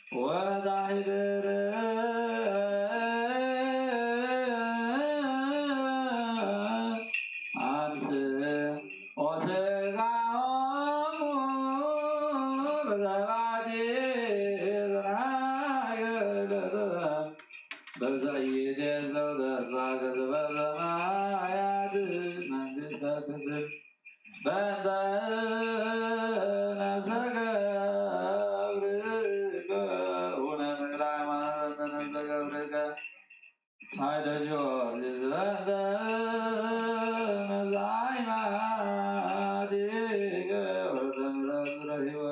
ወዛሂብር ኣምስ ኦስጋኦሙ ብዘባቲ ዝናገለተ በብዛዕይት የሰው ተስፋ ከስበ ሰማያት መንግስተ ክፍል በእንተ ነፍሰ ገብርከ ውነ ተክለ ሃይማኖት በእንተ ነፍሰ ገብርከ ኃይለ ጊዮርጊስ በእንተ ነፍሰ ሃይማኖት ገብረ ተምረት ረሂወ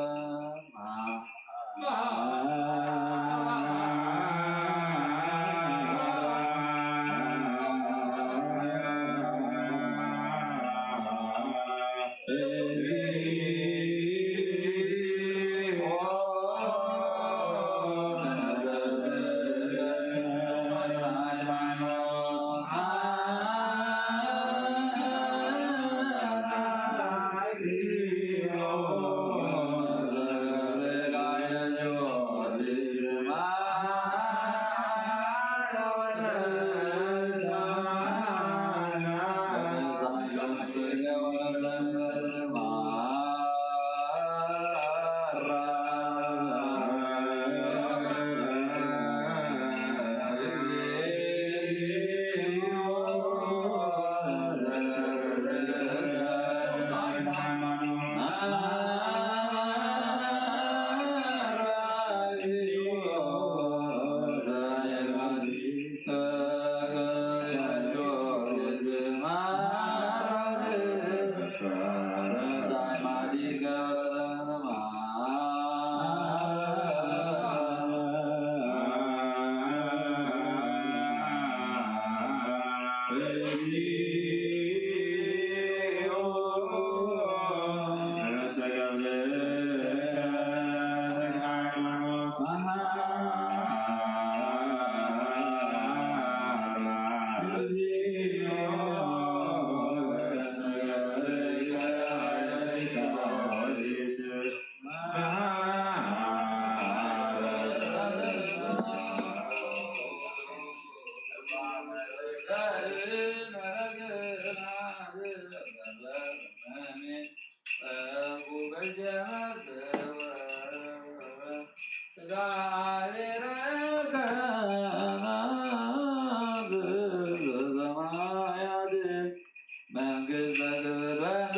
መንግስተ ክብር በእንተ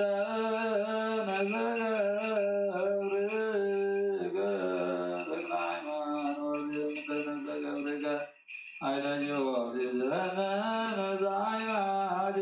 ነፍሰ ገብርከ ተክለ ሃይማኖት በእንተ ነፍሰ ገብርከ ኃይለ ጊዮርጊስ በእንተ ነፍሰ ሃይማኖት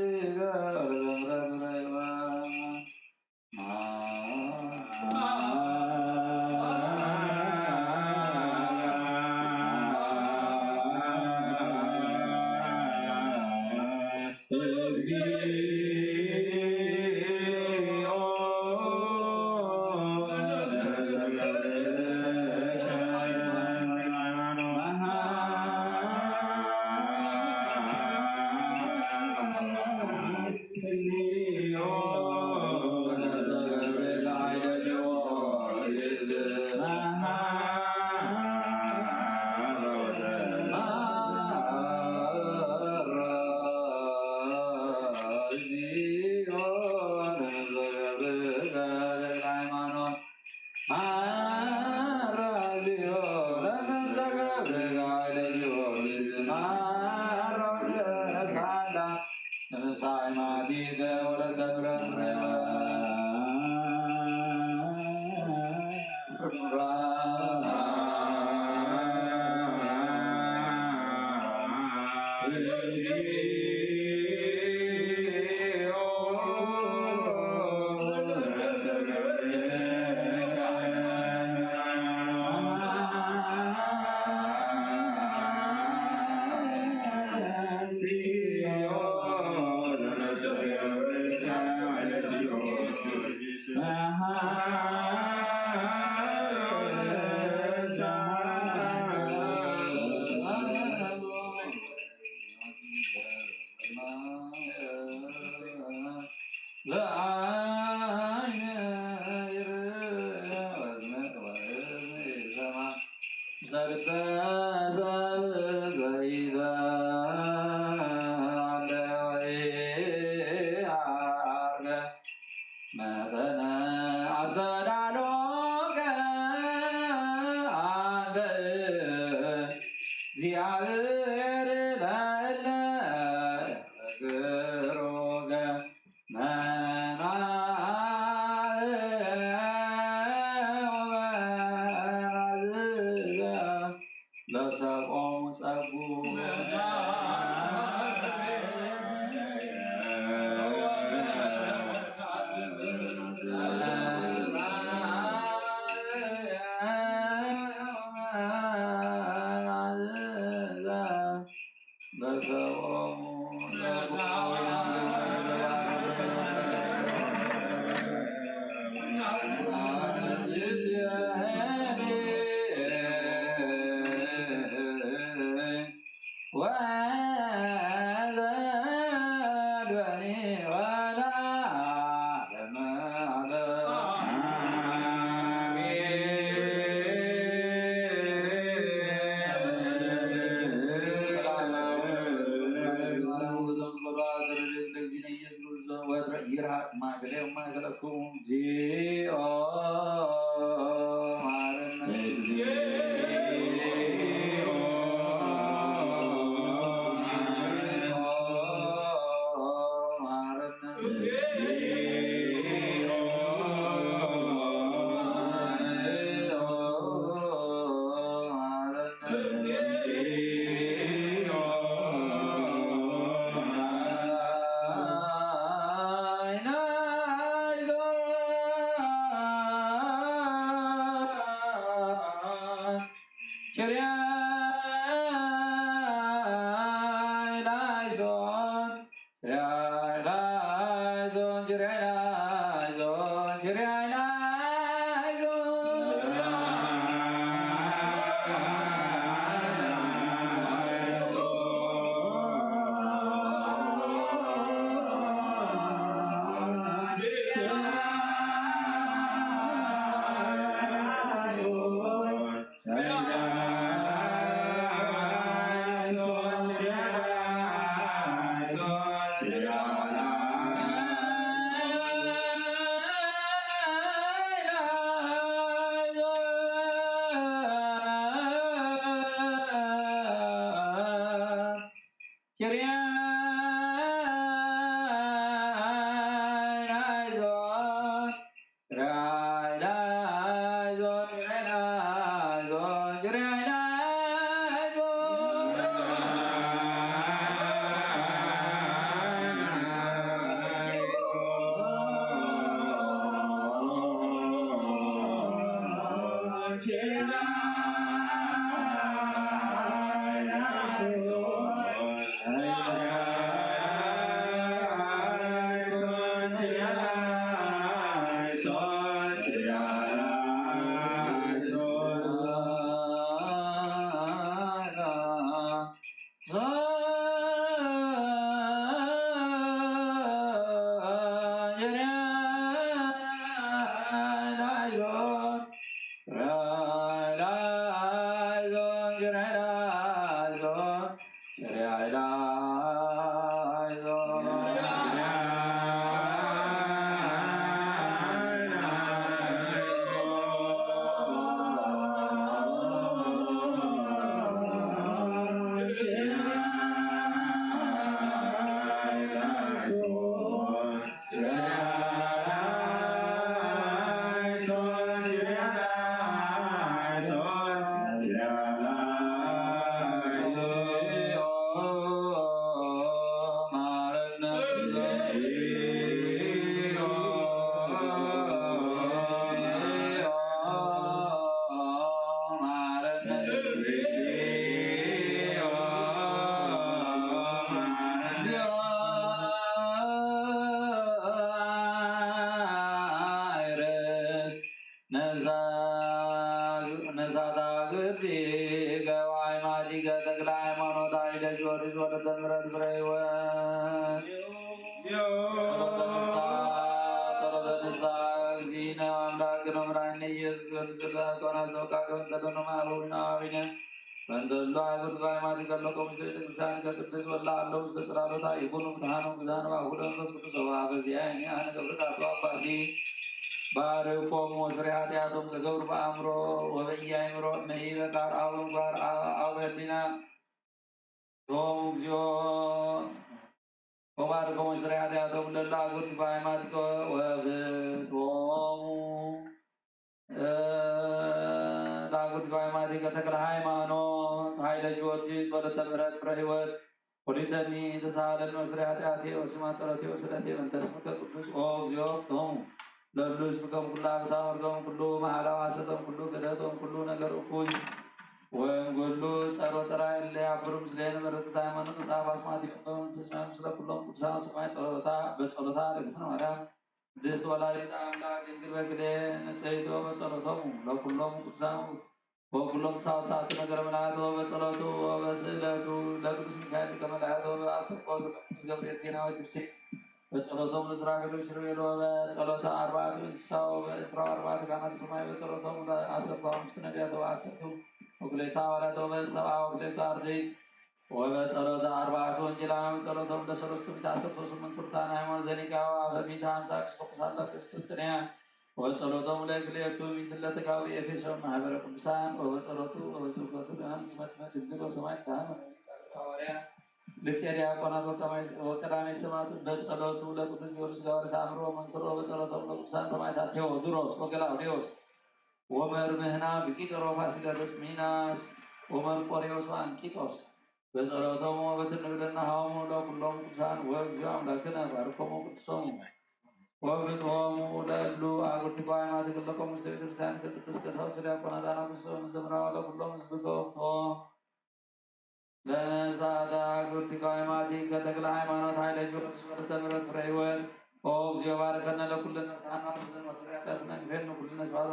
ገብረ ተምረት ረክበ። ሰብእተ ሰብ ዘይተዓለ ወይ ዓርገ መጠነ ኣስተዳሎከ ኣንተ እግዚኣብሔር ለእለ ያፈቅሩከ መናእወ ለሰብኦሙ ጸጉ። በሰቦሙ ወዘዶኒ ወለዓለመ ዓለም። ይርሃቅ ማእከለ ማእከለኩም። እግዚኦ መሐረነ። ነሳታ ግቢ ገባይ ማዲገ ተክለ ሃይማኖት ኃይለ ጊዮርጊስ ወልደ ምሕረት ፍረ ሕይወት። ጸሎተ ንስሐ፣ ጸሎተ ንስሐ። እግዚእነ አምላክነ መድኃኒነ ኢየሱስ ስለ ኣቶና ዘውቃ ገበን ዘለኖ ማዕበዊና ኣዊነ በእንተ ዝሎ ኣገር ጓይ ማቲ ከለቆ ምስለ ቤተክርስቲያን ከቅድስ ወላ ኣለዉ። ዝተጽላሎታ ይኹኑ ብርሃኖም ብዛን ባሁደ መንፈስ ቅዱስ ወበዚያ እኔ ኣነ ገብርካ ተዋፋሲ ባርኮም ወስሪ ኃጢአቶም ዘገብሩ በአእምሮ ወበኢያእምሮ እመሂበ ቃል አቡን ጓር አውበሊና ቶም እግዚኦ ወባርኮም ወስሪ ኃጢአቶም ለላ አገር ጓይ ማቲከ ወፍትሆሙ ዳግብት ጓይ ማቲከ ተክለ ሃይማኖት ኃይለ ጊዮርጊስ ወለተ ምሕረት ፍረ ህይወት ወዲተኒ ተሳሃለኒ ወስሪ ኃጢአቴ ወስማ ጸሎቴ ወስለቴ በእንተ ስምከ ቅዱስ ኦ እግዚኦ ፍትሆሙ ለሉ ህዝብከም ኩሉ አብሳ ወርዶም ኩሉ መሐላ ዋሰቶም ኩሉ ክደቶም ኩሉ ነገር እኩይ ወይም ኩሉ ጸሮ ጸራ እለ ያብሩ ምስሌነ በረከት ሃይማኖት መጽሐፍ አስማት ይሁን። ስስማም ስለ ኩሎም ቅዱሳን ሰማይ ጸሎታ በጸሎታ ለእግዝእትነ ማርያም ቅድስት ወላዲተ አምላክ ድንግል በክሌ ንጽሕቶ በጸሎቶሙ ለኩሎም ቅዱሳን ወኩሎም ሳውሳት ነገረ መላእክት በጸሎቱ ወበስእለቱ ለቅዱስ ሚካኤል ሊቀ መላእክት ወበአስተቆቱ ለቅዱስ ገብርኤል ዜናዊ ትብሲ በጸሎቶም ለስራፊል ወኪሩቤል ወበጸሎተ አርባዕቱ እንስሳ ወበእስራ አርባዕቱ ካህናተ ሰማይ በጸሎቶም ለአሰርቱ አምስቱ ነቢያት ወአሰርቱ ወክልኤቱ ሐዋርያት ወበሰብዓ ወክልኤቱ አርድእት ወበጸሎተ አርባዕቱ ወንጌላውያን ጸሎቶም ለሰለስቱ ሚእቲ አሰርተ ስምንት ቁርጣን ሃይማኖት ዘኒቃ ወአበ ሚእቲ ሃምሳ ኤጲስቆጶሳት ለቅስጥንጥንያ ወጸሎቶም ለክልኤቱ ሚእቲ ለተጋቡ ኤፌሶን ማህበረ ቅዱሳን ወበጸሎቱ ወበስብከቱ ለዮሐንስ መጥምቅ ድንግል ወሰማዕት ካህን ወነቢይ ጻድቅ ሐዋርያ ልክየ ዲያቆናት ወቀዳማይ ሰማዕት በጸሎቱ ለቅዱስ ጊዮርጊስ ገባሬ ተአምሮ ወመንክሮ ወበጸሎቶም ለቅዱሳን ሰማዕታት ቴዎድሮስ ወገላውዴዎስ ወመርምህና ፊቂጦር ወፋሲለደስ ሚናስ ወመርቆሬዎስ ወአንቂጦስ በጸሎቶም ወበትንብልና ሃሙ ለኩሎም ቅዱሳን ወእግዚኦ አምላክነ ባርኮሙ ቅዱሶሙ ወፍትሆሙ ለእሉ አግብርቲከ አእማቲ ክለቆሙ ውስተ ቤተክርስቲያን ቅድስት ቀሳውስት ዲያቆናት አናጉስቶ መዘምራን ለኩሎም ህዝብከ ወፍትሆ ለነፍሳተ አግብርቲከ አእማቲ ከተክለ ሃይማኖት ኃይለ ጊዮርጊስ ወለተ ምሕረት ፍረ ህይወት ኦ እግዚኦ ባርከነ ለኩልነ ካህናት ወስርያታትነ ንፌኑ ኩልነ ስብሐት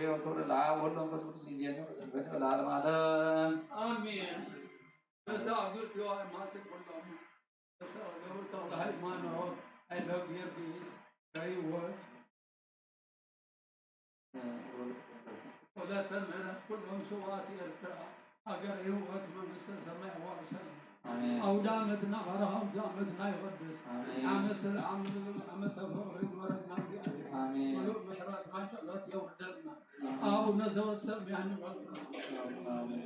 ወክብር ለአብ ወወልድ ወመንፈስ ቅዱስ ይዜኑ ወዘልፈኒ ወለዓለመ ዓለም አሜን። ተሳግርት ዮሐንስ ኩሎም ተሳገሩ ተክለ ሃይማኖት ኃይለ ጊዮርጊስ ርይወት ወለተ ምሕረት ኩሎም ስውኣት ኤርትራ ሃገረ ህይወት መንግስተ ሰማይ ኣዋርሰና። አሜን። አውደ ዓመትና ባረኽ፣ አውደ ዓመትና ይቐድስ። አሜን። ዓመት ሰላም፣ ዓመተ ፍቕሪ ይግበረልና እግዚኣብሔር። አሜን። ምሉእ ምሕረት ማጨሎት የውርደልና። አሜን። አቡነ ዘበሰማያት ይባርኩና። አሜን።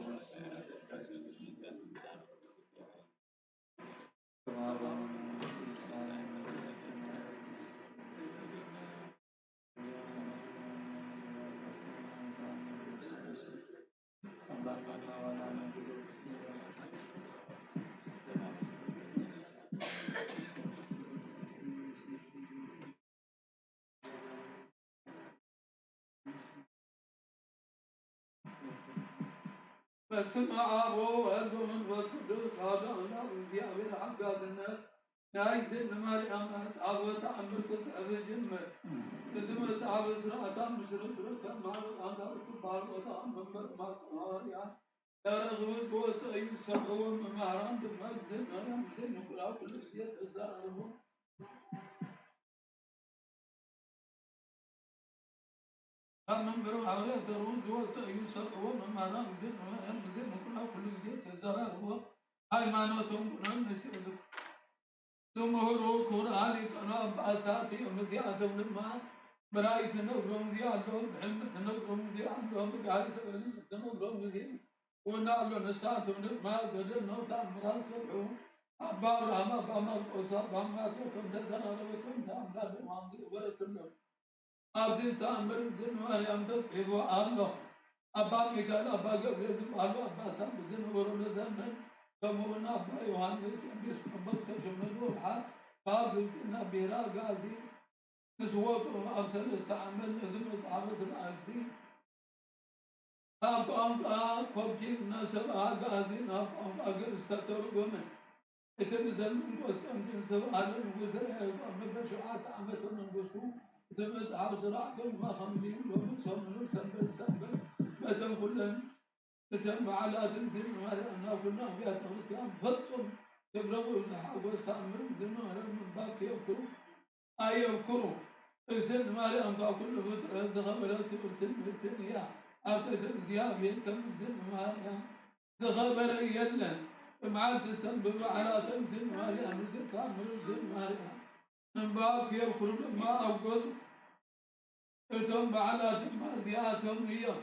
በስመ አብ ወወልድ ወመንፈስ ቅዱስ አሐዱ አምላክ። እግዚአብሔር አጋዝነት ናይ እግዝእትነ ማርያም መጽሐፈ ተአምር ክጽሕፍ ይጅምር። እዚ መጽሐፍ ስርዓታ ምስርትርተ ማርያም ኣንታ እትበሃል ቦታ መንበር ማርቆ ሃዋርያ ተረኽቡ ዝወፀ እዩ። ዝሰምዕዎ መምህራን ድማ እግዝእትነ ማርያም ዘይምቁራብ ኩሉ ግዜ ተዘራርቦ ካብ መንበሩ ሃዋርያት ተርኡ ዝወፀ እዩ። ዝሰምዕዎ መምህራን እግዝእትነ ማርያም ብዘይ ምቁራብ ኩሉ ግዜ ተዘራርቦ ሃይማኖቶም ኩኖም ምስጢር ዝምህሩ ክቡራት ሊቃነ ጳጳሳት እዮም። እዚኣቶም ድማ ብራእይ ትነግሮም ግዜ ኣሎ፣ ብሕልሚ ትነግሮም ግዜ ኣሎ፣ ብጋህሪ ተገሊጹ ትነግሮም ግዜ እውን ኣሎ። ንሳቶም ድማ ዘደንቕ ተኣምራት ሰርሑ። ኣባ ኣብርሃም፣ ኣባ ማርቆስ፣ ኣባ ማቴዎስ ከም ተዘራረበ ከም ተኣምራት ድማ ዝገበረትሎም። ኣብዚ ተኣምር እግዝእትነ ማርያም ተጽሒፉ ኣሎ። ኣባ ሚካኤል፣ ኣባ ገብርኤል ዝበሃሉ ኣባሳት ብዝነበሩሉ ዘመን፣ ከምኡውን ኣባ ዮሃንስ ኤጲስቆጶስ ዝተሸመሉ ወርሓት ካብ ግብጺ ናብ ብሔረ ኣጋዚ ምስ ወጹ ኣብ ሰለስተ ዓመት ነዚ መጽሓፈ ስርዓት ካብ ቋንቋ ኮፕቲክ እናሰብኣ ኣጋዚ ናብ ቋንቋ ግእዝ ተተርጎመ። እቲ ብዘመን ቆስጠንጢን ዝተባህለ ንጉስ ርዕዮት ኣብ መበል ሸውዓተ ዓመተ መንግስቱ እቲ መጽሓፍ ስራሕ ድማ ከምዚ ሎሚ ሰሙኑ ሰንበት ሰንበት በተን ኩለን እተን በዓላት እግዝእትነ ማርያም ናብ ኩለን ኣብያተ ክርስቲያን ፈጹም ክብረ ብዙሕ ሓጎስ ተኣምር እግዝእትነ ማርያም ምንባር ክየብክሩ ኣየብክሩ። እግዝእቲ ማርያም ካብ ኩሉ ፍጥረት ዝኸበረት ክብርትን ምእንትን እያ። ኣብ ቅድሚ እግዚኣብሔር ከም እግዝእቲ ማርያም ዝኸበረ የለን። ብመዓልቲ ሰብ ብበዓላት እግዝእቲ ማርያም ንዝተኣምሩ እግዝእቲ ማርያም ምንባብ ክየብክሩ ድማ ኣብ ገጹ እቶም በዓላት ድማ እዚኣቶም እዮም።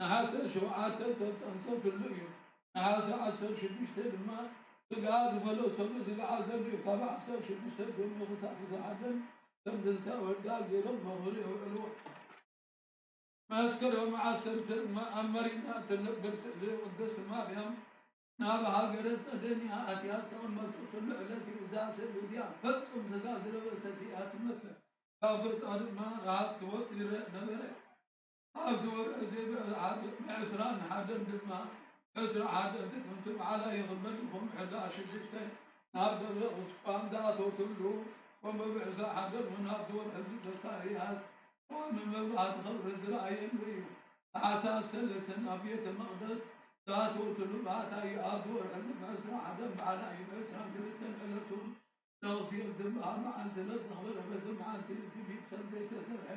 ነሓሰ ሸውዓተ ተጠንሰትሉ እዩ። ነሓሰ ዓሰርተ ሽዱሽተ ድማ ስጋ ዝፈለሰሉ ዝገዓዘሉ እዩ። ካብ ዓሰርተ ሽዱሽተ ጀሚሩ ክሳብ ዕስራ ሓደን ከም ትንሳኤ ወዳ ገይሮም መኽብሪ የውዕልዎ። መስከረም ዓሰርተ ድማ ኣብ መሪና እትነብር ስእሊ ቅድስት ማርያም ናብ ሃገረ ጸደንያ ኣትያ ዝተቐመጠትሉ ዕለት እዩ። እዛ ስእሊ እዚኣ ፍጹም ስጋ ዝለበሰት እያ ትመስል። ካብ ገጻ ድማ ረሃጽ ክወጽእ ይረአ ነበረ። ኣብዚ ወርሒ እዚ ብዕስራ ሓደ ብዕስራን ሓደን ድማ ዕስራ ሓደ ጥቅምቲ በዓላ ይኽበር። ይኹን ሕዳር ሽዱሽተ ናብ ደብረ ቁስቋም ዝኣተወትሉ ከምኡ ብዕስራ ሓደ እውን ኣብዚ ወርሒ እዚ ዘካርያስ ቀዋሚ መብራህቲ ክብሪ ዝረኣየሉ እዩ። ታሕሳስ ሰለስተ ናብ ቤተ መቕደስ ዝኣተወትሉ ባታ እዩ። ኣብዚ ወርሒ እዚ ብዕስራ ሓደ በዓላ እዩ። ብዕስራን ክልተን ዕለቱ ነቕፊር ዝበሃል በዓል ስለ ዘኽበረ በዚ መዓልቲ እዚ ቤተሰብ ዘይተሰርሐ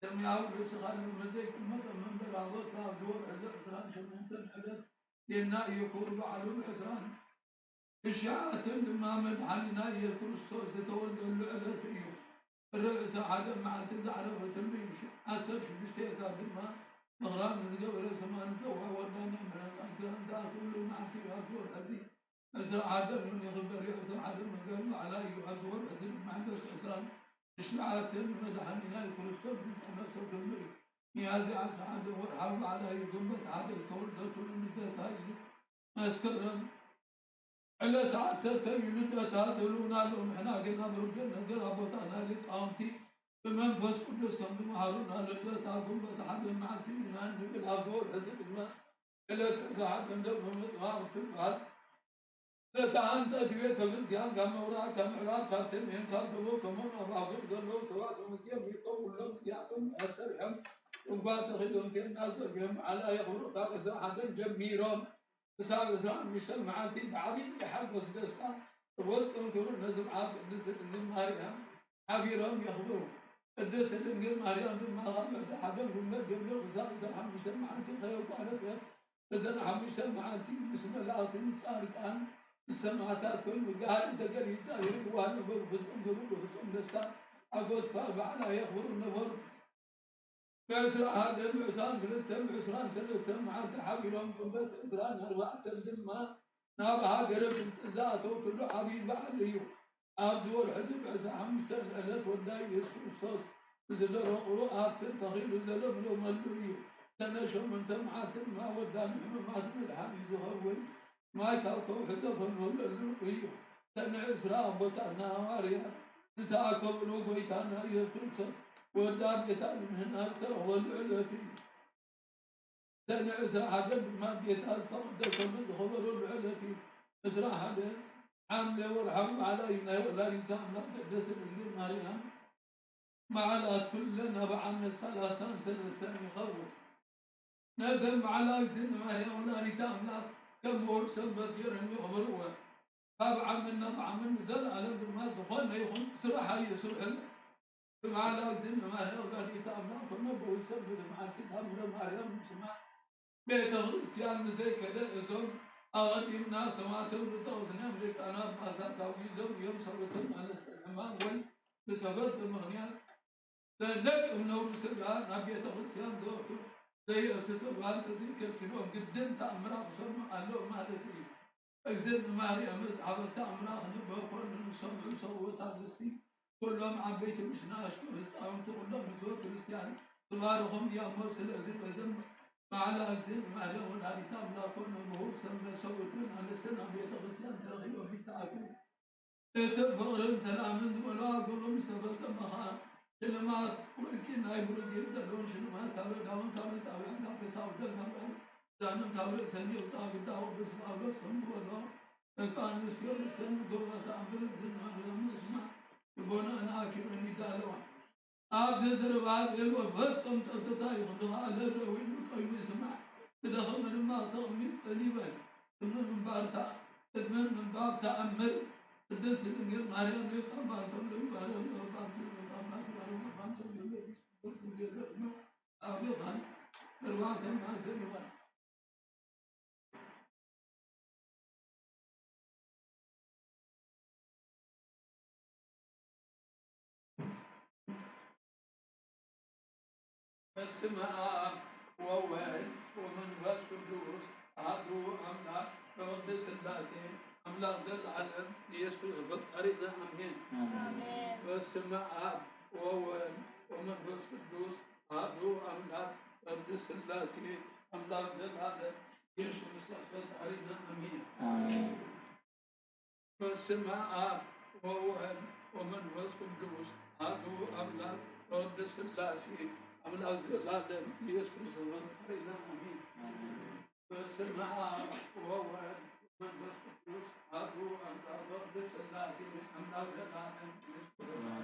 ሰማያዊ ርእስኻ ሎሚ ዘይቅመጠ መንበሪ ኣቦትካ ኣብዚ ወርሒ እዚ ዕስራን ሸሞንተን ዕለት ጌና እዩ። ክቡር በዓሉ ብዕስራን ትሽዓተን ድማ መድሓኒና ኢየሱስ ክርስቶስ ዝተወልደሉ ዕለት እዩ። ጥሪ ዕስራ ሓደ መዓልቲ ዘዕረፈትሉ እዩ። ዓሰርተ ሽዱሽተ ኤካር ድማ ምኽራም ዝገበረ ስማ ንፀውዖ ወዳና ምሕረት ቃል ኪዳን ዝኣትወሉ መዓልቲ እዩ። ኣብዚ ወርሒ እዚ ዕስራ ሓደ እውን ይኽበር እዩ። ዕስራ ሓደ መጋቢት በዓላ እዩ። ኣብዚ ወርሒ እዚ ድማ ዕለት ዕስራን ትሽዓተን መድሓኒና ክርስቶስ ዝተነሰተሉ እዩ። ሚያዝያ ዓሰርተ ሓደ ወርሓዊ በዓላ እዩ። ግንቦት ሓደ ዝተወልደትሉ ልደታ እዩ። መስከረም ዕለት ዓሰርተ እዩ ልደታ ዝብሉና ኣለዉ። ንሕና ግን ኣብ ርዱእ ነገር ኣቦታትና ሊቃውንቲ ብመንፈስ ቅዱስ ከም ዝመሃሩና ልደታ ግንቦት ሓደ መዓልቲ ኢና ንብል። ኣብዚ ወርሒ እዚ ድማ ዕለት ዕስራ ሓደ እንደ ብምጥባቕ ትበሃል። ዝተሃንጸት ቤተ ክርስቲያን ካብ ምብራቕ፣ ካብ ምዕራብ፣ ካብ ሰሜን፣ ካብ ደቡብ፣ ከምኡውን ኣብ ኣህጉር ዘለዉ ሰባት መጺኦም ይርከብዎም። እዚኣቶም ኣሰሪሖም ጽዋ ተኺሎም ቴንዳ ዘርጊሖም በዓላ የኽብሩ። ካብ ዕስራ ሓደን ጀሚሮም ክሳብ ዕስራ ሓሙሽተ መዓልቲ ብዓብዪ ሓጎስ ደስታ ተወልጾም ክብሩ ነዚ በዓል ቅድስት ድንግል ማርያም ሓቢሮም የኽብሩ። ቅድስት ድንግል ማርያም ድማ ካብ ዕስራ ሓደን ጉንበት ጀሚሩ ክሳብ ዕስራ ሓሙሽተ መዓልቲ ከየቋረጸት እተን ሓሙሽተ መዓልቲ ምስ መላእክቲ፣ ምስ ጻድቃን፣ ምስ ሰማዕታት ኮይኑ ጋህዲ ተገሊጻ ይርእይዋ ነበሩ። ፍጹም ክብሪ ብፍጹም ደስታ ሓጎስ ከዓ በዓላ የኽብሩ ነበሩ። ብዕስራ ሓደ፣ ብዕስራን ክልተን፣ ብዕስራን ሰለስተን መዓልቲ ሓቢሮም፣ ግንቦት ዕስራን ኣርባዕተን ድማ ናብ ሃገረ ግብጺ ዝኣተውትሉ ዓብዪ በዓል እዩ። ኣብዚ ወርሒ እዚ ብዕስራ ሓሙሽተ ዕለት ወዳ ኢየሱስ ክርስቶስ ብዝደረቑ ሃብትን ተኺሉ ዘለምለመሉ እዩ። ሰነ ሸሞንተ መዓልቲ ድማ ወዳ ንሕሙማት መድሓኒ ዝኸውን ማይ ካብ ከውሒ ዘፈልፈለሉ እዩ። ሰነ ዕስራ ኣቦታትና ሃዋርያት ዝተኣከብሉ ጎይታና ኢየሱስ ክርስቶስ ወዳ ቤታ ንምህና ዝተረኽበሉ ዕለት እዩ። ሰነ ዕስራ ሓደ ድማ ጌታ ዝተቐደሰሉ ዝኸበረሉ ዕለት እዩ። ዕስራ ሓደ ሓምለ ወርሓዊ በዓላ እዩ። ናይ ወላዲተ ኣምላኽ ቅድስት ድንግል ማርያም በዓላት ኩለን ኣብ ዓመት ሰላሳን ሰለስተን ይኸውን። ነዘን በዓላት እዚን ንማርያም ወላዲተ ኣምላኽ ከም ምሁር ሰንበት ገይሮም የኽብርወን። ካብ ዓመት ናብ ዓመት ንዘለኣለም ድማ ዝኾነ ይኹን ስራሕ ኣይስርሑን። ብበዓላት እዚን ንማርያም ወላዲተ ኣምላኽ ኮነ ብውሰን ብመዓልቲ ታምረ ማርያም ምስማዕ ቤተ ክርስቲያን ንዘይከደ እዞም ኣቐዲምና ሰማዕቶም ዝጠቐስናዮም ሊቃነ ጳጳሳት ኣውጊዞም እዮም። ሰብኡትን ኣለስተን ሕማም ወይ ዝተፈጥረ ምኽንያት ዘደቅም ነውሪ ስጋ ናብ ቤተ ክርስቲያን ዘእቱ ዘየእቱ ተግባር እንተዘይከልኪሎም ግድን ተኣምራ ክሰምዑ ኣለዎም ማለት እዩ። እግዝእቲ ማርያም ዝሃበታ ኣምላኽ ንበኮ ንዝሰምዑ ሰብኡት ኣንስቲ ኩሎም ዓበይቲ ምስ ንኣሽቱ ህፃውንቲ ኩሎም ህዝበ ክርስቲያን ትባርኾም እያ እሞ ስለዚ በዘን በዓላ እግዝእቲ ማርያም ወላዲተ ኣምላኽ ኮነ ምሁር ሰንበት ሰብኡትን ኣንስትን ኣብ ቤተ ክርስቲያን ተረኺቦም ይተኣከቡ። እቲ ፍቕርን ሰላምን ዝበልዋ ግብሩ ምስ ተፈጸመ ኸኣ ሽልማት ወርቂ ናይ ብሩር ጌጽ ዘለዎን ሽልማት ካብ ኣእዳወን ካብ ኣጻብዕን ካብ ከሳውተን ካብ ኣእዛነን ካብ ርእሰን የውጽኣ። ግዳ ቅዱስ ጳውሎስ ከምኡ ዝበሎ ደቂ ኣንስትዮ ርእሰን ዝገብራ ተኣምር ዝናገረን ምስማዕ ልቦናኣን ኣኪበን ይዳለዋ። ኣብዚ ዘረባ ዘሎ ፈጹም ጸጥታ ይኹን። ዝኸኣለ ደው ኢሉ ቀይሙ ይስማዕ፣ ዝደኸመ ድማ ተቐሚጡ ጸል ይበል። ቅድሚ ምንባር ተኣ-፣ ቅድሚ ምንባብ ተኣምር ቅድስት ድንግል ማርያም ሊቀ ጳጳሳት ሊቀ ጳጳሳት ኣርባዕተ መዓልቲ ይዋል። በስመ አብ ወወልድ ወመንፈስ ቅዱስ አሐዱ አምላክ በቅድስት ሥላሴ አምላክ ዘለዓለም ኢየሱስ ክርስቶስ ፈጣሪና አሜን። አሜን። በስመ አብ ወወልድ ወመንፈስ ቅዱስ አሐዱ አምላክ በቅድስት ሥላሴ አምላክ ዘለዓለም ኢየሱስ ክርስቶስ ፈጣሪና አሜን። አሜን። በስመ አብ ወወልድ ወመንፈስ ቅዱስ አሐዱ አምላክ በቅድስት ሥላሴ አምላክ ዘለዓለም ኢየሱስ ክርስቶስ ፈጣሪና አሜን። በስመ አብ ወወልድ ወመንፈስ ቅዱስ አሐዱ አምላክ በቅድስት ሥላሴ አምላክ ዘለዓለም ኢየሱስ ክርስቶስ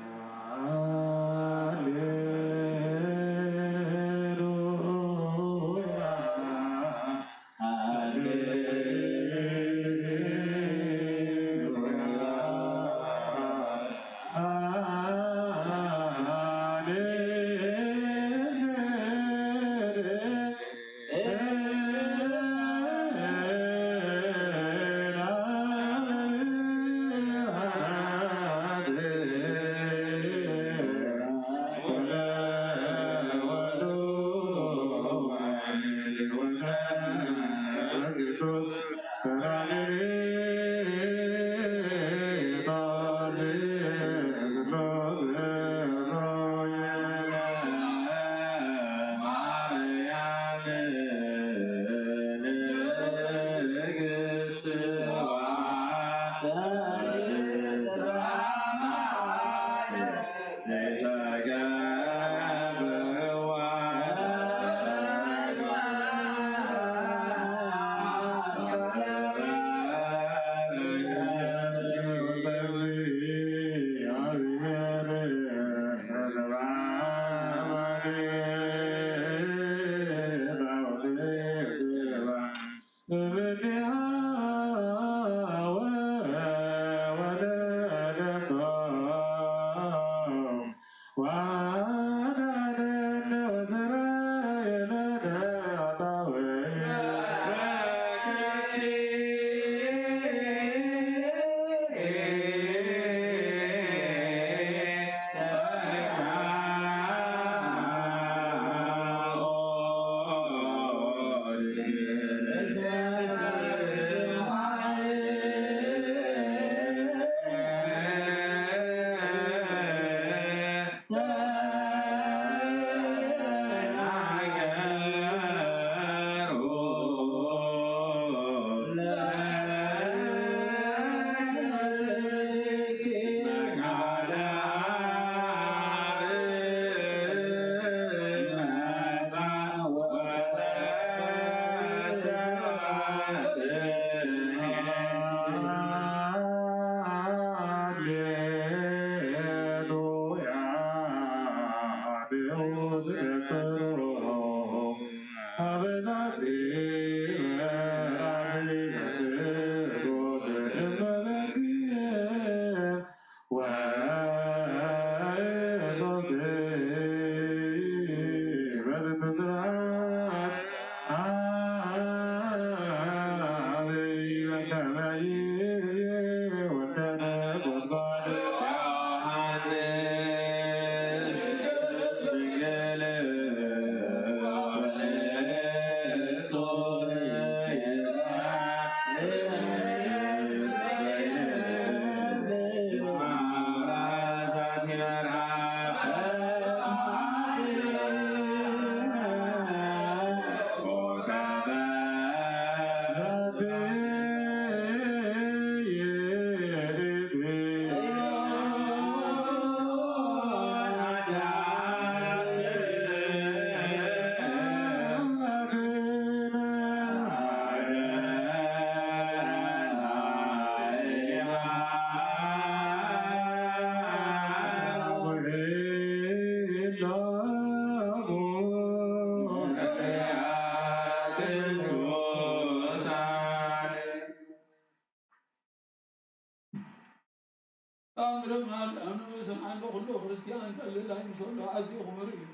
ኣምረ ማርያም ንምስማዕ ንኹሉ ክርስትያን ከልላይ እንከሎ ኣዝዩ ክቡር እዩ።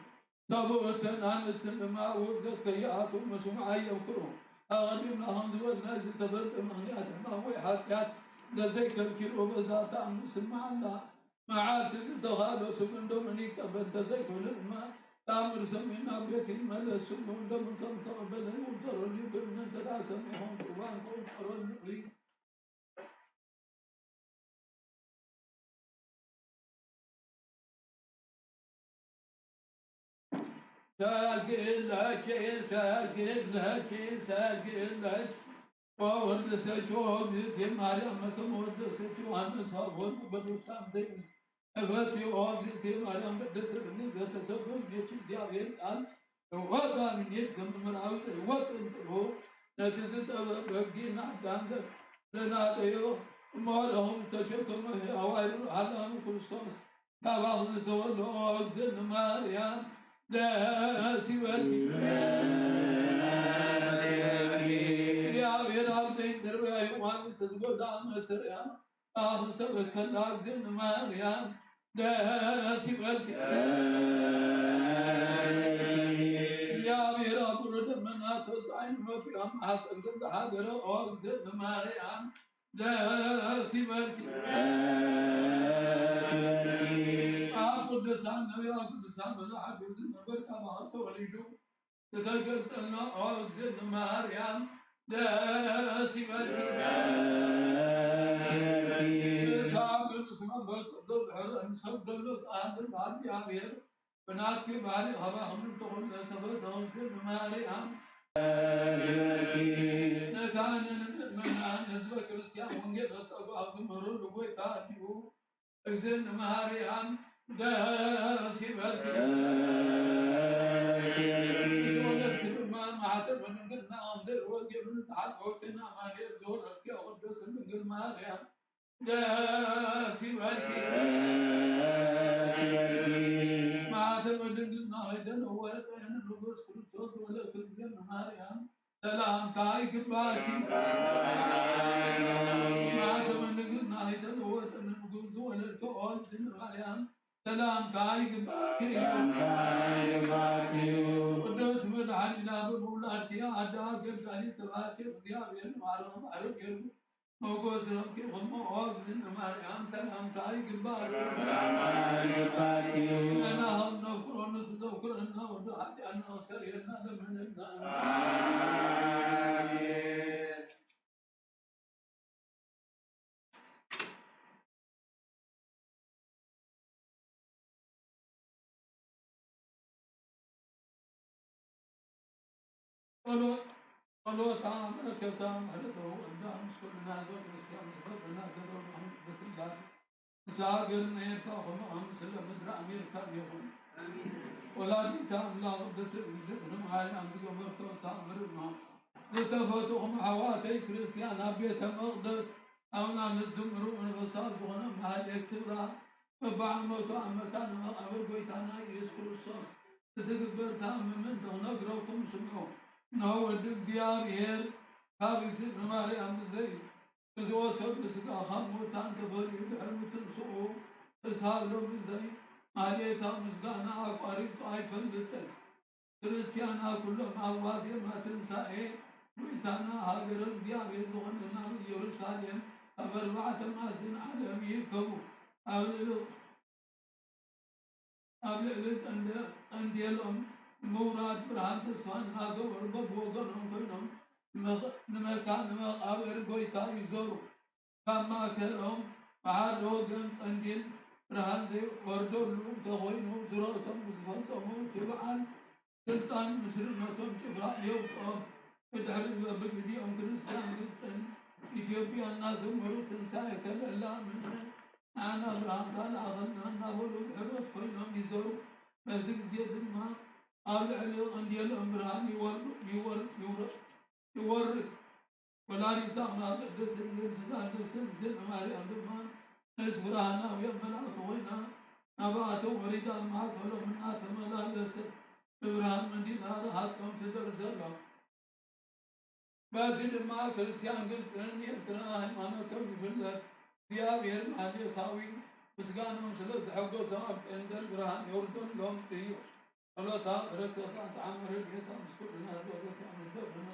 ሰብኡትን ኣንስትን ድማ ውግዘት ከይኣትዉ ምስማዕ የብክሩ። ኣቐዲምና ከም ዝበልና፣ ዝተፈልጠ ምኽንያት ሕማም ወይ ሓጢኣት እንተዘይከልኪሉ፣ በዛ ተኣምር ስምዓና። መዓልቲ ዝተኻለሱ ግን ደሙን ይቀበል፣ እንተዘይኮነ ድማ ተኣምር ሰሚዕና ቤት ይመለስ። ስግኡን ደሙን ከም ዝተቐበለ ይቑጸረሉ እዩ። ብእምነት እንተ ደኣ ሰሚዕኹም፣ ቁርባን ክቑጸረሉ እዩ። ሰግድ ለኪ፣ ሰግድ ለኪ፣ ሰግድ ለኪ። ወወደሰችዎ እግዝእትየ ማርያም ከመ ወደሰት ዮሐንስ አፈወርቅ በዱሳን ዘይብል። እበስዮ እግዝእትየ ማርያም ቅድስት ድንግል ዘተሰብእ ቤት እግዚአብሔር ቃል ወጣ ምኔት ከም ምዕራዊ ዘይወጥ እንጥሩ ነቲ ዝጠበበ በጊና ዳንገ ዘናደዮ እሞ ለኹም ዝተሸከመ ሕያዋይ ብርሃን ክርስቶስ ካባኺ ዝተወልኦ እግዝእነ ማርያም ደስ ይበልኪ። እግዚኣብሔር ኣብ ዘይንድርበያ ዮሐንስ ዝተዝጎዳ መስርያ ካባኺ ዝተበልከላ እግዝእነ ማርያም ደስ ይበልኪ። እግዚኣብሔር ኣብ ቁሪ ደመና ተወፅኣይ ንመፍያ ማሕፀን ዝሓደረ ኦ እግዝእነ ማርያም ደስ ይበልኪ። ደስ ይበልኪ። ኣብ ቅዱሳን ነቢያት ቅዱሳን መላእክት ዝነበርካ ባሕር ተወሊዱ ዝተገልጸልና ኦ እግዝእነ ማርያም ደስ ይበልኪ። ደስ ይበልኪ። እሳት ምስ መንፈስ ቅዱስ ድሕሪ እንሰግደሉ ቃል ብእግዚኣብሔር ብናትኪ ባህሪ ኻባኽምን ተኾነ ተፈተውን ስም ማርያም። ነታ ነንምእመናን ህዝበ ክርስቲያን ወንጌል ከጸብኣ ዝመረሉ ጐይታ ኣዲኡ እግዝእነ ማርያም ደስ ይበልኪ። ደስ ይበልኪ። ዝወለድኪ ድማ ማሕተመ ድንግልና ከም ዘይወገኑ ዝሓልቆ ጤና ማርያም ዝወለድኪ ቅድስት ድንግል ማርያም ደስ ይበልኪ። ደስ ይበልኪ። ማሕተመ ድንግልና ከይተነወጠ ንንጉስ ክርስቶስ ዝወለድኪ እግዝእነ ማርያም ሰላምታ ይግባኪ። ማሕተመ ድንግልና ከይተነወጠ ንንጉስ ዝወለድኪ እግዝእነ ማርያም ሰላምታ ይግባኪ። ሰላምታ ይግባኪ። ቅዱስ መድኃኒና ብምውላድኪ ኣደ ኣገልጋሊ ተባረኪ። እግዚኣብሔር ማረም ማረም ገይሩ ሞገስ ረብኪ። እሞ ኦ እግዝእነ ማርያም ሰላምታ ይግባኪ። ሰላምታ ይግባኪ። ንሕና ከም ነፍቅሮ ንሱ ዘፍቅረና ወዲ ሓጢኣትና ክሰርየልና ለምንልና። ኣሜን። ጸሎት ጸሎታ በረከታ ምሕረተ ወልዳ ምስ ኩልና ህዝበ ክርስቲያን ዝፈጠና ገድሎ ብርሃን ቅድስት ሥላሴ ምስ ሃገርና ኤርትራ ከምኡ ምስ ስለ ምድሪ ኣሜሪካ ይኹን። ወላዲተ ኣምላኽ ቅድስት እግዝእትነ ማርያም ዝገበርቶ ተኣምር እሞ ዝተፈትኹም ኣሕዋተይ ክርስቲያን ኣብ ቤተ መቕደስ ኣቡና ንዝምሩ መንፈሳዊ ዝኾነ ማህሌት ክብራ በብዓመቱ ኣብ መካነ መቓብር ጐይታና ኢየሱስ ክርስቶስ ዝግበር ተኣምር ምእንቲ ክነግረኩም ስምዑ። እነሆ ወዲ እግዚኣብሔር ካብ እግዝእትነ ማርያም ብዘይ ዝወሰዶ ሥጋ ካብ ሙታን ተፈልዩ ድሕሪ ምትንስኡ ክሳብ ሎሚ ዘይ ማህሌታ ምስጋና ኣቋሪጹ ኣይፈልጥን። ክርስቲያና ኩሎም ኣብ ዋዜማ ትንሳኤ ጐይታና ሃገረ እግዚኣብሔር ዝኾነ ናብ ኢየሩሳሌም ኣብ ኣርባዕተ ማዕዝን ዓለም ይእከቡ። ኣብ ልዕሊ ኣብ ልዕሊ ቀንደ-፣ ቀንዴሎም ምውራድ ብርሃን ተስፋ እናገበሩ በብወገኖም ኮይኖም ንመ-፣ ንመካነ መቓብር ጐይታ ይዞሩ። ካብ ማእከሎም ብሓደ ወገን ቀንዲል ብርሃን ዘይወርደሉ እንተኾይኑ፣ ዝረእቶም ዝፈጸሙ እቲ በዓል ስልጣን ምስርነቶም ጭፍራ የውጽኦም። ብድሕሪ በብግዜኦም ክርስትያን ግብጽን ኢትዮጵያን እናዘመሩ ትንሳኤ ከለላ ምነ ንዓና ብርሃንካ ለኣኸልና እናበሉ ብሕብረት ኮይኖም ይዞሩ። በዚ ግዜ ድማ ኣብ ልዕሊ ቀንዴሎም ብርሃን ይወርድ፣ ይወርድ፣ ይወርድ፣ ይወርድ። ወላዲተ ኣምላኽ ቅድስት ድንግል ስጋን ነፍስን እግዝእትነ ማርያም ድማ ምስ ብርሃናውያን መላእክቲ ኮይና ናብኣቶም ወሪዳ ኣብ ማእከሎም እናተመላለሰት ብብርሃን መንዲላ ርሃጾም ትደርሰሎም። በዚ ድማ ክርስትያን ግብጽን ኤርትራ ሃይማኖቶም ይፍለጥ። እግዚኣብሔር ማህሌታዊ ምስጋንኦም ስለ ዝሐጎሶም ኣብ ቀንደል ብርሃን የውርደሎም እዩ። ጸሎታ በረከታ ተዓመረ ጌታ ምስ ኩልና ዘሎ ሰላም ይገብርና።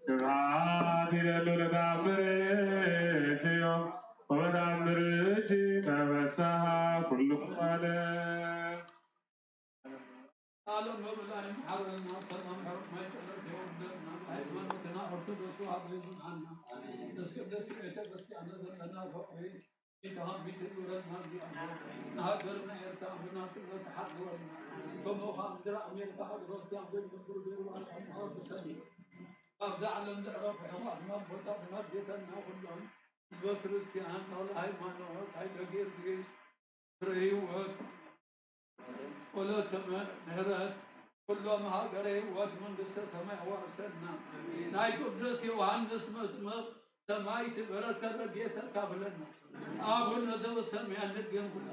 ስብሐት ይደሉ ለተአምር እጅዮ ወበተአምር እጅ ተበሳሃ ኩሉ ዓለም። ቃለ መብላዕ ይምሓረና፣ ሰላም ሕሩፍ ማይ ጨረስ የውርደልና፣ ሃይማኖትና ኦርቶዶክስ ተዋህዶ ይጽንዓና። ምስ ቅድስት ቤተ ክርስቲያን ዘለና ፍቕሪ ይተሃቢት ይግበረልና። ንሃገርና ኤርትራ ብናጽነት ትሓልወልና። ከምኡ ኸኣ ምድሪ ኣሜሪካ ሃገረ ክርስቲያን ኮይንኩም ብሩክ ገይሩ ኣልኣም ሃወር ብሰኒ። ኣብዛ ዓለም ዘዕረፉ ኣሕዋትና ኣቦታትና ኣዴታትና ኩሎም ህዝበ ክርስቲያን፣ ተኽለ ሃይማኖት፣ ሃይለ ጊዮርጊስ፣ ፍረ ህይወት፣ ወለተ ምሕረት፣ ኩሎም ሃገረ ህይወት መንግስተ ሰማይ ኣዋርሰልና። ናይ ቅዱስ ዮሃንስ መጥምቕ ሰማይቲ በረከት ረድኤት ተካፍለና። ኣቡነ ዘበሰማያት ንድገም ኩሉ።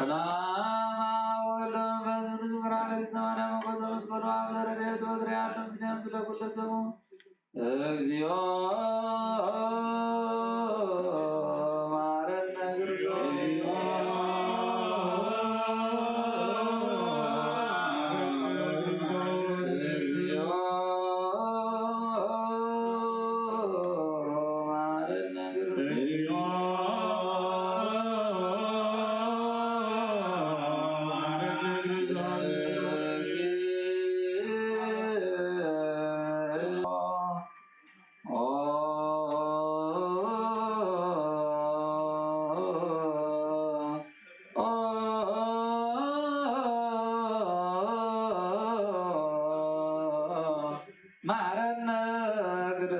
ሰላም ወወልድ ወመንፈስ ቅዱስ። ምክራ ለክስተ ማርያም ወኮተ መስቀሉ አብ ዘረድኤት ወትሪ ያለም ስኔም ስለ ኩልክሙ እግዚኦ ማረነ ክርስቶስ። እግዚኦ ማረነ ክርስቶስ።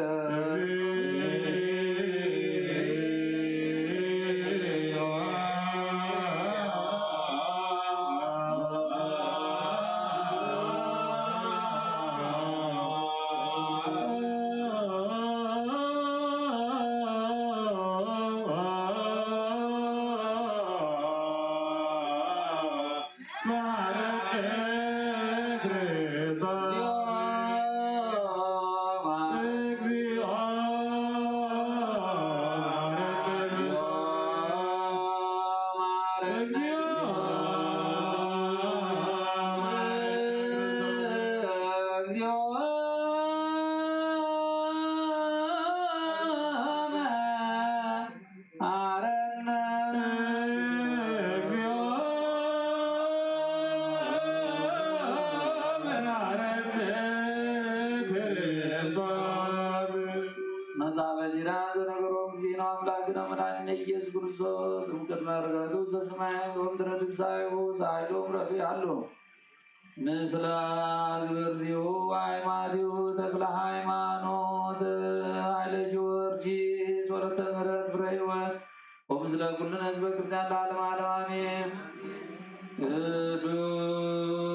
ማረነ መጻ በዚራ ዘነገሮም ጊዜ ነው። አምላክነ መድኃኒነ ኢየሱስ ክርስቶስ እምቅድመ ርገቱ ውስተ ሰማይ ወምድረ ትንሳኤሁ ሳይሎ ምረቱ ያሉ ምስለ ግብርቲሁ አይማቲሁ ተክለ ሃይማኖት ኃይለ ጊዮርጊስ ወለተ ምሕረት ፍሬ ሕይወት ወምስለ ኩልነ ህዝበ ክርስቲያን ለዓለመ ዓለም አሜን። ቅዱስ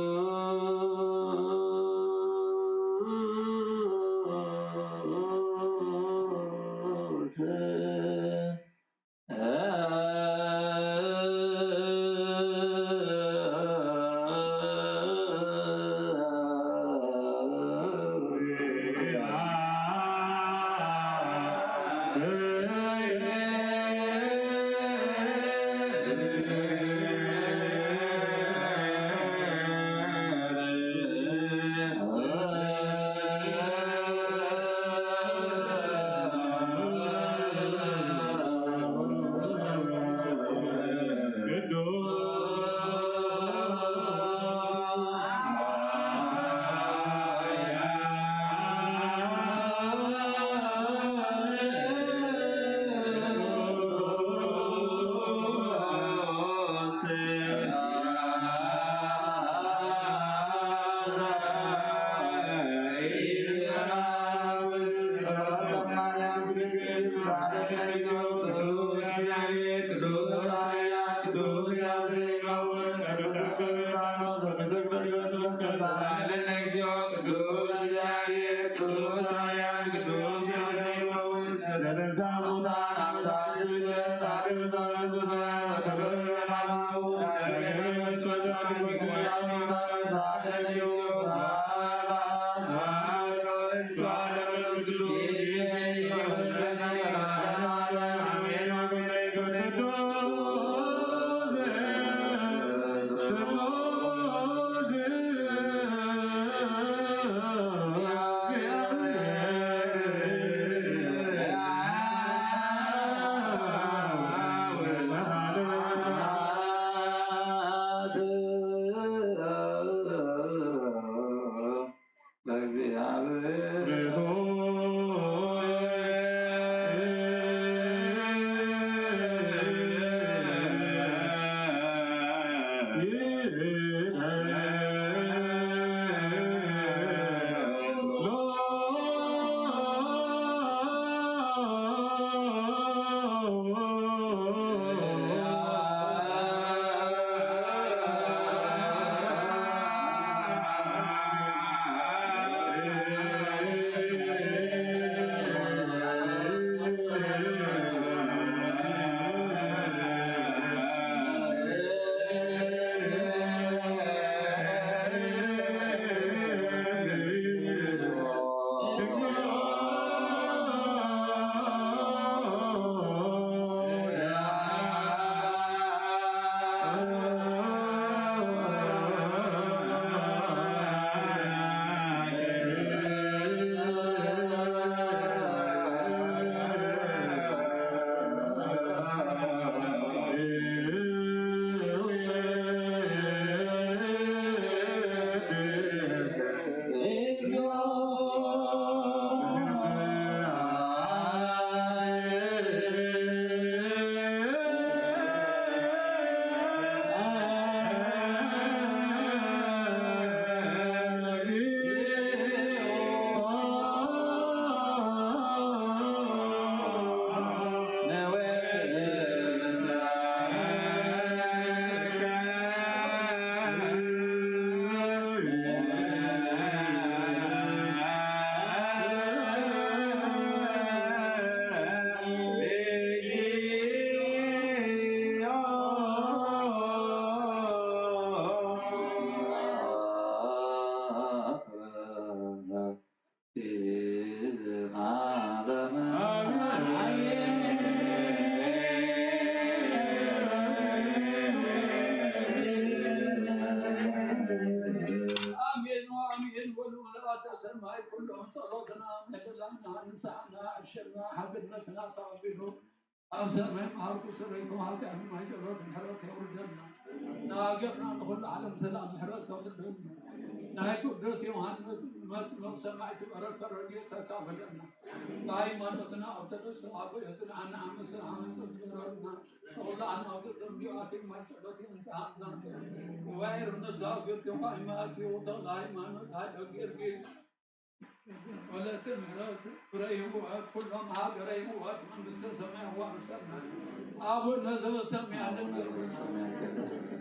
ንስሓና ዕሸልና ሓድነትና ተቐቢሉ ኣብ ሰማይ መዓርጉ ስረይኩም ሃብቲ ኣብ ማይ ጸሎት ምሕረት የውርደልና። ንሃገርና ንኹሉ ዓለም ሰላም ምሕረት ተውርደልና። ናይ ቅዱስ ዮሃንስ መጥምቕ ሰማዕቲ በረከት ረድኤት ተካፈለና። ብሃይማኖትና ኦርቶዶክስ ተዋህዶ የጽንዓና። ዓመት ስለ ዓመት ጸሎት ይግበረልና። ንኹሉ ዓማውቲ ደንቢዩ ኣኪል ማይ ጸሎት ይምጽኣና። ጉባኤ ርምነሳ ግርግም ሃይማኖት ይውተቕ ሃይማኖት ሃይለ ጊዮርጊስ ወለተ ምሕረት ፍረ ይህወት ኩሎም ሃገረ ይህወት መንግስተ ሰማይ ያዋርሰና። አቡነ ዘበሰማያት ይትቀደስ ስምከ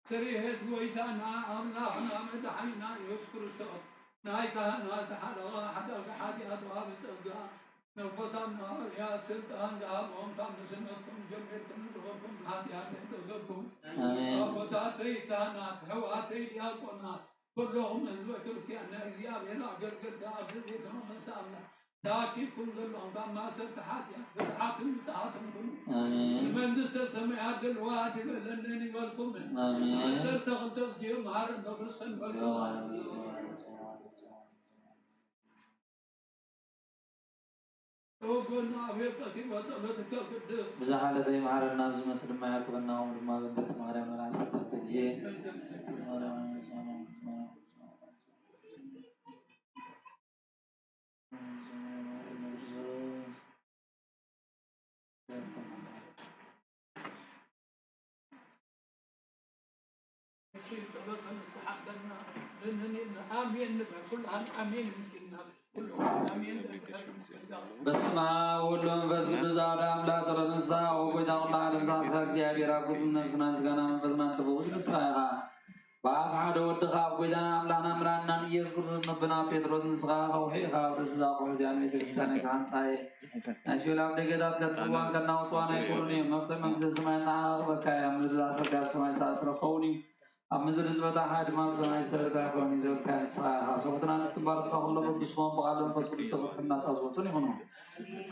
ስርየት ጎይታና ኣምላኽና መድሓኒና ኢየሱስ ክርስቶስ ናይ ካህናት ሓለቓ ሓዳጊ ሓጢኣት ወሃቢ ጸጋ ነቦታትና ሃዋርያት ስልጣን ዝሃቦም ካብ ንስነትኩም ጀሚርኩም ንዝኸድኩም ሓጢኣት ይሕደገኩም። ኣሜን። ኣቦታተይ ካህናት፣ ኣሕዋተይ ዲያቆናት፣ ኩሎኹም ህዝበ ክርስትያን ናይ እግዚኣብሔር ኣገልገልቲ ኣብዚ ቤተ መቕደስ ኣምላኽ ተኣኪብኩም ዘለኹም ካብ ማእሰርቲ ሓጢኣት ፍትሓትን ምጽኣትን ኩኑ ኣሜን። ንመንግስተ ሰማያት ድልዋት ይበለንን ይበልኩምን። ኣሜን። ዓሰርተ ክልተ እዝጊዮ መሃረነ ክርስቶስ በሉ። ተወጎና ኣብ የቀሲሞ ጸሎትከ ቅድስት። ብዝሓለፈ ይምሃረና፣ ብዝመጽእ ድማ ይዓቅበና። ከምኡ ድማ በእንተ ርእስቲ ማርያም መርዓ ዓሰርተ ክልተ ግዜ። ንሱ ጸሎተ ንስሓ ኣለና። ንንኒ ኣሜን ንበል። ኩሉ ኣን ኣሜን እንዲና። ኩሉ ኣሜን ንበል። በስመ አብ ወወልድ ወመንፈስ ቅዱስ አሐዱ አምላክ። ጸሎተ ንስሓ። ኦ ጎይታ ኩሉ ዓለም ሰዓትካ እግዚኣብሔር ኣብ ግጥም ነፍስና ስጋና መንፈስና ትፈውስ ንስኻ ኢኻ። ብኣፍ ሓደ ወድኻ ኣብ ጎይታና ኣምላኽና መድሓኒናን ኢየሱስ ክርስቶስ ነቦና ጴጥሮስ ንስኻ ከውሒ ኢኻ ኣብ ርእሲ እዛ ቁሕዚያን ቤተ ክርስቲያን ኢኻ ህንጻ እየ። ናይ ሲኦል ኣብ ደገታት ከጥፍእዋን ከናውጽዋን ኣይክእሉን እዮም። መፍትሒ መንግስተ ሰማያት ንዓኻ ክበካ እያ። ኣብ ምድሪ ዝኣሰርካዮ ኣብ ሰማይ ዝተኣስረ ክኸውን እዩ። ኣብ ምድሪ ዝበታሓ ድማ ኣብ ሰማይ ዝተበትሐ ክኸውን እዩ ዝበልካዮ ንስኻ ኢኻ። ሰብኡትና ንስትንባረትካ ኩሎም በብስሞም ብቓል መንፈስ ቅዱስ ዝተፈትሑን ናጻ ዝወጹን ይኹኑ።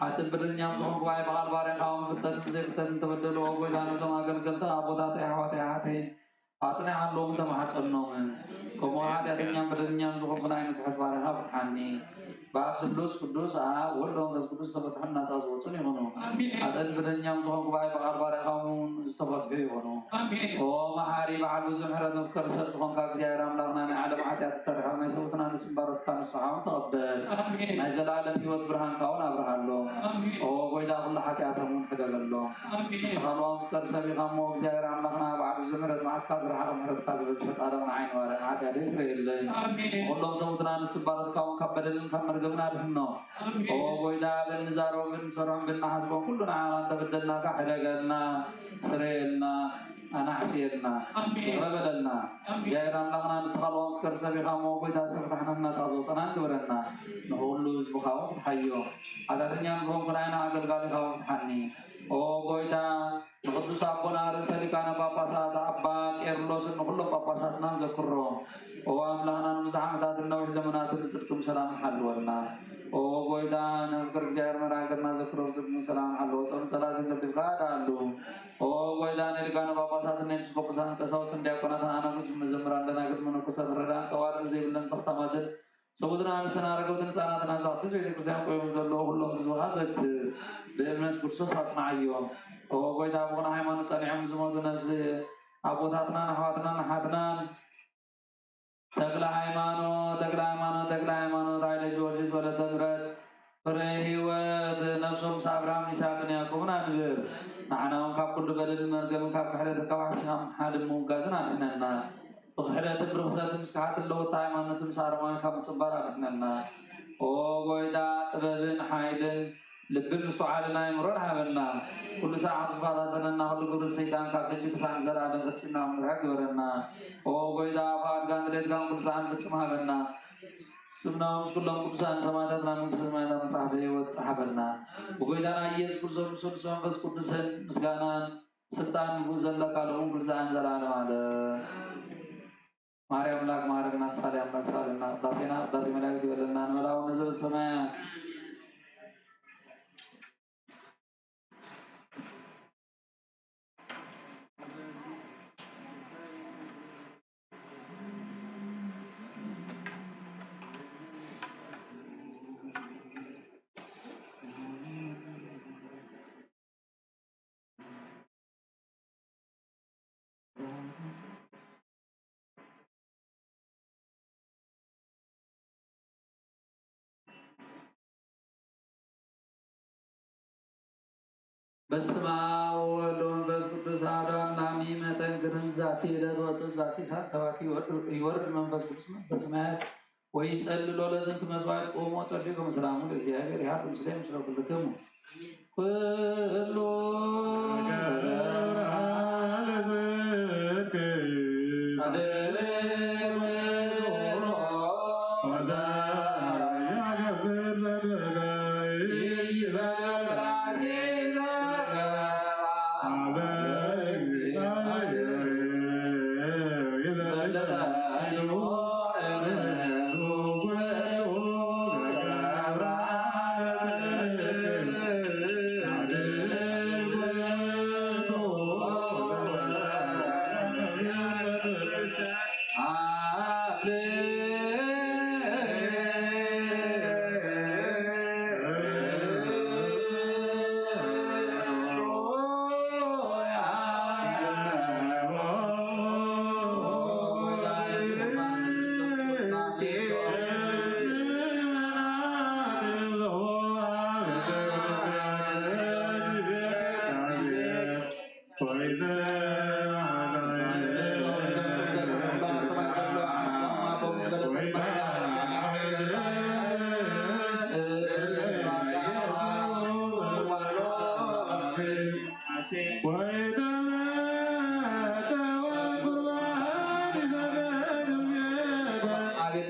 ሓጥን በደለኛን ዝኾንኩ ብኣይ ብቓል ባርያኻ እውን ፍልጠትን ብዘይፍልጠትን ተበደሉ። ኦ ጎይታ ነዞም ኣገልገልቲ ኣቦታተይ ኣሕዋተይ ኣሓተይን ኣጽንዓሎም ተማሕጸኖምን። ከምኡ ሓጢኣተኛን በደለኛን ዝኾንኩ ናይ ንትሑት ባርያኻ ፍትሓኒ። ብኣብ ስሉስ ቅዱስ ኣብ ወልድ መንፈስ ቅዱስ ተፈትሑን ናጻ ዝወጹን ይኹኑ። ኣሜን። ሓጥእን በደለኛን ዝኾንኩ ብኣይ ብቓል ባርያኻ እውን ዝተፈትሑ ይኹኑ። ኣሜን። ኦ መሓሪ በዓል ብዙሕ ምሕረት መፍቀሪ ሰብ ዝኾንካ እግዚኣብሔር ኣምላኽና ናይ ዓለም ሓጢኣት እተርሕቕ ናይ ሰብኡትና ንስንባረትካ ንስሓ እውን ተቐበል። ኣሜን። ናይ ዘለኣለም ህይወት ብርሃንካ እውን ኣብርሃሎም። ኣሜን። ኦ ጎይታ ኩሉ ሓጢኣቶም እውን ሕደገሎም። ኣሜን። ንስኻ ልዋም ፍቅር ሰብ ኢኻ እሞ እግዚኣብሔር ኣምላኽና በዓል ብዙሕ ምሕረት መዓትካ ዝረሓቐ ምሕረትካ ዝበዝሐ ጻድቕ ንዓይ ንባርያ ሓጢኣተይ ስረየለይ። ኣሜን። ኩሎም ሰብኡትና ንስንባረትካ እውን ካብ በደልን ካብ መርገምን ኣድሕኖ። ኣሜን። ኦ ጎይታ በል ንዛረቦ በል ንሰርሖም በል ንሓስቦም ኩሉ ንዓኻ እንተበደልናካ ሕደገልና። ስረየልና፣ ኣናሕስየልና፣ ኣሜን። ይቕረ በለልና። ኣሜን። እግዚኣብሔር ኣምላኽና ንስኻ ልዋም ፍቅር ሰብ ኢኻ እሞ ጎይታ ዝተፈታሕናን ናጻ ዝወጸናን ግበረና። ንኹሉ ህዝብኻ እውን ፍትሓዮ። ሓጢኣተኛ ንዝኾንኩ ንዓይና ኣገልጋሊኻ እውን ፍትሓኒ። ኦ ጎይታ ንቅዱስ ኣቦና ርእሰ ሊቃነ ጳጳሳት ኣባ ቄርሎስን ንኹሎም ጳጳሳትናን ዘክሮም። ኦ ኣምላኽና ንብዙሕ ዓመታትን ነዊሕ ዘመናትን ብጽድቅኩም ሰላም ሓልወልና። ኦ ጎይታ ንፍቅር እግዚኣብሔር መርሃ ሃገርና ዘክሮ ብጽድቅኩም ሰላም ሓልዎ። ጾም ጸላትን ገዲፍካ ኣዳሉ። ኦ ጎይታ ንሊቃነ ጳጳሳትን ኤጲስቆጶሳትን ቀሳውስትን ዲያቆናትን ኣናብስትን መዘምራን ደናግል መነኮሳት ረዳን ጠዋልን ዘይብለን ዘኽታማትን ሰብኡትን ኣንስትን ኣረገውትን ህፃናትን ኣብዚ ቅድስት ቤተክርስትያን ቆይሞም ዘለዉ ኩሎም ህዝብኻ ዘክር። ብእምነት ክርስቶስ ኣጽንዓዮም። ኦ ጎይታ ብቕኑዕ ሃይማኖት ጸኒዖም ዝሞቱ ነብሲ ኣቦታትናን ኣሕዋትናን ኣሓትናን ተክለ ሃይማኖት ተክለ ሃይማኖት ተክለ ሃይማኖት ሃይለ ጊዮርጊስ ወለተ ምሕረት ፍሬ ህይወት ነፍሶም ምስ ኣብርሃም ይስሐቅን ያዕቆብን ኣንብር። ንዓና እውን ካብ ኩሉ በደልን መርገምን ካብ ክሕደትን ካብ ሓሲኻም ሓድን ምውጋዝን ኣድሕነና። ብክሕደትን ብርኽሰትን ምስ ክሓትን ለወጥቲ ሃይማኖትን ምስ ኣረማውያን ካብ ምጽንባር ኣድሕነና። ኦ ጎይታ ጥበብን ሓይልን ልብን ምስትውዓልን ኣእምሮን ሃበና። ኩሉ ሳዕ ኣብ ዝፈታተነና ኩሉ ግብሪ ሰይጣን ካብ ሕጂ ክሳዕ ንዘለኣለም ፈጺምና ክንርሕቅ ግበረና። ኦ ጎይታ ኣፋ ኣድጋን ድሌትካን ኩሉ ሳዕ ንፍጽም ሃበና። ስምና ምስ ኩሎም ቅዱሳን ሰማዕታትና መንግስተ ሰማያት ኣብ መጽሓፈ ህይወት ጸሓፈልና። ብጎይታና ኢየሱስ ክርስቶስ ምስ ቅዱስ መንፈስ ቅዱስን ምስጋናን ስልጣን ብኡ ዘለካ ልኹም ግዛእን ዘላለም ዓለም። ማርያም ኣምላክ ማረና፣ ሳሊ ኣምላክ ሳልና፣ ቅዳሴና ቅዳሴ መላእክት ይበለና፣ ንመላው ነዘበ ሰማያት። በስመ አብ ወወልድ ወመንፈስ ቅዱስ አሐዱ አምላክ አሜን። መጠን ግርም ዛቲ ዕለት ወፅም ዛቲ ሰዓት ተባቲ ይወርድ መንፈስ ቅዱስ መንፈስ ሰማያት ወይጸልሎ ለዝንቱ መስዋዕት ቆሞ ጸልዩ ከመ ሰላሙ ለእግዚአብሔር ይሃሉ ምስሌ ምስለ ኩልክሙ። ኩሉ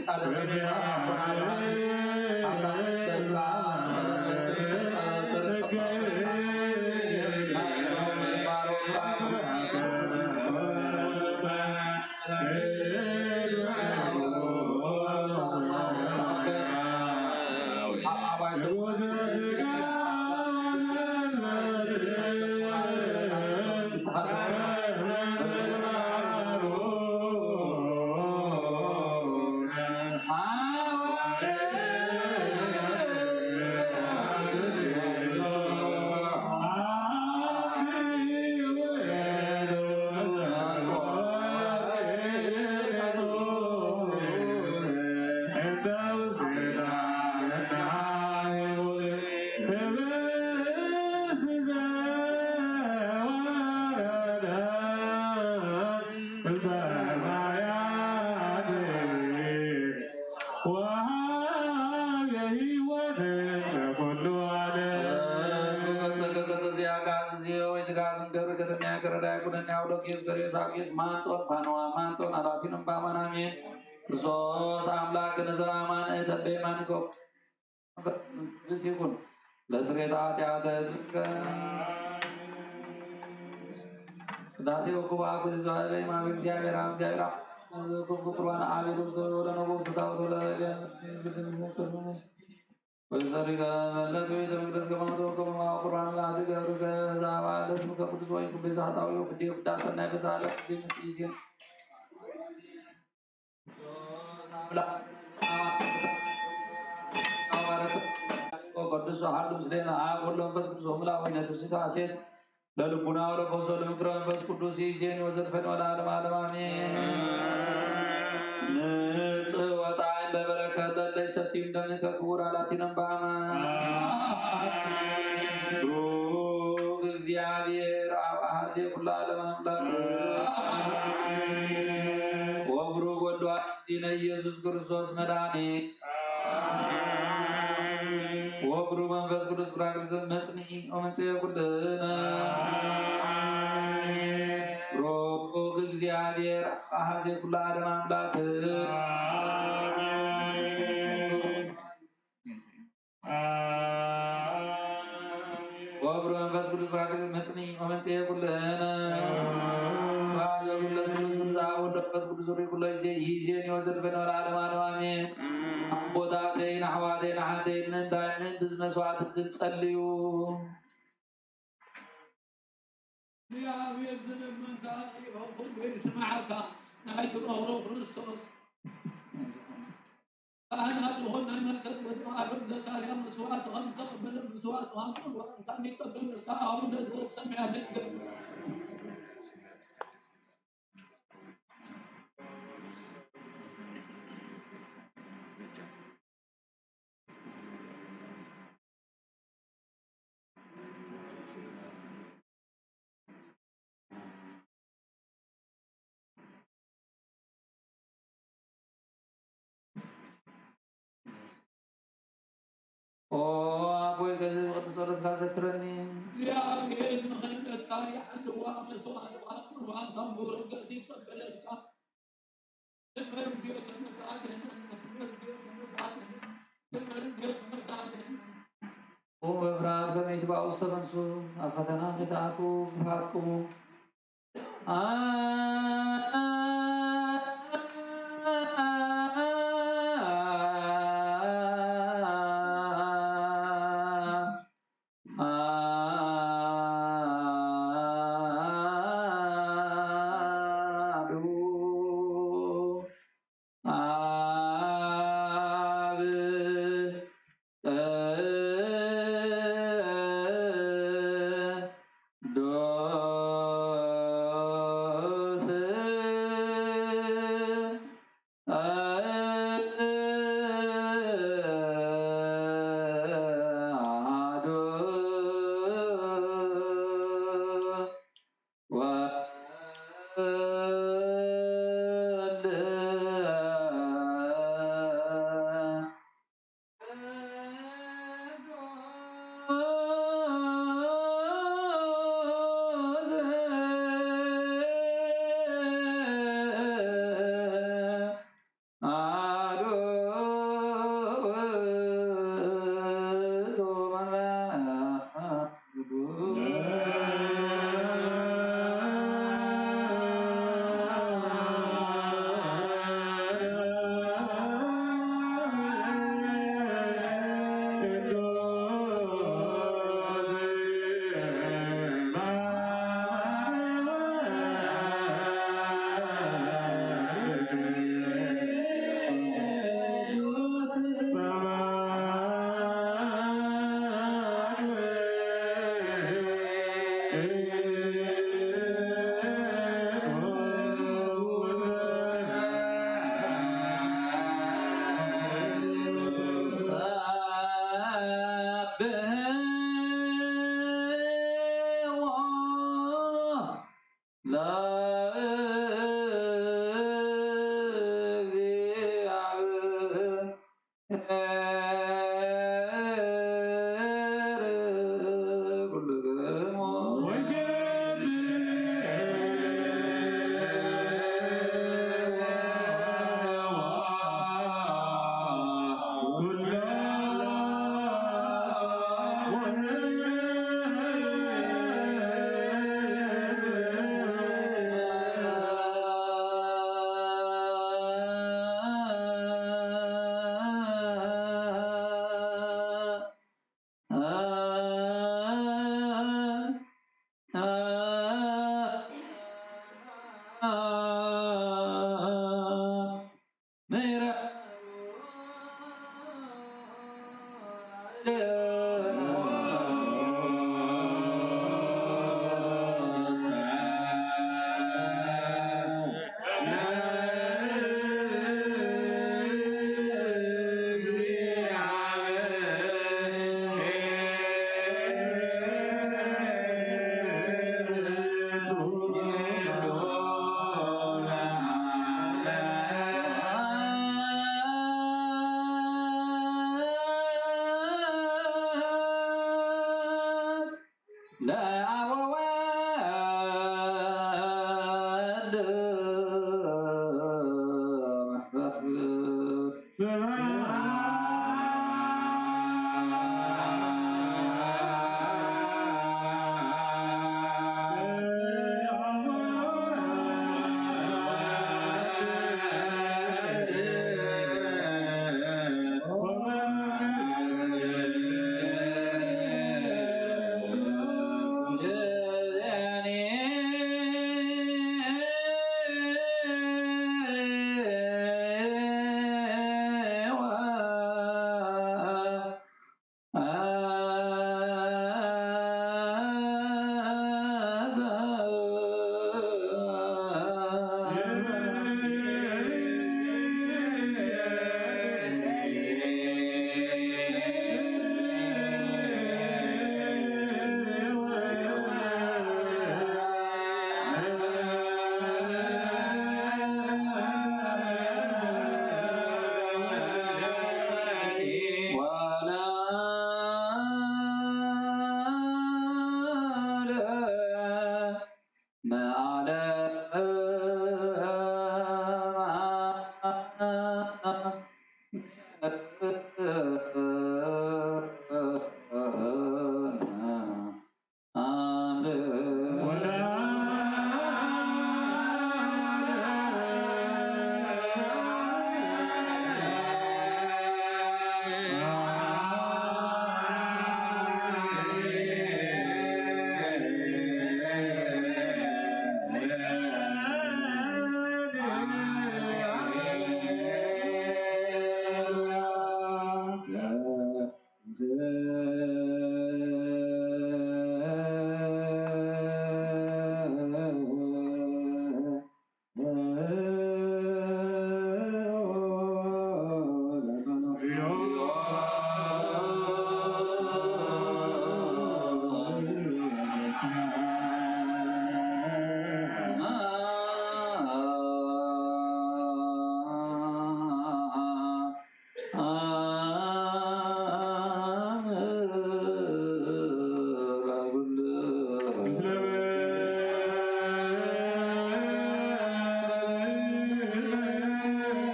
ጻድቅ ክርስቶስ አምላክ ንዘራማን እተቤ ማንኮ ቅዱስ ይኩን ለስርየተ ኃጢአተ ሕዝብከ። ቅዳሴ ወኩባ ኩዚ ዘበይ ማብ እግዚአብሔር አብ እግዚአብሔር አብ ኩብ ቁርባን አቤሉ ዘበይ ወለ ነቦ ስታወት ወለ ወይጸሪቀ መለት ቤተ መቅደስ ከማቶ ከመ ቁርባን ላቲ ገብርከ ዛባ ለስምከ ቅዱስ ወይ ኩቤዛ ኃጣዊ ወፍዴ ፍዳ ሰናይ በሳለ ጊዜ ምስ ጊዜ ቅዱስ ወሓዱ ምስሌነ አብ ወልድ መንፈስ ቅዱስ ወምላ ወይነ ትብስቶ ሐሴት ለልቡና ወለፈሶ ለምክረ መንፈስ ቅዱስ ይእዜኒ ወዘልፈኒ ወለዓለመ ዓለም አሜን። ንጽህ ወጣዕም በበረከት ለለ ይሰትዩ እንደምከ ክቡር አላቲነ እምበአማን ብሩክ እግዚአብሔር አብ አሐዜ ኩሉ ዓለም አምላክ ወብሩክ ወልድ ዋሕድ ዲነ ኢየሱስ ክርስቶስ መድኃኒ ወብሩክ መንፈስ ቅዱስ ጳራቅሊጦስ መጽንዒ ወመንጽሔ ኩልነ ብሩክ እግዚአብሔር አብ አሐዜ ኩሉ ዓለም አምላክ መጽኒ ወመንጽኤ ኩልነ። ስብሐት ለወልድ ለስሉስ ቅዱስ አብ ወወልድ ወመንፈስ ቅዱስ ርኡይ ኩሎ ጊዜ ይእዜኒ ወዘልፈኒ ወለዓለመ ዓለም አሜን። ኣቦታተይን ኣሕዋተይን ኣሓተይን ምእንታይ ምእንቲ እዚ መስዋዕቲ ዝጸልዩ። እግዚኣብሔር ዝለመንካ ይኹን ይስምዓካ። ናይ ትቐብሮ ክርስቶስ ካህናት ዝኾን ናይ መለከት ወዲ ኣሮን ዘካርያ መስዋዕቲ ከም ዝተቐበለ መስዋዕትኻ ንጽዋዕካ ይቀበለልካ። ኣቡነ ዘበሰማያት ንግደስ። ኦ ኣቦይ፣ ከዚ ብቅዱስ ጸሎትካ ዘክረኒ። እግዚኣብሔር ንኽህነትካ ይሓልዋ፣ መስዋዕትኻ ቁርባንካ ብበረከት ይቀበለልካ። ቁሙ በፍርሃት ከመ ይትባኡ ውስተ መንሱ፣ ኣብ ፈተና ከይትኣትዉ ብፍርሃት ቁሙ። አሐዱ አብ ቅዱስ አሐዱ ወወልድ አሐዱ ውእቱ መንፈስ ቅዱስ።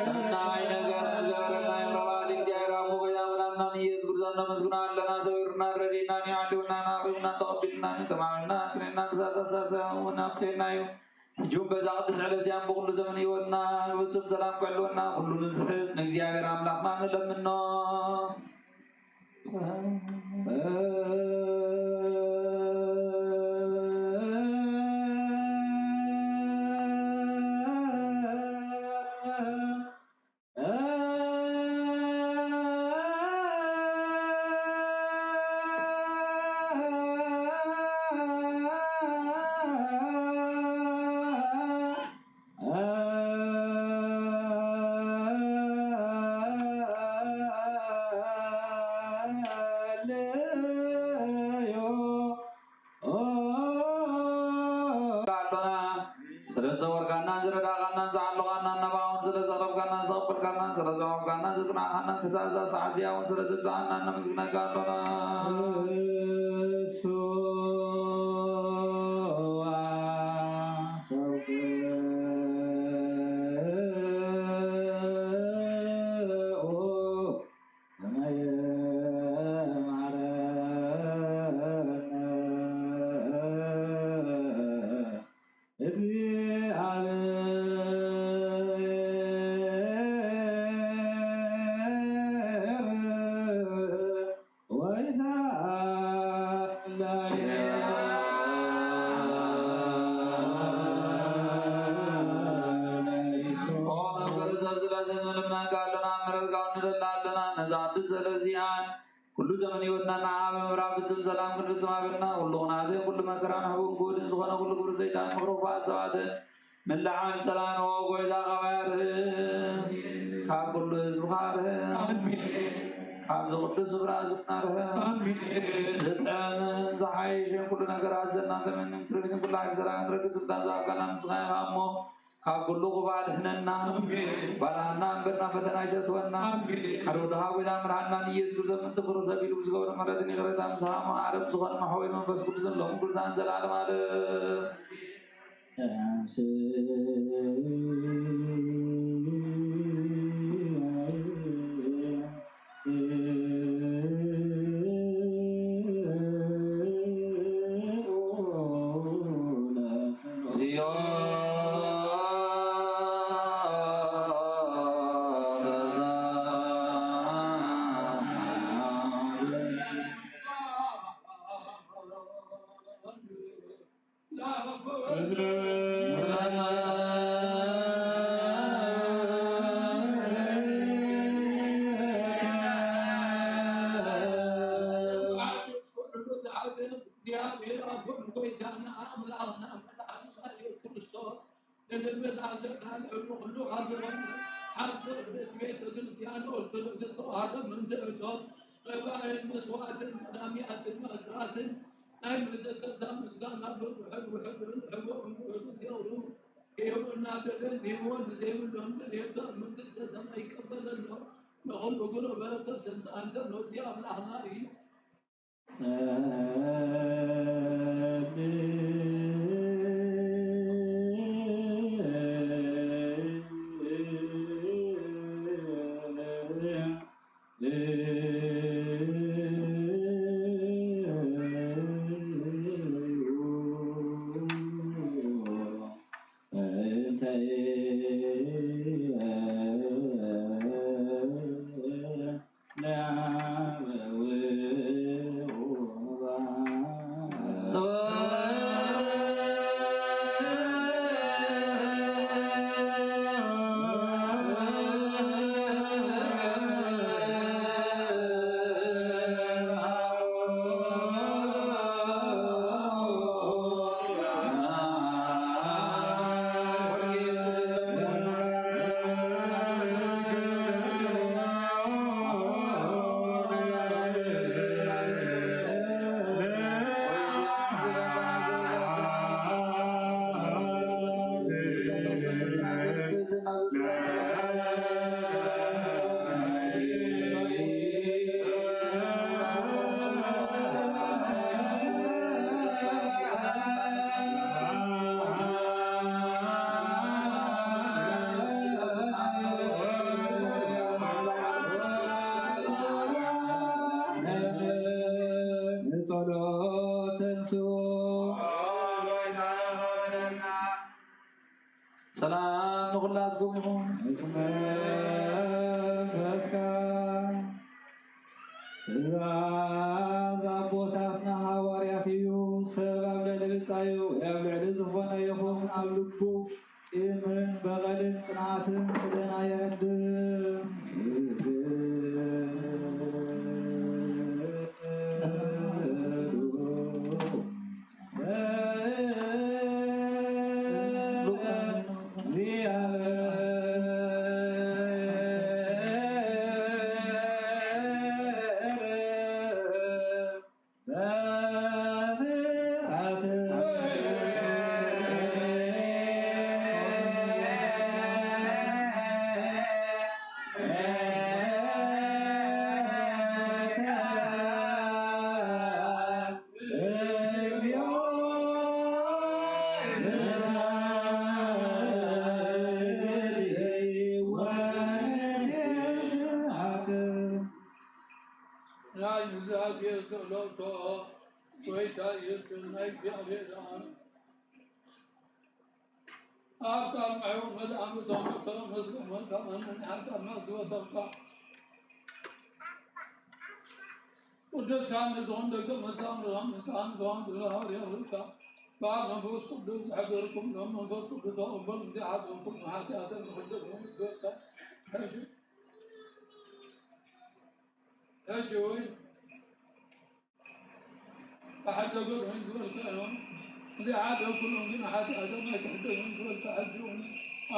ሰናይ ነገር ንዝገበረልና ይቕረ በሃሊ እግዚኣብሔር ኣቦ ጐይታ መድኃኒና ኢየሱስ ክርስቶስ ነመስግኖ ኣለና። ሰዊርና ረዲእና ንዓልውና ናቕብና ተቐቢልና ንተማልና ስነና ክሳሳሳሰ እውን ኣብፅኤና እዩ። ሕጂ እውን በዛ ቅድስት ዕለት እዚኣን ብኩሉ ዘመን ህይወትና ንፍጹም ሰላም ክሕልወና ኩሉ ንዝሕዝ ንእግዚኣብሔር ኣምላኽና ንለምኖ። ኣሎና። ስለ ዝሰወርካናን ዝረዳእካናን ዝዓለኻናን ናባውን ስለ ዘቕረብካናን ዘቕበልካናን ስለ ዘቆምካናን ዘጽናዕካናን ክሳብ እዛ ሰዓት እዚኣ እውን ስለ ዘብጽሓና ነመስግነካ ኣሎና። እሱ ኦ መፍቀሪ ሰብ ስለዚ ንልምነካ ኣለና፣ ምሕረትካ ንደሊ ኣለና። ነዛ ቅድስት ሰለስቲኣን ኩሉ ዘመን ህይወትና ንዓኻ ብምብራ ፍጹም ሰላም ክንፍጽም ሃበና። ኩሉ ኹናትን ኩሉ መከራን ሕቡን ክውድን ዝኾነ ኩሉ ግብሪ ሰይጣን ምኽሪ ክፉኣት ሰባትን ምልዓል ጸላንኦ ጎይታ ካብ ኣያርህ ካብ ኩሉ ህዝብኻ ኣርህ። ኣሜን። ካብዚ ቅዱስ ስፍራ ህዝብና ኣርህ። ኣሜን። ዝጥዕምን ዝሓይሽን ኩሉ ነገር ኣዘና ተመንን ትርቢትን ኩሉ ሓይል ሰላም ክትረክብ ስልጣን ዝሃብካና ንስኻ ኢኻ እሞ ካብ ኩሉ ክፉእ ኣድሕነና። ኣሜን። ባልዓና እምበር ናብ ፈተና ኣይተእትወና። ኣሜን። ሓደ ወድኻ ጎይታ መድሓንና ንኢየሱስ ክርስቶስ ምእንቲ ፍቕሪ ሰብ ኢሉ ብዝገብሮ ምሕረትን ይቕሬታን ምሳኻ ዓረብ ዝኾነ መሓወይ መንፈስ ቅዱስን ሎምን ቅዱሳን ዘላለም ዓለም። እግዚኣብሔር ኣቦን ጎይታና ኣምላኽና መድሓኒና ኢየሱስ ክርስቶስ ንልምና ዘዳልዕሉ ኩሉ ካብ ዝኾነ ሓንቲ ቅድስት ቤተ ክርስቲያን ኦርቶዶክስ ተዋህዶ ምንትእቶ መባእን መስዋዕትን ቀዳሚያትን ኣስራትን ናይ መዘከርታ ምስጋና ብዙሕን ውሑድን ሕቡእን ውሑድን ዜብሩ ሂቡ እናደለን ሂብዎ ንዘይብሎም ድልየቶ መንግስተ ሰማይ ይቀበለሎም። ንኹሉ ግሩም በረከት ስልጣን ዘሎ እዚ ኣምላኽና እዩ። ሰላም ንኹላትኩም ይኹን። እስመ ፈትካ ትእዛዝ ኣቦታትና ሃዋርያት እዩ። ሰብ ኣብ ልዕሊ ብጻዩ ወይ ኣብ ልዕሊ ዝኾነ ይኹን ኣብ ልቡ ቂምን በቐልን ቅንኣትን ጥልን ኣየዕድም። ናይ እግዚኣብሔር ጸሎቶ ጎይታ ኢየሱስ ናይ እግዚኣብሔር ኣብ ቃል መሕው መድኣም እቶም መከረ መስሎ መካመን ሓጣማ ዝበተርካ ቅዱሳን ንዝኾን ደቂ መዛሙርካ ምሳን ዝኾን ብሃዋርያ ብልካ በዓል መንፈስ ቅዱስ ዝሕደርኩም ሎም መንፈስ ቅዱስ ተቐበሉ። እዚሓደርኩም ንሓጢኣተን ንክልኩም ዝበልካ ሕጂ ሕጂ እውን ክሕደገሉ ዝበልካ እዮም። እዚሓደርኩሎም ግን ሓጢኣቶም ኣይክሕደጉን ዝበልካ ሕጂ እውን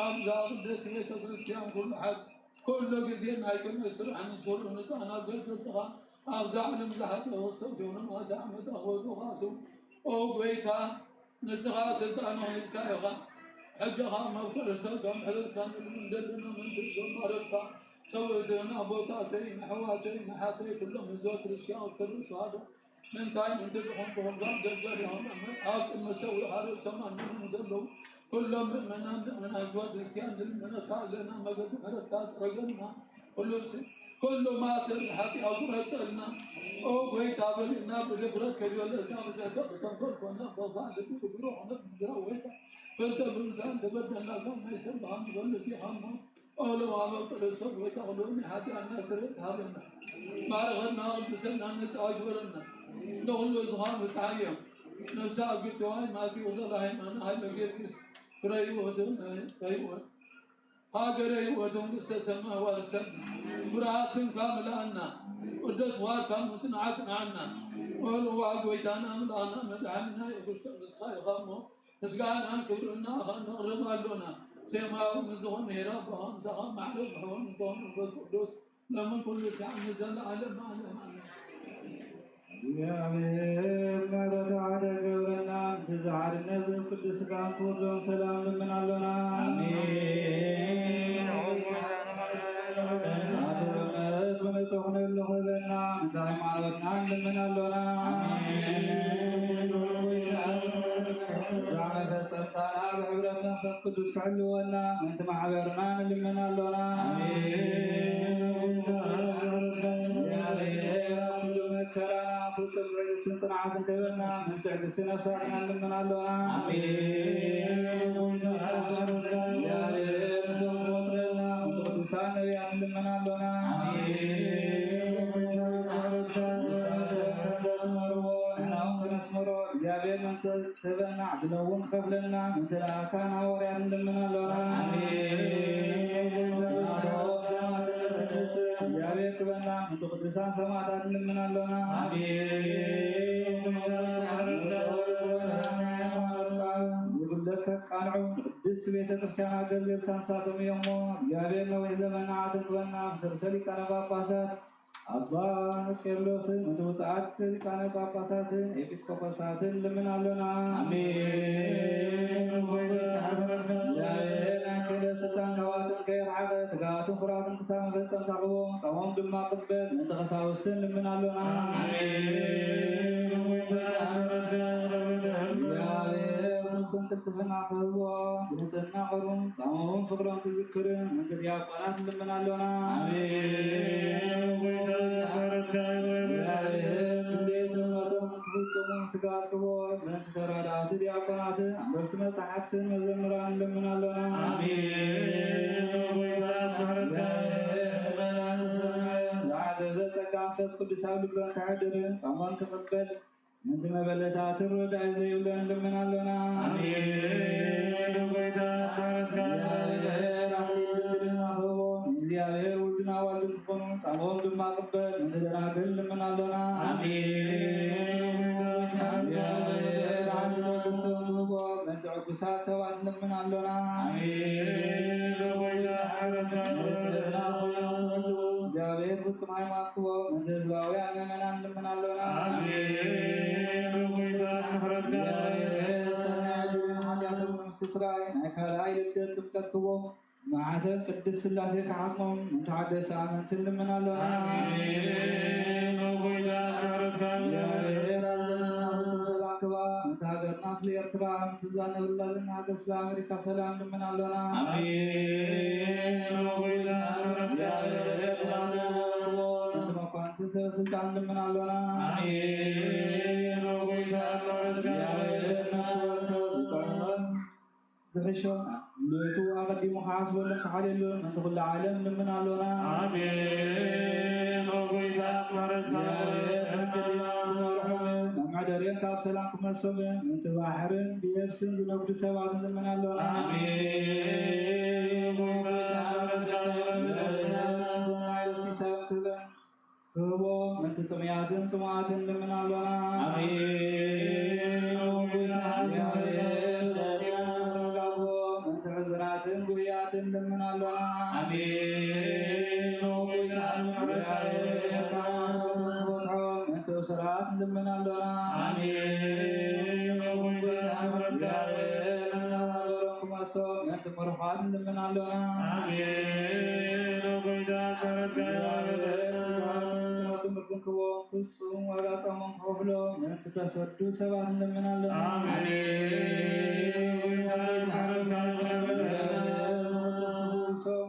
ኣብዛ ቅድስቲ ቤተ ክርስቲያን ኩሉ ሓድ ኩሉ ግዜ ናይ ቅድሚ ስራሕን ስሩዕ ንፃን ኣገልገልትኻ ኣብዛ ዓለም ዝሓጠሩ ሰብ ሲሆኑ ማሳ ዓመት ኣኽበዱ ካሱ ኦ ጎይታ ንስኻ ስልጣን ሂብካ ኢኻ። ሕጂ ኸኣ መብክዕ ሰብ ከም ሕረድካ ንልምን ዘለና ምንትሪ ዘማረትካ ሰውእትና ኣቦታተይ ንሕዋተይ ንሓተይ ኩሎም ህዝበ ክርስቲያን ኦርቶዶክስ ተዋህዶ ምንታይ ምንትሪ ድኾንኩም ካብ ገልገል ኢኹም ኣብ ቅድሚ ሰውእኻ ርእሶም ኣንድኖም ዘለዉ ኩሎም ምእመናን ምእመናን ህዝበ ክርስቲያን ንልምነካ ኣለና። መገዲ ምሕረትካ ጥረገልና። ኩሉ ስ- ኩሉ ማእሰር ሓጢኣት ቁረጸልና። ኦ ጎይታ በሊዕና ብድፍረት ከይበለጽና ብዘሕተ ብተንኮል ኮነ በፋእ ልቢ ብግብሪ ኮነ ብምድራዊ ጎይታ ፍርደ ብምሳን ተበደልና ካብ ናይ ሰብ ድኻን ዝበልጽ ኢኻ እሞ ኦ ለዋመ ቅዱስ ሰብ ጎይታ ኩሉ ናይ ሓጢኣትና ስርየት ሃበና። ባርኸና ቅዱሰና ነጻ ግበረና። ንኹሉ ዝኾኑ ተዓዮም ነብሳ ግድዋይ ማቲው ዘላ ሃይማኖት ሃይለ ጊዮርጊስ ፍረ ህይወትን ፍረ ህይወት ሃገረ ህይወት መንግስተ ሰማይ ዋርሰን ብርሃን ስምካ ምልኣና። ቅዱስ ዋርካ ምጽንዓት ንዓና። ወልዋ ጎይታና ምላእና መድሓኒና የሱስ ንስኻ ኢኻ እሞ ምስጋናን ክብርና ኢኻ ነቕርብ ኣሎና። ሴማዊ ንዝኾነ ሄራ ብኻ ምሳኻ ማዕረ ብሕቦን ንዝኾነ መንፈስ ቅዱስ ሎምን ኩሉ ሰዓት ንዘለዓለም ዓለም ኣሜን። እግዚኣብሔር ምሕረቱ ሓደ ገብረና። ምስዚ ሓድነት ቅዱስ ስጋን ክቡር ደሙን ሰላም ልምን ኣሎና። ኣሜን። ናቱ እምነት ብንጹህ ክንህሉ ክህበና ምእንቲ ሃይማኖትና ንልምን ኣሎና። እዛ መፈጸምታና ብሕብረት መንፈስ ቅዱስ ክሕልወና ምእንቲ ማሕበርና ንልምን ኣሎና። እግዚኣብሔር ኣብ ኩሉ መከራና ፍጹም ትዕግስትን ጽንዓትን ክህበና ምእንቲ ትዕግስቲ ነፍሳትና ንልምን ኣሎና። እግዚኣብሔር ንሶም ክቆጽረልና ምእንቲ ቅዱሳን ነቢያት ንልምን ኣሎና። ንሳቶም ከም ዘስመርዎ ንሕና እውን ከነስምሮ እግዚኣብሔር መንፈስ ክህበና ዕድለ እውን ክኸፍለና ምእንቲ ለኣካን ሃዋርያት ንልምን ኣሎና። ናቶም ሰማዕትነት ንጽል እግዚኣብሔር ክበና ምእንቲ ቅዱሳን ሰማዕታት ንልምን ኣሎና። ሃይማኖትካ ዘይጉድለካ ቃልዑ ንቅድስት ቤተ ክርስቲያን ኣገልገልታ ንሳቶም እዮም እሞ እግዚኣብሔር ነዊሕ ዘመን ንዓቶም ክበና ምእንቲ ርእሰ ሊቃነ ጳጳሳት ኣባ ቄርሎስን ምእንቲ ውፅዓት ሊቃነ ጳጳሳትን ኤጲስቆጶሳትን ልምን ኣሎና። ኣሜን። እግዚኣብሔር ናይ ክህደት ስልጣን ካብኣቶም ከየርሓቐ ትግሃትን ፍርሃትን ክሳብ መፈጸምታ ክቦም ጾሞም ድማ ቅበል ምእንቲ ቀሳውስትን ልምን ኣሎና። ኣሜን። እግዚኣብሔር ፍጹም ቅልጥፍና ክህቦ ብንጽህና ቐርቡን ጻሞውን ፍቕሮም ክዝክርን ምእንቲ ዲያቆናት ንልምን ኣሎና። ኣሜን። ጎይታ ዝሓረካ ይበል። እግዚኣብሔር ክንደየት እምነቶም ክፍጽሙ ትጋት ክቦ ምእንቲ ተራዳእቲ ዲያቆናትን ኣንበብቲ መጻሕፍትን መዘምራን ንልምን ኣሎና። ቅዱስ ኣብ ልበን ክሕድር ጻሞን ክቕበል ምንቲ መበለታትን ረዳኢ ዘይብለን ልምን ኣሎና። ኣሜን። ጎይታ ማረካ። እግዚኣብሔር ኣኽሊል ድንግልና ክህቦ ንእግዚኣብሔር ውልድና ዋልድ ክኾኑ ጻሞም ድማ ቅበል ምንቲ ደናግል ልምን ኣሎና። ኣሜን። እግዚኣብሔር ዓዲ ተወደሶም ክህቦ ምንቲ ዕጉሳት ሰባት ልምን ኣሎና። ኣሜን። ጎይታ ማረካ። ንጽህና ኮይኖም ክህልዉ እግዚኣብሔር ፍጹም ሃይማኖት ክህቦ ምንቲ ህዝባውያን ምእመናን ልምን ኣሎና። ኣሜን። ጎይታ ምሕረትካ እግዚኣብሔር ሰናይ ዕድልን ሓጢኣቶም ንምስትስራይ ናይ ካልኣይ ልደት ጥምቀት ክህቦ ማዕተብ ቅድስት ስላሴ ክሓትሞም ምንቲ ሓደስቲ ኣመንቲ ልምን ኣሎና። ኣሜን። ጎይታ ምሕረትካ እግዚኣብሔር ኣብ ዘመንና ፍጹም ሰላም ክህባ ምንቲ ሃገርና ስለ ኤርትራ ምንቲ ዝዛነብላ ዘለና ሃገር ስለ ኣሜሪካ ሰላም ልምን ኣሎና። ኣሜን። ጎይታ ምሕረትካ እግዚኣብሔር ፍርሃት ክህቦ ምንቲ መኳንንትን ሰበ ስልጣን ልምን ኣሎና። ኣሜን። ጎይታ ምሕረትካ እግዚኣብሔር ነፍሲ ወከፍ ዝጥዕሞን ዝሕሾ ንቤቱ ኣቐዲሙ ክሓስበሉን ክሓልየሉን ምንቲ ኩሉ ዓለም ልምን ኣሎና። ኣሜን። ጎይታ ምሕረትካ እግዚኣብሔር መንገዲና ክመርሖም ናብ መሕደሪኦም ካብ ሰላም ክመልሶም ምንቲ ባሕርን ብየብስን ዝነግዱ ሰባት ልምን ኣሎና። ኣሜን። ጎይታ ምሕረትካ እግዚኣብሔር ናይ ነፍሲ ሰላም ክህበን ክህቦ ምንቲ ጥሙያትን ጽሙኣትን ልምን ኣሎና። ኣሜን። ጎይታ እግዚኣብሔር ረጋግቦ ምንቲ ሕዙናትን ጉህያትን ልምን ኣሎና። ኣሜን። ጎይታ ምሕረትካ እግዚኣብሔር ካብ ማእሰርቶም ክፈትሖም ምንቲ እሱራት ልምን ኣሎና። ኣሜን። ጎይታ ምሕረትካ እግዚኣብሔር ናብ ሃገሮም ክመልሶም ምንቲ ምሩኻት ልምን ኣሎና። ኣሜን። ጎይታ ምሕረትካ እግዚኣብሔር ትምህርትን ትምህርትን ክህቦም ፍጹም ዋጋ ጻሞም ክኸፍሎ ምንቲ ተሰዱ ሰባት ልምን ኣሎና። ኣሜን። ጎይታ ምሕረትካ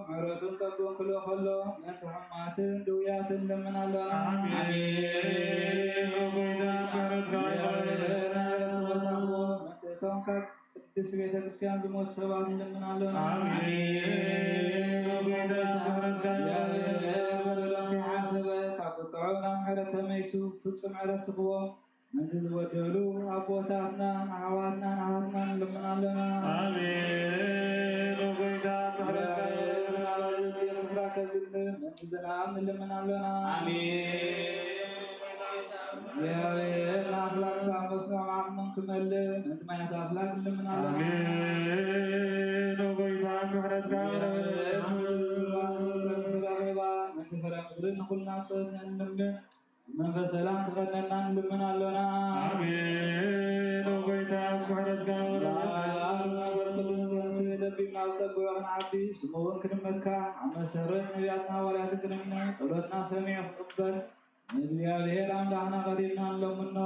ምሕረቱን ጸጉን ክልኦ ከሎ ምንቲ ሕማትን ድውያትን ልምን ኣሎና። ኣሜን። ጎይታ ምሕረትካ እግዚኣብሔር ናይ ዕረፍቲ ቦታ ክህቦ ምንቲ እቶም ካብ ቅድስት ቤተ ክርስቲያን ዝሞቱ ሰባት ልምን ኣሎና። ኣሜን። ጎይታ ምሕረትካ እግዚኣብሔር በደሎም ከይሓሰበ ካብ ቁጥዑ ናብ ምሕረት ተመይሱ ፍጹም ዕረፍቲ ክህቦም ምንቲ ዝበደሉ ኣቦታትናን ኣሕዋትናን ኣሃትናን ልምን ኣሎና። ኣሜን። ጎይታ ምሕረትካ እግዚኣብሔር ዝናብ ኣብ ዘድልዮ ስፍራ ከዝንብ ምንቲ ዝናብ ንልምን ኣሎና። ኣሜን። እግዚኣብሔር ንኣፍላክ ሳብ መስኖ ዓቕሞም ክመልእ ምንቲ ማያት ኣፍላክ ንልምን ኣሎና። ኣሜን። ጎይታ ምሕረትካ እግዚኣብሔር ምድሪ ዝራእቲ ዘውፅእ ፍረ ሬባ ምንቲ ፍረ ምድሪ ንኹልና ብፀሎትና ንልምን። መንፈስ ሰላም ክቐነና ንልምን ኣሎና። ኣሜን። ጎይታ ምሕረትካ እምበኣር መንፈስ ቅዱስ ተንስእ ለቢብና ኣብ ጸግኡ ክንዓቢ ስሙ እውን ክንመካ ኣብ መሰረት ነቢያትና ሃዋርያትን ክንምነ ጸሎትና ሰሚዑ ክቕበል ንእግዚኣብሔር ኣምላኽና ቀሪብና ንለምኖ።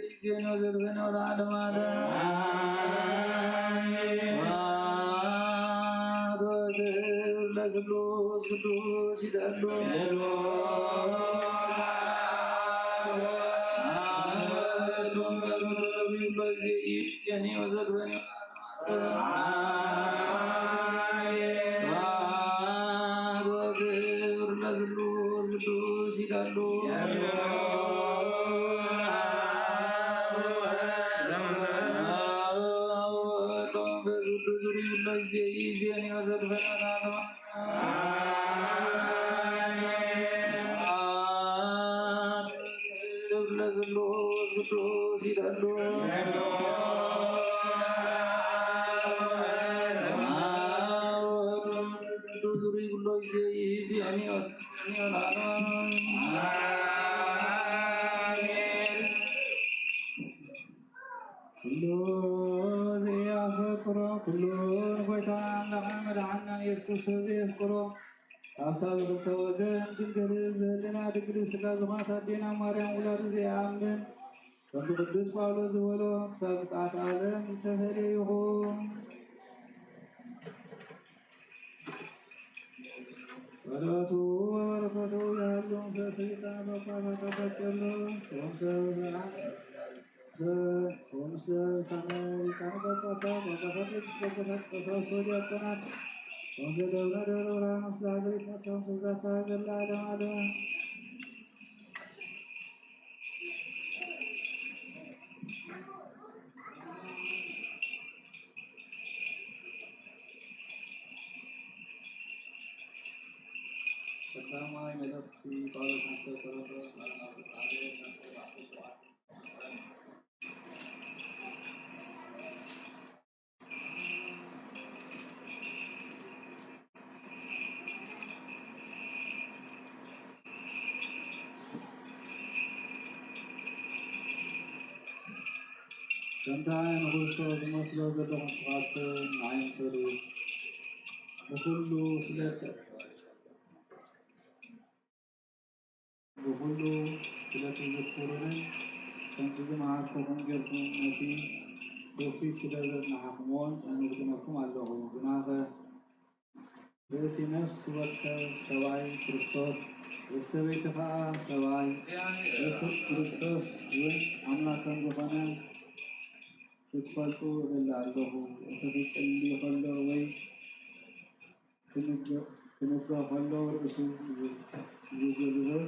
ጊዜን ወዘልፈን ወለዓለመ ዓለም። አሜን። ስብሐት ወክብር ለስሉስ ቅዱስ ይደሉ። ይደሉ። አሐዱ በዘበነ ወዘልፈን ስብሐት ወክብር ለስሉስ ቅዱስ ይላሉ። አብ ወወልድ ወመንፈስ ቅዱስ ርኢዩ ለጊዜ ይእዜኒ ወዘልፈነ ለዓለመ ዓለም። አሜን። ክብር ለስሉስ ቅዱስ ይላሉ። ቅዱስ ሩይ ኩሎ ጊዜ ይእዜኒ ወዘልፈኒ ወለዓለመ ዓለም። አሜን። ኩሉ ዘየፍቅሮ ኩሉ ንጎይታ ኣምላኽና መድሓንና ኢየሱስ ክርስቶስ ዘየፍቅሮ ካብታ ብክልተ ወገን ድንግል ብህልና ድንግል ብስጋ ዝኾነት ኣዴና ማርያም ውላዱ ዘይኣምን ከምቲ ቅዱስ ጳውሎስ ዝበሎ ክሳብ ምጽኣት ዓለም ዝተፈልየ ይኹን። ጸሎቱ ወበረከቱ ይሃሉ ምስለ ሰሊጣን ጳጳሳት ኣባ ቄርሎስ ወምስለ ወምስለ ርእሳነ ሊቃነ ጳጳሳት፣ ጳጳሳት፣ ኤጲስቆጶሳት፣ ቀሳውስት ወዲያቆናት፣ ወምስለ ደብረ ደብረ ብርሃን፣ ወምስለ ሀገሪቱና፣ ወምስለ ዛቲ ሀገር ለዓለመ ዓለም። ቀዳማይ መልእኽቲ ጳውሎስ ንሰብ ቆሮንቶስ ምዕራፍ ሓደ፣ ከምታ ንክርስቶስ ዝመስሎ ዘለኹም ንስኻትኩም ንዓይ ምሰሉ። ብኹሉ ስለ ብኹሉ ስለ ትዝክሩንን ከምቲ ዝመሃርኩኹም ጌርኩም ነቲ ትውፊት ስለ ዘጽናሕኩምዎን ኣመስግነኩም ኣለኹ። ግናኸ ርእሲ ነፍሲ ወከፍ ሰብኣይ ክርስቶስ፣ ርእሲ ሰበይቲ ኸኣ ሰብኣይ፣ ርእሲ ክርስቶስ እውን ኣምላኽ ከም ዝኾነ ክትፈልጡ እደሊ ኣለኹ። እቲ ክጽሊ ከሎ ወይ ክንበ-፣ ክንበ ከሎ ርእሱ ዝጉልብብ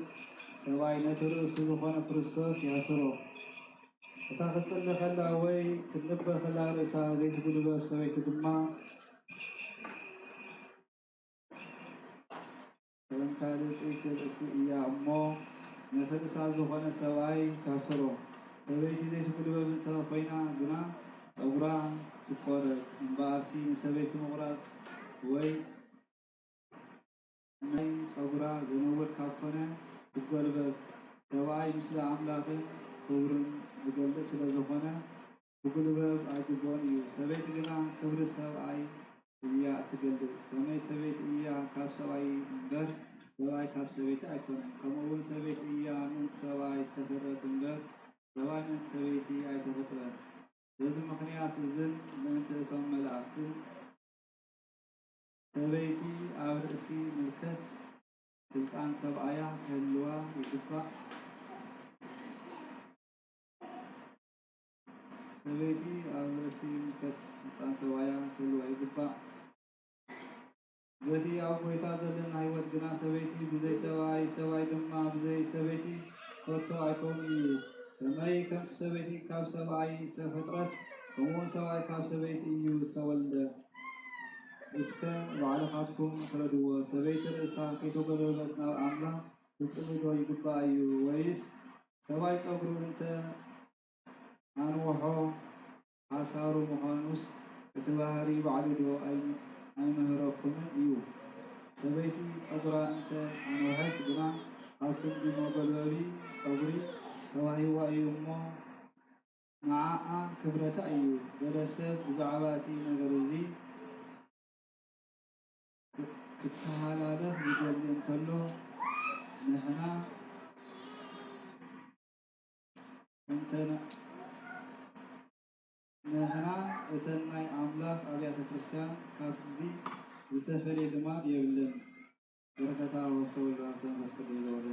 ሰብኣይ ነቲ ርእሱ ዝኾነ ክርስቶስ የሕስሮ። እታ ክትጽሊ ከላ ወይ ክትንበ ከላ ርእሳ ዘይትጉልበብ ሰበይቲ ድማ ከም ካልእ ጽይቲ ርእሲ እያ እሞ፣ ነቲ ርእሳ ዝኾነ ሰብኣይ ተሕስሮ። ሰበይቲ ዘይትጉልበብ እንተ ኾይና ግና፣ ጸጉራ ትቆረጽ። እምበኣርሲ ንሰበይቲ ምቑራጽ ወይ ናይ ጸጉራ ዘነውር ካብ ኮነ፣ ትጎልበብ። ሰብኣይ ምስለ ኣምላኽን ክብሩን ዝገልጽ ስለ ዝኾነ፣ ክጉልበብ ኣይግብኦን እዩ። ሰበይቲ ግና ክብሪ ሰብኣይ እያ እትገልጽ። ከመይ ሰበይቲ እያ ካብ ሰብኣይ እምበር፣ ሰብኣይ ካብ ሰበይቲ ኣይኮነን። ከምኡ እውን ሰበይቲ እያ ምእንቲ ሰብኣይ ዝተፈጥረት እምበር፣ ሰብኣይ ምእንቲ ሰበይቲ ኣይተፈጥረን። በዚ ምኽንያት እዝን ምእንቲ እቶም መላእኽትን ሰበይቲ ኣብ ርእሲ ምልከት ስልጣን ሰብኣያ ክህልዋ ይግባእ። ሰበይቲ ኣብ ርእሲ ምልከት ስልጣን ሰብኣያ ክህልዋ ይግባእ። በቲ ኣብ ጎይታ ዘለና ህይወት ግና ሰበይቲ ብዘይ ሰብኣይ፣ ሰብኣይ ድማ ብዘይ ሰበይቲ ከቶ ኣይከውን እዩ። ከመይ ከምቲ ሰበይቲ ካብ ሰብኣይ ዝተፈጥረት፣ ከምኡውን ሰብኣይ ካብ ሰበይቲ እዩ ዝተወልደ። እስከ ባዕልኻትኩም ፍረድዎ። ሰበይቲ ርእሳ ከይተጎልበበት ናብ ኣምላኽ ክትጽሊ ዶ ይግባእ እዩ? ወይስ ሰብኣይ ጸጉሩ እንተ ኣንውሖ ሓሳሩ ምዃኑስ እቲ ባህሪ ባዕሉ ዶ ኣይ-፣ ኣይምህረኩምን እዩ? ሰበይቲ ጸጉራ እንተ ኣንውሐት ግና ኣብ ክንዲ መጎልበቢ ጸጉሪ ተዋሂባ እዩ እሞ፣ ንዓኣ ክብረታ እዩ። ገለ ሰብ ብዛዕባ እቲ ነገር እዚ ክተሃላለኽ ይደሊ እንተሎ፣ ንሕና እንተ ቤተክርስቲያን ካብዚ ዝተፈለየ ልማድ የብለን። በረከታ ወፍተ ወልድ ወመንፈስ ቅዱስ ወለ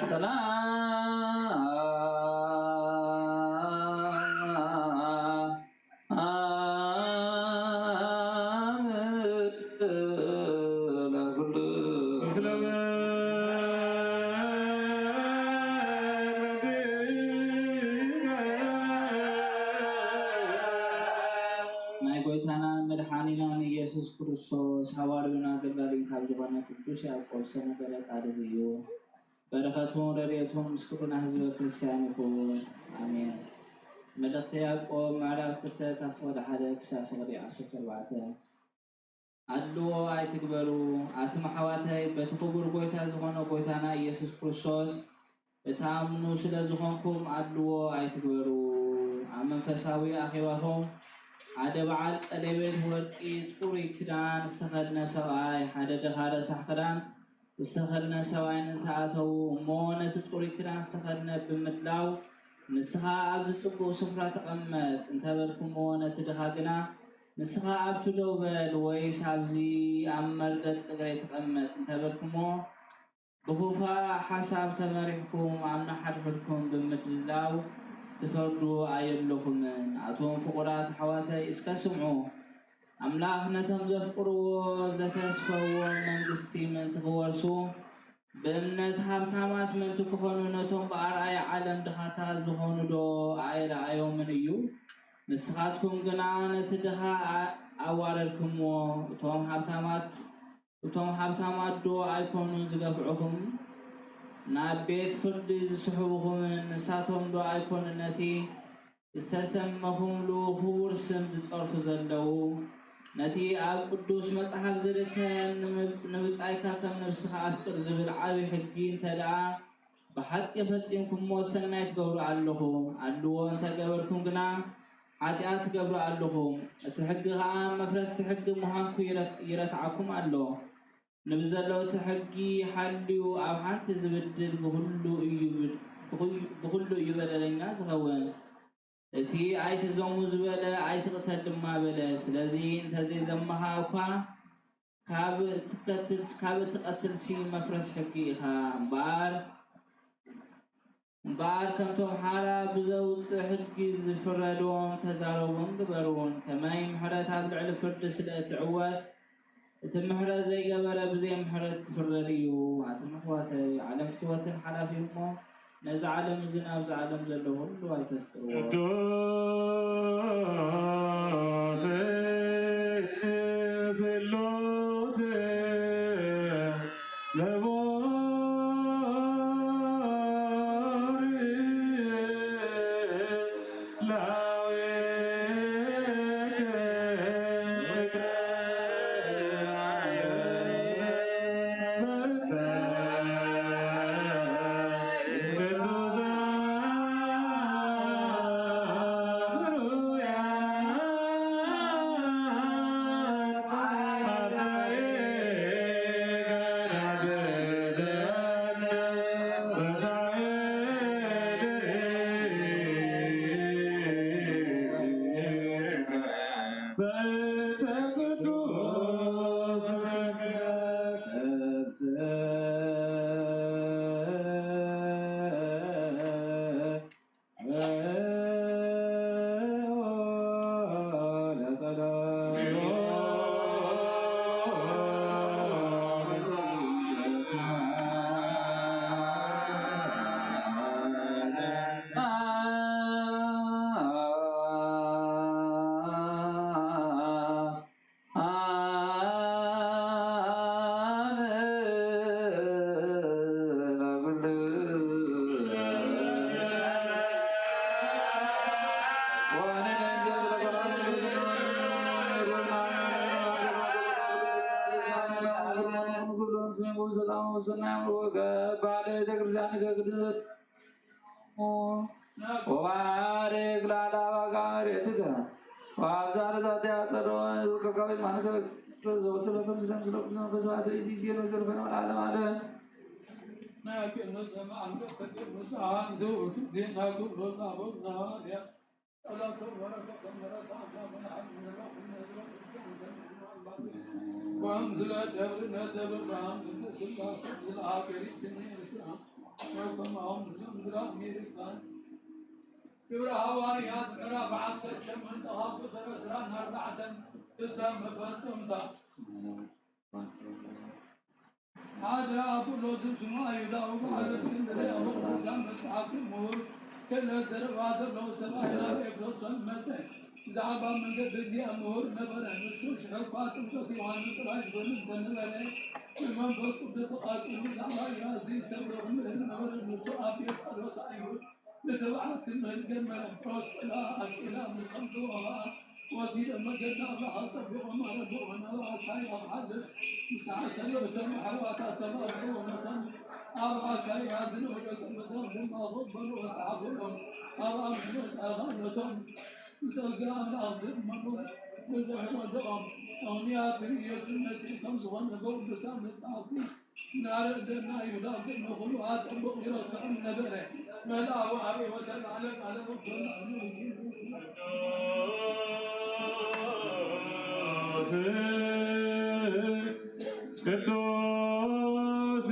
ሰላም ጽዮን ናይ ጎይታናን መድሓኒናን ኢየሱስ ክርስቶስ ሃዋርዩን ኣገልጋሊን ካብ ዝኾነ ቅዱስ ያዕቆብ ዝተነገረ ቃል እዚ እዩ። በረኸቱን ረድኤቱን ምስ ኩልና ህዝበ ክርስቲያን ይኹን። ኣሜን። መልእኽተ ያዕቆብ ምዕራፍ ክልተ ካብ ፍቕዲ ሓደ ክሳብ ፍቕዲ ዓሰርተ ኣርባዕተ። ኣድልዎ ኣይትግበሩ። ኣትም ኣሕዋተይ፣ በቲ ክቡር ጎይታ ዝኾነ ጎይታና ኢየሱስ ክርስቶስ እትኣምኑ ስለ ዝኾንኩም ኣድልዎ ኣይትግበሩ። ኣብ መንፈሳዊ ኣኼባኹም ሓደ በዓል ቀለቤት ወርቂ ጽሩይ ክዳን ዝተኸድነ ሰብኣይ፣ ሓደ ድኻ ረሳሕ ክዳን ዝተኸድነ ሰብኣይን እንተኣተዉ እሞ ነቲ ጽሩይ ክዳን ዝተኸድነ ብምድላው ንስኻ ኣብዚ ጽቡቕ ስፍራ ተቐመጥ እንተበልኩሞ ነቲ ድኻ ግና ንስኻ ኣብቲ ደው በል ወይስ ኣብዚ ኣብ መርገጽ እግረይ ተቐመጥ እንተበልኩሞ ብኹፋ ሓሳብ ተመሪሕኩም ኣብ ንሓድሕድኩም ብምድላው ትፈርዱ ኣየለኹምን። ኣቱም ፍቑራት ኣሕዋተይ እስከ ስምዑ። ኣምላኽ ነቶም ዘፍቅርዎ ዘተስፈዎም መንግስቲ ምእንቲ ክወርሱ ብእምነት ሃብታማት ምእንቲ ክኾኑ ነቶም ብኣርኣያ ዓለም ድኻታት ዝኾኑ ዶ ኣይረኣዮምን እዩ? ንስኻትኩም ግና ነቲ ድኻ ኣዋረድኩምዎ። እቶም ሃብታማት እቶም ሃብታማት ዶ ኣይኮኑን ዝገፍዑኹም? ናብ ቤት ፍርዲ ዝስሕቡኹምን ንሳቶም ዶ ኣይኮኑን ነቲ ዝተሰመኹምሉ ክቡር ስም ዝጸርፉ ዘለዉ? ነቲ ኣብ ቅዱስ መጽሓፍ ዝርከብ ንብጻይካ ከም ነብስኻ ኣፍቅር ዝብል ዓቢ ሕጊ እንተ ደኣ ብሓቂ ፈጺምኩምዎ ሰናይ ትገብሩ ኣለኹም። ኣድልዎ እንተ ገበርኩም ግና ሓጢኣት ትገብሩ ኣለኹም። እቲ ሕጊ ኸኣ መፍረስቲ ሕጊ ምዃንኩ ይረትዓኩም ኣሎ። ንብዘሎ እቲ ሕጊ ሓልዩ ኣብ ሓንቲ ዝብድል ብኹሉ እዩ በደለኛ ዝኸውን። እቲ ኣይትዘሙ ዝበለ ኣይትቕተል ድማ በለ። ስለዚ እንተዘይዘመኻ እኳ ካብ እትቀትልሲ መፍረስ ሕጊ ኢኻ እምበኣር እምበኣር ከምቶም ሓራ ብዘውፅእ ሕጊ ዝፍረድዎም ተዛረቡን ግበሩን። ከመይ ምሕረት ኣብ ልዕሊ ፍርዲ ስለ እትዕወት እቲ ምሕረት ዘይገበረ ብዘይ ምሕረት ክፍረድ እዩ። ኣቱም ኣሕዋተይ ዓለም ፍትወትን ሓላፊ እሞ ነዚ ዓለም እዚ ናብዚ ዓለም ዘሎ ኩሉ ኣይተፍቅርዎ። ቅዱስ ስሉስ ለቦ ስሙ ዘጣሙ ስናም ወገ ባለ ቤተክርስቲያን ከግድዘት ወባርክ ላዕለ ዋጋ መሬትከ ወአብዛለ ዛቲ አጸዶ ከካቢ ማንከ ዘወትር በከም ዝደም ዝለቁ ዘመንፈስ ባቶ ኢሲሲ ነው ዘልፈነ ወለዓለም ዓለም። ወእምዝለ ደብርነ ደብር ብርሃን ስላሴ ዝለኣከ ሪትኒ ኤርትራ ወከማኦም ዝምድራ ኣሜሪካን ግብረ ሃዋርያት ምዕራፍ ዓሰርተ ሸሞንተ ካብ ቁፅሪ ዕስራን ኣርባዕተን ክሳብ መፈጸምታ። ሓደ ኣጵሎስ ስሙ ኣይሁዳዊ በዓል እስክንድርያ፣ ኣብ ቅዱሳት መጻሕፍቲ ምሁር፣ ክእለት ዘረባ ዘለዎ ሰብኣይ ናብ ኤፌሶን መጸ። ብዛዕባ መንገዲ እግዚኣብሔር ምሁር ነበረ። ንሱ ሽሕ እኳ ጥምቀት ዮሃንስ ጥራይ ዝፈልጥ እንተነበረ፣ ብመንፈስ ቅዱስ ተቓጺሉ ብዛዕባ እግዚኣብሔር ሰብ ክምህር ነበረ። ንሱ ኣብ ቤት ጸሎት ኣይሁድ ብትብዓት ክምህር ጀመረ። ፕሮስቅላ ኣቂላ ምስ ሰምዕዎ ኸኣ ወሲዶም መገዲ ኣብርሃ ጸቢቖም ኣረድእዎ። ናብ ኣካያ ክሓልፍ ምስ ሓሰበ እቶም ኣሕዋት ኣተባብዕዎ። ነቶም ኣብ ኣካያ ዝነበሩ ደቀ መዛሙርት ድማ ኮፍ በሉ ወሰሓቑሎም። ኣብ ኣምስለት ኣእኻል ነቶም ብጸጋ ኣምላኽ ዝእመኑ ብዙሕ ረድኦም። ምኽንያቱ ኢየሱስ መሲሕ ከም ዝኾነ ብቅዱሳን መጻሕፍቲ እናረደና ይሁዳ ግን ንኹሉ ኣጸብቕ ይረትዖም ነበረ። መልኣኹ ኣበይ ወሰን ዓለም ዓለም ወሰን ዓለም ቅዱስ ቅዱስ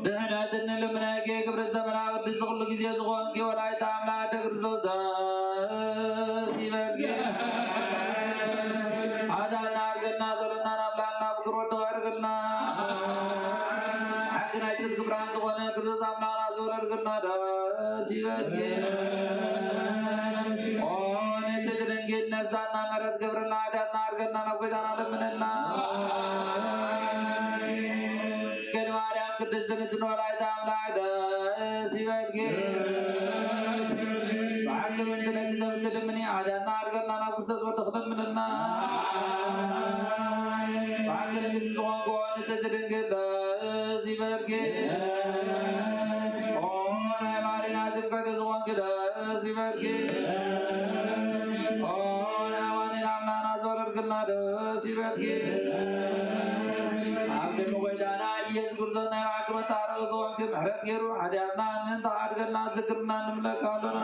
ድሕነትን ልምናይኪ ክብሪ ዝተመልኣ ቅድስቲ ኩሉ ግዜ ዝኾንኪ ወላዲተ ኣምላክ ኣደ ክርስቶስ ደስ ይበልኪ። ሓዳና ኣርገና ጸሎትና ናብ ላዕልና ፍቅር ወዶ ኣርግልና። ሓቂ ናይ ጽድቂ ብርሃን ዝኾነ ክርስቶስ ኣምላኽና ዝወለድክና ደስ ይበልኪ። ኦ ንጽሕቲ ድንግል ነፍሳና ምሕረት ገብርልና ሓጢኣትና ኣርገና ናብ ጎይታና ለምንልና። ድንግል ማርያም ቅድስት ንጽሕቲ ወላዲተ ኣምላክ ደስ ይበልኪ። ብሓቂ ምንቲ ደቂ ሰብ እትልምኒ ሓጢኣትና ኣርገና ናብ ክርስቶስ ወዲ ክለምንልና። ብሓቂ ንግስቲ ዝኾንክዎ ንጽሕቲ ድንግል ደስ ይበልኪ። ኦ ናይ ማሪና ድምቀት ዝኾንኪ ደስ ይበልኪ። ኦ ናይ ኣማኑኤል ኣምላኽና ዘወለድክልና ደስ ይበልኪ። ኣብ ቅድሚ ጎይታና ኢየሱስ ክርስቶስ ናይ ብሓቂ መታረቂ ዝኾንኪ ምሕረት ገይሩ ሓጢኣትና ምእንቲ ክሓድገልና ዝክርና ንምለካ ኣሎና።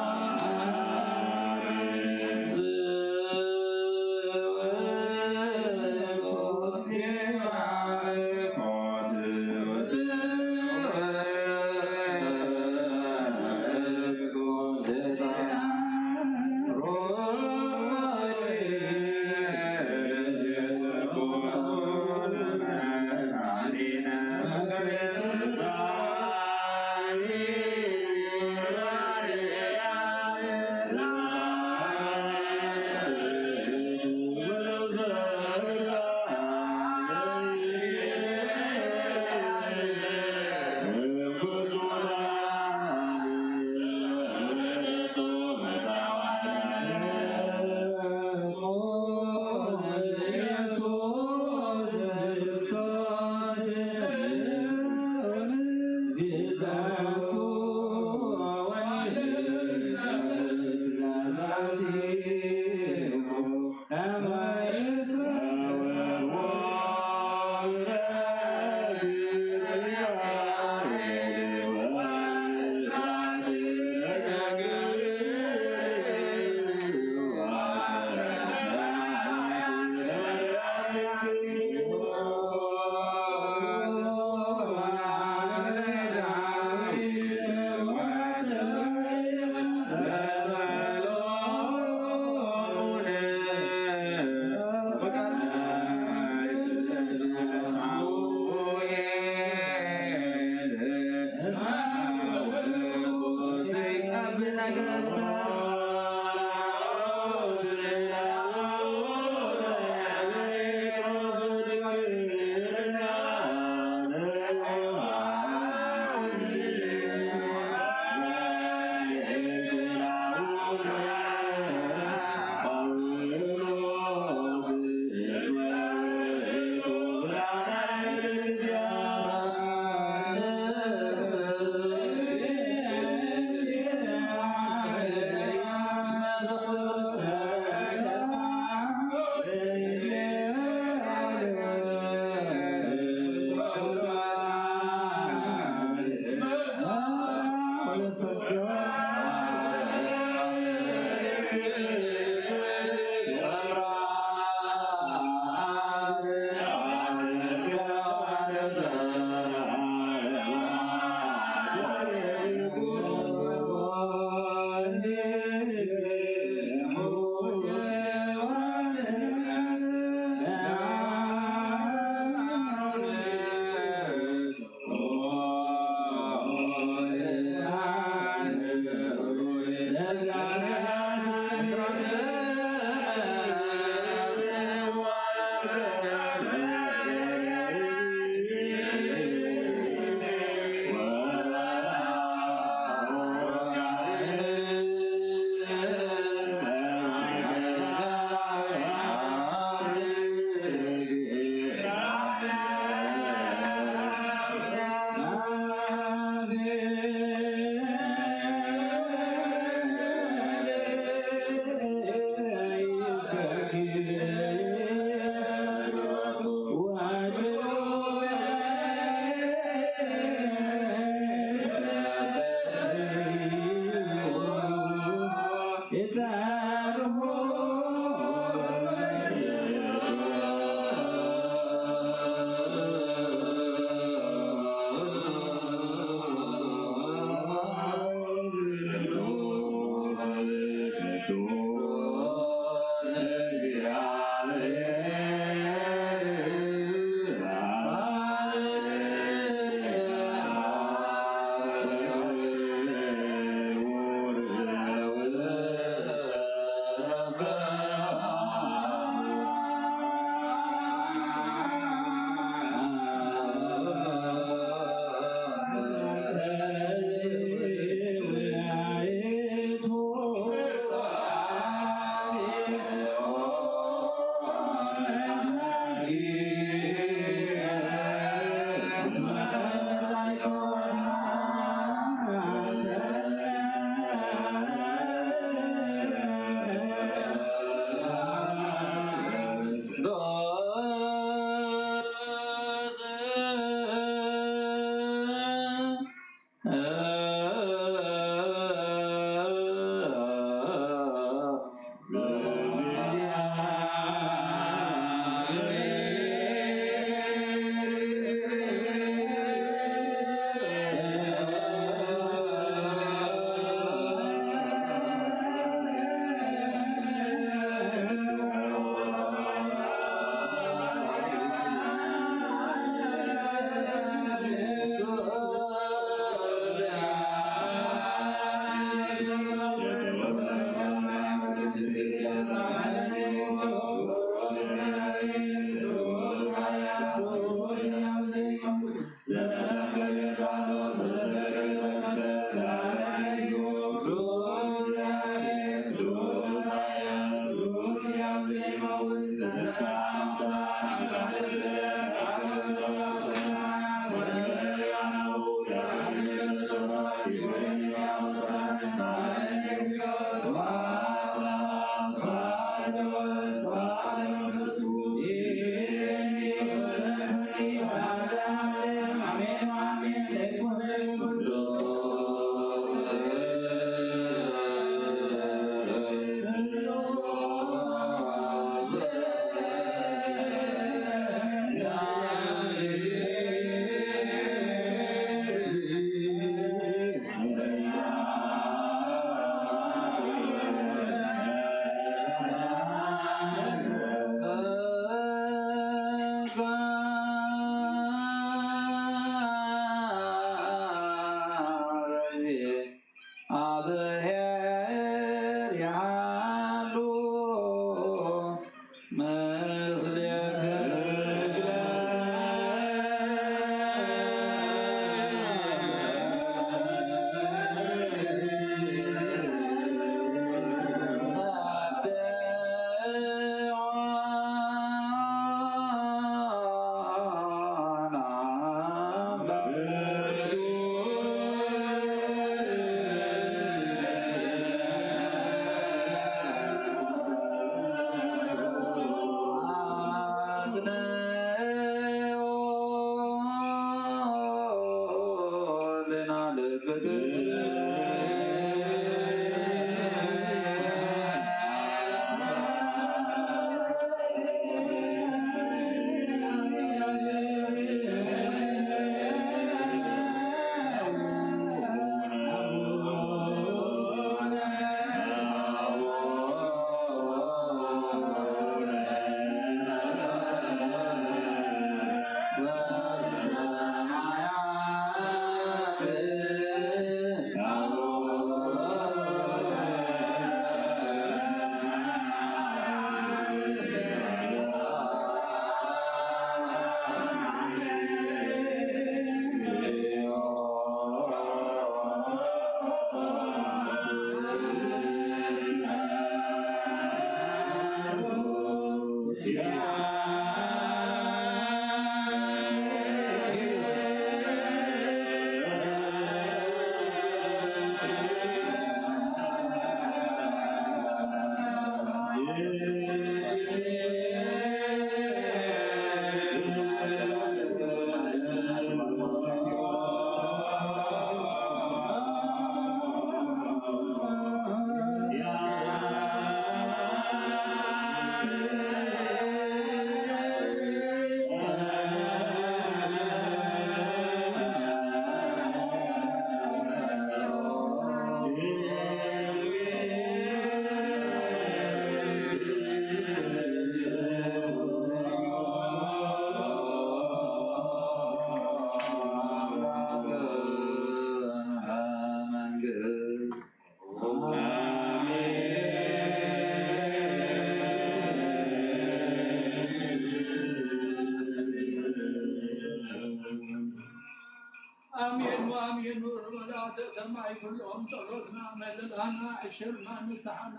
ኣሜን ወኣሜን። ንዑ መላእክተ ሰማይ ኩሎም ጸሎትና መልእላና፣ ዕሸልና ንስሓና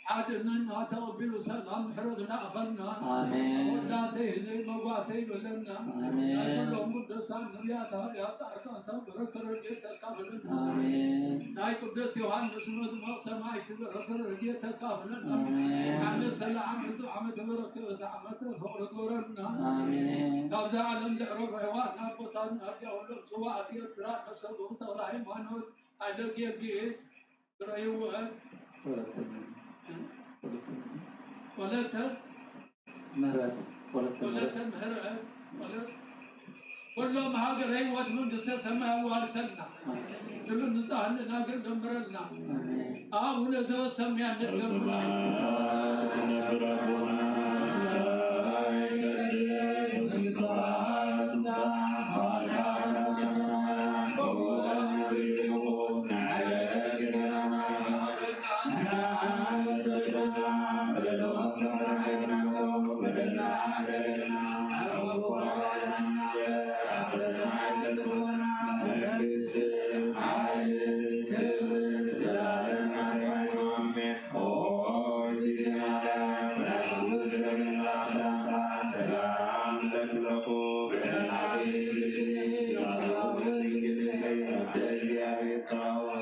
ሓድነና ተቐቢሉ ሰላም ምሕረት ላእኸልና። ኣሜን። ወዳተይ ህዝበይ መጓሰይ በለና። ኣሜን። ናይ ኩሎም ቅዱሳን ነቢያት ሃዋርያት ጻድቃን ሰብ በረከት ረድኤት ተካፍለና። ኣሜን። ናይ ቅዱስ ዮሃንስ መጥምቕ ሰማዕቲ በረከት ረድኤት ተካፍለና። ኣሜን። ዓመት ሰላም ህዝብ ዓመት በረከት ዓመት ፍቕሪ ግበረልና። ኣሜን። ካብዛ ዓለም ዘዕረፉ ኣሕዋትና ኣቦታትና ዲያብሎስ ጽዋዕቲ ኤርትራ ነብሰ ብሩክ ተኽለ ሃይማኖት ኣደ ጊዮርጊስ ርእይወ ወለተ ምህረት። ወለተ ምህረት። ወለተ ምህረት። ወለተ ወለተ ምህረት። ምህረት። ወለ-፣ ኩሎም ሃገረ ህይወት መንግስተ ሰማይ ኣዋርሰልና። ኣሜን። ስሉ ንጻህን ደናግል ደምረልና። ኣሜን። አቡነ ዘበሰማያት ንድገም።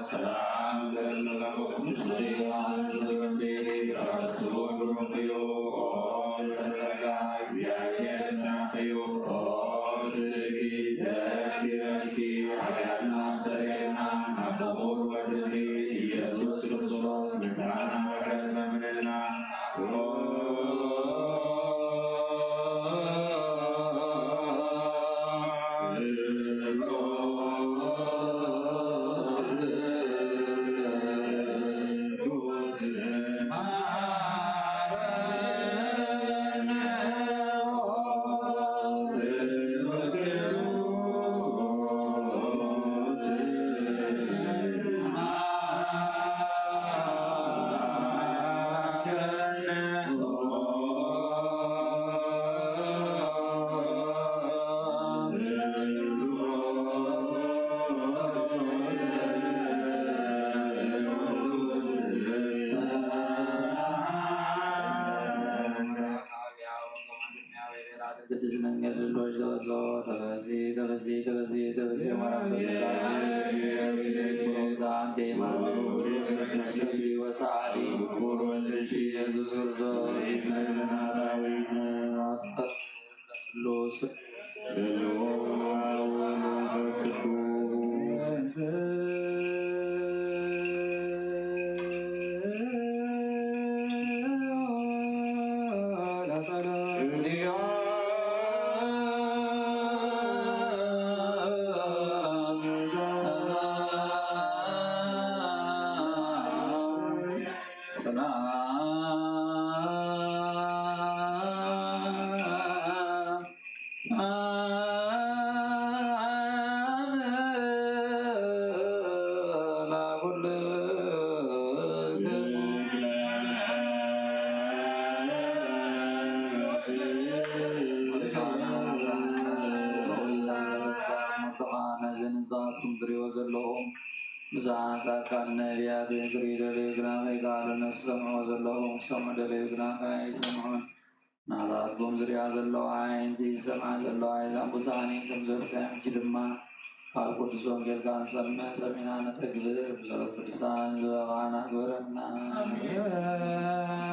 ሰላም ለኩልኪ፣ ምስለ ዮሐንስ ትውልዲ፣ በረሱ ብሩክ እዩ። ኦ ተጸጋ፣ እግዚኣብሔር ምስሌኪ እዩ። ኦ ስእኪ ደስ ይበልኪ፣ ኃጢአትና አስተሰርየልና፣ ናብ ክቡር ወድኺ ኢየሱስ ክርስቶስ ምሕረትና ምሕረት ለምንልና። ቅድስት ድንግል ሎች ተበሶ ተበሲ ተበሲ ተበሲ ተበሲ ማርያም ተዘጋ። ቡሩክት አንቲ እም ወሰዓሊ ኢየሱስ ክርስቶስ ስሉስ ነዚ ንስኻትኩም ትሪእዎ ዘለኹም ብዙሓት ጻድቃን ነቢያት ክርኢ ደልዩ ግና ከይከኣሉ ነቲ ዝሰምዕዎ ዘለኹም ክሰምዑ ደለዩ ግና ከይሰምዑን ናታትኩም ዝሪኣ ዘለዋ ዓይንቲ ዝሰምዓ ዘለዋ ኣይዛን ብዙሓን እየን ከም ዝበልካዮም ሕጂ ድማ ካብ ቅዱስ ወንጌል ክንሰምዕ ሰሚዕና ነተግብር ብጸሎት ቅዱሳን ዝበቓዕና ግበረና። ኣሜን።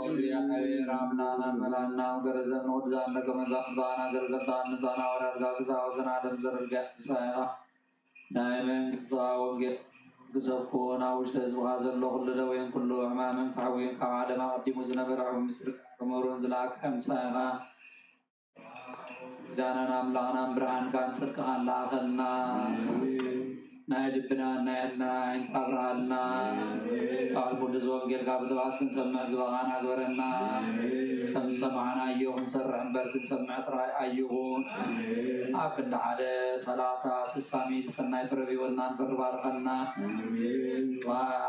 እግዚኣብሔር ኣምላኽና መላና ገረዘም ንወድዛን ደቀ መዛሙርታን ኣገልገልታን ንሳና ወራድጋ ክሳብ ዘናደም ዘረድጋ ንሳኻ ናይ መንግስቲ ወንጌል ግዘብ ኩን ኣብ ውሽጢ ህዝብኻ ዘሎ ኩሉ ደዌን ኩሉ ሕማምን ካሕዊን ካብ ዓለም ኣቐዲሙ ዝነበረ ሕዊ ምስሪ ከመሩን ዝለኣከ ምሳኻ ዳናን ኣምላኽናን ብርሃንካን ጽድቅኻን ለኣኸልና። ናይ ልብናን ናይ ሕልናን ዓይንካ ኣብርሃልና። ቃል ቅዱስ ወንጌልካ ብትብዓት ክንሰምዕ ዝበቓና ግበረና። ከም ዝሰማዕናዮ ክንሰርሕ እምበር ክንሰምዕ ጥራይ ኣይኹን። ኣብ ክንዲ ሓደ ሰላሳ ስሳ ሚእቲ ሰናይ ፍረ ብህይወትና ንፈሪ ባርኸና።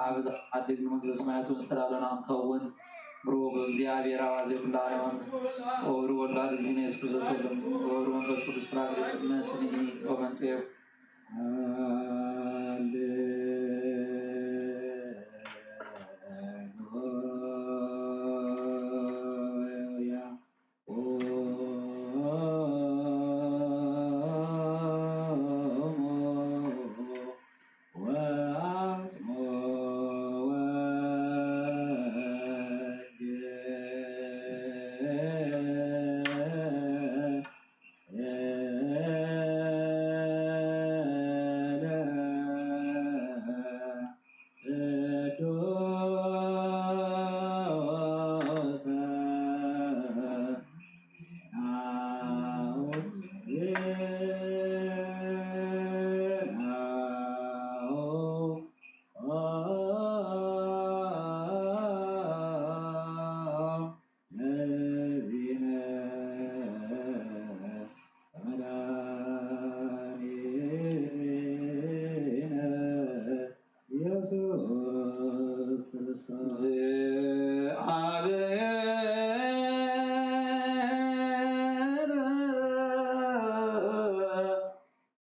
ኣብ እዛ ዓዲ መንግስተ ሰማያት እውን ዝተዳለና ክንከውን ብሩክ እግዚኣብሔር ኣባዜ ኩሉ ዓለም ወብሩ ወላድ እግዚእነ ኢየሱስ ክርስቶስ ወልድ ወብሩ መንፈስ ቅዱስ ፕራክሊጦስ መጽንዒ ወመንጽኤ። ሃሌሉያ።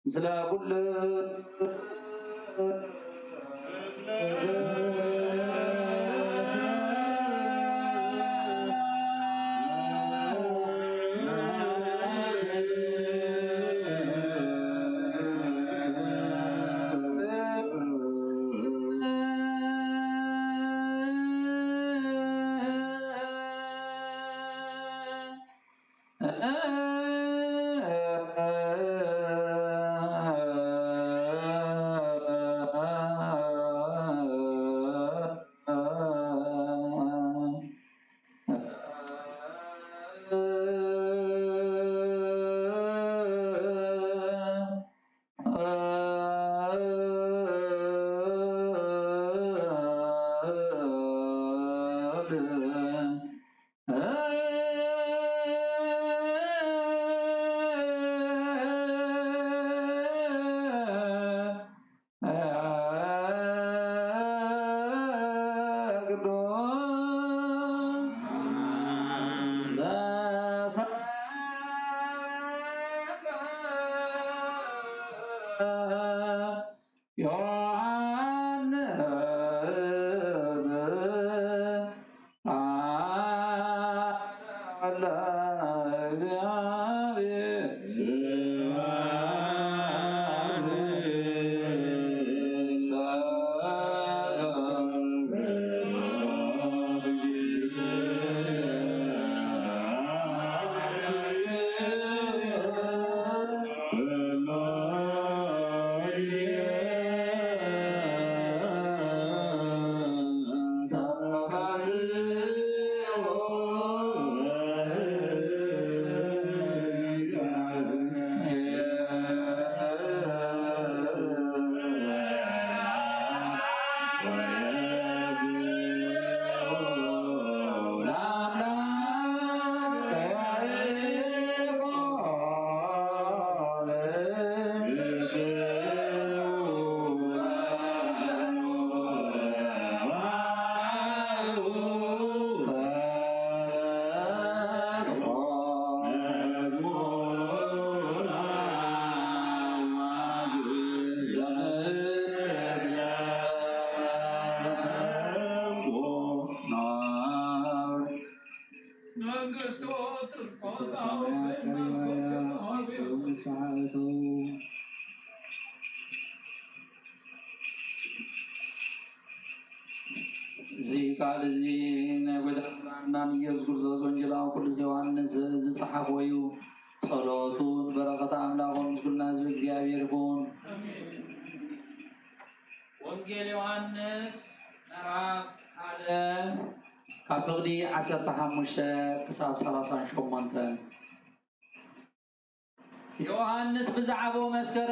ምስለ ኩሉ ዮሐንስ ቃለ እግዚአብሔር መንግስቱ ጽድቆ ሰማያት ቀሪባያ ንስሓ እተዉ። እዚ ቃል እዚ ናይ ጎይታና ኢየሱስ ክርስቶስ ወንጌላዊ ቅዱስ ዮሃንስ ዝጸሓፎ እዩ። ጸሎቱን በረኸት ኣምላኹን ምስ ኩልና ህዝቢ እግዚኣብሔር ይኹን። ወንጌል ዮሃንስ ምዕራፍ ሓደ ካብ ፍቕዲ ዓሰርተ ሓሙሽተ ክሳብ ሰላሳን ሸሞንተን። ዮሃንስ ብዛዕባኡ መስከረ፣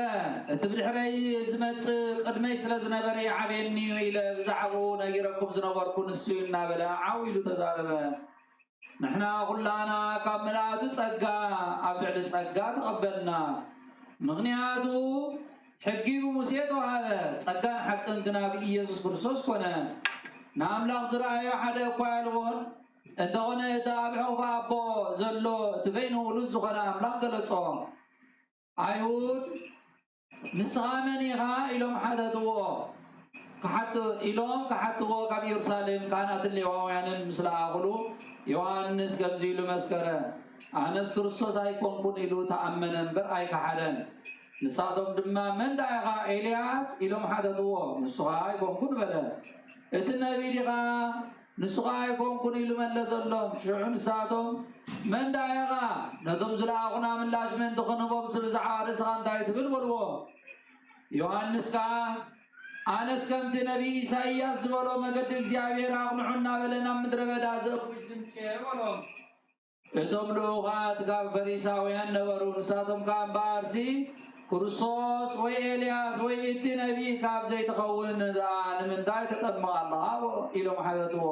እቲ ብድሕረይ ዝመጽእ ቅድመይ ስለ ዝነበረ ይዓብየኒ እዩ ኢለ ብዛዕባኡ ነጊረኩም ዝነበርኩ ንሱ እዩ እናበለ ዓው ኢሉ ተዛረበ። ንሕና ኩላና ካብ ምልኣቱ ጸጋ ኣብ ልዕሊ ጸጋ ተቐበልና። ምኽንያቱ ሕጊ ብሙሴ ተዋህበ፣ ጸጋን ሓቅን ግና ብኢየሱስ ክርስቶስ ኮነ። ንኣምላኽ ዝረኣዮ ሓደ እኳ የልቦን። እንተኾነ እቲ ኣብ ሕቑፊ ኣቦ ዘሎ እቲ በይኑ ውሉድ ዝኾነ ኣምላኽ ገለጾ። ኣይሁድ ንስኻ መን ኢኻ? ኢሎም ሓተትዎ። ክሓት-፣ ኢሎም ክሓትዎ ካብ ኢየሩሳሌም ካህናትን ሌዋውያንን ምስ ለኣኹሉ፣ ዮሃንስ ከምዚ ኢሉ መስከረ፣ ኣነስ ክርስቶስ ኣይኮንኩን ኢሉ ተኣመነ እምበር ኣይከሓደን። ንሳቶም ድማ፣ መን ደኣ ኢኻ? ኤልያስ? ኢሎም ሓተትዎ። ንሱ ኸኣ ኣይኮንኩን በለ። እቲ ነቢይ ዲኻ? ንሱ ኸኣ ኣይኮንኩን ኢሉ መለሰሎም። ሽዑ ንሳቶም፣ መን ደኣ ኢኻ? ነቶም ዝለኣኹና ምላሽ ምእንቲ ክንህቦምሲ ብዛዕባ ርእስኻ እንታይ ትብል? በልዎ። ዮሃንስ ከኣ፣ ኣነስ ከምቲ ነቢይ ኢሳይያስ ዝበሎ፣ መገዲ እግዚኣብሔር ኣቕንዑ እናበለ ናብ ምድረ በዳ ዘእውጅ ድምፂ እየ በሎም። እቶም ልኡኻት ካብ ፈሪሳውያን ነበሩ። ንሳቶም ከኣ፣ እምበኣርሲ ክርስቶስ ወይ ኤልያስ ወይ እቲ ነቢይ ካብ ዘይትኸውን ደኣ ንምንታይ ተጠምቕ ኣለኻ? ኢሎም ሓተትዎ።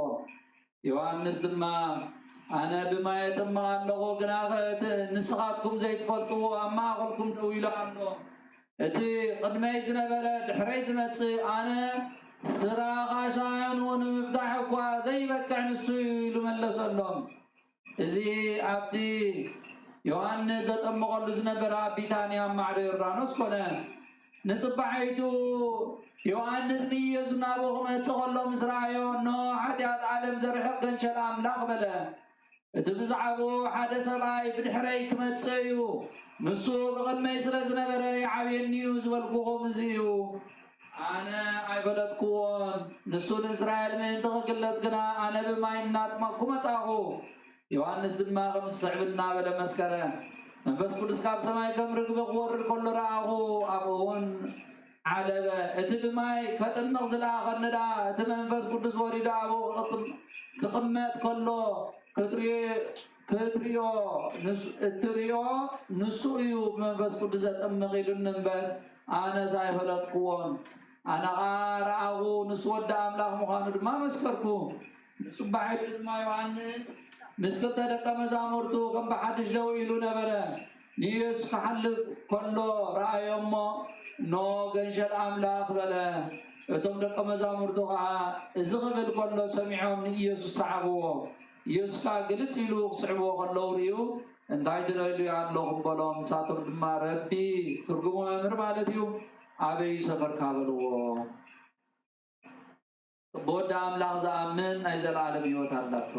ዮሃንስ ድማ፣ ኣነ ብማይ እጥምቕ ኣለኹ፣ ግናኸ እቲ ንስኻትኩም ዘይትፈልጥዎ ኣብ ማእከልኩም ደው ኢሉ ኣሎ። እቲ ቅድመይ ዝነበረ ድሕረይ ዝመጽእ፣ ኣነ ስራቓሻያኑ ንምፍታሕ እኳ ዘይበቅዕ ንሱ እዩ ኢሉ መለሰሎም። እዚ ኣብቲ ዮሃንስ ዘጠመቐሉ ዝነበረ ኣብ ቢታንያ ኣብ ማዕዶ ዮርዳኖስ ኮነ። ንጽባሒቱ ዮሃንስ ንኢየሱስ ናብኡ ክመጽእ ከሎ ምስ ረኣዮ፣ እነሆ ሓጢኣት ዓለም ዘርሕቕ ገንሸል ኣምላኽ በለ። እቲ ብዛዕባኡ ሓደ ሰብኣይ ብድሕረይ ክመጽእ እዩ፣ ንሱ ብቕድመይ ስለ ዝነበረ ይዓብየኒ እዩ ዝበልኩኹም እዚ እዩ። ኣነ ኣይፈለጥኩዎን። ንሱ ንእስራኤል ምእንቲ ክግለጽ ግና ኣነ ብማይ እናጥመቕኩ መጻእኹ። ዮሃንስ ድማ ከም ዝስዕብ እናበለ መስከረ። መንፈስ ቅዱስ ካብ ሰማይ ከም ርግቢ ክወርድ ከሎ ረኣኹ፣ ኣብኡ እውን ዓለበ። እቲ ብማይ ከጥምቕ ዝለኣኸኒ ደኣ እቲ መንፈስ ቅዱስ ወሪዱ ኣብኡ ክቕም-፣ ክቕመጥ ከሎ ክትሪ-፣ ክትሪኦ፣ ንሱ-፣ እትሪኦ ንሱ እዩ ብመንፈስ ቅዱስ ዘጠምቕ ኢሉኒ እምበር ኣነስ ኣይፈለጥኩዎን። ኣነ ኸኣ ረኣኹ፣ ንሱ ወዲ ኣምላኽ ምዃኑ ድማ መስከርኩ። ንጽባሒቱ ድማ ዮሃንስ ምስ ክልተ ደቀ መዛሙርቱ ከም ብሓድሽ ደው ኢሉ ነበረ። ንኢየሱስ ክሓልፍ ከሎ ረኣዮ እሞ፣ "እነሆ ገንሸል ኣምላኽ" በለ። እቶም ደቀ መዛሙርቱ ኸኣ እዚ ክብል ከሎ ሰሚዖም ንኢየሱስ ሰዓብዎ። ኢየሱስ ከኣ ግልጽ ኢሉ ክስዕብዎ ከለዉ ርእዩ፣ "እንታይ ትደልዩ ኣለኹም?" በሎም። ንሳቶም ድማ፣ "ረቢ" ትርጉሙ መምህር ማለት እዩ፣ "ኣበይ ሰፈርካ?" በልዎ። ብወዲ ኣምላኽ ዝኣምን ናይ ዘለኣለም ህይወት ኣላቶ።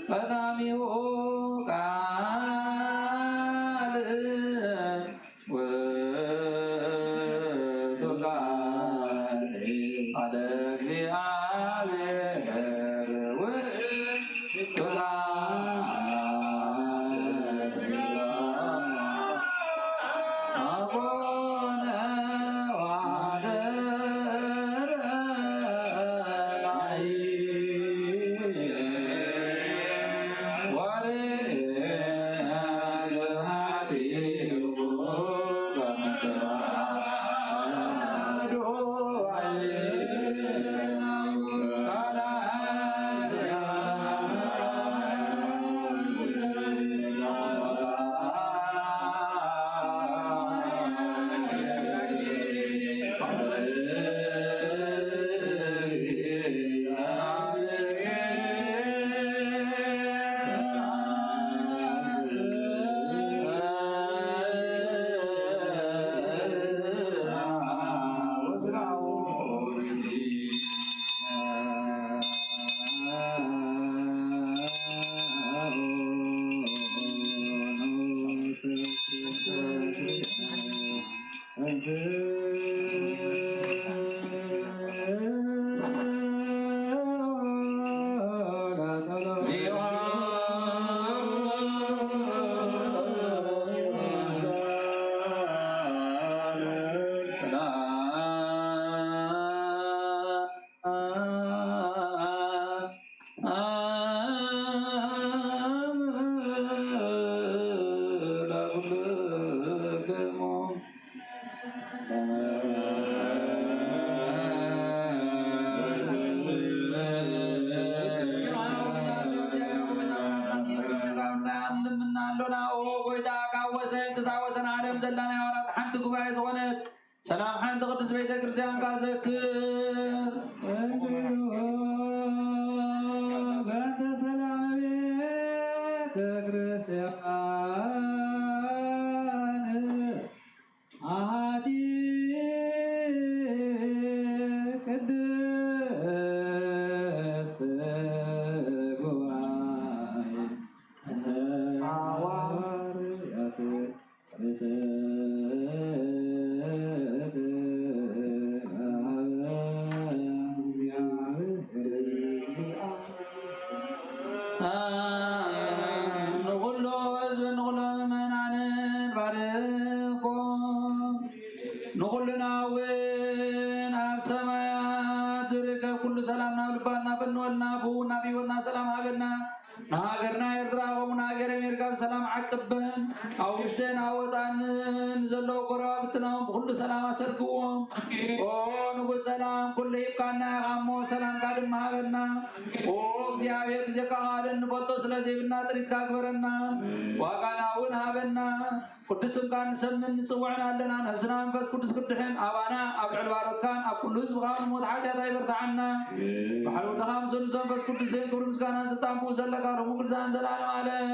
ቀዳሚሁ ቃል ውእቱ ቃል ቃለ እግዚአብሔር ውእቱ ቃል አቡነ ወአደረ ላዕሌነ ወርኢነ ስብሐቲሁ ከመ ሰማይ ኣለና። ኦ ጎይታ፣ ካብ ወሰን ክሳብ ወሰን ዓለም ዘላ ናይ ሃዋርያት ሓንቲ ጉባኤ ዝኾነት ሰላም ሓንቲ ቅድስት ቤተ ክርስቲያንካ ዘክር። ጸልዩ በእንተ ሰላም ቤተ ክርስቲያን ኣሐቲ ቅድስት ጉባኤ ሐዋርያት ንኹሉ ህዝቢ ንኹሉ ምእመናንን ባርኮም። ንኹልና እውን ኣብ ሰማያት ዝርከብ ኩሉ ሰላም ናብ ልባትና ፈንወልና፣ ብኡ ናብ ህይወትና ሰላም ሃበና። ንሃገርና ኤርትራ ከምኡ ንሃገረ ኣሜሪካ ብሰላም ዓቅበን። ኣብ ውሽጥን ኣብ ወፃእን ንዘለዉ ጎረባብትና እውን ብኩሉ ሰላም ኣሰልፍዎም። ኦ ንጉስ ሰላም፣ ኩሉ ሂብካና ኢኻ እሞ ሰላምካ ድማ ሃበና። ኦ እግዚኣብሔር፣ ብዘይካ ካልእ እንፈልጦ ስለ ዘይብልና ጥሪትካ ግበረና፣ ዋጋና እውን ሃበና። ቅዱስ ስምካ ንሰምን ንጽውዕን ኣለና። ነፍስና መንፈስ ቅዱስ ክድሕን ኣባና ኣብ ልዕሊ ባሮትካን ኣብ ኩሉ ህዝብኻ ንሞት ሓጢኣት ኣይበርትዓና። ባሕሪ ወድኻ ምስ ቅዱስ መንፈስ ቅዱስን ክብሪ ምስጋናን ስልጣን ብኡ ዘለካ ሎሚ ቅዱሳን ዘላለም ዓለም።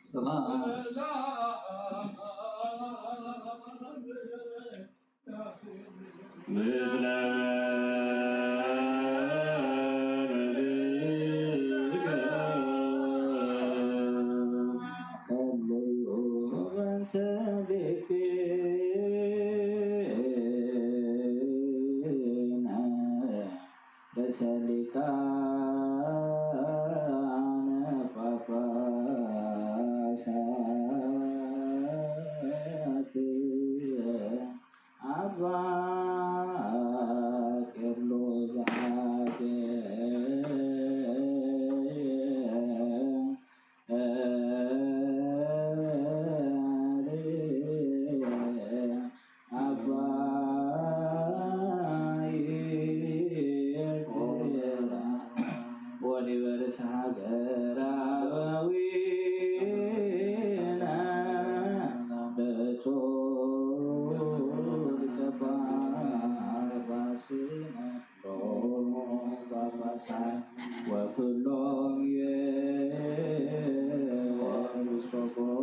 ሰላም። ምስለ መዝገ ጸልዩ በእንተ ቤትነ ርእሰ ሊቃነ ጳጳሳት። አባ ቄርሎስ ዘሐገ አባ ወሊበርስ ሀገራዊነ ብጡል ጳጳስነ ጳጳሳት ወኩሎም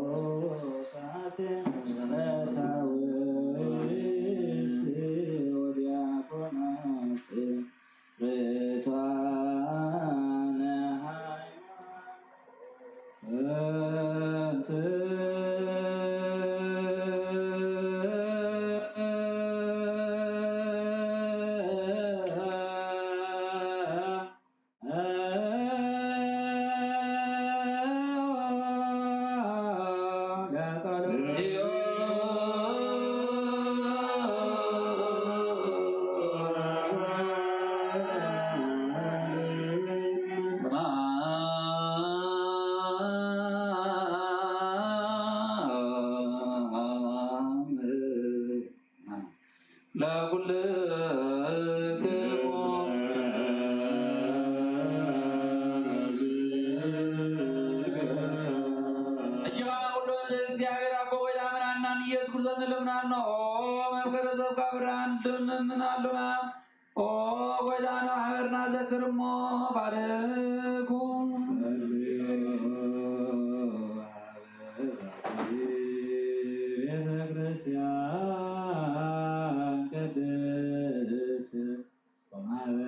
የኤጲስቆጶሳት ቀሳውስት ወዲያቆናት ርቱዓነ ሃይማኖት። ለኩልክሙ። እጅግ ኩሉ እግዚኣብሔር ኣቦ ሆይ ለአመናና ኢየሱስ ክርስቶስ ንልምና እነሆ መምከረ ሰብካ ብርሃን ልምና ኣሎና። ኦ ጎይታ ንማሕበርና ዘክር እሞ ባርኩ። ቤተ ክርስቲያን ቅድስት ወማህበርነ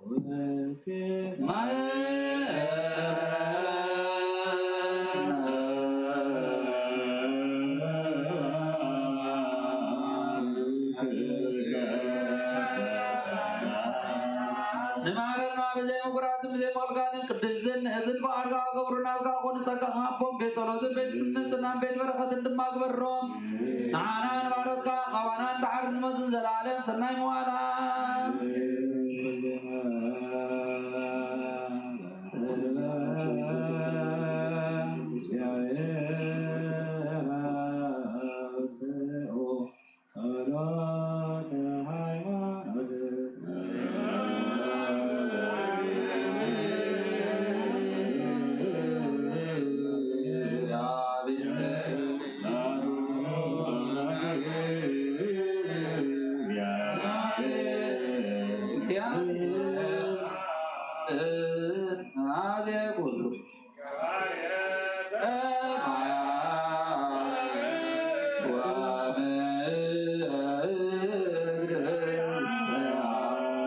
ውስቴታ። ንማህበርና ብዘይ ምጉራዝን ብዘይ ምቕልጋልን ቅድስትን ንእዝን ፍቓድካ ክገብሩ ናትካ ክኾኑ ጸጋኻ ሃቦም። ቤት ጸሎትን ቤት ንጽህናን ቤት በረኸትን ድማ ግበሮም። ንዓና ንባሮትካ ኣባና ንድሓር ዝመጹ ዘለዓለም ሰናይ መዋላ። ጸሎተ ሃይማኖት። እግዚአብሔር አዜ ኩሉ ሰማያት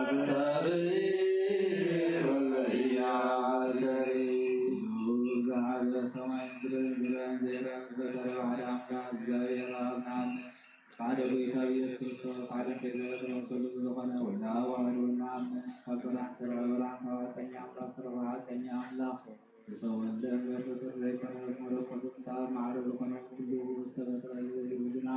ወምድር። ሓደ ጎይታ ኢየሱስ ክርስቶስ ሓደ ኬዘ ተመሰሉ ዝኾነ ወልደ ኣብ ዋህድ ወልደ ኣምን ካብ ብርሃን ሰረቐ ብርሃን ካብ ሓቀኛ ኣምላኽ ሰረቐ ሓቀኛ ኣምላኽ ዝተወልደ እምበር ፍጡር ዘይኮነ መለኮቱ ምሳብ ማዕረ ዝኾነ ኩሉ ዝተፈጥረ ዘይብልና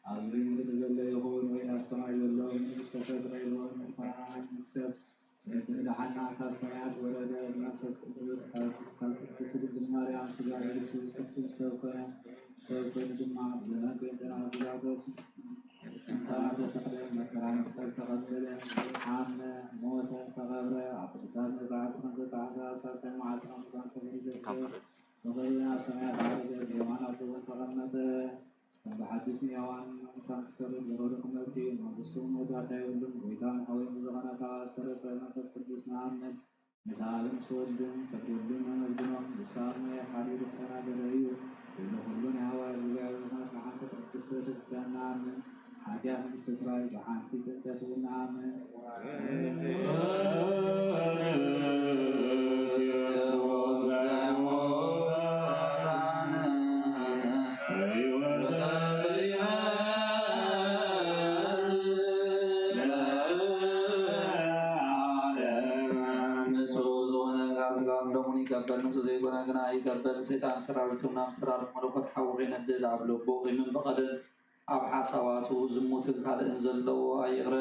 ኣብዚ ምድሪ ዘሎ ይኹን ወይ ኣብ ሰማይ ዘሎ ምንም ዝተፈጥረ ይኹን እንኳን ሰብ ነቲ ንደሓና ካብ ሰማያት ወረደ መንፈስ ቅዱስ ካብ ካብ ቅድስት ድንግል ማርያም ስጋ ለቢሱ ፍጹም ሰብ ኮነ። ሰብ ኮይኑ ድማ ብዘመን ጴንጤናት ጲላጦስ ጥቅምታ ተሰቕለ፣ መከራ መስቀል ተቐበለ፣ ሓመ፣ ሞተ፣ ተቐብረ፣ ኣብ ቅዱሳት መጻሕፍቲ ከም ዝተጻሕፈ ኣብ ሳልሳይ መዓልቲ ካብ ሙታን ተመሊሱ ብኽብሪ ናብ ሰማያት ዓረገ፣ ብየማን ኣቦ ተቐመጠ። ከም ብሓድሽ ንሕያዋን ንሙታን ክፈርድ ብኽብሪ ክመጽእ እዩ። መንግስቱ መወዳእታ የብሉን። ጎይታን ሓወይን ብዝኾነ ካብ ኣብ ሰረጸ መንፈስ ቅዱስ ንኣምን። ምስ ኣብን ምስ ወልድን ንሰግደሉን ነመስግኖን። ንሱ ኣብ መሬት ሓዲሩ ዝተናገረ እዩ። ልዕሊ ኩሉ ናይ ሃዋርያት ጉባኤ ዝኾነት ንሓንቲ ቅድስት ቤተክርስትያን ንኣምን። ሓጢኣት ንምስትስራይ ብሓንቲ ጥምቀት እውን ንኣምን። ንጹህ ዝኾነ ካብ ስጋን ደሙን ይቀበል፣ ንጹህ ዘይኮነ ግና ይቀበል። ሰይጣን ሰራዊቱ ናብ ምስትራር መለኮት ሓዊ ከይነድል ኣብ ልቡ ቂምን በቐልን ኣብ ሓሳባቱ ዝሙትን ካልእን ዘለዎ ኣይቕረ።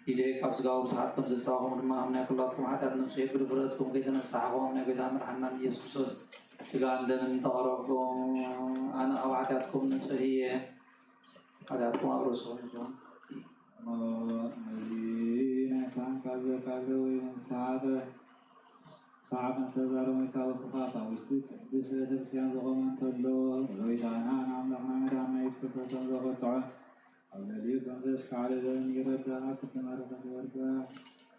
ኢደ ካብ ስጋው ብስሓት ከም ዘንጻኹም ድማ ኣብ ናይ ኩላትኩም ሓጢኣት ንጹሕ ብድፍረትኩም ከይተነሳሕኹም ናይ ጎይታ መድሓናን ኢየሱስ ክርስቶስ ስጋን ደምን ተቐረብኩም። ኣነ ካብ ሓጢኣትኩም ንጹሕ እየ። ሓጢኣትኩም ኣብ ርእስኹም ይኹን። እሞ ነዚ ናይ ካህን ቃል ዘካለ ወይ ንስሓተ ሰዓት እንተዛረበ ካብ ክፋት ኣብ ውሽጢ ቅድስት ቤተክርስትያን ዝቖመ እንተሎ፣ ንጎይታና ንኣምላኽና መድሓኒና ኢየሱስ ክርስቶስ ከም ዘኸትዖ ኣብ ልዕሊኡ ከም ዘሽካዕለለን ይረዳእ። ኣብ ክንዲ መረኸት ወርዳ፣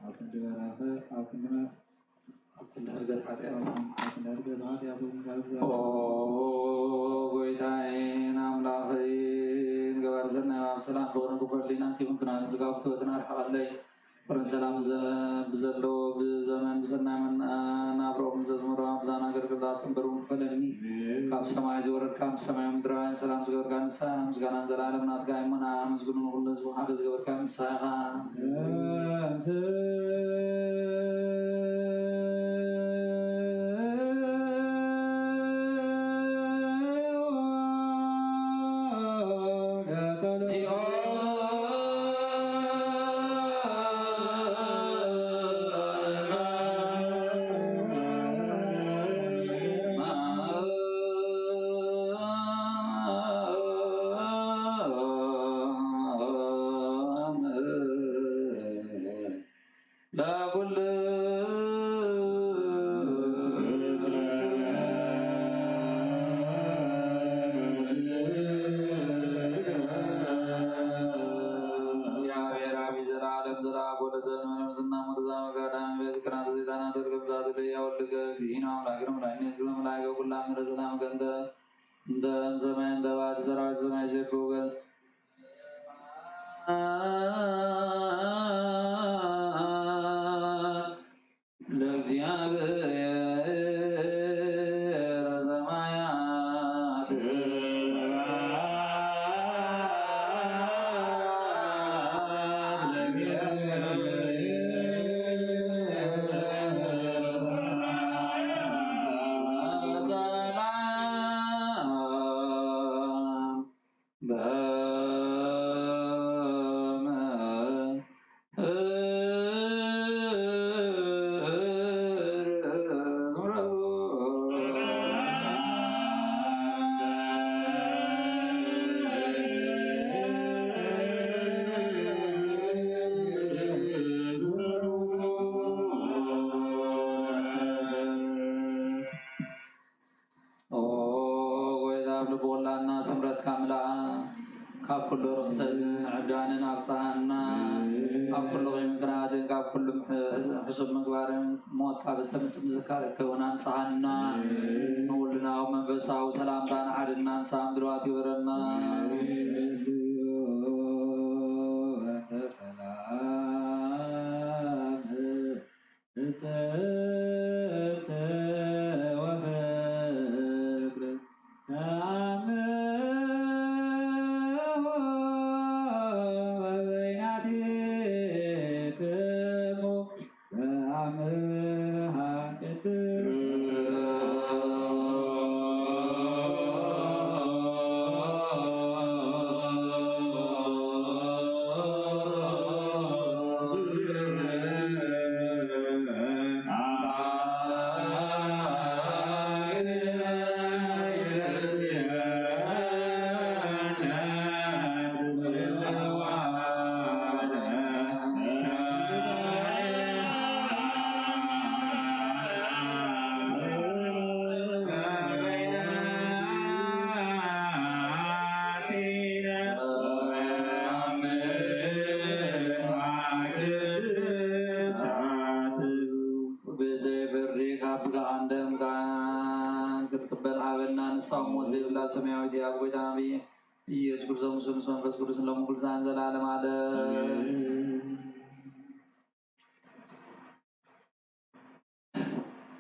ኣብ ክንዲ በራኸ፣ ኣብ ክንዲ መ-፣ ኣብ ክንዲ ህርገት ሓጢኣት። ኣብ ክንዲ ህርገት ሓጢኣት እውን ካብ ኦ እግዚኣብሔር ጎይታዬን ኣምላኸይን፣ ገባሪ ሰናይ ኣብ ሰላም ፍቕርን ክፈሊና ኪምን ኩናት ስጋ ፍትወትና ርሓቐለይ። ፍቅርን ሰላም ዘ-፣ ብዘለዎ ብዘመን ብሰናይ መና-፣ ናብርኦም ዘዝምሮ ኣብዛን ኣገልግሎት ኣጽንበሩ ክፈለኒ። ካብ ሰማይ ዝወረድካ ምስ ሰማይ ምድራውያን ሰላም ዝገበርካ ንስኻ ምስጋናን ዘላለም ናትካ እዩ'ሞ ንኣመስግኑ ንኹሉ ህዝቢ ሓደ ዝገበርካ ንስኻ ኢኻ። ለኩሉ እግዚኣብሔር ኣብ ዘለዓለም ዘለዓለም ወደ ዘመን ምስና ሞት ዛመ ቀዳሚ ቤት ቅናት ሰይጣን አደርገም ዛት ለያ ወልድከ እግዚእነ አምላክነ መድኃኒነ ስለ መላእከ ኩላ ምድረ ሰላም ከንተ እንተ እምሰማይ እንተ ባቲ ሰራዊት ሰማይ ዘክው ገንዘብ ለእግዚአብሔር ሰማያት ሰላም ኦ ጎይታ፣ ኣብ ልቢ ኩላትና ስምረትካ ምልኣ። ካብ ኩሉ ርኽሰትን ዕብዳንን ኣብጽሓና። ካብ ኩሉ ቂምን ቅንኣትን፣ ካብ ኩሉ ሕስ-፣ ሕሱብ ምግባርን ሞት ካብ እተምጽእ ምዝካር እከውን ኣንጽሃና። ንኹልና ኣብ መንፈሳዊ ሰላምታን ሓድናን ሰላም ድልዋት ይበረና። ሰላም እጽብት ወፍቅር ተኣምር ሰማያዊት ኣብ ጎይታና ኢየሱስ ክርስቶስ ምስ መንፈስ ቅዱስ ሎም ኩልሳን ዘላለም ዓለም።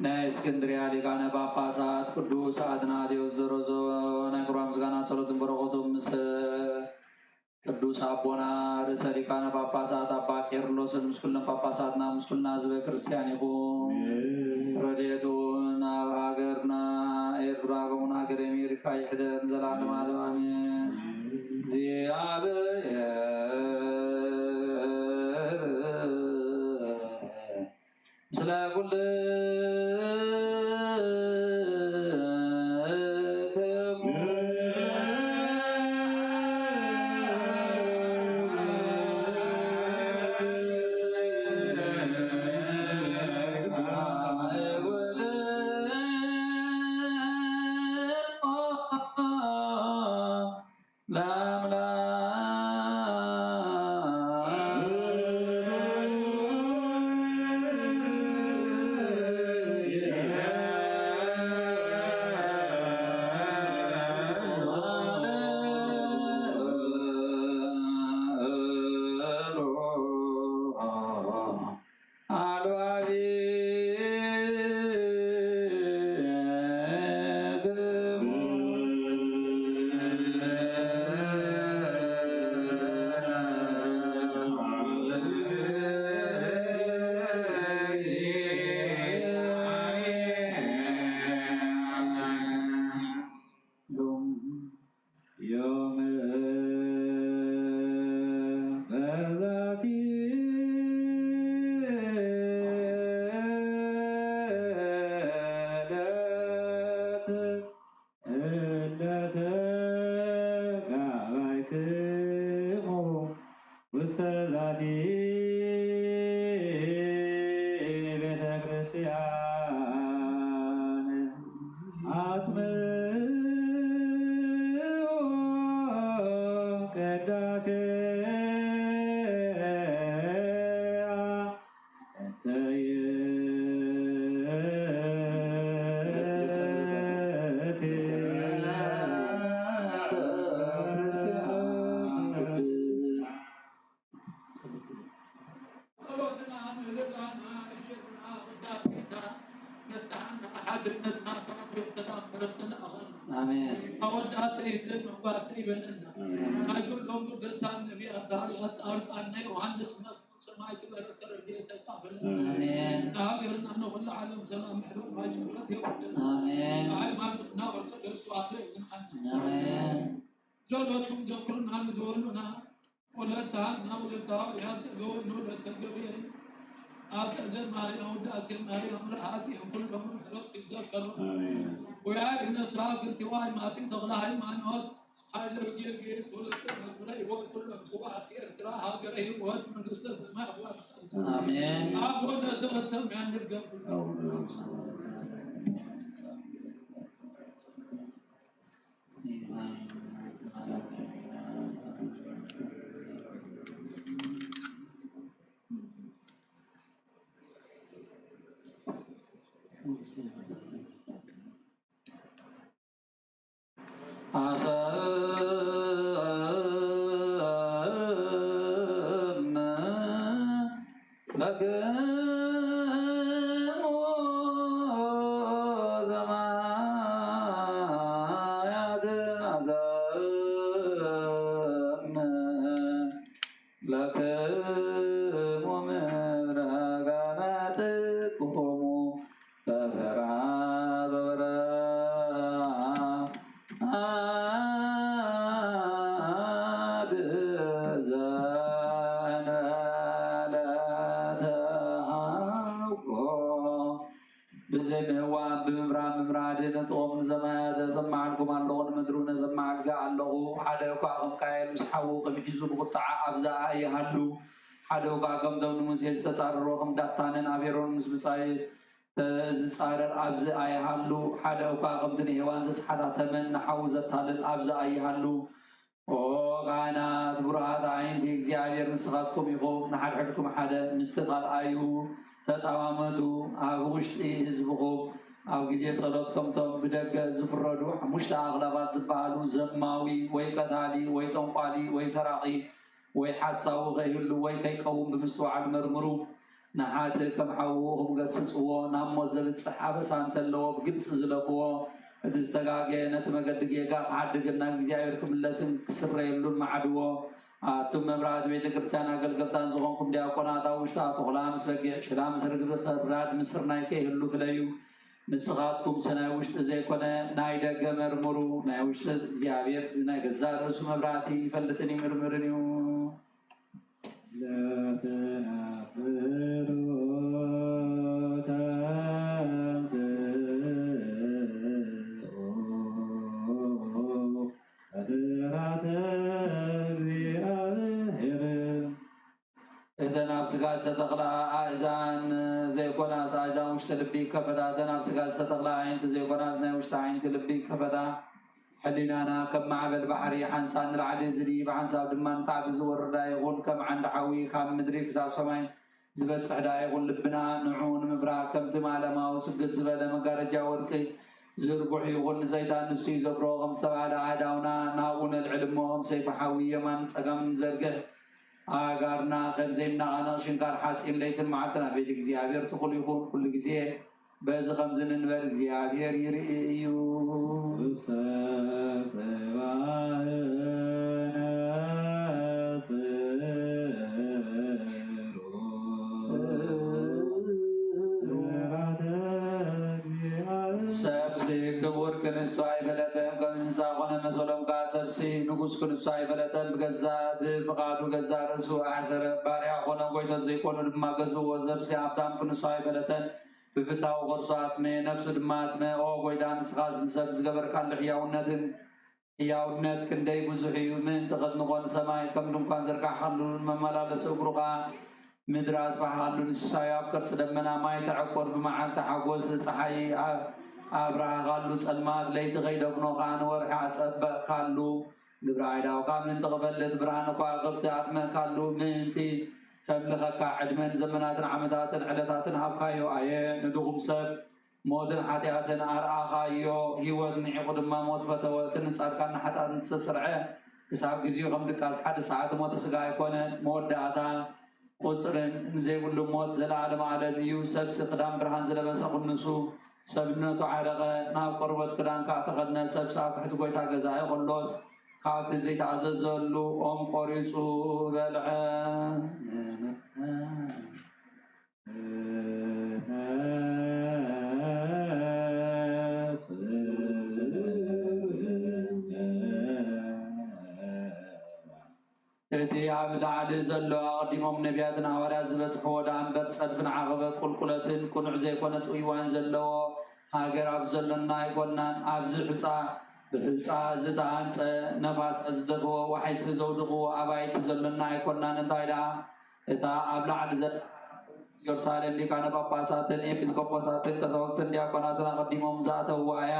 ናይ እስክንድርያ ሊቃነ ጳጳሳት ቅዱስ ኣትናቴዎስ ዘረዞ ናይ ክብራ ምስጋና ጸሎትን በረከቱ ምስ ቅዱስ ኣቦና ርእሰ ሊቃነ ጳጳሳት ኣባ ቄርሎስን ምስ ኩሎም ጳጳሳትና ምስ ኩልና ህዝበ ክርስቲያን ይኹን። ረድኤቱን ኣብ ሃገርና ኤርትራ ከምኡን ሃገር ኣሜሪካ ይሕደር ንዘለዓለም ዓለም ኣሜን። እግዚኣብሔር ምስለ ኩልክሙ። ዮም በዛቲ ዕለት እለ ተጋባይክሙ ውስተ ዛቲ ቤተ ክርስቲያን አጽምዑ ቅዳሴ እንተ ይእቲ ጸሎትና፣ ምህለላና፣ እሸትና፣ ውዳሴና፣ መጽሓና፣ ሓድነትና፣ ተኣምር፣ ተኣምር ተለኣኸልና። ኣሜን። ኣወዳት ተይዘ መጓስ ይበለና። ኣሜን። ናይ ኩሎም ቅዱሳን ነቢያት፣ ሃዋርያት፣ ጻድቃን፣ ናይ ዮሃንስ መጥምቅ ሰማዕት በረከት ረድኤት ተካፈለና። ኣሜን። ንሃገርና ንኹሉ ዓለም ሰላም ምሕረት ማይ ጭውረት የውርደና። ኣሜን። ንሃይማኖትና ኦርቶዶክስ ተዋህዶ ይጽንዓና። ኣሜን። ጸሎትኩም ዘክሩና ንዝበሉና ወለተ ሃና ወለተ ሃዋርያት፣ ጸገወ ንወለተ ገብርኤል፣ ኣጸደ ማርያም፣ ውዳሴ ማርያም፣ ርሃጽ እዮም ኩሎም ምሕረት ይዘከሩ። ኣሜን። ወያይ ብነሳ ግንቲዋይ ማቲም ተኽለ ሃይማኖት፣ ኃይለ ጊዮርጊስ፣ ወለተ መዝሙረ ሕይወት፣ ኩሎም ስውኣት ኤርትራ፣ ሃገረ ሕይወት፣ መንግስተ ሰማይ ኣዋርሰና። ኣሜን። ኣብ ወደ ሰበሰብ ያንድርገም። አሰምዕ ለክሙ ሰማያት አሰምዕ ለክሙ ምድረ ገመጥኩሙ በበረሃ በበረሃ አድዘ ለተሃውኮ ብዘይ ምህዋም ብምብራም ምምራድን ጥቕምን ሰማያት እሰምዓልኩም ኣለኹ፣ ንምድሩ ነሰምዓልካ ኣለኹ። ሓደ እኳ ከም ቃየል ምስ ሓዉ ከም ሒዙ ብቁጥዓ ኣብዛ ይሃሉ፣ ሓደ እኳ ከምቶም ንሙሴ ዝተጻረሮ ከም ዳታንን ኣቤሮን ምስ ብጻይ ዝጻረር ኣብዚ ኣይሃሉ፣ ሓደ እኳ ከምቲ ንሄዋን ዘስሓታ ተመን ንሓዉ ዘታልል ኣብዚ ኣይሃሉ። ኦ ካህናት ብሩሃት ኣዒንቲ እግዚኣብሔር ንስኻትኩም ኢኹም፣ ንሓድሕድኩም ሓደ ምስቲ ካልኣዩ ተጠማመቱ፣ ኣብ ውሽጢ ህዝብኹም ኣብ ግዜ ጸሎት ከምቶም ብደገ ዝፍረዱ ሓሙሽተ ኣኽላባት ዝበሃሉ ዘማዊ ወይ ቀታሊ ወይ ጠንቋሊ ወይ ሰራቒ ወይ ሓሳዊ ከይህሉ ወይ ከይቀውም ብምስትውዓል መርምሩ። ንሓጥእ ከም ሓዉ ክምገስጽዎ ናብ ሞት ዘብጽሕ ኣበሳ እንተለዎ ብግልጺ ዝለፍዎ። እቲ ዝተጋገየ ነቲ መገዲ ጌጋ ክሓድግን ናብ እግዚኣብሔር ክምለስን ክስረየሉን መዓድዎ። ኣቱም መብራህቲ ቤተ ክርስቲያን ኣገልገልታን ዝኾንኩም ዲያቆናት ኣብ ውሽጣ ተኹላ ምስ በጊዕ ሽላ ምስ ርግቢ ፈራድ ምስ ስርናይ ከይህሉ ፍለዩ። ንስኻትኩም ሰናይ ውሽጢ ዘይኮነ ናይ ደገ መርምሩ። ናይ ውሽጢ እግዚኣብሔር ናይ ገዛእ ርእሱ መብራህቲ ይፈልጥን ይምርምርን እዩ። ለትነብሩ ተንሥኡ ሕድራት እግዚኣብሔር። እተን ኣብ ስጋ ዝተተኽላ ኣእዛን ዘይኮናስ ኣእዛን ውሽጢ ልቢ ይከፈታ። እተን ኣብ ስጋ ዝተተኽላ ኣዒንቲ ዘይኮናስ ናይ ውሽጢ ኣዒንቲ ልቢ ይከፈታ። ሕሊናና ከም ማዕበል ባሕሪ ሓንሳብ ንላዕሊ ዝድይብ ሓንሳብ ድማ ንታሕቲ ዝወርዳ ይኹን፣ ከም ዓንዲ ሓዊ ካብ ምድሪ ክሳብ ሰማይ ዝበጽሕ ደኣ ይኹን። ልብና ንዕኡ ንምፍራህ ከምቲ ማለማዊ ስግት ዝበለ መጋረጃ ወርቂ ዝርጉሕ ይኹን። ንሰይጣን ንሱ እዩ ዘፍርሆ ከም ዝተባህለ ኣእዳውና ናብኡ ነልዕል እሞ ከም ሰይፊ ሓዊ የማን ጸጋም ንዘርግሕ። ኣእጋርና ከም ዘይነቓነቕ ሽንካር ሓጺን ለይትን መዓልትን ኣብ ቤት እግዚኣብሔር ትኹል ይኹን። ኩሉ ግዜ በዚ ከምዚ ንንበር እግዚኣብሔር ይርኢ እዩ። ውስተ ጽባሕ ነጽሩ ምሕረተ እግዚኣብሔር። ሰብሲ ክቡር ክንሱ ኣይፈለጠን፣ ከም እንስሳ ኮነ መሰሎም ከኣ ሰብሲ ንጉስ ክንሱ ኣይፈለጠን። ብገዛ ብፍቓዱ ገዛ ርእሱ ኣሕሰረ፣ ባርያ ኮነ፣ ጎይቶት ዘይኮኑ ድማ ገዝእዎ። ሰብሲ ሃብታም ክንሱ ኣይፈለጠን፣ ብፍታው ከርሱ ኣጥመየ፣ ነፍሱ ድማ ኣጽመየ። ኦ ጎይታ፣ ንስኻስ ንሰብ ዝገበርካሉ ሕያውነትን ሕያውነት ክንደይ ብዙሕ እዩ! ምእንቲ ኸድንቖ ንሰማይ ከም ድንኳን ዘርጋሕካሉ፣ ንመመላለሲ እግሩ ኸኣ ምድሪ ኣስፋሕካሉ። ንሲሳዩ ኣብ ከርሲ ደመና ማይ ተዐቁር፣ ብመዓልቲ ሓጎስ ጸሓይ ኣብ-፣ ኣብርሃኻሉ፣ ጸልማት ለይቲ ኸይደፍኖ ኸኣ ንወርሒ ኣጸበቕካሉ። ግብሪ ኣእዳውካ ምእንቲ ክፈልጥ ብርሃነ ከዋኽብቲ ኣድመቕካሉ፣ ምእንቲ ከምልኸካ ዕድመን ዘመናትን ዓመታትን ዕለታትን ሃብካዮ። ኣየ ንድኹም ሰብ፣ ሞትን ሓጢኣትን ኣርኣኻዮ፣ ህይወት ንዒቑ ድማ ሞት ፈተወ። እቲ ንጻድቃን ንሓጥኣትን ዝተሰርዐ ክሳብ ግዜኡ ከም ድቃስ ሓደ ሰዓት ሞተ ስጋ ኣይኮነን። መወዳእታ ቁጽርን ንዘይብሉ ሞት ዘለኣለም ኣለም እዩ። ሰብሲ ክዳን ብርሃን ዝለበሰ ክንሱ ሰብነቱ ዓረቐ፣ ናብ ቆርበት ክዳን ከኣ ተኸድነ። ሰብሲ ኣብ ትሕቲ ጎይታ ገዛኢ ከሎስ ካብቲ ዘይተኣዘዘሉ ኦም ቆሪጹ በልዐ። እቲ ኣብ ላዕሊ ዘሎ ኣቐዲሞም ነቢያትን ሃዋርያት ዝበጽሕዎ ደኣ እምበር፣ ጸድፍን ዓቐበት ቁልቁለትን ቅኑዕ ዘይኮነ ጥውይዋይን ዘለዎ ሃገር ኣብ ዘሎና ኣይኮንናን። ኣብዚ ሑጻ ብሑጻ ዝተሃንጸ ነፋሳት ዝደፍኦ ወሓይዝቲ ዘውድቕዎ ኣባይቲ ዘሎና ኣይኮንናን። እንታይ ደኣ እታ ኣብ ላዕሊ ዘላ ኢየሩሳሌም ሊቃነ ጳጳሳትን ኤጲስቆጶሳትን ቀሳውስትን ዲያቆናትን ኣቐዲሞም ዝኣተውዋ እያ።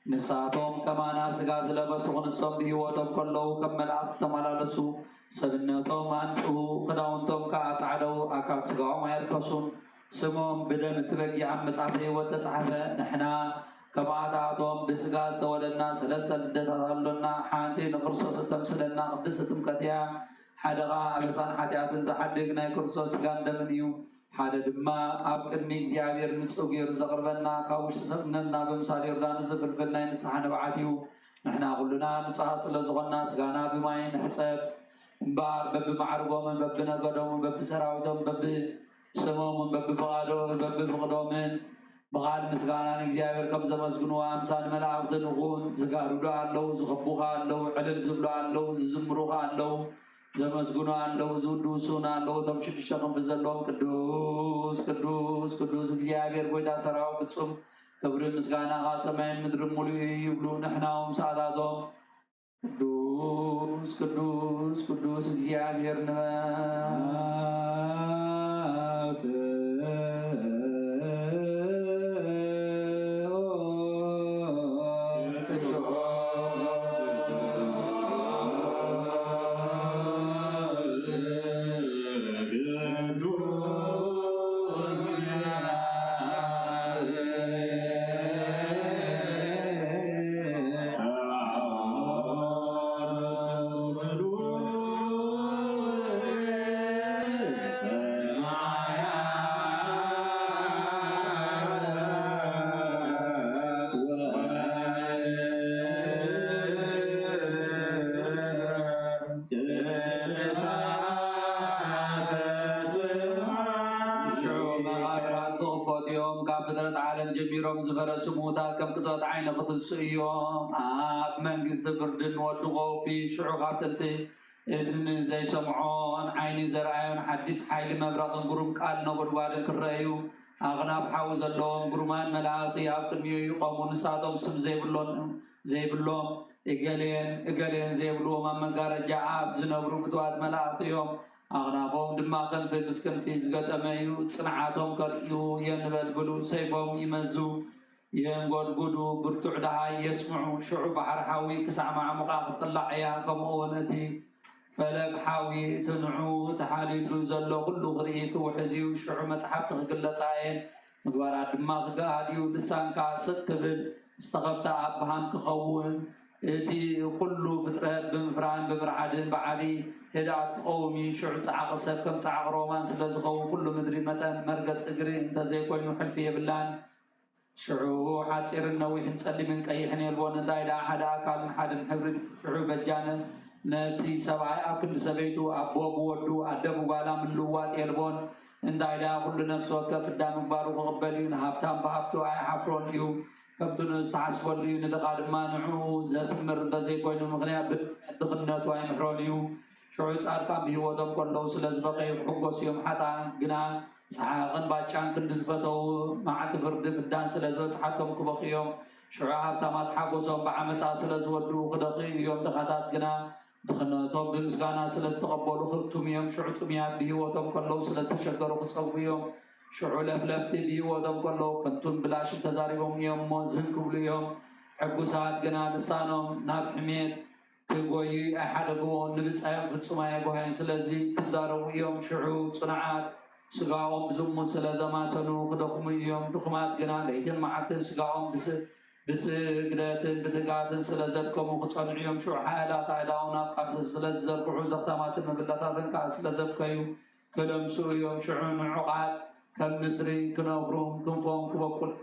ንሳቶም ከማና ስጋ ዝለበሱ ክንሶም ብህይወቶም ከለዉ ከም መላእኽቲ ተመላለሱ፣ ሰብነቶም ኣንጽሁ፣ ክዳውንቶም ከኣ ጻዕደው፣ ኣካል ስጋኦም ኣየርከሱን። ስሞም ብደም እቲ በጊዕ ኣብ መጽሓፈ ህይወት ተጻሕፈ። ንሕና ከምኣታቶም ብስጋ ዝተወለድና ሰለስተ ልደታት ኣሎና። ሓንቲ ንክርስቶስ እተምስለና ቅድስቲ ጥምቀት እያ። ሓደ ኸኣ ኣበሳን ሓጢኣትን ዝሓድግ ናይ ክርስቶስ ስጋን ደምን እዩ። ሓደ ድማ ኣብ ቅድሚ እግዚኣብሔር ንጹህ ገይሩ ዘቕርበና፣ ካብ ውሽጢ ሰብነትና ብምሳል ዮርዳኖስ ዝፍልፍል ናይ ንስሓ ንብዓት እዩ። ንሕና ኩልና ንጹሃት ስለ ዝኾንና ስጋና ብማይ ንሕጸብ እምበኣር፣ በብማዕርጎምን በብነገዶምን በብሰራዊቶም በብስሞምን በብፍቓዶ-፣ በብፍቕዶምን ብቓል ምስጋና ንእግዚኣብሔር ከም ዘመስግንዎ ኣምሳል መላእኽቲ ንኹን። ዝጋርዱ ኣለዉ፣ ዝኸቡኻ ኣለዉ፣ ዕልል ዝብሉ ኣለዉ፣ ዝዝምሩኻ ኣለዉ፣ ዘመስግኑ ኣለዉ፣ ዝውድሱን ኣለዉ። እቶም ሽዱሽተ ክንፊ ዘለዎም ቅዱስ፣ ቅዱስ፣ ቅዱስ እግዚኣብሔር ጐይታ ሰራዊት ፍጹም ክብሪ ምስጋናኻ ሰማይን ምድርን ሙሉእ እዩ ይብሉ። ንሕና እውን ምስኣታቶም ቅዱስ፣ ቅዱስ፣ ቅዱስ እግዚኣብሔር ንበል። ዝፈረሱ ምዉታት ከም ቅጽበት ዓይኒ ክትንስኡ እዮም። ኣብ መንግስቲ ፍርድን ወዲ ኸውፊ ሽዑ ካብ ጥንቲ እዝኒ ዘይሰምዖን ዓይኒ ዘርኣዮን ሓዲስ ሓይሊ መብረቕን ግሩም ቃል ነጎድጓድን ክረአዩ ኣኽናፍ ሓዊ ዘለዎም ግሩማን መላእኽቲ ኣብ ቅድሚኡ ይቖሙ። ንሳቶም ስም ዘይብሎም ዘይብሎም እገሌን እገሌን ዘይብልዎም ኣብ መጋረጃ ኣብ ዝነብሩ ፍትዋት መላእኽቲ እዮም። ኣኽናፎም ድማ ክንፊ ምስ ክንፊ ዝገጠመ እዩ። ጽንዓቶም ከርእዩ የንበልብሉ፣ ሰይፎም ይመዙ፣ የንጎድጉዱ፣ ብርቱዕ ደሃይ የስምዑ። ሽዑ ባሕሪ ሓዊ ክሳዕ ማዕሙቓ ክትቅላዕ እያ። ከምኡ እውን እቲ ፈለግ ሓዊ እቲ ንዑ ተሓሊሉ ዘሎ ኩሉ ክርኢ ክውሕዝ እዩ። ሽዑ መጽሓፍቲ ክግለጻ እየን፣ ምግባራት ድማ ክገሃድ እዩ። ልሳንካ ስቕ ክብል ዝተኸፍተ ኣብሃም ክኸውን፣ እቲ ኩሉ ፍጥረት ብምፍራን ብምርዓድን ብዓቢ ህድኣት ክቐውም እዩ። ሽዑ ጻዕቒ ሰብ ከም ጻዕቒ ሮማን ስለ ዝኸውን፣ ኩሉ ምድሪ መጠን መርገጽ እግሪ እንተዘይኮይኑ ሕልፊ የብላን። ሽዑ ሓጺርን ነዊሕን ጸሊምን ቀይሕን የልቦን፣ እንታይ ደኣ ሓደ ኣካልን ሓድን ሕብሪ። ሽዑ በጃ ነ-፣ ነፍሲ ሰብኣይ ኣብ ክንዲ ሰበይቱ፣ ኣቦ ብወዱ፣ ኣደ ብጓላ ምልውዋጥ የልቦን። እንታይ ደኣ ኩሉ ነፍሲ ወከፍ ፍዳ ምግባሩ ክቕበል እዩ። ንሃብታም ብሃብቱ ኣይሓፍሮን እዩ፣ ከምቲ ንኡ ዝተሓስበሉ እዩ። ንድኻ ድማ ንዕኡ ዘስምር እንተዘይኮይኑ፣ ምኽንያት ድኽነቱ ኣይምሕሮን እዩ። ሽዑ ጻድቃን ብህይወቶም ከለዉ ስለ ዝበኸዩ ክሕጎሱ እዮም። ሓጥኣን ግና ሰሓቕን ባጫን ክንዲ ዝፈተዉ፣ መዓልቲ ፍርዲ ፍዳን ስለ ዝበጽሓቶም ክበኽዩ እዮም። ሽዑ ሃብታማት ሓጎሶም ብዓመጻ ስለ ዝወድኡ ክደኽዩ እዮም። ድኻታት ግና ድኽነቶም ብምስጋና ስለ ዝተቐበሉ ክህብትሙ እዮም። ሽዑ ጥሙያት ብህይወቶም ከለዉ ስለ ዝተሸገሩ ክጸግቡ እዮም። ሽዑ ለፍለፍቲ ብህይወቶም ከለዉ ከንቱን ብላሽን ተዛሪቦም እዮም እሞ ዝን ክብሉ እዮም። ሕጉሳት ግና ልሳኖም ናብ ሕሜት ክጎዩ ኣይሓደግዎን፣ ንብጻዮም ፍጹም ኣየጓህዩን። ስለዚ ክዛረቡ እዮም። ሽዑ ጽኑዓት ስጋኦም ብዝሙት ስለ ዘማሰኑ ክደኽሙ እዮም። ድኹማት ግና ለይትን መዓልትን ስጋኦም ብስ-፣ ብስግደትን ብትግሃትን ስለ ዘድከሙ ክጸንዑ እዮም። ሽዑ ሓያላት ኣእዳዎም ናብ ቃልሲ ስለ ዝዘርግሑ፣ ዘኽታማትን መብለታትን ከኣ ስለ ዘብከዩ ክለምሱ እዮም። ሽዑ ንዑቓት ከም ንስሪ ክነፍሩን ክንፎም ክበቁል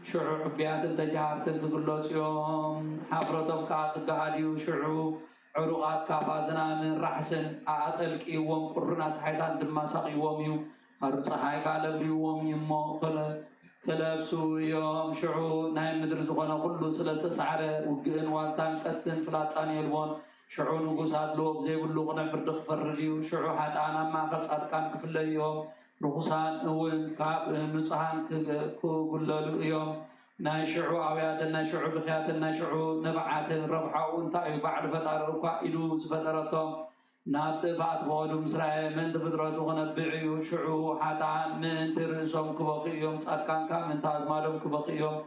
ሽዑ ሕጉያትን ተጃሃርትን ክግለጹ እዮም። ሓፍረቶም ከኣ ክገሃድ እዩ። ሽዑ ዕሩቓት ካብ ኣዝናምን ራሕስን ኣጠልቅይዎም፣ ቁርን ኣስሓይታን ድማ ሳቕይዎም እዩ። ሃሩር ጸሓይ ከኣ ለብልይዎም እዩ እሞ ክለ-፣ ክለብሱ እዮም። ሽዑ ናይ ምድሪ ዝኾነ ኩሉ ስለ ዝተሳዕረ፣ ውግእን ዋልታን ቀስትን ፍላጻን የልቦን። ሽዑ ንጉስ ኣድልዎ ብዘይብሉ ቅኑዕ ፍርዲ ክፈርድ እዩ። ሽዑ ሓጥኣን ኣብ ማእከል ጻድቃን ክፍለዩ እዮም። ርኹሳን እውን ካብ ንጹሃን ክግ-፣ ክጉለሉ እዮም። ናይ ሽዑ ኣውያትን ናይ ሽዑ ብኽያትን ናይ ሽዑ ንብዓትን ረብሓኡ እንታይ እዩ? ባዕሉ ፈጣሪ እኳ ኢዱ ዝፈጠረቶም ናብ ጥፍኣት ክኸዱ ምስ ረኣየ ምእንቲ ፍጥረቱ ክነብዕ እዩ። ሽዑ ሓጥኣን ምእንቲ ርእሶም ክበኽዩ እዮም። ጻድቃን ከኣ ምእንቲ ኣዝማዶም ክበኽዩ እዮም።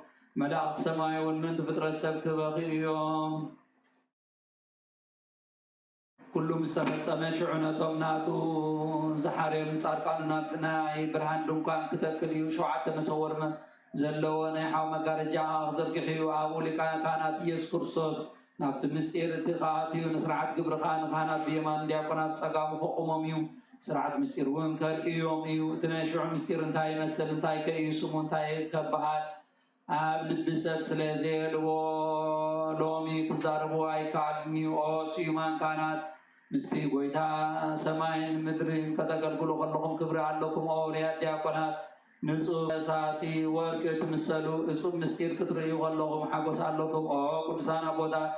መላእኽቲ ሰማይ እውን ምእንቲ ፍጥረት ሰብ ክበኽዩ እዮም። ኩሉ ምስ ተፈጸመ፣ ሽዑ ነቶም ናቱ ዝሓርዮም ንጻድቃኑ ናብ ናይ ብርሃን ድንኳን ክተክል እዩ። ሸውዓተ መሰወር መ-፣ ዘለዎ ናይ ሓዊ መጋረጃ ክዘርግሕ እዩ። ኣብኡ ሊቃነ ካህናት ኢየሱስ ክርስቶስ ናብቲ ምስጢር እቲ ክኣትዩ፣ ንስርዓት ግብሪ ከኣ ንካህናት ብየማን፣ ንዲያቆናት ብጸጋሙ ከቑሞም እዩ። ስርዓት ምስጢር እውን ከርእዮም እዩ። እቲ ናይ ሽዑ ምስጢር እንታይ ይመስል? እንታይ ከ እዩ ስሙ? እንታይ ከበሃል? ኣብ ልቢ ሰብ ስለ ዘየልዎ ሎሚ ክዛረቡ ኣይከኣልን እዩ። ኦ ስዩማን ካህናት፣ ምስቲ ጐይታ ሰማይን ምድርን ከተገልግሉ ከለኹም ክብሪ ኣለኩም። ኦ ውሩያት ዲያቆናት፣ ንጹህ ፈሳሲ ወርቂ እትምሰሉ እጹብ ምስጢር ክትርእዩ ከለኹም ሓጎስ ኣለኩም። ኦ ቅዱሳን ኣቦታት፣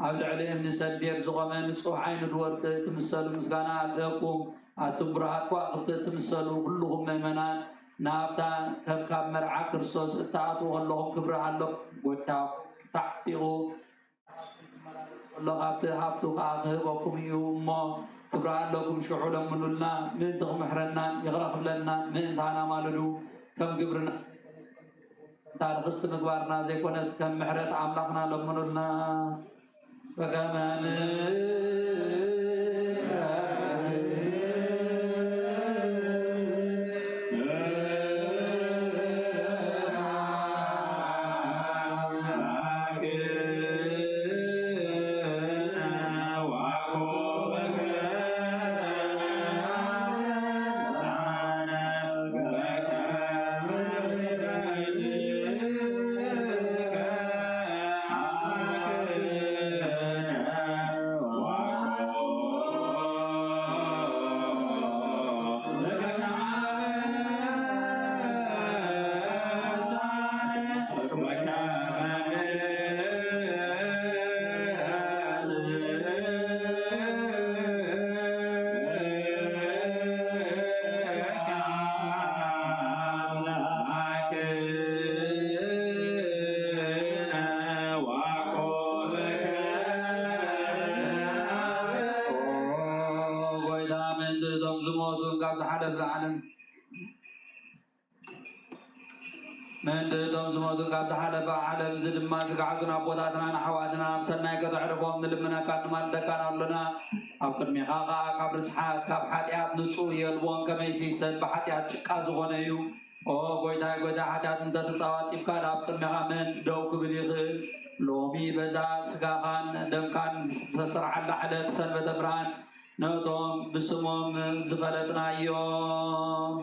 ኣብ ልዕሊ እምኒ ሰድቤር ዝቖመ ንጹሕ ዓይኑድ ወርቂ እትምሰሉ ምስጋና ኣለኩም። ኣቱም ብሩሃት ከዋኽብቲ እትምሰሉ ኩልኹም ምእመናን፣ ናብታ ከብካብ መርዓ ክርስቶስ እትኣትዉ ከለኹም ክብሪ ኣሎ። ጎታ ተዓጢቑ ዘሎ ካብቲ ሃብቱ ከኣ ክህበኩም እዩ እሞ ክብሪ ኣለኩም። ሽዑ ለምኑልና ምእንቲ ክምሕረናን ይቕረ ክብለልናን ምእንቲ ኣናማልዱ ከም ግብርና እታ ርኽስቲ ምግባርና ዘይኮነስ ከም ምሕረት ኣምላኽና ለምኑልና። በከመ ሞቱን ካብ ዝሓለፈ ዓለም ምእንቲ እቶም ዝሞቱ ካብ ዝሓለፈ ዓለም፣ እዚ ድማ ዝገዓዙን ኣቦታትና ንኣሕዋትና ኣብ ሰናይ ከተዕርፎም ንልምነካን ንማልደካን ኣሎና። ኣብ ቅድሚኻ ኸኣ ካብ ርስሓት ካብ ሓጢኣት ንጹህ የልቦን፣ ከመይሲ ሰብ ብሓጢኣት ጭቃ ዝኾነ እዩ። ኦ ጎይታይ፣ ጎይታ፣ ሓጢኣት እንተተጻዋጺብካ ኣብ ቅድሚኻ መን ደው ክብል ይኽእል? ሎሚ በዛ ስጋኻን ደምካን ዝተሰርዓላ ዕለት ሰንበተ ብርሃን ነቶም ብስሞም ዝፈለጥናዮም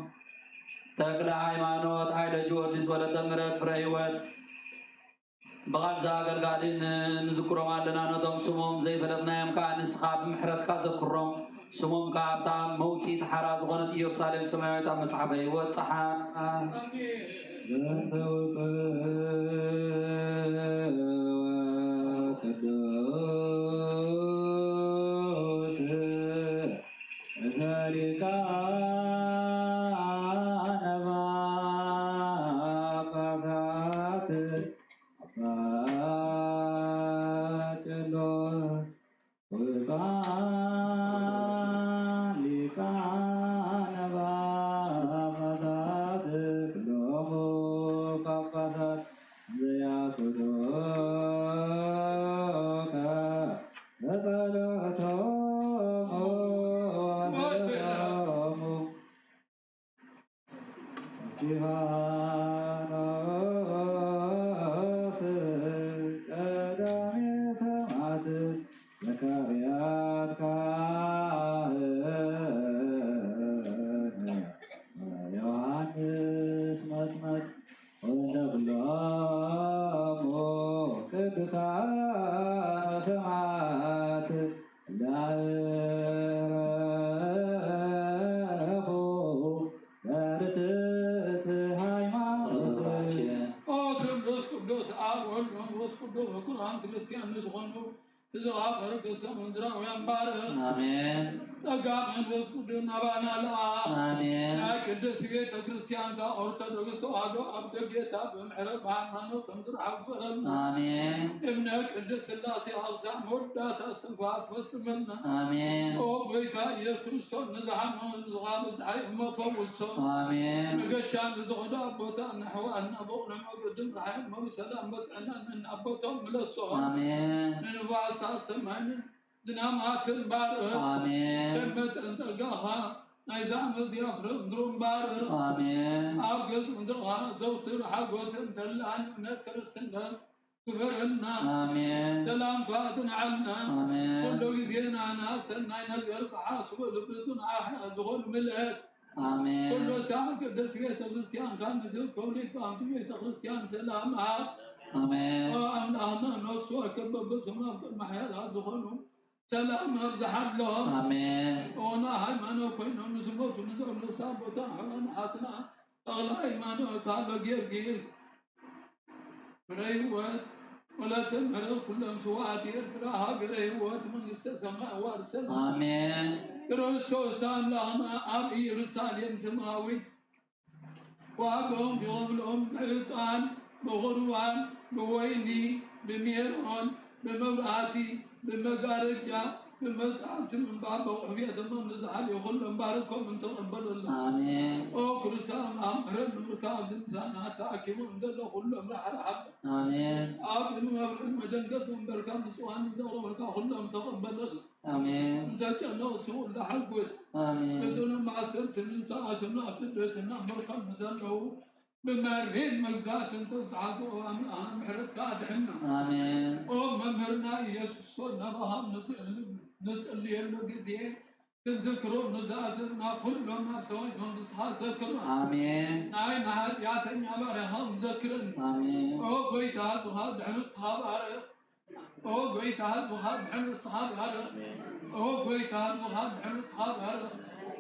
ተክለ ሃይማኖት፣ ሃይለ ጊዮርጊስ፣ ወለተ ምሕረት፣ ፍረ ህይወት ብቓል ዘኣገልጋልን ንዝክሮም ኣለና። ነቶም ስሞም ዘይፈለጥናዮም ከኣ ንስኻ ብምሕረትካ ዘክሮም። ስሞም ከኣ ኣብታ መውጽኢት ሓራ ዝኾነት ኢየሩሳሌም ሰማያዊት ኣብ መጽሓፈ ህይወት ጸሓፍ። ዘተውፅእ ቅዱስ ዘሊቃነ ጳጳሳት አባ ቄርሎስ ውፃን ሊቃነ ጳጳሳት ኩሎሙ ጳጳሳት ዘያኩቶከ በጸሎቶሙ ወስእለቶሙ። እስጢፋኖስ ቀዳሜ ሰማዕት፣ ዘካርያስ ካህን፣ ዮሐንስ መጥመቅ ወእንተ ኩሎሙ ቅዱሳን ወሰማዕት ላዕረፉ በርትዕት ሃይማኖት። ጸሎተ ቡራኬ። ኦ ስሉስ ቅዱስ ኣብ ወልድ መንፈስ ቅዱስ ፍቁራን ክርስቲያን ንዝኾኑ እዚ ኻብ በረከት ምድራውያን ባርኽ። ኣሜን። ጸጋ መንፈስ ቅዱስ ናባና ለኣኽ። ኣሜን። ናይ ቅድስት ቤተ ክርስቲያንካ ኦርቶዶክስ ተዋህዶ ኣብ ደጌታ ብምሕረት ብሃይማኖት ከም ትርሓቕ ግበረልና። ኣሜን። እምነት ቅድስት ሥላሴ ክሳዕ መወዳእታ እስትንፋስ ፈጽመልና። ኣሜን። ኦ ጎይታ ኢየሱስ ክርስቶስ፣ ንዝሓመሙ ንዝኻብ ዝዓይ እሞ ፈውሶም። ኣሜን። መገሻ ንዝኸዱ ኣቦታት ንኣሕዋትና ብቕኑዕ መገዲ ምርሓዮም፣ ብሰላም በጥዕና ነናቦቶም ምለሶም። ኣሜን። ንንፋሳት ሰማይን ዝናማትን ባርኽ። ኣሜን። ከም መጠን ጸጋኻ ናይዛ ዓመት እዚኣ ፍረ ምድሮም ባርኽ። ኣሜን። ኣብ ገጽ ምድርኻ ዘውትር ሓጎስን ተድላን እምነት ክርስትናን ግበረልና። ኣሜን። ሰላምካ ኣጽንዓልና። ኣሜን። ኩሉ ግዜ ናና ሰናይ ነገር ክሓስቡ ልቢ ጽኑዓት ዝኾኑ ምለስ። ኣሜን። ኩሉ ሰዓት ቅድስት ቤተ ክርስቲያንካ ንዝእከቡ ሊቃውንቲ ቤተ ክርስቲያን ሰላም ሃብ። ኣሜን። ኦ ኣምላኽና ነፍሱ ወከፍ በብስሙ ኣብ ቅድሚ ሓያላት ዝኾኑ ሰላም ኣብዝሓሎም። ኣሜን። ኦና ሃይማኖት ኮይኖም ንዝሞቱ ንዝዕኑ ነፍሳት ኣቦታን ኣሕዋትን ኣሓትና ተኽለ ሃይማኖት፣ ሃሎ ጊዮርጊስ፣ ፍረ ህይወት፣ ወለተ ምሕረት፣ ኩሎም ስውኣት ኤርትራ ሃገረ ህይወት መንግስተ ሰማይ ኣዋርሰና። ኣሜን። ክርስቶስ ኣምላኽና ኣብ ኢየሩሳሌም ሰማያዊት ዋጋኦም ክኸፍሎም ብዕጣን፣ ብቑርባን፣ ብወይኒ፣ ብሜሮን፣ ብመብራህቲ፣ ብመጋረጃ፣ ብመጻሕፍቲ ምንባብ፣ ብቑሕ ቤተ መቕደስ ዝሓልዩ ኩሎም ባርኮም እንተቐበለሎም። ኣሜን። ኦ ክርስቶስ ኣምላኽ ምሕረት ንምርካብ ኣብዚ ምሳና ተኣኪቦም ዘሎ ኩሎም ራሕርሓሎም። ኣሜን። ኣብ ቅድሚ መብርህን መደንገጽ ወንበርካ ምጽዋን ንዘቕረበልካ ኩሎም ተቐበለሎም። ኣሜን። እንተጨነቑ ስቕ ኢሉ ሓጉስ። ኣሜን። ሕጹኖም ማእሰርቲ ንዝተኣሰሩ ኣብ ስደትና መርካም ንዘለዉ ብመሪር መግዛእቲ እንተዝሓዙ ኣምላኽና ምሕረትካ ኣድሕና። ኣሜን። ኦ መምህርና ኢየሱስ ክርስቶስ ናባኻ ንጽል-፣ ንጽልየሉ ግዜ ክንዝክሮ ንዝኣዘዝና ኩሎም ናብ ሰማይ መንግስትኻ ዘክርና። ኣሜን። ናይ ንሓጢኣተኛ ባርያኻ ንዘክርን። ኣሜን። ኦ ጎይታ ህዝብኻ ድሕሪ ንስኻ ባርኽ። ኦ ጎይታ ህዝብኻ ድሕሪ ንስኻ ባርኽ። ኦ ጎይታ ህዝብኻ ድሕሪ ንስኻ ባርኽ።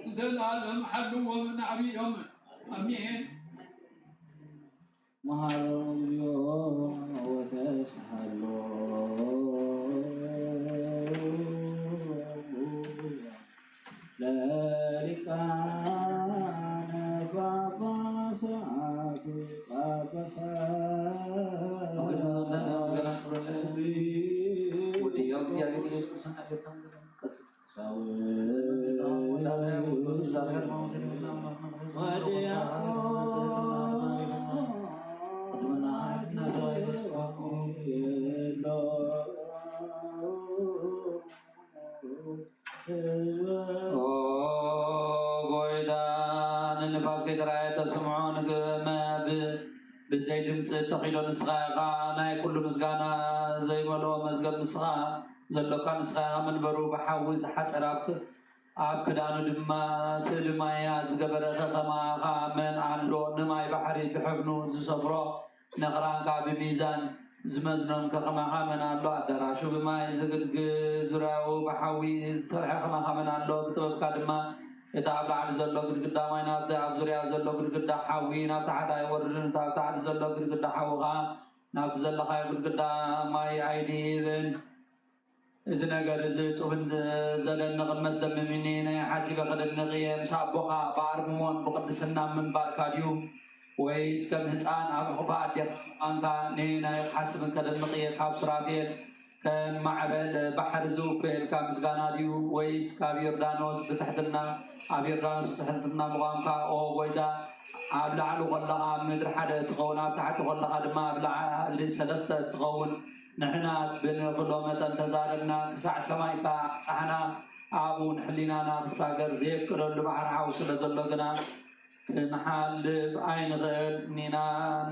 ንዘለኣለም ሓልዎምን ኣዕብዮምን። ኣሜን። መሃሮም እግዚኦ ወተስሃሎ ለሊቃነ ጳጳሳት ጳጳሳት ወዲ እግዚኣብሔር ኢየሱስ ክርስቶስ። ሳውል ተራየ ተስምዖ ንግመ ብ-፣ ብዘይ ድምፂ እተኺሎ ንስኻ ኢኻ። ናይ ኩሉ ምስጋና ዘይመልኦ መዝገብ ንስኻ ዘሎካ፣ ንስኻ ኢኻ መንበሩ ብሓዊ ዝሓፀረ፣ ኣብ ክ-፣ ኣብ ክዳኑ ድማ ስእሊ ማያ ዝገበረ ከማኻ መን ኣሎ? ንማይ ባሕሪ ብሕብኑ ዝሰፍሮ፣ ነኽራንካ ብሚዛን ዝመዝኖም ከማኻ መን ኣሎ? ኣዳራሹ ብማይ ዝግድግድ፣ ዙርያኡ ብሓዊ ዝሰርሐ ከማኻ መን ኣሎ? ብጥበብካ ድማ እቲ ኣብ ላዕሊ ዘሎ ግድግዳ ማይ ናብቲ ኣብ ዙርያ ዘሎ ግድግዳ ሓዊ ናብ ታሕቲ ኣይወርድን፣ እቲ ኣብ ታሕቲ ዘሎ ግድግዳ ሓዊ ኸኣ ናብቲ ዘለኻዮ ግድግዳ ማይ ኣይድይብን። እዚ ነገር እዚ እጹብን ዘለኒ ቅድመ ኣስደምሚኒ፣ ናይ ሓሲበ ከደንቕ እየ። ምስ ኣቦኻ ብኣርምሞን ብቕድስና ምንባርካ ድዩ? ወይስ ከም ህጻን ኣብ ሕቑፋ ኣዴኻ ምዃንካ ንየናይ ክሓስብን ከደንቕ እየ? ካብ ሱራፌል ከም ማዕበል ባሕሪ ዝውፈየልካ ምስጋና ድዩ? ወይስ ካብ ዮርዳኖስ ብትሕትና፣ ኣብ ዮርዳኖስ ብትሕትና ምዃንካ፣ ኦ ጎይታ፣ ኣብ ላዕሊ ከለኻ ኣብ ምድሪ ሓደ እትኸውን፣ ኣብ ታሕቲ ከለኻ ድማ ኣብ ላዕሊ ሰለስተ እትኸውን? ንሕናስ ብንኽእሎ መጠን ተዛረብና፣ ክሳዕ ሰማይ ከኣ ኣብጽሓና። ኣብኡ ንሕሊናና ክሳገር ዘየፍቅደሉ ባሕሪ ሓዊ ስለ ዘሎ ግና፣ ክንሓልፍ ኣይንኽእልን ኢና።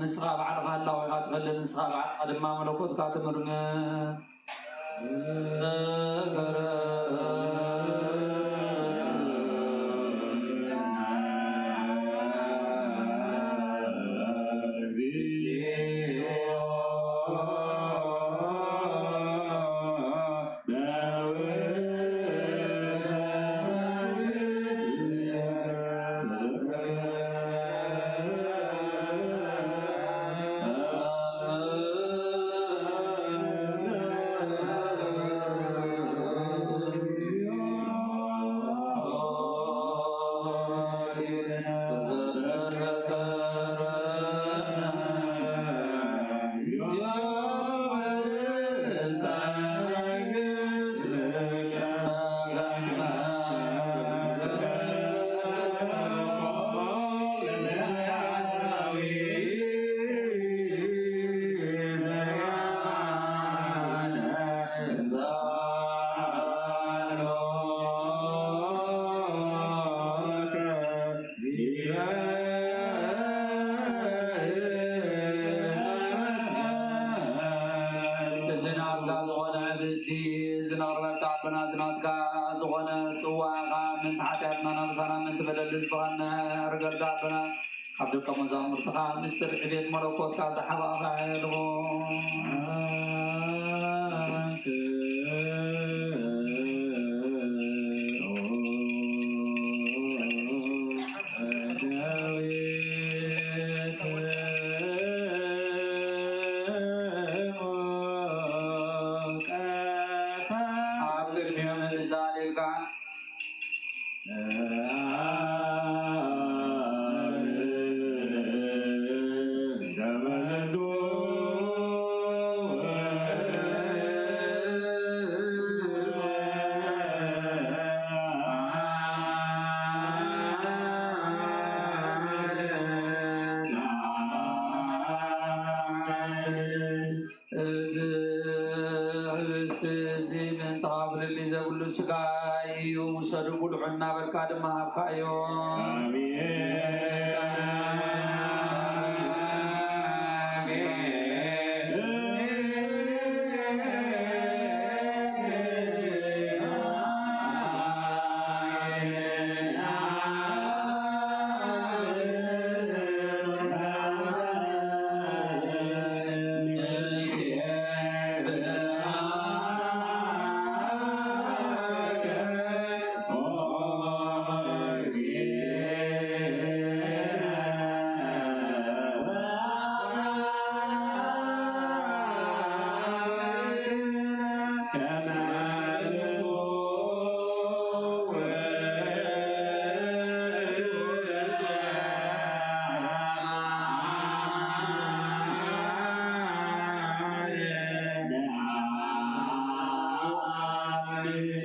ንስኻ ባዕልኻ ህላዌኻ ትፈልጥ፣ ንስኻ ባዕልኻ ድማ መለኮትካ ትምርምር። እዚ ናትካ ዝኾነ ህብስቲ እዚ ነቕርበልካ ኣሎና፣ እዚ ናትካ ዝኾነ ጽዋዕኻ ምእንቲ ሓጢኣትና ናብሳና ምእንቲ በደል ህዝብኻ ነዕርገልካ ኣሎና። ካብ ደቀ መዛሙርትኻ ምስጢር ዕቤት መለኮትካ ዝሓባእኻ ኢኹ። ኣብ ቅድሚኦም ህብስቲ ኣልዒልካ፣ እዚ ህብስቲ እዚ ምእንታኻ ፍልልይ ዘብሉ ስጋይ እዩ፣ ውሰዱ ብልዑ እናበልካ ድማ ሃብካዮ።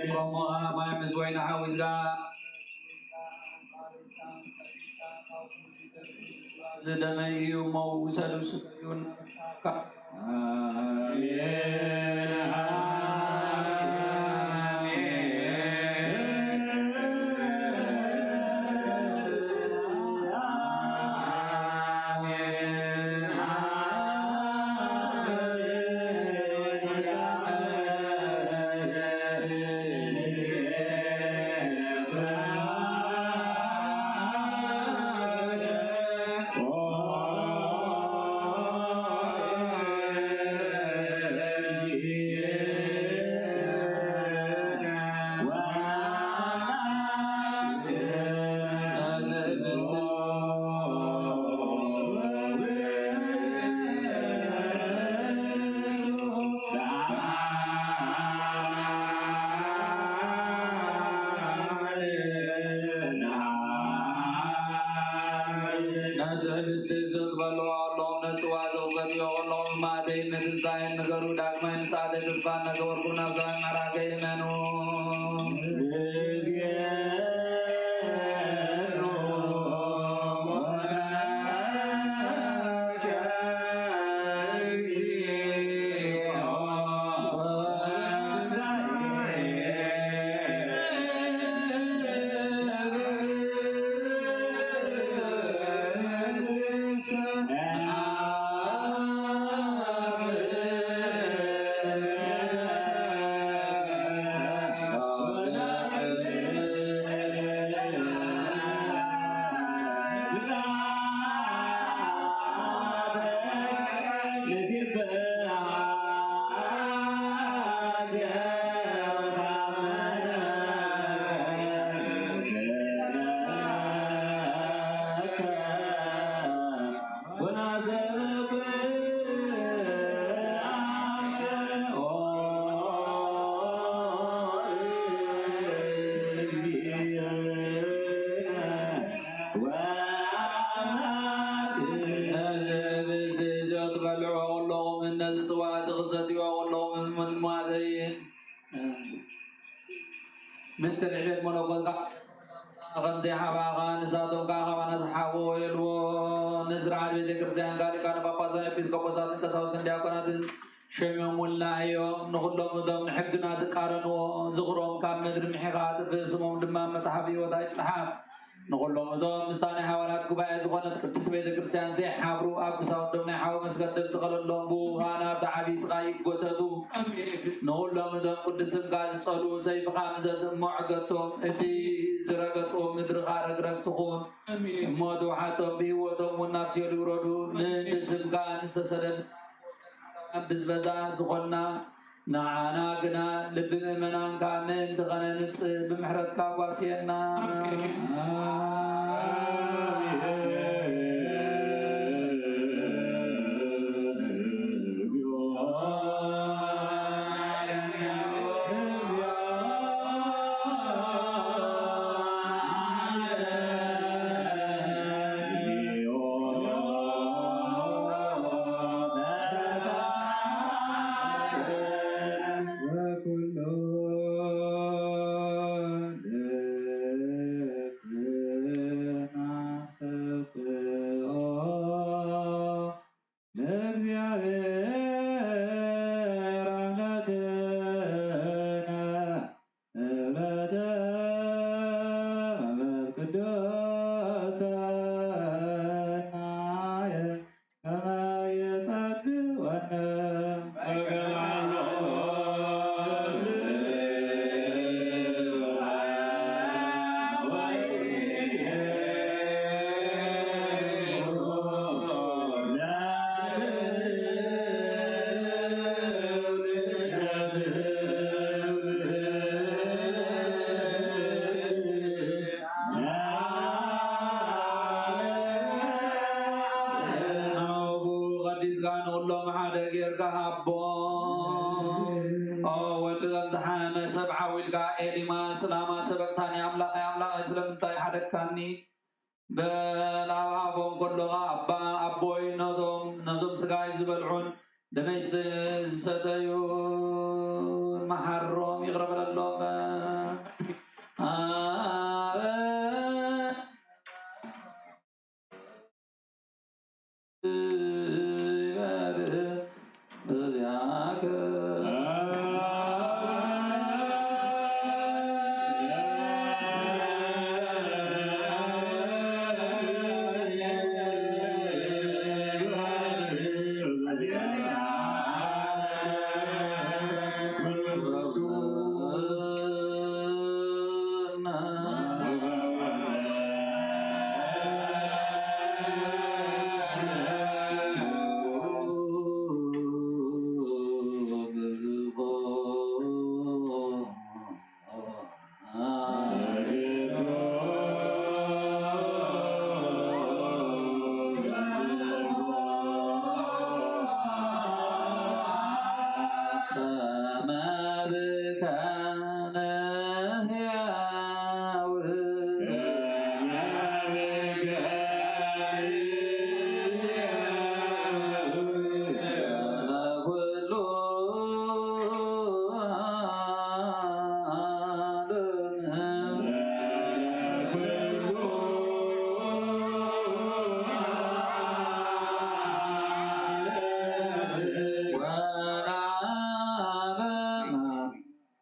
ከምኡ ማይ ምስ ወይኒ ሓዊስካ፣ እዚ ደመይ እዩ እሞ ውሰዱ፣ ስተዩ። ኣሜን፣ ኣሜን። ባና ገበርኩም ናብ ሰማይ ምዕራፍ ይእመኑ። ነዚ ህብስቲ እዚ ክትበልዕዎ ከለኹምን ነዚ ጽዋ እዚ ክትሰትይዎ ከለኹምን ምንማተይ ምስጢር ዕቤት መለኮት ከኣ ከም ዘይሓባኻ ንሳቶም ከኣ ካባና ዝሓብዎ የልዎ። ንስርዓት ቤተ ክርስቲያን ካሊካ ንጳጳሳት ኤጲስቆጶሳትን ቀሳውስትን ዲያቆናትን ሸሞምልና እዮም። ንኹሎም እቶም ንሕግና ዝቃረንዎ ዝኽሮም ካብ ምድሪ ምሒኻ ኣጥፍእ፣ ስሞም ድማ ኣብ መጽሓፍ ህይወት ኣይትጽሓፍ። ንኹሎም እቶም ምስታ ናይ ሓዋርያት ጉባኤ ዝኾነት ቅድስት ቤተ ክርስቲያን ዘይሓብሩ፣ ኣብ ክሳውዶም ናይ ሓዊ መስቀል ደም ዝቐለሎም፣ ብውሃ ናብቲ ዓብዪ ስቓይ ይጎተቱ። ኣሜን። ንኹሎም እቶም ቅዱስ ስምካ ዝጸልኡ፣ ሰይፍኻ ምዘዝ እሞ ዕገቶም። እቲ ዝረገጽዎ ምድርኻ ረግረግ ትኹን። ኣሜን። እሞ ትውሓጦም፣ ብህይወቶም እውን ናብ ሲኦል ይውረዱ። ምእንቲ ስምካ ንዝተሰደድ ብዝበዛ ዝኾንና ንዓና ግና ልቢ ምእመናንካ ምእንቲ ኸነንጽህ ብምሕረትካ ጓስየና። ወኩሉ ልብና ሰብሖ ለእግዚኣብሔር ኣምላክነ። ህብረተ መንፈስ ቅዱስ ሰናየ ከመ ይጸግወነ። ናብኡ ቀዲስካ ንኹሎም ሓደ ጌርካ ሃቦም። ኦ ወልድ ዘምዝሓነ ሰብ ዓዊልካ ኤሊማ ስላማ ሰበቅታኒ ኣምላኸይ ኣምላኸይ ስለምንታይ ሓደግካኒ? በል ኣብ ኣፎም ከሎ ኸዓ ኣባ ኣቦይ ነቶም ነዞም ስጋይ ዝበልዑን ደመይ ዝሰተዩን መሓሮም ይቕረ በለሎም። ኣበ ይበል በዚያከ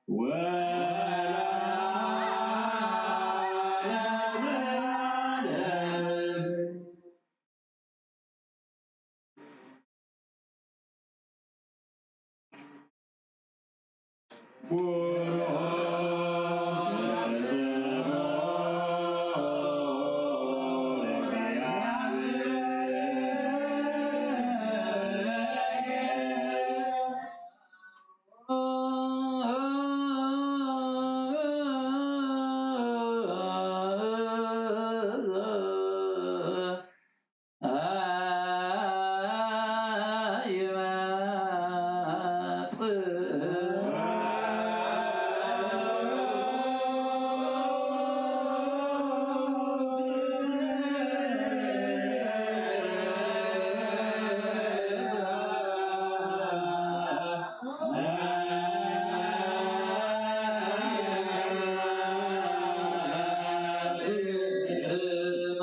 ወለዓለመ ዓለም። ስመ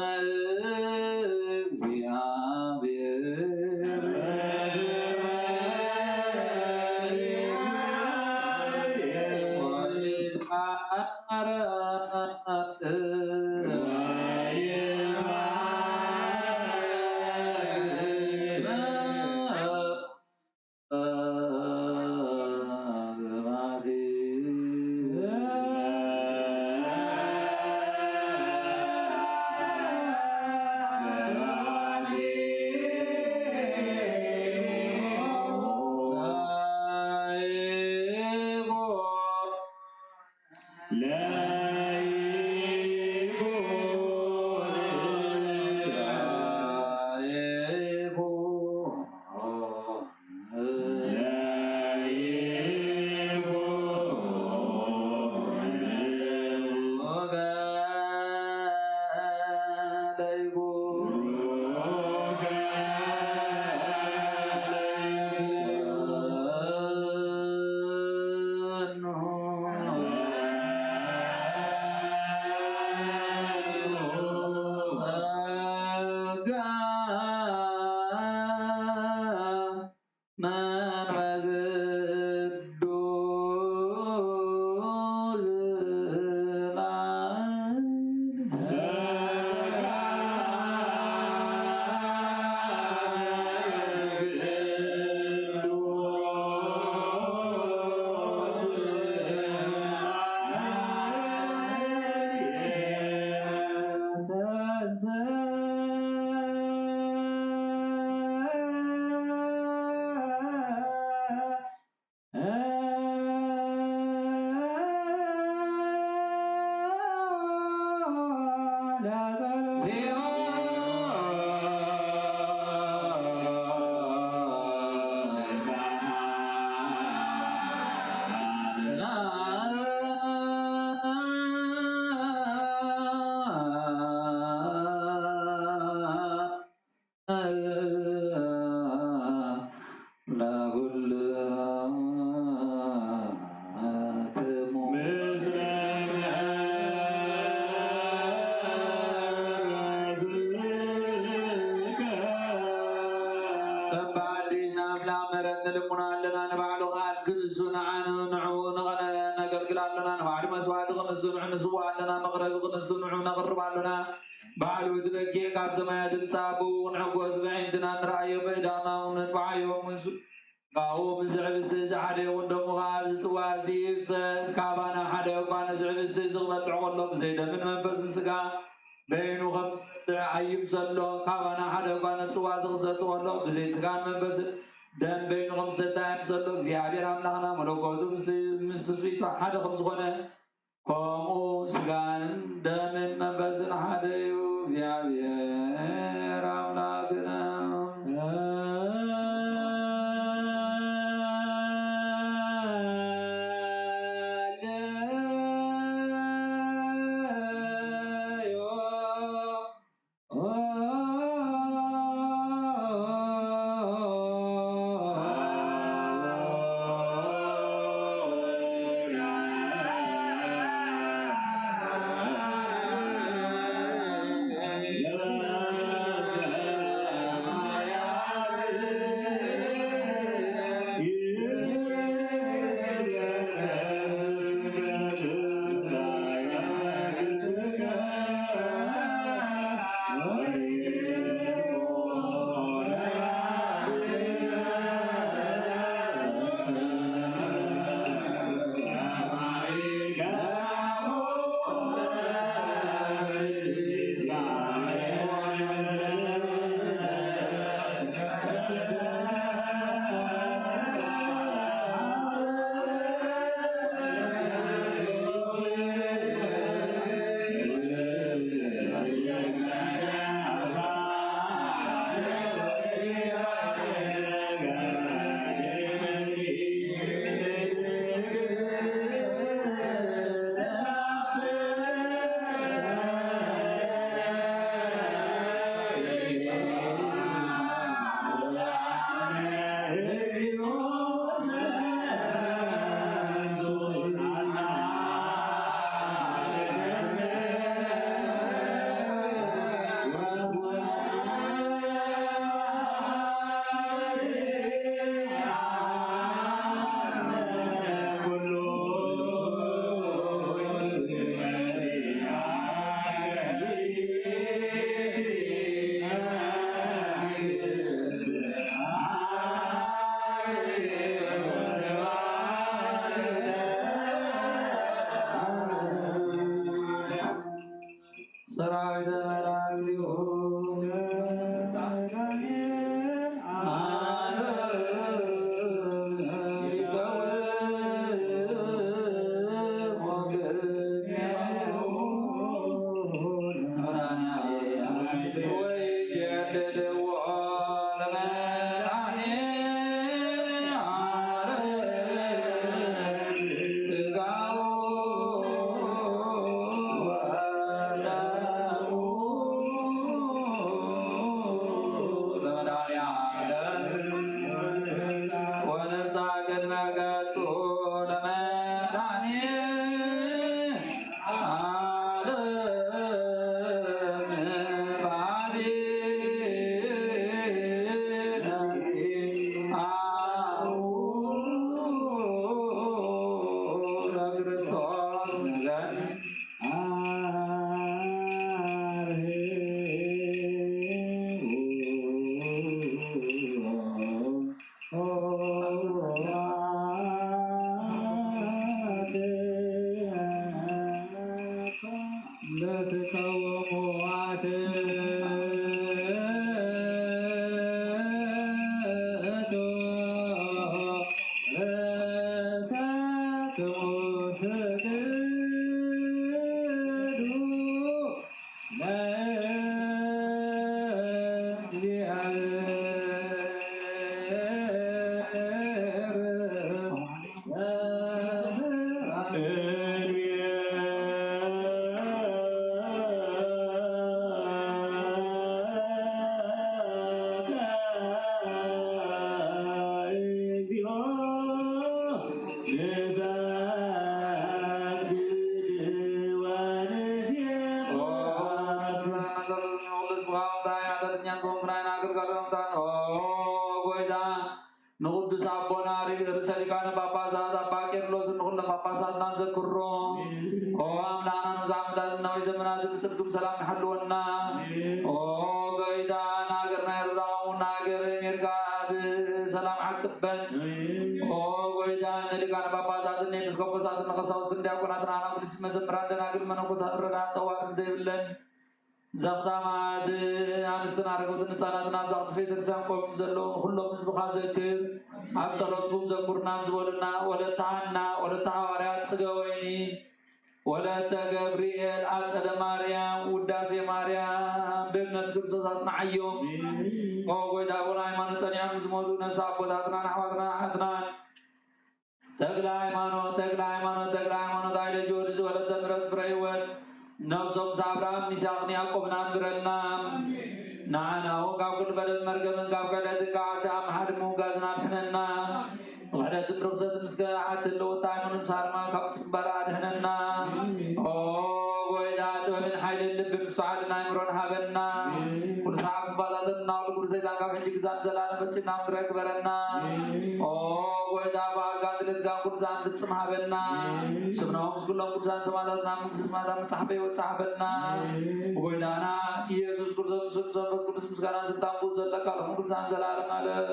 እግዚአብሔር ወይትባረክ ስመ መንፈስ ቅዱስ ለኩልክሙ። ከም ብዓዲሽ ናብ ላመረ ንልሙና ኣለና፣ ንባዕሉ ቃል ክንሱ ንዓኑ ንዑ ነገልግል ኣለና፣ ንባዕሉ መስዋዕቲ ክንሱ ንዑ ንስዋ ኣለና፣ መቕረቢ ክንሱ ንዑ ነቕርብ ኣለና። ባዕሉ እቲ በጊዕ ካብ ሰማያት ዝመጽእ ኣቦኡ ክንሕጎስ ብዕንትና ንርኣዮ፣ ብዕዳና እውን ነጥብዓዮ። ካብኡ ምስ ህብስቲ እዚ ሓደ ይኹን ደሙ ከኣ ኣብዚ ጽዋ እዚ ይፍሰስ። ካባና ሓደ እኳ ነዚ ህብስቲ እዚ ክበልዕ ከሎ ብዘይ ደምን መንፈስን ስጋ በይኑ ከም ዝበልዕ ኣይምሰሎ። ካባና ሓደ እኳ ነዚ ጽዋ እዚ ክሰቲ ከሎ ብዘይ ስጋን መንፈስን ደም በይኑ ከም ዝሰቲ ኣይምሰሎ። እግዚኣብሔር ኣምላኽና መለኮቱ ምስ፣ ምስ ትስብእቱ ሓደ ከም ዝኾነ ከምኡ ስጋን ደምን መንፈስን ሓደ እዩ። እግዚኣብሔር ኣምላኽና ሰራዊተ መላእክቲሁ ለመድኃኔዓለም ወነብጽሐ ቅድመ ገጹ ለመድኃኔዓለም በአቢነ ዚአሁ ለክርስቶስ ንገን ለትቀወሙ አትእቱ ርእሰክሙ ስግዱ ለእግዚአብሔር። ኦ ጎይታ፣ ንቅዱስ አቦና ርእሰ ሊቃነ ጳጳሳት አባ ቄርሎስን ንኩሎም ጳጳሳትና ዘክሮ። ኦ አምላክና፣ ንብዙሕ ዓመታት ነዊሕ ዘመናት ብጽድቅ ብሰላም ንሓልወና። ኦ ጎይታ፣ ንሃገርና ኤርትራ ከምኡ ንሃገር ኣሜሪካ ብሰላም ዓቅበን። ኦ ጎይታ፣ ንሊቃነ ጳጳሳትን ንኤጲስቆጶሳትን ንቀሳውስትን ዲያቆናትን ኣናብስትን መዘምራን ደናግል መነኮሳት ረዳት ጠዋርን ዘይብለን ዘኽታማት ኣንስትን ኣረጋውትን ህፃናትን ኣብዛ ቅድስት ቤተክርስትያን ቆም ዘለዉ ንኩሎም ህዝብኻ ዘክር። ኣብ ጸሎትኩም ዘኩርና ዝበሉና ወለተ ሃና፣ ወለተ ሃዋርያት ጽገ ወይኒ፣ ወለተ ገብርኤል፣ አጸደ ማርያም፣ ውዳሴ ማርያም ብእምነት ክርስቶስ አጽንዓዮም። ኦ ጎይታ፣ ኣቦና ሃይማኖት ጸኒዖም ዝሞቱ ነፍሲ ኣቦታትናን ኣሕዋትናን ኣሓትናን፣ ተክለ ሃይማኖት፣ ተክለ ሃይማኖት፣ ተክለ ሃይማኖት፣ ኃይለ ጊዮርጊስ፣ ወለተ ምሕረት፣ ፍረ ህይወት፣ ነፍሶም ምስ አብርሃም፣ ይስሐቅን ያዕቆብን ኣንብረልና። ንዓና እውን ካብ ኩሉ በደል መርገምን ካብ ክሕደትን ካብ ዓስያ መሓድን ምውጋዝን ኣድሕነና። ብኽሕደትን ብርኽሰትን ምስ ከ-፣ ኣትህልወታ ኣይኮነን፣ ሳርማ ካብ ምጽንባር ኣድሕነና። ኦ ጎይታ፣ ጥበብን ሓይልን ልብን ምስትውዓልን ኣእምሮን ሃበና። ኩሉ ሰዓብ ዝባታተና፣ ኩሉ ግብሪ ሰይጣን ካብ ሕጂ ክሳብ ንዘለዓለም ፈጺምና ምድረ ግበረና። ኦ ጎይታ፣ ብኣልካ ድሌትካ ኩሉ ሰዓብ ንፍጽም ሃበና። ስምናኦም ምስ ኩሎም ቅዱሳን ሰማዕታትና መንግስቲ ሰማያት ኣብ መጽሓፈ ይወጽእ ሃበና። ብጎይታና ኢየሱስ ክርስቶስ ምስ መንፈስ ቅዱስ ምስጋና ስልጣን ብኡ ዘለካ ሎም ቅዱሳን ዘላለም ዓለም።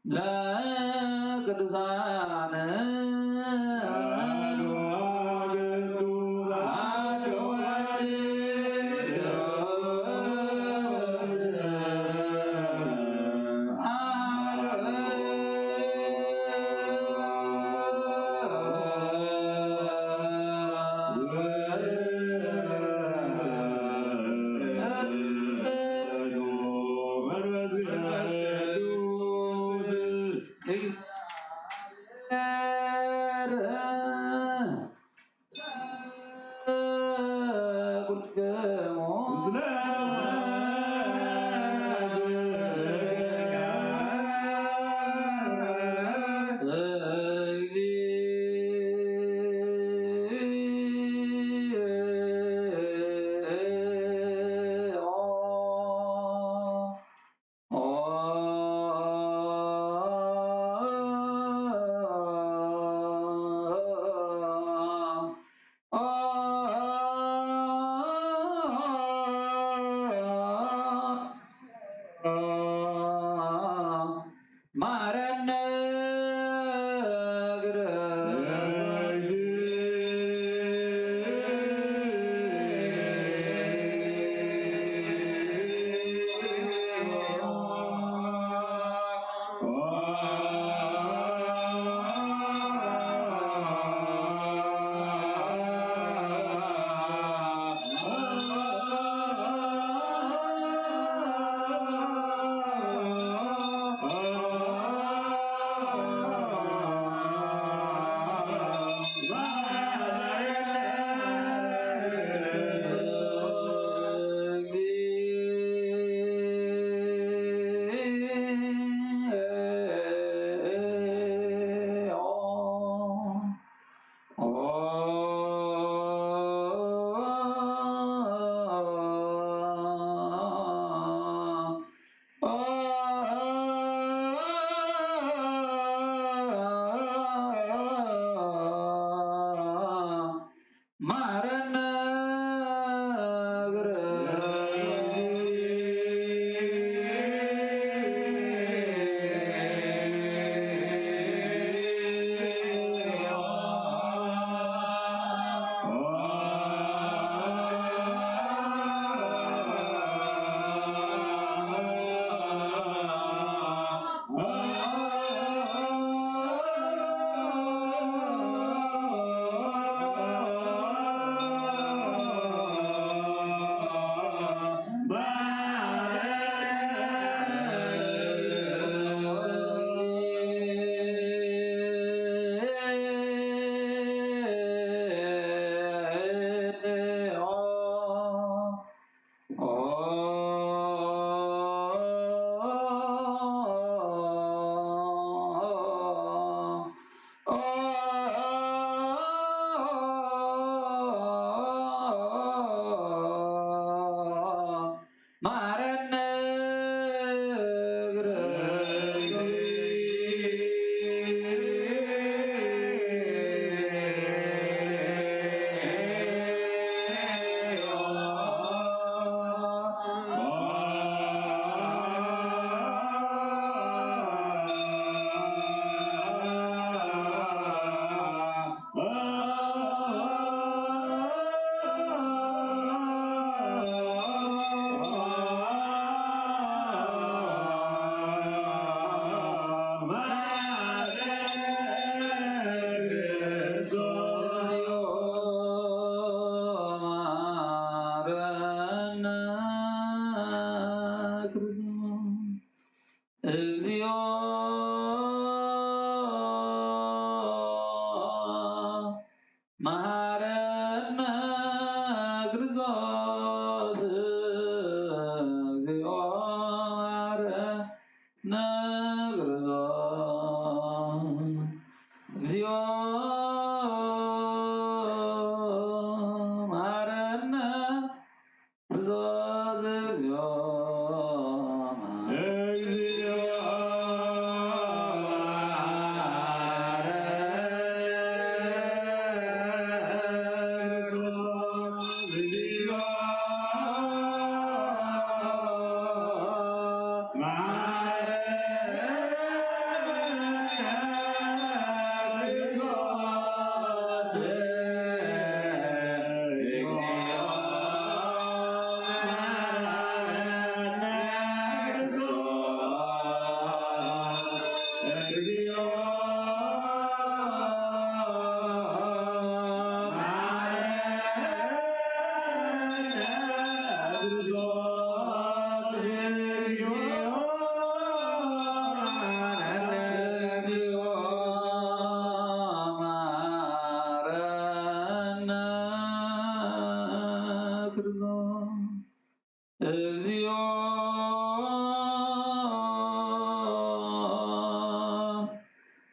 ለቅዱሳን እግዚኦ መሐረነ ክርስቶስ፣ እግዚኦ መሐረነ።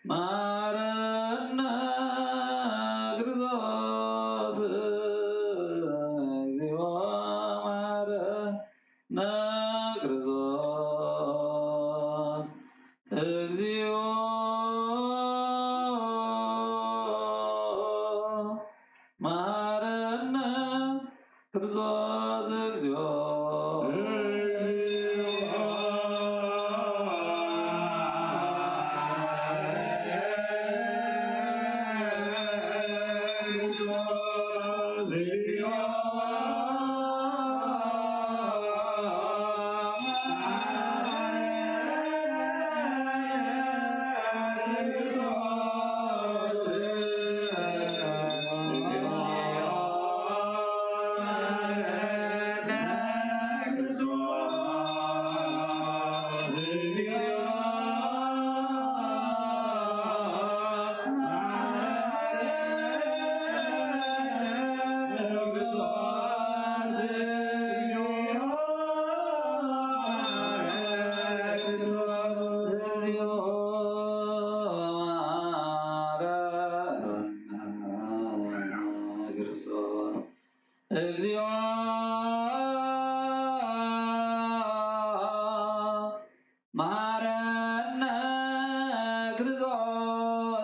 መሐረነ ክርስቶስ፣ እግዚኦ መሐረነ ክርስቶስ፣ እግዚኦ መሐረነ ክርስቶስ፣ እግዚኦ መሐረነ ክርስቶስ፣ እግዚኦ መሐረነ ክርስቶስ፣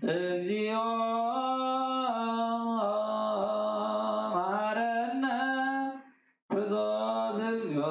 እግዚኦ መሐረነ ክርስቶስ፣ እግዚኦ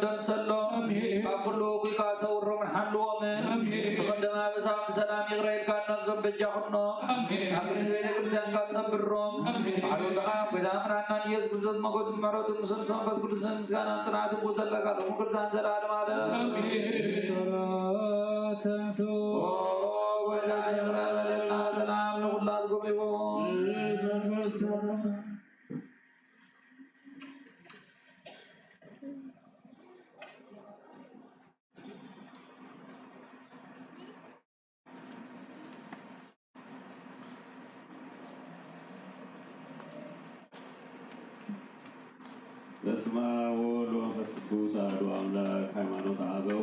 ደምሰሎም። ኣሜን። ካብ ኩሉ እኩይ ሰውሮምን ሓልዎምን። ኣሜን። ዝቐደመ ኣበሳም ሰላም ይቕረ ኢልካ ነብሶም በጃ ኩኖም። ኣሜን። ኣብ ቅድስት ቤተ ክርስቲያንካ ጸብሮም። ኣሜን። ባሕሪ ወልድኻ ጎይታ ምራናን ኢየሱስ ክርስቶስ መጎስ ምሕረቱ ምስ መንፈስ ቅዱስን ምስጋናን ጽንዓትን ክውሰድ ለካ ሎሙ ክርስቲያን ዘላለም ዓለም። ኣሜን። ጸሎተ ተንሥኡ። ኦ ጎይታ ይቕረ በለልና፣ ሰላም ንኹላትኩም ይኹን። በስመ አብ ወወልድ ወመንፈስ ቅዱስ አሐዱ አምላክ። ሃይማኖት አበው።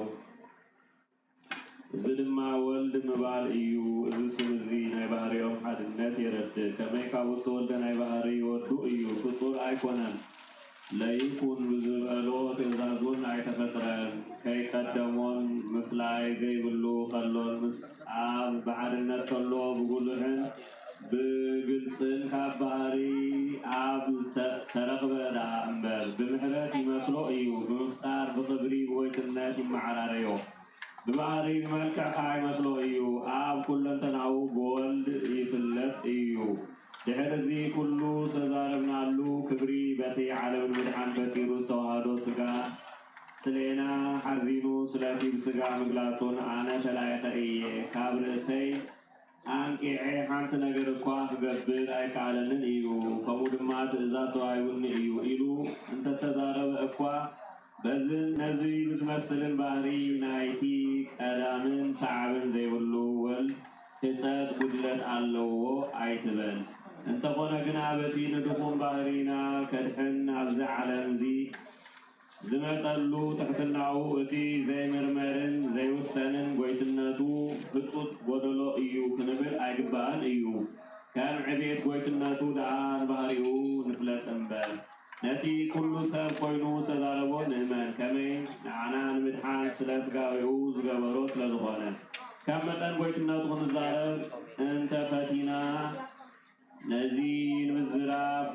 እዚ ድማ ወልድ ምባል እዩ። እዚ ስም እዚ ናይ ባህርዮም ሓድነት የረድእ። ከመይ ካብኡ ዝተወልደ ናይ ባህሪ ወዱ እዩ፣ ፍጡር ኣይኮነን። ለይኩን ብዝበሎ ትእዛዙን ኣይተፈጥረን። ከይቀደሞን ምፍላይ ዘይብሉ ከሎን ምስ ኣብ ብሓድነት ከሎ ብጉሉሕን ብግልጽን ካብ ባህሪ ኣብ ተ- ተረኽበ ደኣ እምበር፣ ብምሕረት ይመስሎ እዩ፣ ብምፍጣር ብኽብሪ ብጎይትነት ይመዓራረዮ። ብባህሪ ብመልክዕ ከኣ ይመስሎ እዩ፣ ኣብ ኩለንተናኡ ብወልድ ይፍለጥ እዩ። ድሕሪ እዚ ኩሉ ዝተዛረብናሉ ክብሪ በቲ ዓለምን ምድሓን ፈጢሩ ዝተዋህዶ ስጋ ስሌና ሓዚኑ ስለቲ ብስጋ ምግላጹን ኣነ ተላኢኸ እየ፣ ካብ ርእሰይ ኣንቂዐ ሓንቲ ነገር እኳ ክገብር ኣይከኣለንን እዩ፣ ከምኡ ድማ ትእዛዝ ተዋሂቡኒ እዩ ኢሉ እንተተዛረበ እኳ፣ በዝን ነዚ ብዝመስልን ባህሪ ናይቲ ቀዳምን ሰዓብን ዘይብሉ ወልድ ህጸት ጉድለት ኣለዎ ኣይትበል። እንተኾነ ግና በቲ ንድኹም ባህሪና ከድሕን ናብዚ ዓለም እዚ ዝመጸሉ ትሕትናኡ እቲ ዘይምርመርን ዘይውሰንን ጎይትነቱ ህጹጽ ጎደሎ እዩ ክንብል ኣይግባእን እዩ። ከም ዕቤት ጎይትነቱ ደኣ ንባህሪኡ ንፍለጥ እምበር፣ ነቲ ኩሉ ሰብ ኮይኑ ዝተዛረቦ ንእመን፣ ከመይ ንዓና ንምድሓን ስለ ስጋዊኡ ዝገበሮ ስለ ዝኾነ። ከም መጠን ጎይትነቱ ክንዛረብ እንተፈቲና፣ ነዚ ንምዝራብ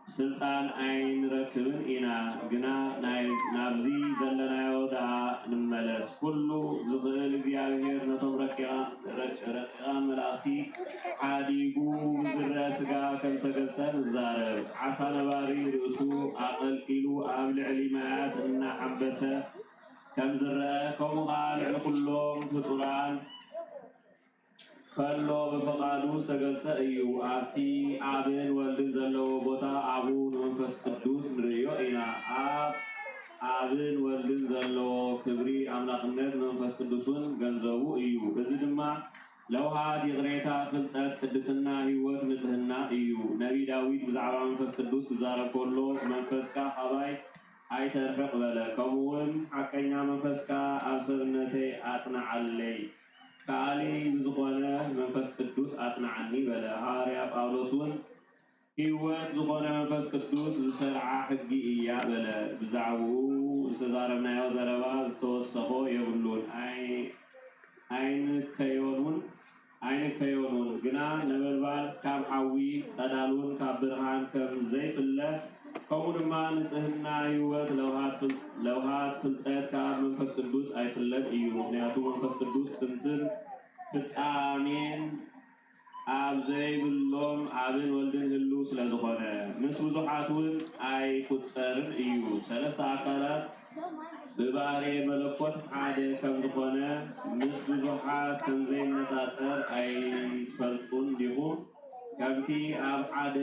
ስልጣን ኣይንረክብን ኢና፣ ግና ናይ ናብዚ ዘለናዮ ደኣ ንመለስ። ኩሉ ዝኽእል እግዚኣብሔር ነቶም ረቂቓን ረቅ- ረቂቓን መላእኽቲ ሓዲጉ ብዝረአ ስጋ ከም ዝተገልጸ ንዛረብ። ዓሳ ነባሪ ርእሱ ኣቐልቂሉ ኣብ ልዕሊ ማያት እናሓንበሰ ከም ዝረአ፣ ከምኡ ኸኣ ልዕሊ ኩሎም ፍጡራን ከሎ ብፍቓዱ ዝተገልጸ እዩ። ኣብቲ ኣብን ወልድን ዘለዎ ቦታ ኣብኡ ንመንፈስ ቅዱስ ንርእዮ ኢና። ኣብ ኣብን ወልድን ዘለዎ ክብሪ ኣምላኽነት ንመንፈስ ቅዱስ እውን ገንዘቡ እዩ። እዚ ድማ ለውሃት፣ ይቕሬታ፣ ፍልጠት፣ ቅድስና፣ ህይወት፣ ንጽህና እዩ። ነቢይ ዳዊት ብዛዕባ መንፈስ ቅዱስ ክዛረብ ከሎ፣ መንፈስካ ካባይ ኣይተርሕቕ በለ። ከምኡውን ሓቀኛ መንፈስካ ኣብ ሰብነተይ ኣጽንዓለይ። ከኣሊ ብዝኾነ መንፈስ ቅዱስ ኣጽንዓኒ በለ። ሃዋርያ ጳውሎስ እውን ህይወት ዝኾነ መንፈስ ቅዱስ ዝሰርዓ ሕጊ እያ በለ። ብዛዕባኡ ዝተዛረብናዮ ዘረባ ዝተወሰኾ የብሉን። ኣይ- ኣይንከዮኑን ኣይንከዮኑን ግና ነበልባል ካብ ሓዊ ጸዳሉን ካብ ብርሃን ከም ዘይፍለ ከምኡ ድማ ንጽህና ህይወት ለውሃት ፍል- ለውሃት ፍልጠት ካብ መንፈስ ቅዱስ ኣይፍለን እዩ። ምክንያቱ መንፈስ ቅዱስ ጥንትን ፍጻሜን ኣብ ዘይብሎም ኣብን ወልድን ህሉ ስለ ዝኾነ፣ ምስ ብዙሓት እውን ኣይቁጸርን እዩ። ሰለስተ ኣካላት ብባህርየ መለኮት ሓደ ከም ዝኾነ፣ ምስ ብዙሓት ከም ዘይነጻጸር ኣይትፈልጡን ዲኹም? ከምቲ ኣብ ሓደ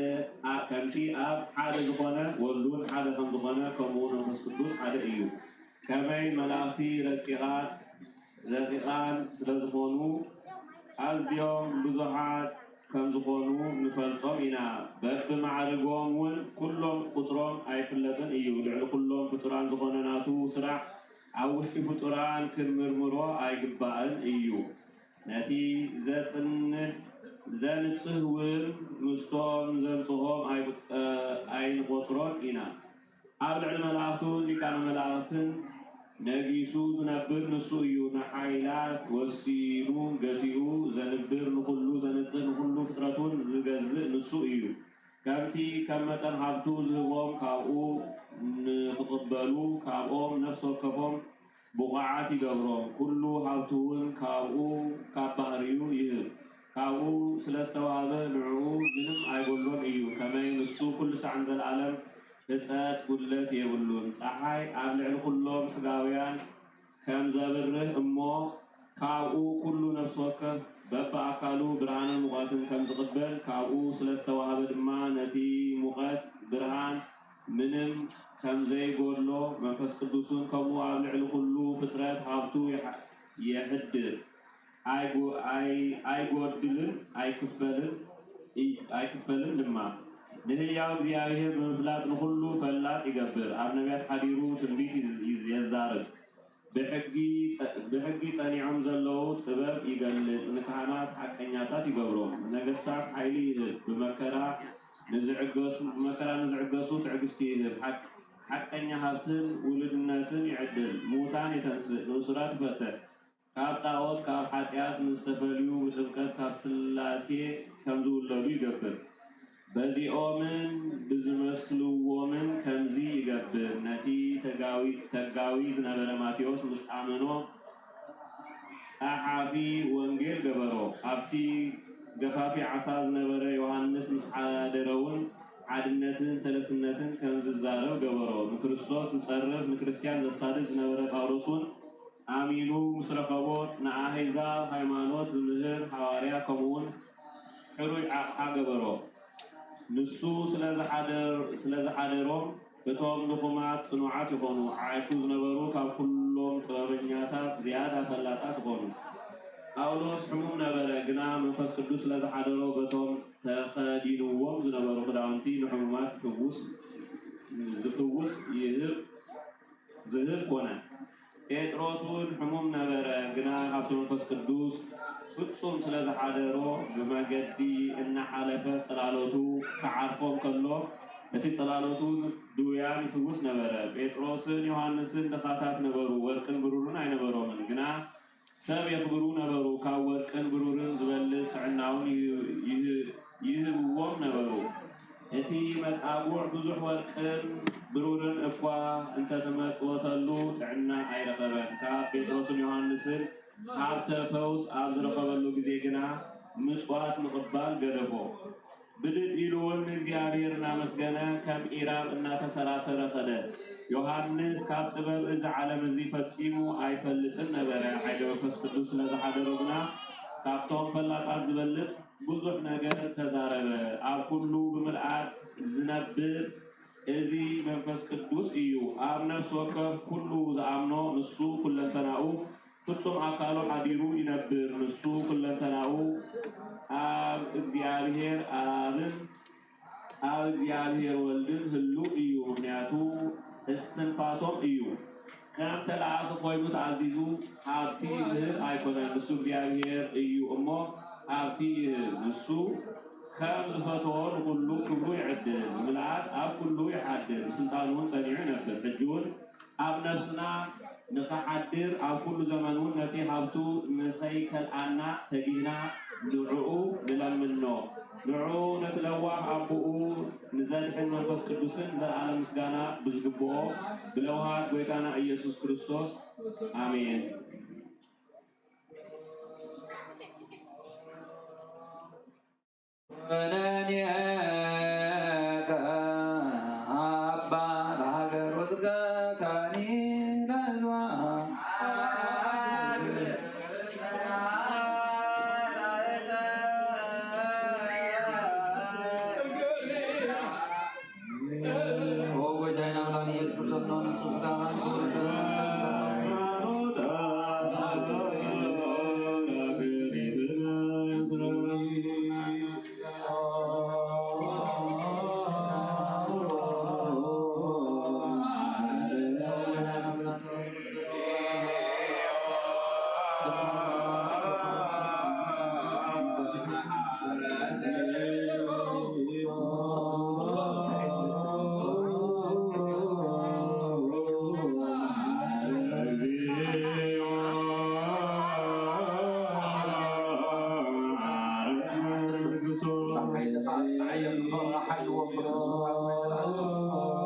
ኣ- ከምቲ ኣብ ሓደ ዝኾነ ወልድ እውን ሓደ ከም ዝኾነ፣ ከምኡ መንፈስ ቅዱስ ሓደ እዩ። ከመይ መላእኽቲ ረቂቓት ረቂቓን ስለ ዝኾኑ፣ ኣዝዮም ብዙሓት ከም ዝኾኑ ንፈልጦም ኢና። በብማዕርጎም እውን ኩሎም ቁጽሮም ኣይፍለጥን እዩ። ልዕሊ ኩሎም ፍጡራን ዝኾነ ናቱ ስራሕ ኣብ ውሽጢ ፍጡራን ክንምርምሮ ኣይግባእን እዩ። ነቲ ዘጽንዕ ዘንጽህ እውን ምስቶም ዘንጽሆም ኣይቁጸ- ኣይንቆጽሮን ኢና። ኣብ ልዕሊ መላእኽቱን ሊቃነ መላእኽትን ነጊሱ ዝነብር ንሱ እዩ። ንሓይላት ወሲኑ ገዚኡ ዘንብር፣ ንኹሉ ዘንጽህ፣ ንኹሉ ፍጥረቱን ዝገዝእ ንሱ እዩ። ከምቲ ከም መጠን ሃብቱ ዝህቦም ካብኡ ንኽቕበሉ ካብኦም ነፍሲ ወከፎም ብቑዓት ይገብሮም። ኩሉ ሃብቱ እውን ካብኡ ካብ ባህርዩ ይህብ። ካብኡ ስለ ዝተዋህበ ንዕኡ ምንም ኣይጎድሎን እዩ። ከመይ ንሱ ኩሉ ሳዕ ንዘለኣለም ህጸት ጉድለት የብሉን። ጸሓይ ኣብ ልዕሊ ኩሎም ስጋውያን ከም ዘብርህ እሞ ካብኡ ኩሉ ነፍሲ ወከፍ በብኣካሉ ብርሃንን ሙቐትን ከም ዝቕበል ካብኡ ስለ ዝተዋህበ ድማ ነቲ ሙቐት ብርሃን ምንም ከም ዘይጎድሎ መንፈስ ቅዱስን ከምኡ ኣብ ልዕሊ ኩሉ ፍጥረት ሃብቱ የሐድር። ኣይጎድልን ኣይክፈልን ድማ። ንህያው እግዚኣብሔር ብምፍላጥ ንኹሉ ፈላጥ ይገብር። ኣብ ነቢያት ሓዲሩ ትንቢት የዛርብ። ብሕጊ ጸኒዖም ዘለዉ ጥበብ ይገልጽ፣ ንካህናት ሓቀኛታት ይገብሮም፣ ንነገስታት ሓይሊ ይህብ፣ ብመከራ ንዝዕገሱ ብመከራ ንዝዕገሱ ትዕግስቲ ይህብ፣ ሓቀኛ ሃብትን ውሉድነትን ይዕድል፣ ምዉታን የተንስእ፣ ንእሱራት ይፈትሕ፣ ካብ ጣዖት ካብ ሓጢኣት ንዝተፈልዩ ብጥምቀት ካብ ስላሴ ከምዝውለዱ ይገብር። በዚኦምን ብዝመስልዎምን ከምዚ ይገብር፣ ነቲ ተጋዊ ዝነበረ ማቴዎስ ምስ ኣመኖ ጸሓፊ ወንጌል ገበሮ። ኣብቲ ገፋፊ ዓሳ ዝነበረ ዮሃንስ ምስ ሓደረውን ሓድነትን ሰለስትነትን ከም ዝዛረብ ገበሮ። ንክርስቶስ ዝጸርፍ ንክርስትያን ዘሳድድ ዝነበረ ጳውሎስውን ኣሚኑ ምስ ረኸቦ ንኣህዛብ ሃይማኖት ዝምህር ሃዋርያ ከምኡውን ሕሩይ ኣቕሓ ገበሮ። ንሱ ስለ ዝሓደሮም እቶም ድኹማት ጽኑዓት ይኾኑ፣ ዓሹ ዝነበሩ ካብ ኩሎም ጥበበኛታት ዝያዳ ፈላጣት ይኾኑ። ጳውሎስ ሕሙም ነበረ፣ ግና መንፈስ ቅዱስ ስለ ዝሓደሮ በቶም ተኸዲንዎም ዝነበሩ ክዳውንቲ ንሕሙማት ዝፍውስ ይህብ ዝህብ ኮነ። ጴጥሮስ እውን ሕሙም ነበረ፣ ግና ካብቲ መንፈስ ቅዱስ ፍጹም ስለ ዝሓደሮ ብመገዲ እናሓለፈ ጽላሎቱ ክዓርፎ እንከሎ እቲ ጽላሎቱ ድውያን ይፍውስ ነበረ። ጴጥሮስን ዮሃንስን ድኻታት ነበሩ፣ ወርቅን ብሩርን ኣይነበሮምን፣ ግና ሰብ የኽብሩ ነበሩ፣ ካብ ወርቅን ብሩርን ዝበልጽ ጥዕናውን ይህብዎም ነበሩ። እቲ መጻጉዕ ብዙሕ ወርቅን ብሩርን እኳ እንተተመጽወተሉ ጥዕና ኣይረኸበን። ካብ ጴጥሮስን ዮሃንስን ሃብተ ፈውስ ኣብ ዝረኸበሉ ግዜ ግና ምጽዋት ምቕባል ገደፎ። ብድድ ኢሉ እውን ንእግዚኣብሔር እናመስገነ ከም ኢራብ እናተሰራሰረ ኸደ። ዮሃንስ ካብ ጥበብ እዚ ዓለም እዚ ፈጺሙ ኣይፈልጥን ነበረ። ሓይለ መንፈስ ቅዱስ ስለ ዝሓደሮ ግና ካብቶም ፈላጣት ዝበልጽ ብዙሕ ነገር ተዛረበ። ኣብ ኩሉ ብምልኣት ዝነብር እዚ መንፈስ ቅዱስ እዩ። ኣብ ነፍሲ ወከፍ ኩሉ ዝኣምኖ ንሱ ኩለንተናኡ ፍጹም ኣካሉ ሓዲሩ ይነብር። ንሱ ኩለንተናኡ ኣብ እግዚኣብሔር ኣብን ኣብ እግዚኣብሔር ወልድን ህሉው እዩ። ምኽንያቱ እስትንፋሶም እዩ። ከም ተለኣኺ ኮይኑ ተኣዚዙ ሃብቲ ዝህብ ኣይኮነን። ንሱ እግዚኣብሔር እዩ እሞ ሃብቲ ይህብ። ንሱ ከም ዝፈተዎ ንኹሉ ክብሩ ይዕድል። ብምልኣት ኣብ ኩሉ ይሓድር። ብስልጣኑ እውን ጸኒዑ ይነብር። ሕጂ እውን ኣብ ነፍስና ንኽሓድር ኣብ ኩሉ ዘመን እውን ነቲ ሃብቱ ንኸይከልኣና ተጊህና ንዕኡ ንለምኖ። ንዑ ነቲ ለዋህ ኣቦኡ ንዘድሕን መንፈስ ቅዱስን ዘለዓለም ምስጋና ብዝግብኦ ብለውሃት ጎይታና ኢየሱስ ክርስቶስ ኣሜን። ኩነኔከ ኣባ ለሃገር ወጽድቀካኒ ለህዝባ። ኦ ጎይታዬ ኣምላኽን ኢየሱስ ክርስቶስ ነው፣ ንጹሕ ሥጋ ሓይልዎም ብክርስቶስ ኣብ ናይ ዘለኣለም መንግስቲ።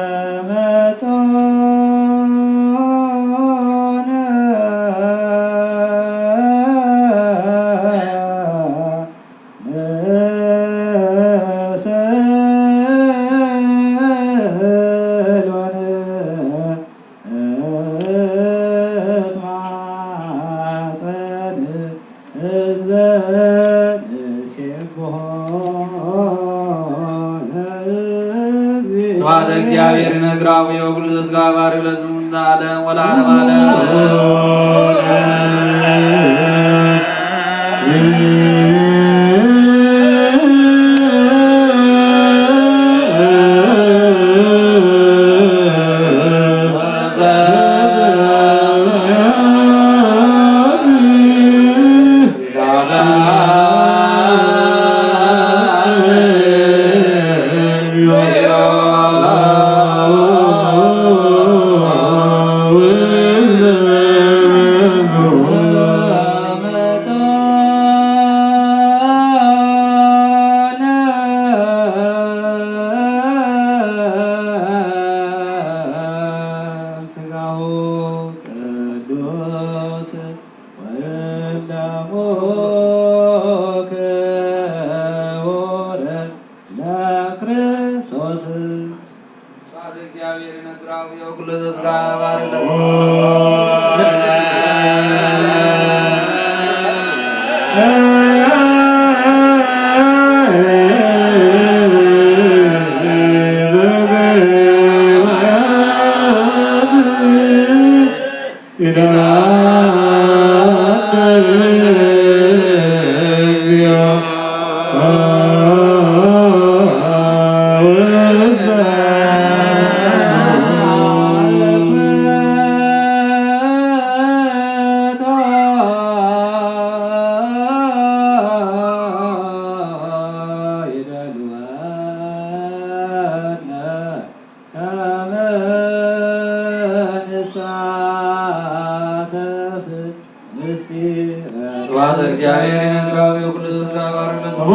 ዘተመጠነ ምስሎን እትማጸን እንዘ ንሴብሖ ለእግዚእ። ስብሐት ለእግዚአብሔር ነግር አቡየ ወኩሉ ዘስጋ ባሪ ለዝሙን ለዓለም ወለዓለም ዓለም። ስጋሁ ቅዱስ ወደሙ ክቡር ለክርስቶስ። ስብሐት ለእግዚአብሔር ይነግር አቡየ ወኩሎ ዘስጋ ባሪ ለስጋ። ከመ ንሳተፍ ምስጢረ። ስብሐት ለእግዚአብሔር ይነግር አቡየ ኩሉ ዘስጋ ባርክ ለስሙ።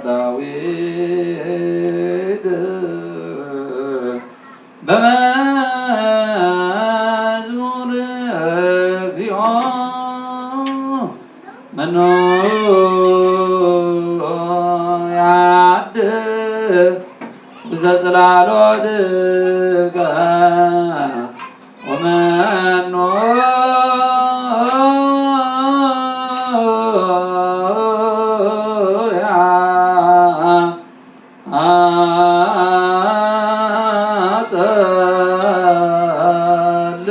ዳዊት በመዝሙር እግዚኦ መኑ ያድር ውስተ ጽላሎትከ ወመኑ ያ አጸልል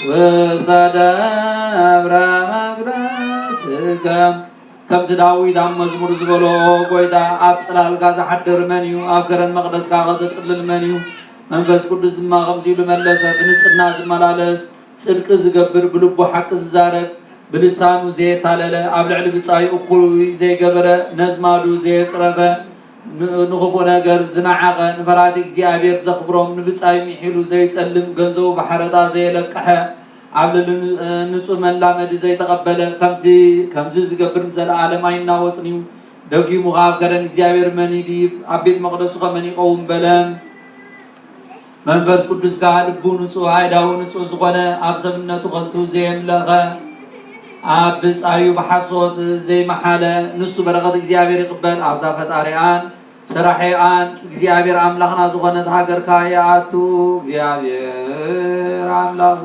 ውስተ ደብረ መቅደስከ። ከምቲ ዳዊት ኣብ መዝሙር ዝበሎ፣ "ጐይታ፣ ኣብ ጽላልካ ዝሓድር መን እዩ? ኣብ ከረን መቕደስካኸ ዘጽልል መን እዩ?" መንፈስ ቅዱስ ድማ ከምዚ ኢሉ መለሰ፣ "ብንጽህና ዝመላለስ፣ ጽድቂ ዝገብር፣ ብልቡ ሓቂ ዝዛረብ፣ ብልሳኑ ዘየታለለ፣ ኣብ ልዕሊ ብጻዩ እኩይ ዘይገበረ፣ ነዝማዱ ዘየጽረፈ፣ ን-፣ ንኽፉእ ነገር ዝነዓቐ፣ ንፈራህቲ እግዚኣብሔር ዘኽብሮም፣ ንብጻዩ ምሒሉ ዘይጠልም፣ ገንዘቡ ብሓረጣ ዘየለቅሐ፣ ኣብ ልዕሊ ን-፣ ንጹህ መላመዲ ዘይተቐበለ፣ ከምቲ፣ ከምዚ ዝገብር ንዘለኣለም ኣይናወጽን እዩ። ደጊሙ ኸኣ ኣብ ከረን እግዚኣብሔር መን ይድይብ? ኣብ ቤት መቕደሱኸ መን ይቐውም?" በለ። መንፈስ ቅዱስ ከኣ ልቡ ንጹህ፣ ኣይዳዉ ንጹህ ዝኾነ፣ ኣብ ሰብነቱ ከንቱ ዘየምለኸ፣ ኣብ ብጻዩ ብሓሶት ዘይመሓለ፣ ንሱ በረኸት እግዚኣብሔር ይቕበል። ኣብታ ፈጣሪኣን ሰራሒኣን እግዚኣብሔር ኣምላኽና ዝኾነት ሃገርካ ይኣቱ። እግዚኣብሔር ኣምላኽ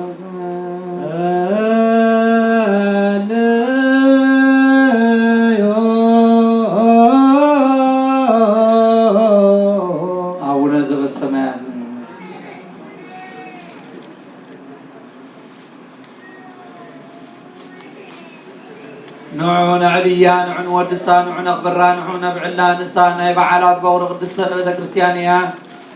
ጸልዩ። አቡነ ዘበሰማያት ንዑ ነዕብያ፣ ንዑ ንወድሳ፣ ንዑ ነኽብራ፣ ንዑ ነብዕላ። ንሳ ናይ በዓላት በኹሪ ቅድስት ሰንበት ቤተ ክርስቲያን እያ።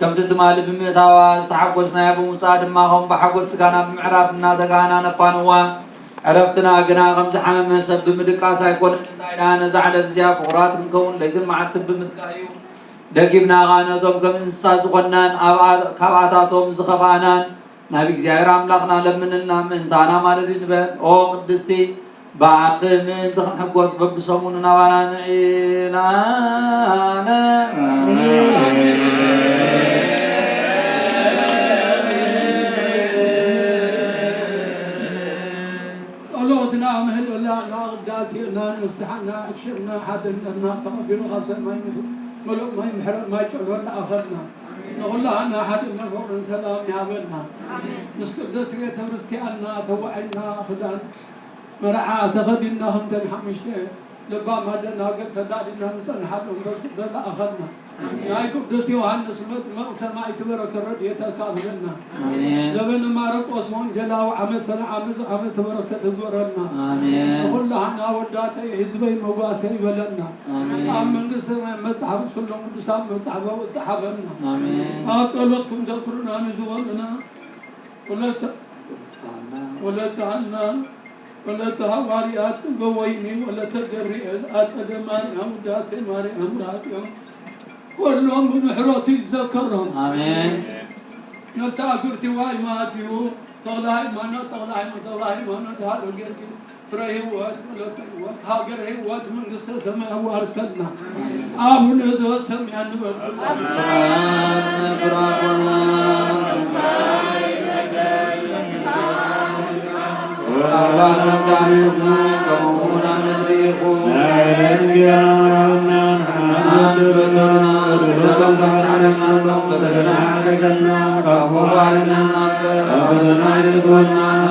ከምቲ ትማሊ ብምእታዋ ዝተሓጎስናያ ብምውፅኣ ድማ፣ ከም ብሓጎስ ስጋና ብምዕራፍ እናተጋህና ነፋንዋ። ዕረፍትና ግና ከምዚ ሓመመ ሰብ ብምድቃስ ኣይኮነን። እንታይ ደኣ ነዛ ዕለት እዚኣ ፍቑራት ክንከውን ለይትን መዓልትን ብምትጋህ እዩ። ደጊምና ኸኣ ነቶም ከም እንስሳ ዝኾንናን ኣብኣ-፣ ካብኣታቶም ዝኸፍኣናን ናብ እግዚኣብሔር ኣምላኽና ለምንልና ምእንታና ማለዲ ንበል። ኦ ቅድስቲ፣ ብኣኺ ምእንቲ ክንሕጎስ በብሰሙኑ ናባና ንዒ ኢላነ። ጸሎትና፣ ምህለላና፣ ቅዳሴና፣ ንስሓና፣ ዕሽርና፣ ሓድነትና ተቐቢሉ ካብ ሰማይ ምሕ-፣ ምሉእ ማይ ምሕረት ማይ ጨሎ ለኣኸልና። ንኹላህና ሓድነት ፍቕርን ሰላም ይሃበልና። ምስ ቅድስት ቤተ ክርስቲያንና ተዋዒልና ክዳን መርዓ ተኸዲንና ክንተን ሓሙሽተ ለባማ ደናግል ተዳሊና ንጸንሓሎም በሱ ለኣኸልና። ናይ ቅዱስ ዮሃንስ መጥምቕ ሰማይ ትበረከ ረድኤታ ካፍለና። ኣሜን። ዘበነ ማርቆስ ወንጌላዊ ዓመት ሰነ ዓመት ዓመት ተበረከ ትግበረልና። ኣሜን። ንኹላህና ወዳተይ ህዝበይ መዋሰ ይበለና። ኣሜን። ኣብ መንግስቲ ሰማይ መጽሓፍ ኩሎም ቅዱሳን መጽሓፍ ጸሓፈልና። ኣሜን። ኣብ ጸሎትኩም ዘክሩና ንዝወልና ወለተ፣ ወለተ ሃና፣ ወለተ ሃዋርያት፣ በወይኒ፣ ወለተ ገብርኤል፣ ኣጸደ ማርያም፣ ውዳሴ ማርያም፣ ራጥዮም፣ ኩሎም ብምሕረቱ ይዘከሮም። ኣሜን። ነፍሲ ኣክብርቲ ዋይ ማትዩ፣ ተኽለ ሃይማኖት፣ ተኽለ ሃይማኖት፣ ተኽለ ሃይማኖት፣ ሃሎ ጊዮርጊስ፣ ፍረ ህይወት፣ ወለተ ህይወት፣ ሃገር ህይወት፣ መንግስተ ሰማይ ኣዋርሰልና። ኣቡነ ዘበሰማያት ንበል። ሰማያት ንበር ኣቦና።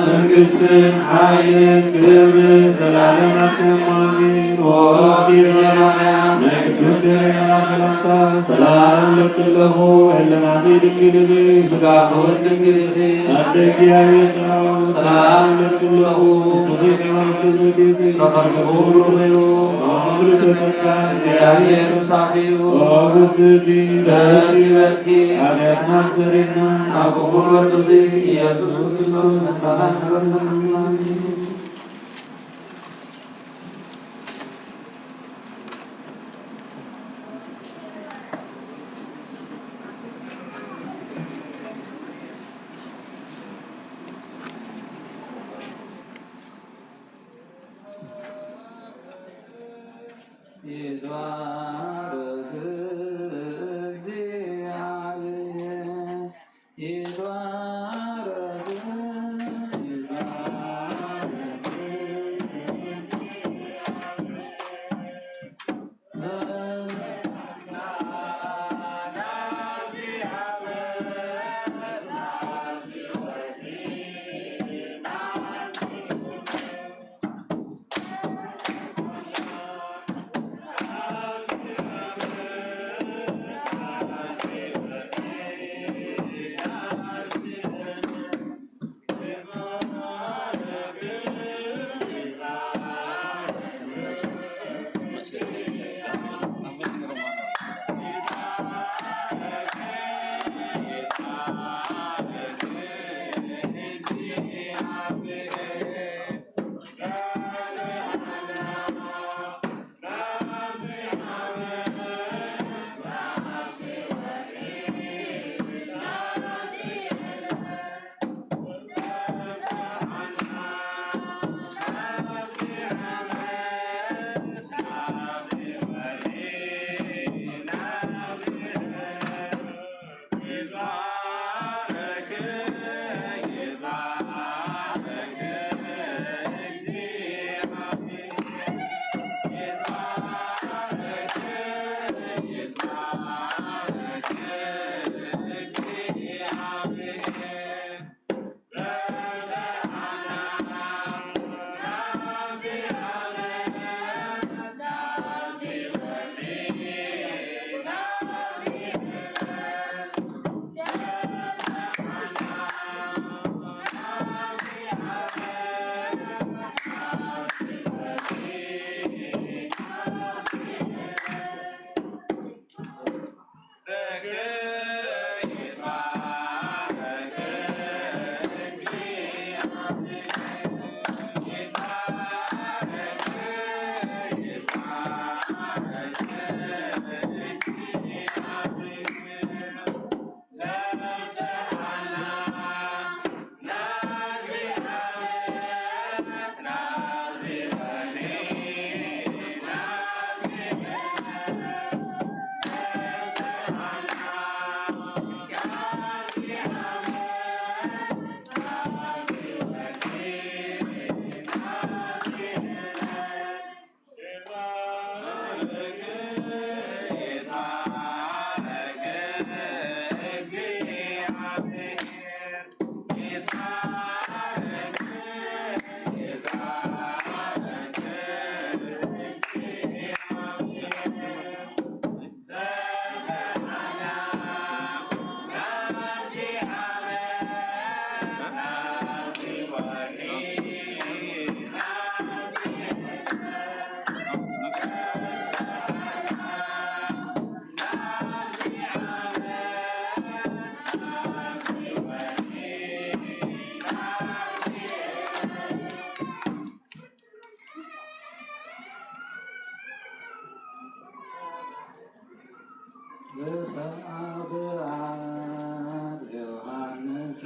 መንግስትን ሓይልን ክብርን ዘላለማት ኣሜን። ኦ እግዝእትየ ማርያም፣ ናይ ቅዱስ ገብርኤል ሰላምታ ሰላም እብለኪ ኣለኹ፣ ህልናኺ ድንግል ኢኺ፣ ስጋኺ እውን ድንግል ኢኺ። ኣደ እግዚኣብሔር ጸባኦት ሰላም እብለኪ ኣለኹ፣ ንስኺ ከማን ዝተጸገኪ፣ ከከርስኺ እውን ብሩኽ እዩ። ኦ ምልዕተ ጸጋ፣ እግዚኣብሔር ምሳኺ እዩ። ኦ ብጽእቲ፣ ደስ ይበልኪ። ኃጢአትና ኣስተሰርየልና፣ ናብ ክቡር ወድኺ ኢየሱስ ክርስቶስ መታና ንበልና። ኣሜን። ይትባረክ እግዚአብሔር፣ ይትባረክ፣ ይትባረክ። ርእሰ አውደ ዓመት ዮሐንስ።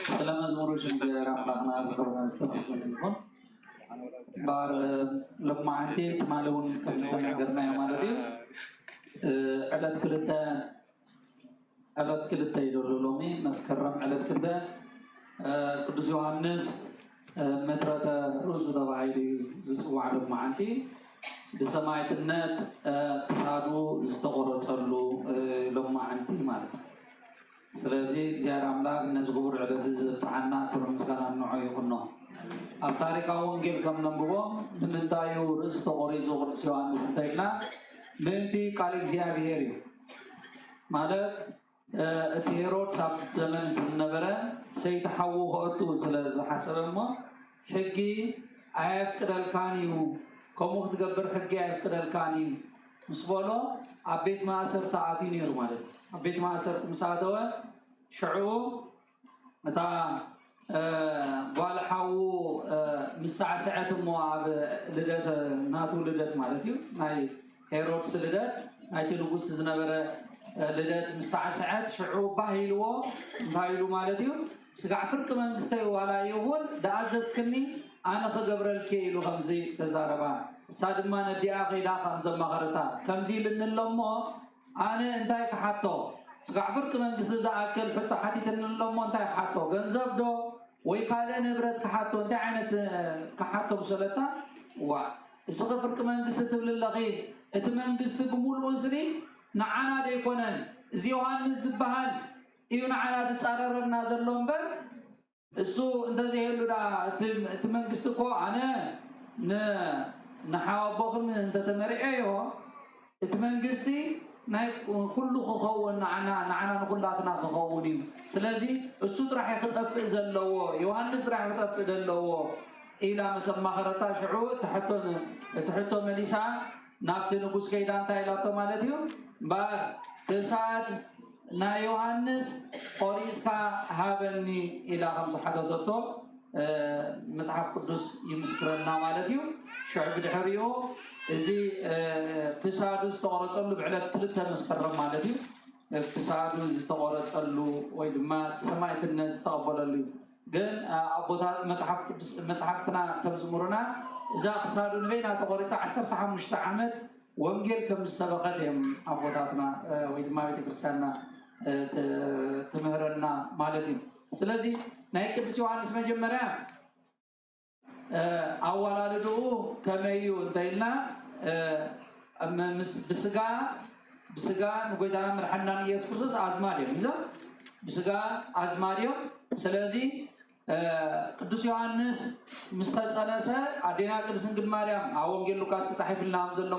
ስለ መዝሙሩ ሽንገር ኣምላኽና ዝኽብርን ዝተመስገነ ይኹን። እምበኣር ሎማዓንቲ ትማሊ እውን ከም ዝተነገርናዮ ማለት እዩ፣ ዕለት ክልተ ዕለት ክልተ እዩ ዘሎ ሎሚ መስከረም ዕለት ክልተ ቅዱስ ዮሃንስ ምትረተ ርእሱ ተባሂሉ እዩ ዝፅዋዕ ሎማዓንቲ፣ ብሰማዕትነት ክሳዱ ዝተቆረፀሉ ሎማዓንቲ ማለት እዩ። ስለዚ እግዚኣብሔር ኣምላክ ነዚ ክቡር ዕለት እዚ ዘብፅሓና ክብሪ ምስጋና ንዑ ይኹኖ። ኣብ ታሪካዊ ወንጌል ከም ነንብቦ ንምንታዩ ርእሱ ተቆሪፁ ቅዱስ ዮሃንስ እንተኢልና ምእንቲ ቃል እግዚኣብሔር እዩ። ማለት እቲ ሄሮድስ ኣብ ዘመን ዝነበረ ሰይቲ ሓዉ ከእቱ ስለ ዝሓሰበ እሞ ሕጊ ኣየፍቅደልካን እዩ፣ ከምኡ ክትገብር ሕጊ ኣየፍቅደልካን እዩ ምስ በሎ ኣብ ቤት ማእሰርቲ ኣትዩ ነይሩ ማለት እዩ። ኣብ ቤት ማእሰርቲ ምስ ኣተወ ሽዑ እታ ጓል ሓዉ ምስ ሳዕስዐት እሞ ኣብ ልደት ናቱ ልደት ማለት እዩ ናይ ሄሮድስ ልደት ናይቲ ንጉስ ዝነበረ ልደት ምስ ሳዕስዐት ሽዑ ባህ ኢልዎ እንታይ ኢሉ ማለት እዩ ስጋዕ ፍርቂ መንግስተይ ዋላ ይኹን ደኣዘዝክኒ ኣነ ክገብረልኪ ኢሉ ከምዚ ተዛረባ። እሳ ድማ ነዲኣ ከይዳ ከም ዘማኸረታ ከምዚ ኢልኒ ኣሎ እሞ ኣነ እንታይ ክሓቶ ስጋዕ ፍርቂ መንግስቲ ዝኣክል ሕቶ ሓቲትኒ ኣሎ እሞ እንታይ ክሓቶ ገንዘብ ዶ ወይ ካልእ ንብረት ክሓቶ እንታይ ዓይነት ክሓቶ ብሰለታ ዋ እስኺ ፍርቂ መንግስቲ ትብሊ ኣለኺ እቲ መንግስቲ ብምሉኡ ስኒ ንዓና ዶ ኣይኮነን እዚ ዮሃንስ ዝበሃል እዩ ንዓና ዝፃረረና ዘሎ እምበር እሱ እንተዘይህሉ ዳ እቲ መንግስቲ እኮ ኣነ ንሓወቦኹም እንተተመሪዐዮ እቲ መንግስቲ ናይ ኩሉ ክኸውን ንዓና ንኩላትና ክኸውን እዩ። ስለዚ እሱ ጥራሕ ክጠፍእ ዘለዎ ዮሃንስ ጥራሕ ክጠፍእ ዘለዎ ኢላ መሰማኸረታ ሽዑ እቲ ሕቶ መሊሳ ናብቲ ንጉስ ከይዳ እንታይ ኢላቶ ማለት እዩ እምበኣር ክሳድ ናይ ዮሃንስ ቆሪፅካ ሃበኒ ኢላ ከም ዝሓተተቶ መፅሓፍ ቅዱስ ይምስክረልና ማለት እዩ። ሽዑ ብድሕሪኡ እዚ ክሳዱ ዝተቆረፀሉ ብዕለት ክልተ መስከረም ማለት እዩ ክሳዱ ዝተቆረፀሉ ወይ ድማ ሰማይትነት ዝተቐበለሉ እዩ። ግን ኣቦታት መፅሓፍ ቅዱስ መፅሓፍትና ከም ዝምሩና እዛ ክሳዱ ንበይና ተቆሪፃ ዓሰርተ ሓሙሽተ ዓመት ወንጌል ከም ዝሰበኸት እዮም ኣቦታትና ወይ ድማ ቤተክርስትያንና ትምህረና ማለት እዩ። ስለዚ ናይ ቅዱስ ዮሃንስ መጀመርያ ኣዋላልድኡ ከመይ እዩ እንተኢልና ብስጋ ብስጋ ንጎይታና መድሓና ንኢየሱስ ክርስቶስ ኣዝማድ እዮም እዞም ብስጋ ኣዝማድ እዮም። ስለዚ ቅዱስ ዮሃንስ ምስ ተጸነሰ ኣዴና ቅድስት ድንግል ማርያም ኣብ ወንጌል ሉቃስ ተጻሒፍልና ከም ዘሎ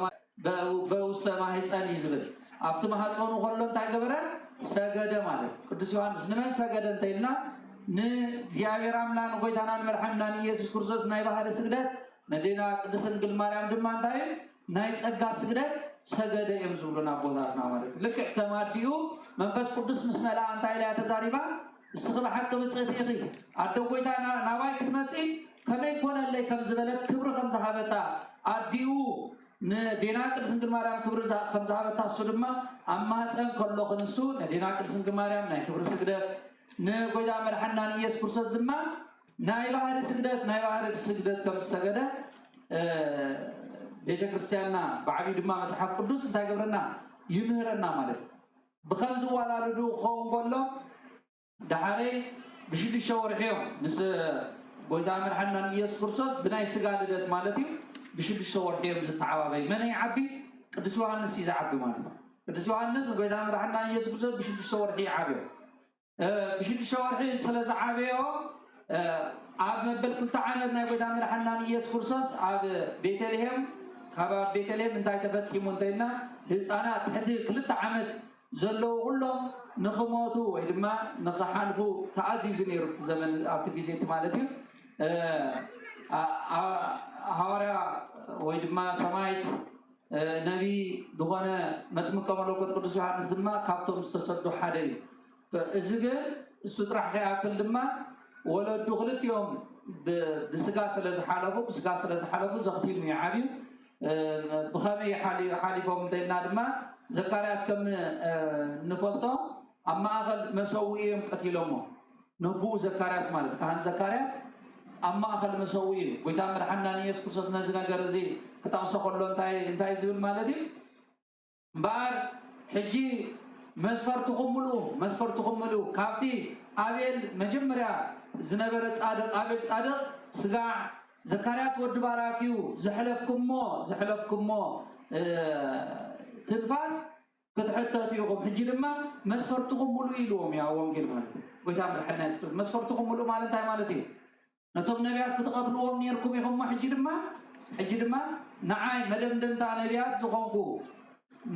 በውስተ ማህፀን እዩ ዝብል ኣብቲ ማህፀኑ ከሎ እንታይ ገበረ ሰገደ ማለት ቅዱስ ዮሃንስ ንመን ሰገደ እንተኢልና ንእግዚኣብሔር ኣምላ ንጎይታና ንመድሓንና ንኢየሱስ ክርስቶስ ናይ ባህሪ ስግደት ነዴና ቅድስት ድንግል ማርያም ድማ እንታይ ናይ ጸጋ ስግደት ሰገደ እዮም ዝብሉና ኣቦታትና ማለት እዩ። ልክዕ ከም ኣዲኡ መንፈስ ቅዱስ ምስ መልኣ እንታይ ኢላ እያ ተዛሪባ? እስኺ ብሓቂ ብጽእቲ ኢኺ ኣደ ጎይታ ናባይ ክትመጺ ከመይ ኮነለይ ከም ዝበለት ክብሪ ከም ዝሃበታ ኣዲኡ ንዴና ቅድስት ድንግል ማርያም ክብሪ ከም ዝሃበታ እሱ ድማ ኣብ ማህፀን ከሎ ክንሱ ንዴና ቅድስት ድንግል ማርያም ናይ ክብሪ ስግደት ንጎይታ መድሓና ንኢየሱስ ክርስቶስ ድማ ናይ ባህሪ ስግደት ናይ ባህሪ ስግደት ከም ዝሰገደ ቤተ ክርስቲያንና ብዓብዩ ድማ መፅሓፍ ቅዱስ እንታይ ገብረና ይምህረና ማለት እዩ። ብከም ዝዋላልዱ ክኸውን ከሎ ዳሓረይ ብሽዱሽተ ወርሒ እዮም ምስ ጎይታ መድሓና ንኢየሱስ ክርስቶስ ብናይ ስጋ ልደት ማለት እዩ ብሽዱሽተ ወርሒ እዮም ዝተዓባበዩ። መን ይዓቢ? ቅዱስ ዮሃንስ እዩ ዝዓቢ ማለት እዩ። ቅዱስ ዮሃንስ ጎይታ መድሓና ንኢየሱስ ክርስቶስ ብሽዱሽተ ወርሒ ይዓብዮ። ብሽዱሽተ ወርሒ ስለ ዝዓበዮ ኣብ መበል ክልተ ዓመት ናይ ጎይታ መድሓና ንኢየሱስ ክርስቶስ ኣብ ቤተልሔም ካብ ኣብ ቤተልሔም እንታይ ተፈፂሙ እንተኢልና ህፃናት ትሕቲ ክልተ ዓመት ዘለዉ ኩሎም ንክሞቱ ወይ ድማ ንክሓልፉ ተኣዚዙ ነይሩ ኣብቲ ዘመን ኣብቲ ግዜ እቲ ማለት እዩ። ሃዋርያ ወይ ድማ ሰማይት ነቢ ዝኾነ መጥምቀ መለኮት ቅዱስ ዮሃንስ ድማ ካብቶም ዝተሰዱ ሓደ እዩ። እዚ ግን እሱ ጥራሕ ከይኣክል ድማ ወለዱ ክልቲኦም ብስጋ ስለ ዝሓለፉ ብስጋ ስለ ዝሓለፉ ዘኽቲሙ ይዓብዩ። ብኸመይ ሓሊፎም እንተኢልና ድማ ዘካርያስ ከም ንፈልጦ ኣብ ማእኸል መሰውኢ እዮም ቀቲሎሞ። ነቡኡ ዘካርያስ ማለት ካህን ዘካርያስ ኣብ ማእኸል መሰውኢ እዩ። ጎይታ መድሓና ንኢየሱስ ክርስቶስ ነዚ ነገር እዚ ክጠቕሶ ከሎ እንታይ ዝብል ማለት እዩ? እምበኣር ሕጂ መስፈርትኹም ምልኡ፣ መስፈርትኹም ምልኡ። ካብቲ ኣቤል መጀመርያ ዝነበረ ጻድቕ ኣቤል ጻድቕ ስጋዕ ዘካርያስ ወዲ ባራክዩ ዘሕለፍኩሞ ዘሕለፍኩሞ ትንፋስ ክትሕተቱ ኢኹም። ሕጂ ድማ መስፈርትኹም ሙሉእ ኢልዎም እዩ ኣብ ወንጌል ማለት እዩ። ጎይታ መድሓና የሱስ መስፈርትኹም ሙሉእ ማለት እንታይ ማለት እዩ? ነቶም ነቢያት ክትቐትልዎም ነርኩም ኢኹም እሞ ሕጂ ድማ ሕጂ ድማ ንዓይ መደምደምታ ነቢያት ዝኾንኩ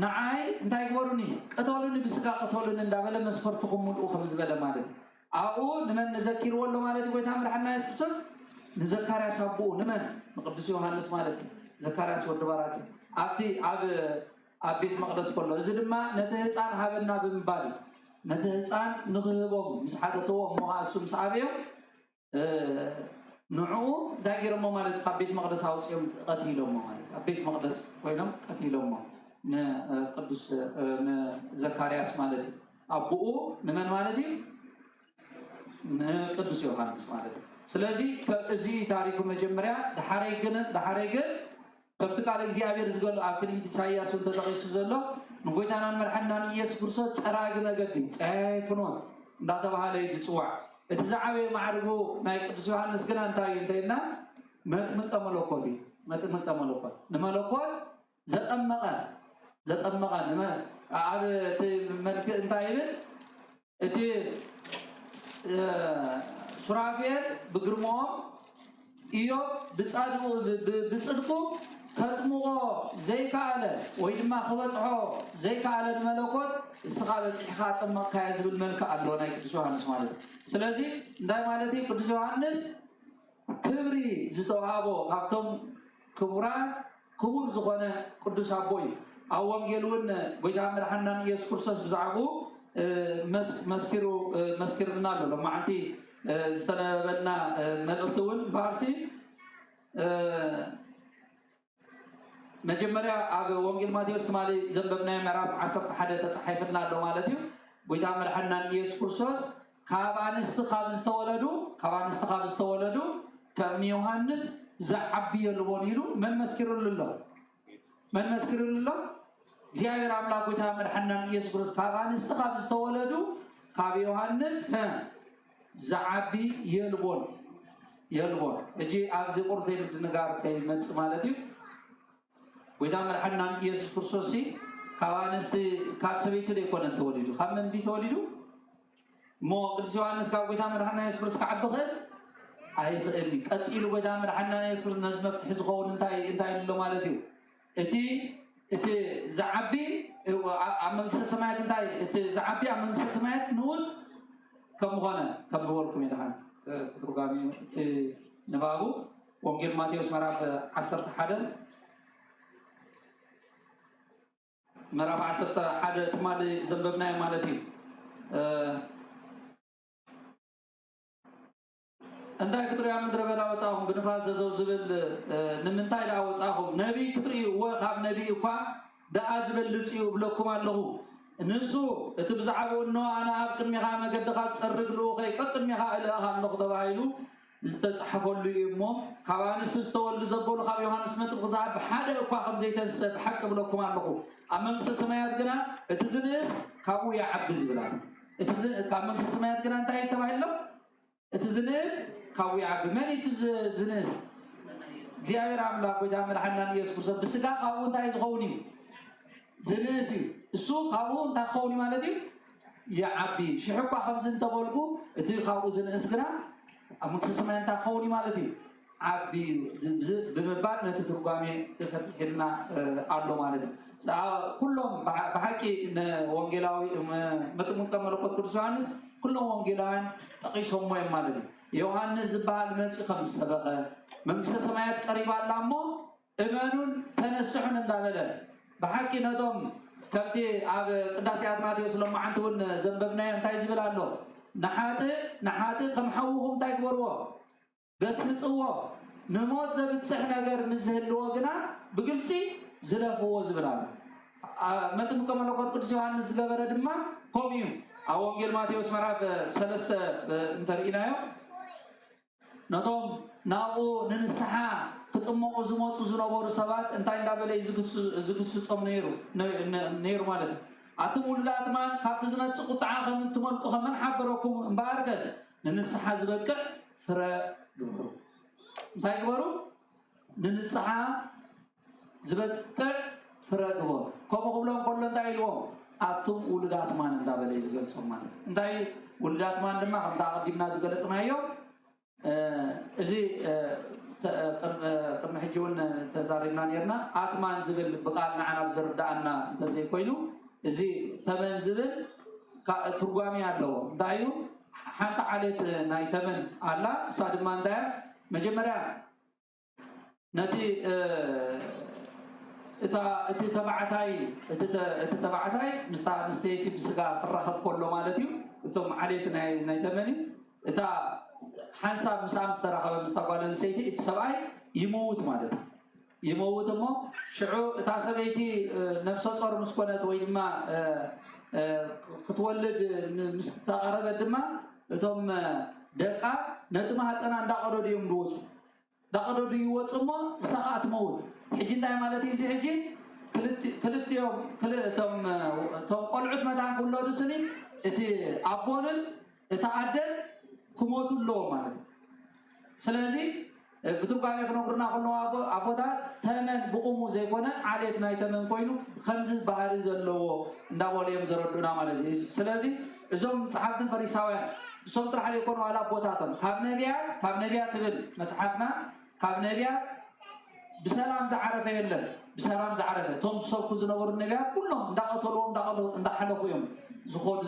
ንዓይ እንታይ ግበሩኒ፣ ቅተሉኒ፣ ብስጋ ቅተሉኒ እንዳበለ መስፈርትኹም ሙልኡ ከም ዝበለ ማለት እዩ። ኣብኡ ንመን ነዘኪርዎ ኣሎ ማለት እዩ? ጎይታ መድሓና የሱስ ክርስቶስ ንዘካርያስ ኣቦኡ፣ ንመን? ንቅዱስ ዮሃንስ ማለት እዩ። ዘካርያስ ወዲ ባራኪ ኣብቲ ኣብ ኣብ ቤት መቅደስ ከሎ፣ እዚ ድማ ነቲ ህፃን ሃበና ብምባል እዩ። ነቲ ህፃን ንክህቦም ምስ ሓተትዎ እሞ እሱ ምስ ኣበዮም ንዕኡ እንታይ ገይሮሞ ማለት ካብ ቤት መቅደስ ኣውፅኦም ቀቲሎሞ ማለት ኣብ ቤት መቅደስ ኮይኖም ቀቲሎሞ ንቅዱስ ንዘካርያስ ማለት እዩ። ኣቦኡ ንመን ማለት እዩ? ንቅዱስ ዮሃንስ ማለት እዩ። ስለዚ እዚ ታሪኩ መጀመርያ ድሓረይ ግን ድሓረይ ግን ከምቲ ቃል እግዚኣብሔር ዝገሉ ኣብ ትንቢት ኢሳያስ እውን ተጠቂሱ ዘሎ ንጎይታናን መድሓናን ኢየሱስ ክርስቶስ ፀራጊ መገዲ ፀያይ ፍኖት እንዳተባሃለ እዩ ዝፅዋዕ። እቲ ዝዓበየ ማዕርጉ ናይ ቅዱስ ዮሃንስ ግና እንታይ እዩ እንተይልና መጥምቀ መለኮት እዩ። መጥምቀ መለኮት ንመለኮት ዘጠመቐ ዘጠመቐ ኣብ እቲ መልክእ እንታይ ይብል እቲ ሱራፌል ብግርምኦም ኢዮብ ብጻድቁ ብጽድቁ ከጥምቆ ዘይከኣለ ወይ ድማ ክበጽሖ ዘይከኣለ ንመለኮት እስኻ በጺሕካ ኣጠመቕካዮ ዝብል መልክእ ኣሎ ናይ ቅዱስ ዮሃንስ ማለት እዩ። ስለዚ እንታይ ማለት እዩ? ቅዱስ ዮሃንስ ክብሪ ዝተዋሃቦ ካብቶም ክቡራት ክቡር ዝኾነ ቅዱስ ኣቦ እዩ። ኣብ ወንጌል እውን ጎይታ መድሓናን ኢየሱስ ክርስቶስ ብዛዕባኡ መስኪሩ መስኪርና ኣሎ። ሎማዓንቲ ዝተነበበና መልእኽቲ እውን በሃርሲ መጀመርያ ኣብ ወንጌል ማቴዎስ ትማሊ ዘንበብናዮ ምዕራፍ ዓሰርተ ሓደ ተፃሒፍና ኣሎ ማለት እዩ። ጎይታ መድሓናን ኢየሱስ ክርስቶስ ካብ ኣንስቲ ካብ ዝተወለዱ ካብ ኣንስቲ ካብ ዝተወለዱ ከም ዮሃንስ ዝዓቢ የልቦን ኢሉ መን መስኪሩሉ ኣሎ? መን መስኪሩሉ ኣሎ? እግዚኣብሔር ኣምላኽ ጎይታ መድሓናን ኢየሱስ ክርስቶስ ካብ ኣንስቲ ካብ ዝተወለዱ ካብ ዮሃንስ ዝዓቢ የልቦን የልቦን። እጂ ኣብዚ ቁርተይ ምድንጋር ከይመፅእ ማለት እዩ። ጎይታ መድሓናን ኢየሱስ ክርስቶስ ካብ ኣንስቲ ካብ ሰበይቲ ዘይኮነን ተወሊዱ፣ ካብ መን ድዩ ተወሊዱ? እሞ ቅዱስ ዮሃንስ ካብ ጎይታ መድሓና የሱስ ክርስቶስ ክዓቢ ክእል ኣይኽእል እዩ። ቀፂሉ ጎይታ መድሓና የሱስ ክርስቶስ ነዚ መፍትሒ ዝኸውን እንታይ እንታይ ኣሎ ማለት እዩ? እቲ እቲ ዝዓቢ ኣብ መንግስተ ሰማያት እንታይ እቲ ዝዓቢ ኣብ መንግስተ ሰማያት ንኡስ ከም ምኾነ ከም ዝበልኩም የድሓን ትርጓሚ እቲ ንባቡ ወንጌል ማቴዎስ ምዕራፍ ዓሰርተ ሓደ ምዕራፍ ዓሰርተ ሓደ ትማሊ ዘንበብናዮ ማለት እዩ። እንታይ ክትሪኡ ኣብ ምድረ በዳ ወፃኹም ብንፋስ ዘዘው ዝብል ንምንታይ ደኣ ወፃኹም? ነቢይ ክትሪኡ እወ ካብ ነቢይ እኳ ደኣ ዝበልፅ እዩ እብለኩም ኣለኹ። ንሱ እቲ ብዛዕባኡ እነሆ ኣነ ኣብ ቅድሚኻ መገድኻ ትፀርግ ልኡኸይ ቀቅድሚኻ እልእኽ ኣለኹ ተባሂሉ ዝተፃሕፈሉ እዩ እሞ ካብ ኣንስቲ ዝተወልዱ ዘበሉ ካብ ዮሃንስ መጥምቕ ዝዓቢ ሓደ እኳ ከም ዘይተንስአ ብሓቂ እብለኩም ኣለኹ። ኣብ መንግስተ ሰማያት ግና እቲ ዝንእስ ካብኡ ይዓቢ ዝብል ኣሎ። እቲ ዝ- ካብ መንግስተ ሰማያት ግና እንታይ እዩ ተባሂሉ ኣሎ? እቲ ዝንእስ ካብኡ ይዓቢ። መን እዩ እቲ ዝ- ዝንእስ? እግዚኣብሔር ኣምላኽ ጎይታ መድሓናን ኢየሱስ ክርስቶስ ብስጋ ካብኡ እንታይ ዝኸውን እዩ? ዝንእስ እዩ። እሱ ካብኡ እንታይ ክኸውን እዩ ማለት እዩ? ይዓቢ። ሽሕ እኳ ከምዚ እንተበልኩ እቲ ካብኡ ዝንእስ ግና ኣብ መንግስተ ሰማይ እንታይ ክኸውን እዩ ማለት እዩ? ዓቢ እዩ ብምባል ነቲ ትርጓሜ ፈቲሕልና ኣሎ ማለት እዩ። ኩሎም ብሓቂ ንወንጌላዊ መጥምቀ መለኮት ቅዱስ ዮሃንስ ኩሎም ወንጌላውያን ጠቂሶሞ እዮም ማለት እዩ። ዮሃንስ ዝበሃል መፂኡ ከም ዝሰበኸ መንግስተ ሰማያት ቀሪባ ኣላ እሞ እመኑን ተነስሑን እንዳበለ ብሓቂ ነቶም ከምቲ ኣብ ቅዳሴ ኣትናቴዎስ ሎማዓንቲ እውን ዘንበብናዮ እንታይ ዝብል ኣሎ? ንሓጥእ ንሓጥእ ከም ሓውኹም እንታይ ግበርዎ? ገስጽዎ። ንሞት ዘብጽሕ ነገር ምስ ዝህልዎ ግና ብግልጺ ዝለፍዎ ዝብል ኣሎ። መጥምቀ መለኮት ቅዱስ ዮሃንስ ዝገበረ ድማ ከምኡ እዩ። ኣብ ወንጌል ማቴዎስ ምዕራፍ ሰለስተ እንተርኢናዮ ነቶም ናብኡ ንንስሓ ክጥመቑ ዝመፁ ዝነበሩ ሰባት እንታይ እንዳበለ እዩ ዝግስፆም ነይሩ ነይሩ ማለት እዩ። ኣቱም ውሉዳት ማን ካብቲ ዝመፅእ ቁጥዓ ከም እንትመልቁ ከመን ሓበረኩም? እምበኣርከስ ንንስሓ ዝበቅዕ ፍረ ግበሩ። እንታይ ግበሩ? ንንስሓ ዝበቅዕ ፍረ ግበሩ። ከምኡ ክብሎም ከሎ እንታይ ኢልዎም? ኣቱም ውሉዳት ማን እንዳበለ እዩ ዝገልፆም ማለት እዩ። እንታይ ውሉዳት ማን ድማ ከምታ ኣቐዲምና ዝገለፅናዮ እዚ ቅድሚ ሕጂ እውን ተዛሪብና ነርና። ኣትማን ዝብል ብቃል ንዓና ብዝርዳኣና እንተዘይኮይኑ፣ እዚ ተመን ዝብል ትርጓሜ ኣለዎ። እንታይ እዩ? ሓንቲ ዓሌት ናይ ተመን ኣላ። እሳ ድማ እንታይ እያ? መጀመርያ ነቲ እታ እቲ ተባዕታይ እቲ ተባዕታይ ምስታ ኣንስተይቲ ብስጋ ክራኸብ ከሎ ማለት እዩ። እቶም ዓሌት ናይ ተመን እዩ። እታ ሓንሳብ ምስኣ ምስ ተራኸበ ምስታ ጓል ኣንስተይቲ እቲ ሰብኣይ ይመውት ማለት እዩ። ይመውት እሞ ሽዑ እታ ሰበይቲ ነብሰ ጾር ምስ ኮነት ወይ ድማ ክትወልድ ምስ ተቐረበት ድማ እቶም ደቃ ነቲ ማህፀና እንዳቐደዱ እዮም ዝወፁ። እንዳቐደዱ ይወፁ እሞ ንሳ ከዓ ትመውት። ሕጂ እንታይ ማለት እዩ እዚ? ሕጂ ክልቲኦም እቶም ቆልዑት መታን ክውለዱ ስኒ እቲ ኣቦንን እታ ኣደን ክሞቱ ኣለዎ ማለት እዩ። ስለዚ ብትርጓሜ ክነግሩና ከለዉ ኣቦታት ተመን ብቑሙ ዘይኮነ ዓሌት ናይ ተመን ኮይኑ ከምዚ ባህሪ ዘለዎ እንዳበሉ እዮም ዘረዱና ማለት እዩ። ስለዚ እዞም ጸሓፍትን ፈሪሳውያን እሶም ጥራሕ ዘይኮኑ ዋላ ኣቦታቶም ካብ ነቢያት ካብ ነቢያት ትብል መጽሓፍና ካብ ነቢያት ብሰላም ዝዓረፈ የለን። ብሰላም ዝዓረፈ እቶም ዝሰብኩ ዝነበሩ ነቢያት ኩሎም እንዳቐተልዎም እንዳሓለፉ እዮም ዝኾዱ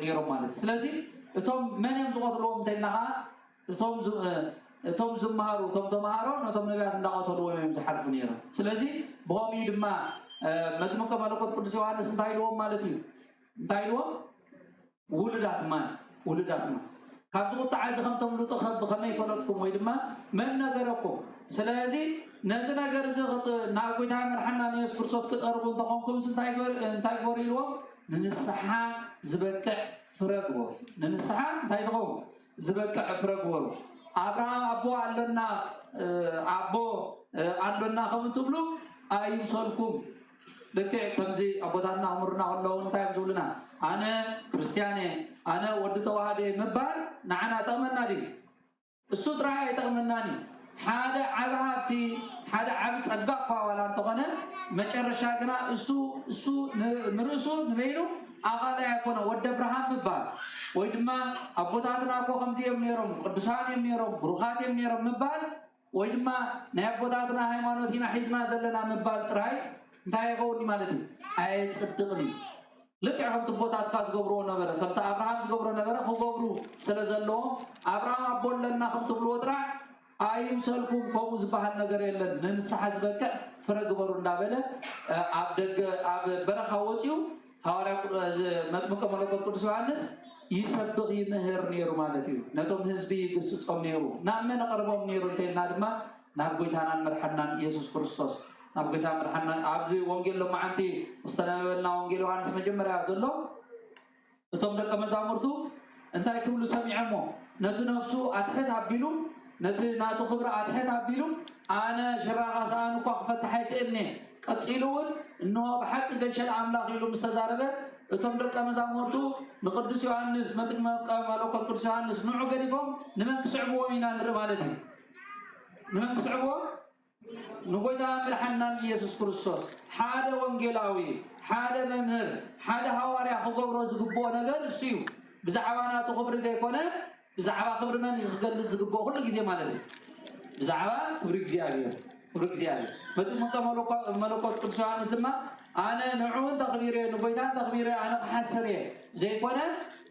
ነይሮም ማለት። ስለዚ እቶም መን እዮም ዝቐትልዎም እንተኢልና ከዓ እቶም ዝመሃሩ እቶም ተምሃሮ ነቶም ነቢያት እንዳቐተልዎም እዮም ዝሓልፉ ነይሮም። ስለዚ ብኸምኡ ድማ መጥምቀ መለኮት ቅዱስ ዮሃንስ እንታይ ኢልዎም ማለት እዩ? እንታይ ኢልዎም? ውሉዳት ማን? ውሉዳት ማን? ካብዚ ቁጥዓ እዚ ከም ተምልጡ ብኸመይ ፈለጥኩም ወይ ድማ መን ነገረኩም? ስለዚ ነዚ ነገር እዚ ናብ ጎይታ መድሓና ንየሱስ ክርስቶስ ክትቐርቡ እንተኾንኩም እንታይ ግበሩ ኢልዎም? ንንስሓ ዝበቅዕ ፍረ ግበሩ። ንንስሓ እንታይ ትኸውን? ዝበቅዕ ፍረ ግበሩ። ኣብርሃም ኣቦ ኣሎና ኣቦ ኣሎና ከም ትብሉ ኣይምሰልኩም። ልክዕ ከምዚ ኣቦታትና ክምሩና ከለዉ እንታይ እዮም ዝብሉና? ኣነ ክርስትያን እየ፣ ኣነ ወዲ ተዋህዶ እየ ምባል ንዓና ጠቕመና ድዩ? እሱ ጥራይ ኣይጠቕመናን እዩ። ሓደ ዓቢ ሃብቲ ሓደ ዓቢ ጸጋ እኳ ዋላ እንተኾነ መጨረሻ ግና እሱ እሱ ንርእሱ ንበይኑ ኣኻላይ ኣይኮነ ወዲ ኣብርሃም ምባል ወይ ድማ ኣቦታትና እኮ ከምዚ እዮም ነይሮም ቅዱሳን እዮም ነይሮም ብሩኻት እዮም ነይሮም ምባል ወይ ድማ ናይ ኣቦታትና ሃይማኖት ኢና ሒዝና ዘለና ምባል ጥራይ እንታይ ይኸውን ማለት እዩ? ኣየጽድቕን እዩ። ልክዕ ከምቲ ኣቦታትካ ዝገብርዎ ነበረ፣ ከምቲ ኣብርሃም ዝገብሮ ነበረ ክገብሩ ስለ ዘለዎም ኣብርሃም ኣቦ ኣለና ከም ትብልዎ ጥራሕ ኣይምሰልኩም፣ ከምኡ ዝበሃል ነገር የለን፣ ንንስሓ ዝበቅዕ ፍረ ግበሩ እንዳበለ ኣብ ደገ ኣብ በረኻ ወፂኡ ሃዋርያ መጥምቀ መለኮት ቅዱስ ዮሃንስ ይሰብኽ ይምህር ነይሩ ማለት እዩ። ነቶም ህዝቢ ይግስፆም ነይሩ። ናብ መን ኣቐርቦም ነይሩ እንተኢልና ድማ ናብ ጎይታናን መድሓናን ኢየሱስ ክርስቶስ ናብ ጎይታ መድሓና ኣብዚ ወንጌል ሎማዓንቲ ዝተነበበልና ወንጌል ዮሃንስ መጀመርያ ዘሎ እቶም ደቀ መዛሙርቱ እንታይ ክብሉ ሰሚዖሞ? ነቲ ነፍሱ ኣትሕት ኣቢሉ ነቲ ናቱ ክብሪ ኣትሕት ኣቢሉ ኣነ ሽራኻ ሰኣን እኳ ክፈትሕ ኣይክእልኒ። ቀጺሉ እውን እንሆ ብሓቂ ገንሸል ኣምላኽ ኢሉ ምስ ተዛረበ እቶም ደቀ መዛሙርቱ ንቅዱስ ዮሃንስ መጥምቀ መለኮት ቅዱስ ዮሃንስ ንዑ ገዲፎም ንመን ክስዕብዎ ኢና ንርኢ ማለት እዩ። ንመን ክስዕብዎ? ንጎይታ መድሓናን ኢየሱስ ክርስቶስ ሓደ ወንጌላዊ ሓደ መምህር ሓደ ሃዋርያ ክገብሮ ዝግብኦ ነገር እሱ እዩ። ብዛዕባ ናቱ ክብሪ ዘይኮነ ብዛዕባ ክብሪ መን እዩ ክገልጽ ዝግብኦ ኩሉ ግዜ ማለት እዩ። ብዛዕባ ክብሪ እግዚኣብሔር ክብሪ እግዚኣብሔር መጥምቀ መለኮት ቅዱስ ዮሃንስ ድማ ኣነ ንዕውን ተኽቢረ ንጎይታን ተኽቢረ ኣነ ክሓስር እየ ዘይኮነ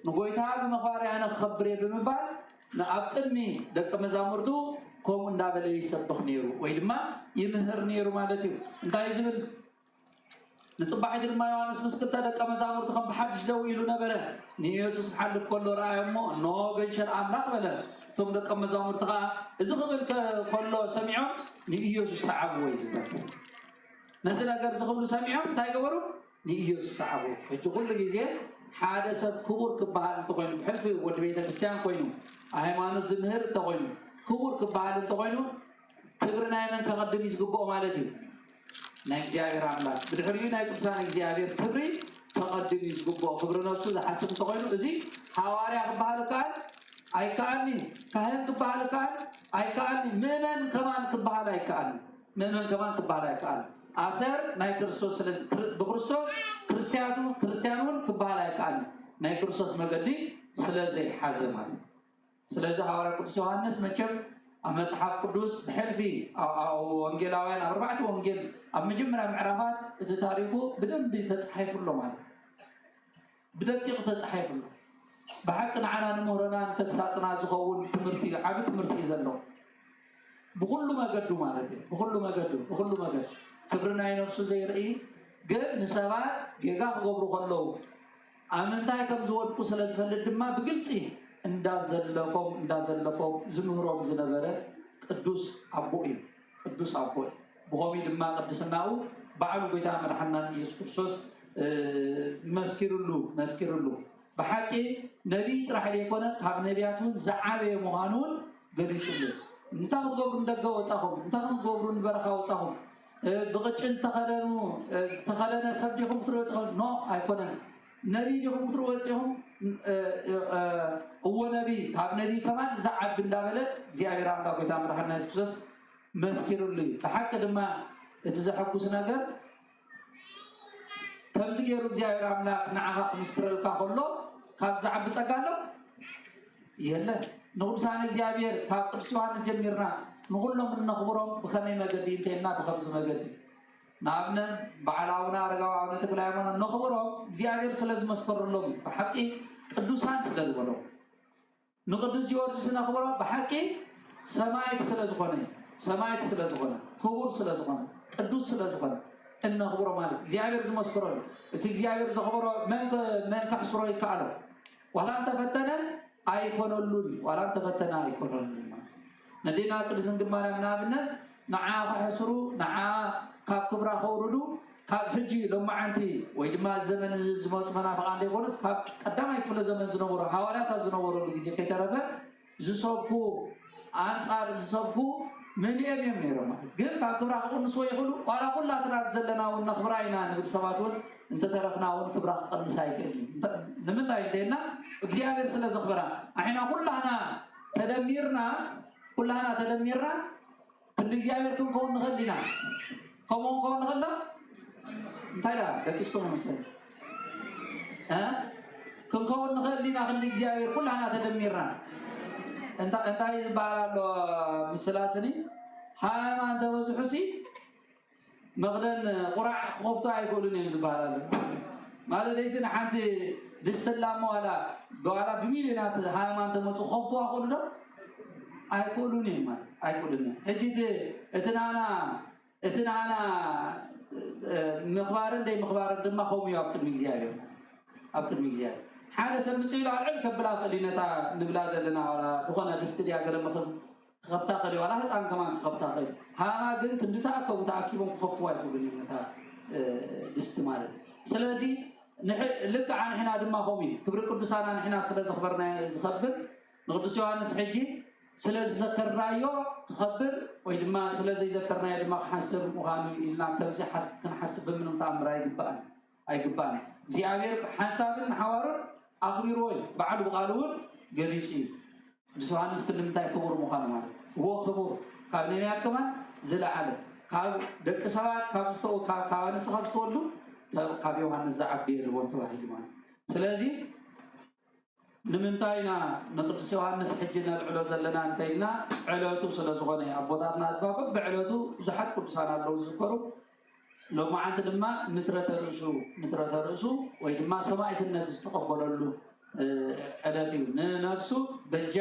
ንጎይታ ብምኽባር ኣነ ክኸብር እየ ብምባል ኣብ ቅድሚ ደቂ መዛሙርቱ ከምኡ እንዳበለ ይሰብኽ ነይሩ ወይ ድማ ይምህር ነይሩ ማለት እዩ። እንታይ ዝብል ንፅባሒቱ ድማ ዮሃንስ ምስ ክልተ ደቀ መዛሙርቱ ከም ብሓድሽ ደው ኢሉ ነበረ። ንኢየሱስ ክሓልፍ ከሎ ረኣዮ እሞ እንሆ ገንሸል ኣምላኽ በለ። እቶም ደቀ መዛሙርቲ ከዓ እዚ ክብል ከሎ ሰሚዖም ንኢየሱስ ሰዓብዎ እዩ ዝብል። ነዚ ነገር እዚ ክብሉ ሰሚዖም እንታይ ገበሩ? ንኢየሱስ ሰዓብዎ። ሕጂ ኩሉ ግዜ ሓደ ሰብ ክቡር ክበሃል እንተኮይኑ ብሕልፊ ወዲ ቤተ ክርስቲያን ኮይኑ ሃይማኖት ዝምህር እንተኮይኑ ክቡር ክበሃል እንተኮይኑ ክብሪ ናይ መን ከቐድም እዩ ዝግብኦ ማለት እዩ? ናይ እግዚኣብሔር ኣምላክ። ብድሕሪኡ ናይ ቅዱሳን እግዚኣብሔር ክብሪ ከቐድም እዩ ዝግብኦ። ክብሪ ነብሱ ዝሓስብ እንተኮይኑ እዚ ሃዋርያ ክበሃል ይከኣል ኣይከኣልኒ፣ ካህን ክበሃል ይከኣል ኣይከኣልኒ፣ ምእመን ከማን ክበሃል ኣይከኣልኒ። ምእመን ከማን ክበሃል ኣይከኣልን። ኣሰር ናይ ክርስቶስ ስለ ብክርስቶስ ክርስቲያኑ ክርስቲያን እውን ክበሃል ኣይከኣልን። ናይ ክርስቶስ መገዲ ስለ ዘይሓዘ ማለት እዩ። ስለዚ ሃዋርያ ቅዱስ ዮሃንስ መቸም ኣብ መጽሓፍ ቅዱስ ብሕልፊ ኣብ ወንጌላውያን ኣብ ኣርባዕተ ወንጌል ኣብ መጀመርያ ምዕራፋት እቲ ታሪኹ ብደንቢ ተጻሒፉ ኣሎ ማለት እዩ። ብደቂቕ ተጻሒፉ ኣሎ። ብሓቂ ንዓና ንምህሮና ንተግሳጽና ዝኸውን ትምህርቲ ዓቢ ትምህርቲ እዩ ዘሎ። ብኹሉ መገዱ ማለት እዩ። ብኹሉ መገዱ ብኹሉ መገዱ ክብሪ ናይ ነፍሱ ዘይርኢ ግን ንሰባት ጌጋ ክገብሩ ከለዉ ኣብ ምንታይ ከም ዝወድቁ ስለ ዝፈልጥ ድማ ብግልጺ እንዳዘለፎም እንዳዘለፎም ዝምህሮም ዝነበረ ቅዱስ ኣቦ እዩ። ቅዱስ ኣቦ እዩ። ብኸምኡ ድማ ቅድስናኡ ባዕሉ ጎይታ መድሓናን ኢየሱስ ክርስቶስ መስኪሩሉ መስኪሩሉ። ብሓቂ ነቢይ ጥራሕ ዘይኮነ ካብ ነቢያት እውን ዝዓበየ ምዃኑ እውን ገሊጹሉ። እንታይ ክትገብሩ ንደገ ወጻኹም፣ እንታይ ክትገብሩ ንበረኻ ወጻኹም፣ ብቕጭን ዝተኸደኑ ዝተኸደነ ሰብ ዲኹም ክትሪኡ ወጺኹም? ኖ ኣይኮነን። ነቢይ ዲኹም ክትሪኡ ወጺኹም? እዎ ነቢይ፣ ካብ ነቢይ ከማን ዝዓቢ እንዳበለ እግዚኣብሔር ኣምላኽ ጎይታ መድሓንና የሱስ ክርስቶስ መስኪሩሉ እዩ። ብሓቂ ድማ እቲ ዘሐጉስ ነገር ከምዚ ገይሩ እግዚኣብሔር ኣምላኽ ንዓኻ ክምስክረልካ ከሎ ካብ ዝዓቢ ጸጋ ኣሎ የለን። ንቅዱሳን እግዚኣብሔር ካብ ቅዱስ ዮሃንስ ጀሚርና ንኩሎም እነኽብሮም ብኸመይ መገዲ እንተልና ብኸምዚ መገዲ ንኣብነት በዓል ኣቡነ ኣረጋዊ ኣቡነ ተክለ ሃይማኖት ነኽብሮም እግዚኣብሔር ስለ ዝመስከረሎም እዩ። ብሓቂ ቅዱሳን ስለ ዝበሎም ንቅዱስ ጊዮርጊስ ነኽብሮ ብሓቂ ሰማይት ስለ ዝኾነ እዩ። ሰማይት ስለ ዝኾነ ክቡር ስለ ዝኾነ ቅዱስ ስለ ዝኾነ እነኽብሮ ማለት እግዚኣብሔር ዝመስክረሉ እቲ እግዚኣብሔር ዘኽብሮ መን ከ- መን ከሕስሮ ይከኣሎ ዋላ እንተፈተነ ኣይኮነሉን እዩ። ዋላ እንተፈተነ ኣይኮነሉን እዩ ማለት ነዴና ቅድስት ድንግል ማርያም ንኣብነት ንዓ ከሕስሩ ንዓ ካብ ክብራ ከውርዱ ካብ ሕጂ ሎማዓንቲ ወይ ድማ እዚ ዘመን እዚ ዝመፁ መናፍቃን ዘይኮኑስ ካብ ቀዳማይ ክፍለ ዘመን ዝነበሩ ሃዋርያት ኣብ ዝነበረሉ ግዜ ከይተረፈ ዝሰብኩ ኣንፃር ዝሰብኩ ምልኦም እዮም ነይሮም ማለት ግን ካብ ክብራ ክቅንስዎ ይኽእሉ ዋላ ኩላትና ኣብዚ ዘለና እውን ነኽብራ ኢና ንብል ሰባት እውን እንተተረፍና እውን ክብራ ክቀንስ ኣይክእል እዩ እንተ- ንምንታይ እንተይልና እግዚኣብሔር ስለ ዘኽብራ ኣሕና ኩላህና ተደሚርና ኩላህና ተደሚርና ክንዲ እግዚኣብሔር ክንከውን ንኽእል ኢና ከምኡ ክንከውን ንኽእል ዶ እንታይ ዳ ደቂስኩም መሰለኝ እ? ክንከውን ንኽእል ኢና ክንዲ እግዚኣብሔር ኩላህና ተደሚርና እንታ- እንታይ ዝበሃል ኣሎ ምስላ ስኒ ሃማ እንተበዝሑሲ መቕደን ቁራዕ ክኸፍቱ ኣይክእሉን እዮም ዝበሃል ኣሎ ማለት ሲ ንሓንቲ ድስቲ ላሞ ዋላ ዋላ ብሚልዮናት ሃማ እንተመፁ ክኸፍትዋ ክእሉ ዶ ኣይክእሉን እዮም ማለት ኣይክእሉን እዮም ሕጂ እቲ- እቲ ናና እቲ ንዓና ምኽባርን ደይ ምኽባርን ድማ ከምኡ እዩ ኣብ ቅድሚ እግዚኣብሔር ኣብ ቅድሚ እግዚኣብሔር ሓደ ሰብ ምፅእ ኢሉ ኣልዕል ከብላ ክእል እዩ ነታ ንብላ ዘለና ዋላ ዝኾነ ድስቲ ድያ ገለ ምኽብ ክኸፍታ ክእል እዩ ዋላ ህፃን ከማን ክኸፍታ ክእል እዩ ሃማ ግን ክንዲ ተኣከቡ ተኣኪቦም ክኸፍትዋ ይኽእሉን እዮም ነታ ድስቲ ማለት እዩ ስለዚ ንሕ- ልክዓ ንሕና ድማ ከምኡ እዩ ክብሪ ቅዱሳና ንሕና ስለ ዘኽበርናዮ ዝኸብር ንቅዱስ ዮሃንስ ሕጂ ስለ ዝዘከርናዮ ክኸብር ወይ ድማ ስለ ዘይዘከርናዮ ድማ ክሓስር ምዃኑ ኢልና ከምዚ ሓስ- ክንሓስብ ብምንም ተኣምር ኣይግባእን ኣይግባእን እግዚኣብሔር ሓሳብን ሓዋሩን ኣኽቢርዎ እዩ ባዕሉ ብቃሉ እውን ገሊፁ እዩ ቅዱስ ዮሃንስ ክንዲ ምንታይ ክቡር ምዃኑ ማለት እዎ ክቡር ካብ ነቢያት ከማን ዝለዓለ ካብ ደቂ ሰባት ካብ ዝተ- ካብ ካብ ኣንስቲ ካብ ዝተወልዱ ካብ- ካብ ዮሃንስ ዝዓቢ የልቦን ተባሂሉ ማለት ስለዚ ንምንታይ ኢና ንቅዱስ ዮሃንስ ሕጂ ነልዕሎ ዘለና እንተኢልና ዕለቱ ስለ ዝኾነ ኣቦታትና ድማ በብዕለቱ ብዙሓት ቅዱሳን ኣለዉ ዝዝከሩ ሎማዓንቲ ድማ ንትረተ ርእሱ ንትረተ ርእሱ ወይ ድማ ሰማይትነት ዝተቐበለሉ ዕለት እዩ ንነብሱ በጃ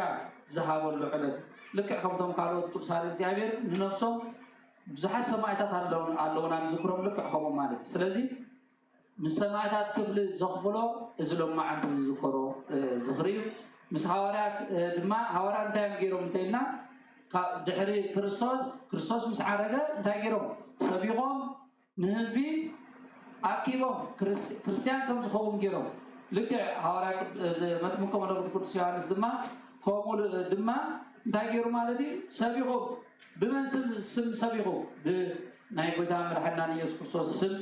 ዝሃበሉ ዕለት እዩ ልክዕ ከምቶም ካልኦት ቅዱሳን እግዚኣብሔር ንነብሶም ብዙሓት ሰማይታት ኣለውና ንዝክሮም ልክዕ ከምኡ ማለት እዩ ስለዚ ምስ ሰማዕታት ክፍሊ ዘኽፍሎ እዚ ሎማዓንቲ ዝዝከሮ ዝኽሪ እዩ። ምስ ሃዋርያት ድማ ሃዋርያት እንታይ እዮም ገይሮም እንተኢልና ድሕሪ ክርስቶስ ክርስቶስ ምስ ዓረገ እንታይ ገይሮም ሰቢኾም ንህዝቢ ኣኪቦም ክርስትያን ከም ዝኸውን ገይሮም ልክዕ ሃዋርያ መጥምቀ መለኮት ቅዱስ ዮሃንስ ድማ ከምኡ ድማ እንታይ ገይሩ ማለት እዩ ሰቢኹም ብመን ስም ስም ሰቢኹ ብናይ ጎይታ መድሓና ንየሱስ ክርስቶስ ስም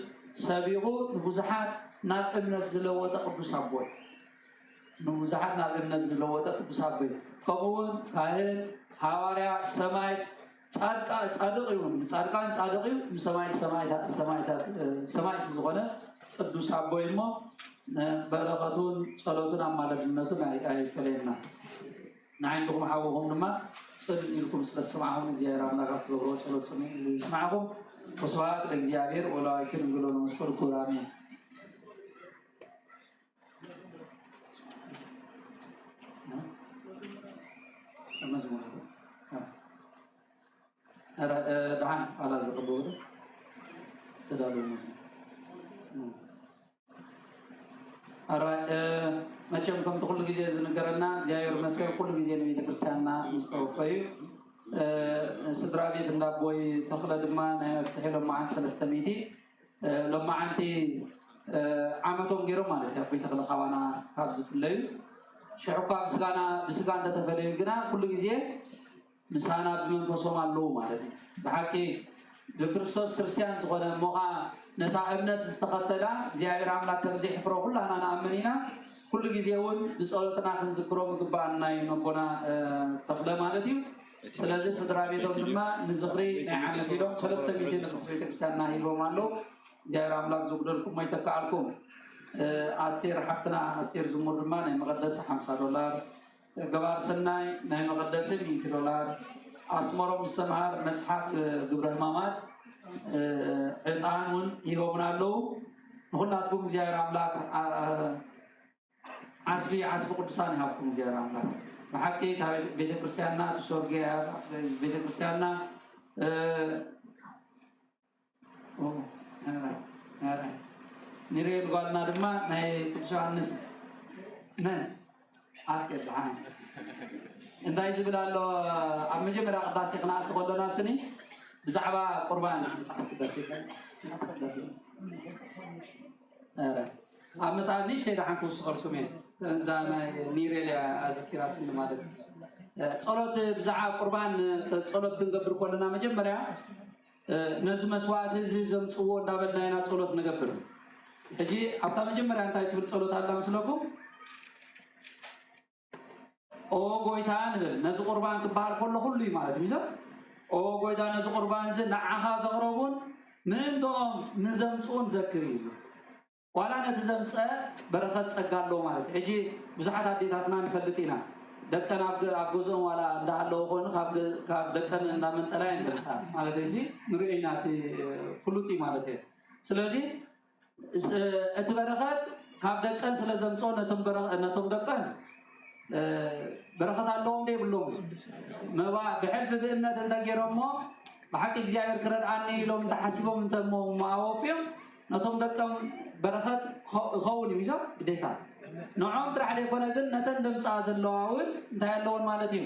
ሰቢኹ ንብዙሓት ናብ እምነት ዝለወጠ ቅዱስ ኣቦ ንብዙሓት ናብ እምነት ዝለወጠ ቅዱስ ኣቦ እዩ ከምኡውን ካህን ሃዋርያ ሰማይ ጻድቃ ጻድቕ እዩ ንጻድቃን ጻድቕ እዩ ንሰማይ ሰማይት ዝኾነ ቅዱስ ኣቦ እሞ በረኸቱን ጸሎቱን ኣማለድነቱን ኣይፈለየና ንዓይንድኹም ሓወኹም ድማ ኢልኩም ስለ ዝሰማዕኹም እግዚኣብሔር ኣምላኽ ኣብ ትገብርዎ ጸሎት ጽኑዕ ኢሉ ይስማዕኹም። ወስብሐት ለእግዚኣብሔር ወለወላዲቱ ድንግል ወለመስቀሉ ክቡር ኣሜን። መዝሙር ኧረ፣ እ፣ ደሓን ኣላ ዝቕበሉ ተዳለዉ መዝሙር። እ። ኣራይ፣ እ፣ መቸም ከምቲ ኩሉ ግዜ ዝንገረና እግዚኣብሔር ይመስገን ኩሉ ግዜ ንቤተ ክርስቲያንና ምስ ተወፈዩ። እ፣ ስድራ ቤት እንዳቦይ ተኽለ ድማ ናይ መፍትሒ ሎማዓንቲ ሰለስተ ሚእቲ፣ እ፣ ሎማዓንቲ፣ እ፣ ዓመቶም ገይሮም ማለት እዩ። ኣቦይ ተኽለ ካባና ካብ ዝፍለዩ ሽዑ እኳ ብስጋና፣ ብስጋ እንተተፈለዩ ግና ኩሉ ግዜ ምሳና ብመንፈሶም ኣለዉ ማለት እዩ። ብሓቂ ብክርስቶስ ክርስቲያን ዝኾነ እሞ ኸዓ ነታ እምነት ዝተኸተላ እግዚኣብሔር ኣምላክ ከም ዘይሕፍሮ ኩላና ንኣምን ኢና። ኩሉ ግዜ እውን ብጸሎትና ክንዝክሮም ይግባኣና እዩ ነቦና፣ እ፣ ተኽለ ማለት እዩ። ስለዚ ስድራ ቤቶም ድማ ንዝኽሪ ናይ ዓመት ኢሎም ሰለስተ ሚእቲ ንቅድስቲ ቤተክርስትያንና ሂቦም ኣለዉ። እግዚኣብሔር ኣምላክ ዝጉደልኩም ይተክኣልኩም። እ፣ ኣስቴር ሓፍትና ኣስቴር ዝሙር ድማ ናይ መቐደስ ሓምሳ ዶላር፣ ገባር ሰናይ ናይ መቐደሲ ሚእቲ ዶላር፣ ኣስመሮም ዝተምሃር መጽሓፍ፣ እ፣ ግብረ ሕማማት፣ እ፣ ዕጣን እውን ሂቦምና ኣለዉ። ንኹላትኩም እግዚኣብሔር ኣምላክ ዓ-፣ ዓ-፣ ዓስቢ ዓስቢ ቅዱሳን ይሃብኩም እግዚኣብሔር ኣምላክ። ብሓቂ እታ ቤተ ክርስቲያንና ትሰርግያ ቤተ ክርስቲያንና፣ እ፣ ኦ፣ ኧረ፣ ኧረ። ኒሬል ጓልና ድማ ናይ ቅዱስ ዮሃንስ መን? ኣስቴር ደሓን። እንታይ ዝብል ኣሎ? ኣብ መጀመርያ ቅዳሴ ክንኣቱ ከለና ስኒ ብዛዕባ ቁርባን መጽሓፍ ቅዳሴ፣ መጽሓፍ ቅዳሴ። ኧረ፣ ኣብ መጽሓፍ ንእሽተይ ደሓን ክውስኸልኩም እየ። እዛ ናይ ኒሬል እያ ኣዘኪራትኒ ማለት እዩ። ጸሎት ብዛዕባ ቁርባን ጸሎት ክንገብር ከለና መጀመርያ እ፣ ነዚ መስዋዕቲ እዚ ዘምጽዎ እንዳበልና ኢና ጸሎት ንገብር። ሕጂ ኣብታ መጀመርያ እንታይ ትብል ጸሎት ኣላ ምስለኩም? ኦ ጎይታ ንብል። ነዚ ቁርባን ክበሃል ከሎ ኩሉ እዩ ማለት እዩ። ሚዛን? ኦ ጎይታ ነዚ ቁርባን እዚ ንዓኻ ዘቕረቡን ምእንትኦም ንዘምጽኡን ዘክር እዩ ዝብል። ዋላ ነቲ ዘምፀ በረኸት ጸጋ ኣለዎ ማለት እዩ። ሕጂ ብዙሓት ኣዴታትና ንፈልጥ ኢና። ደቀን ኣብ ገ-፣ ኣብ ገዝኦም ዋላ እንዳሃለወ ኮይኑ ካብ ገ-፣ ካብ ደቀን እንዳመንጠላ እየን ዘምፅኣ ማለት እዚ ንሪኦ ኢና። እቲ ፍሉጥ እዩ ማለት እዩ። ስለዚ ስ-፣ እቲ በረኸት ካብ ደቀን ስለ ዘምፅኦ ነቶም በረ-፣ ነቶም ደቀን እ፣ በረኸት ኣለዎም ዶ የብሎም? መባ ብሕልፊ ብእምነት እንተገይሮሞ ብሓቂ እግዚኣብሔር ክረድኣኒ ኢሎም እንተሓሲቦም እንተሞ ኣወፍዮም ነቶም ደቀም በረኸት ክኸ-፣ ክኸውን እዩ። ሚዛን ግዴታ ንዖም ጥራሕ ዘይኮነ ግን ነተን ደምፅኣ ዘለዋ እውን እንታይ ኣለዎን ማለት እዩ?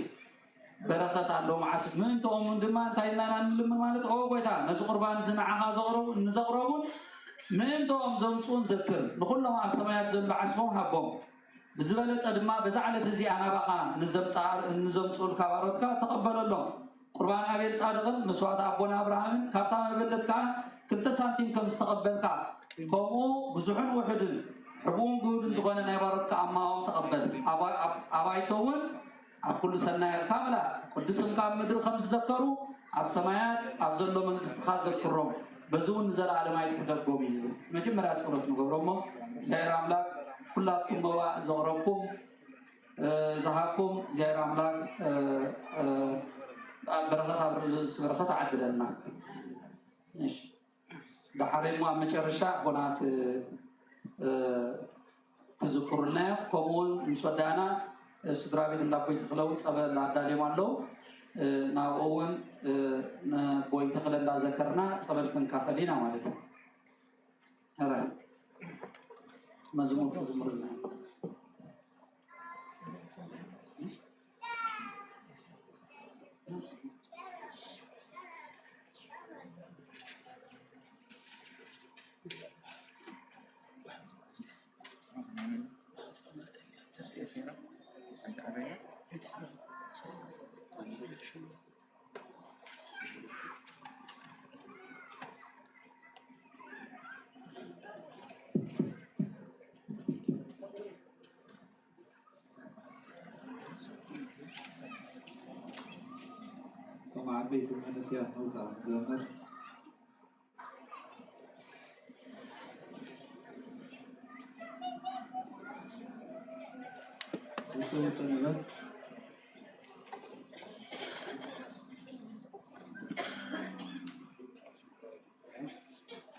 በረኸት ኣለዎም። ዓስብ ምእንትኦም እውን ድማ እንታይ ኢልና ኢና ንልምን ማለት? ኦ ጎይታ ነዚ ቁርባን እዚ ንዓኻ ዘቕረቡ-፣ ንዘቕረቡን ምእንትኦም ዘምፅኡን ዘክር፣ ንኹሎም ኣብ ሰማያት ዘሎ ዓስቦም ሃቦም። ብዝበለጸ ድማ በዛ ዕለት እዚኣ ናባኻ ንዘምጽኣ-፣ ንዘምጽኡልካ ባሮትካ ተቐበለሎም። ቁርባን ኣቤል ጻድቕን መስዋእቲ ኣቦና ኣብርሃምን ካብታ መበለት ከኣ ክልተ ሳንቲም ከም ዝተቐበልካ፣ ከምኡ ብዙሕን ውሑድን ሕቡእን ግሁድን ዝኾነ ናይ ባሮትካ ኣማኦም ተቐበል። ኣባ-፣ ኣብ-፣ ኣባይቶ እውን ኣብ ኩሉ ሰናያትካ ምልኣ። ቅዱስምካ ኣብ ምድሪ ከም ዝዘከሩ ኣብ ሰማያት ኣብ ዘሎ መንግስትኻ ዘክሮም፣ በዚ እውን ንዘለኣለም ኣይትሕደጎም እዩ ዝብል። መጀመርያ ጸሎት ንገብሮ እሞ እግዚኣብሔር ኣምላክ ኩላትኩም መባእ ዘቕረብኩም፣ እ፣ ዝሃብኩም እግዚኣብሔር ኣምላክ፣ እ፣ እ፣ በረኸት ኣብ ርእሲ በረኸት ኣዓድለና። እሺ። ደሓር እሞ ኣብ መጨረሻ ኣቦናት፣ እ፣ ክዝክሩልና እዮም። ከምኡ እውን ምስ ወዳእና፣ እ፣ ስድራ ቤት እንዳ ኣቦይ ተኽለ እውን ጸበል ኣዳልዮም ኣለዉ። እ፣ ናብኡ እውን፣ እ፣ ንቦይ ተኽለ እንዳዘከርና ጸበል ክንካፈል ኢና ማለት እዩ። ኧረ፣ መዝሙር ክዝምሩልና እዮም። እቶም ዓበይቲ መንእሰያት ነውፃ ንዘምር። ውፅእ ውፅእ ንበል።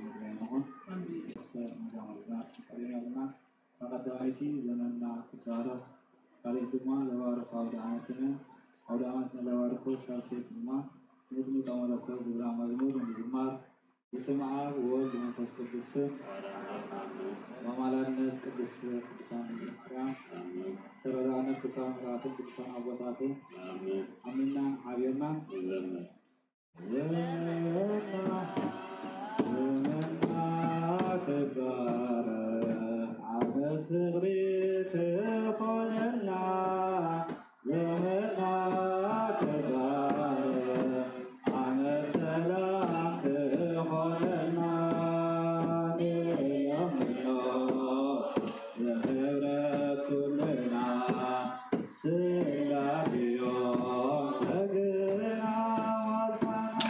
ተመስገን ይኹን። ሰ መዳመፅና ቀሪና ኣለና። ቀዳመይቲ ዘመንና ክባረኽ፣ ካልእ ድማ ለባርኽ ኣውደ ዓመትነ። ኣውደ ዓመት ለባርኮ ሳልሰይቲ ድማ መጥምቀ መለኮት ዝብላ መዝሙር ንምዝማር፣ በስመ አብ ወወልድ መንፈስ ቅዱስ ስም፣ በአማላድነት ቅድስት ቅዱሳን ድንግል ማርያም፣ ተረዳእነት ቅዱሳን መላእክትን ቅዱሳን ኣቦታትን አሚና ሓቢርና ንዘምር። ዘመና ዘመና ክባረኽ ዓመት ፍቕሪ ክኾነልና፣ ዘመና ክባረኽ ዓመት ሰላም ክኾነልና ንለምኖ። ዘህብረት ኩልና ስላሴዮም ጸግና ዋልታና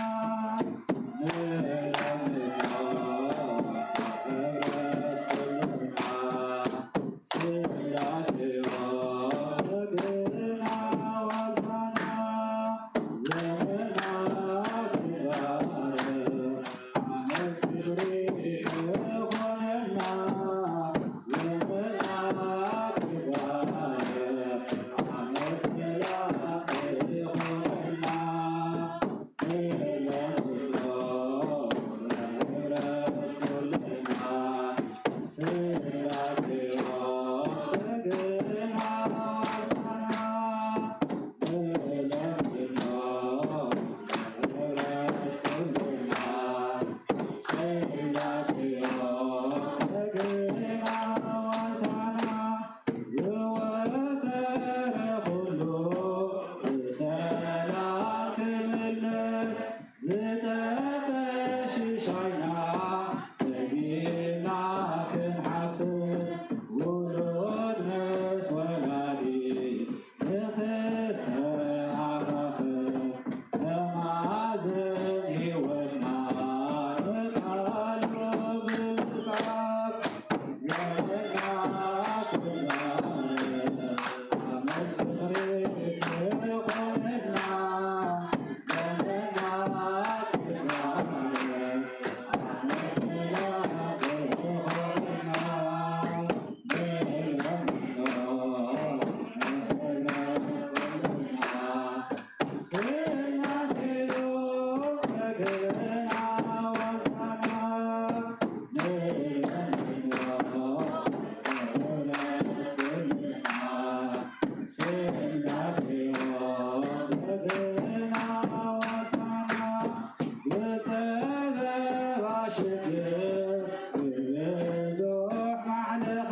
ብብዙሕ ማዕለኻ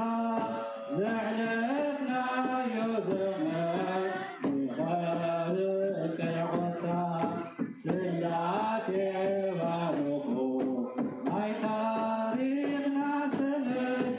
ዘሕለፍናዮ ዘመን ንኸብር ከይቆታ ስላሴ ባርኹ ናይ ታሪኽና ሰነድ።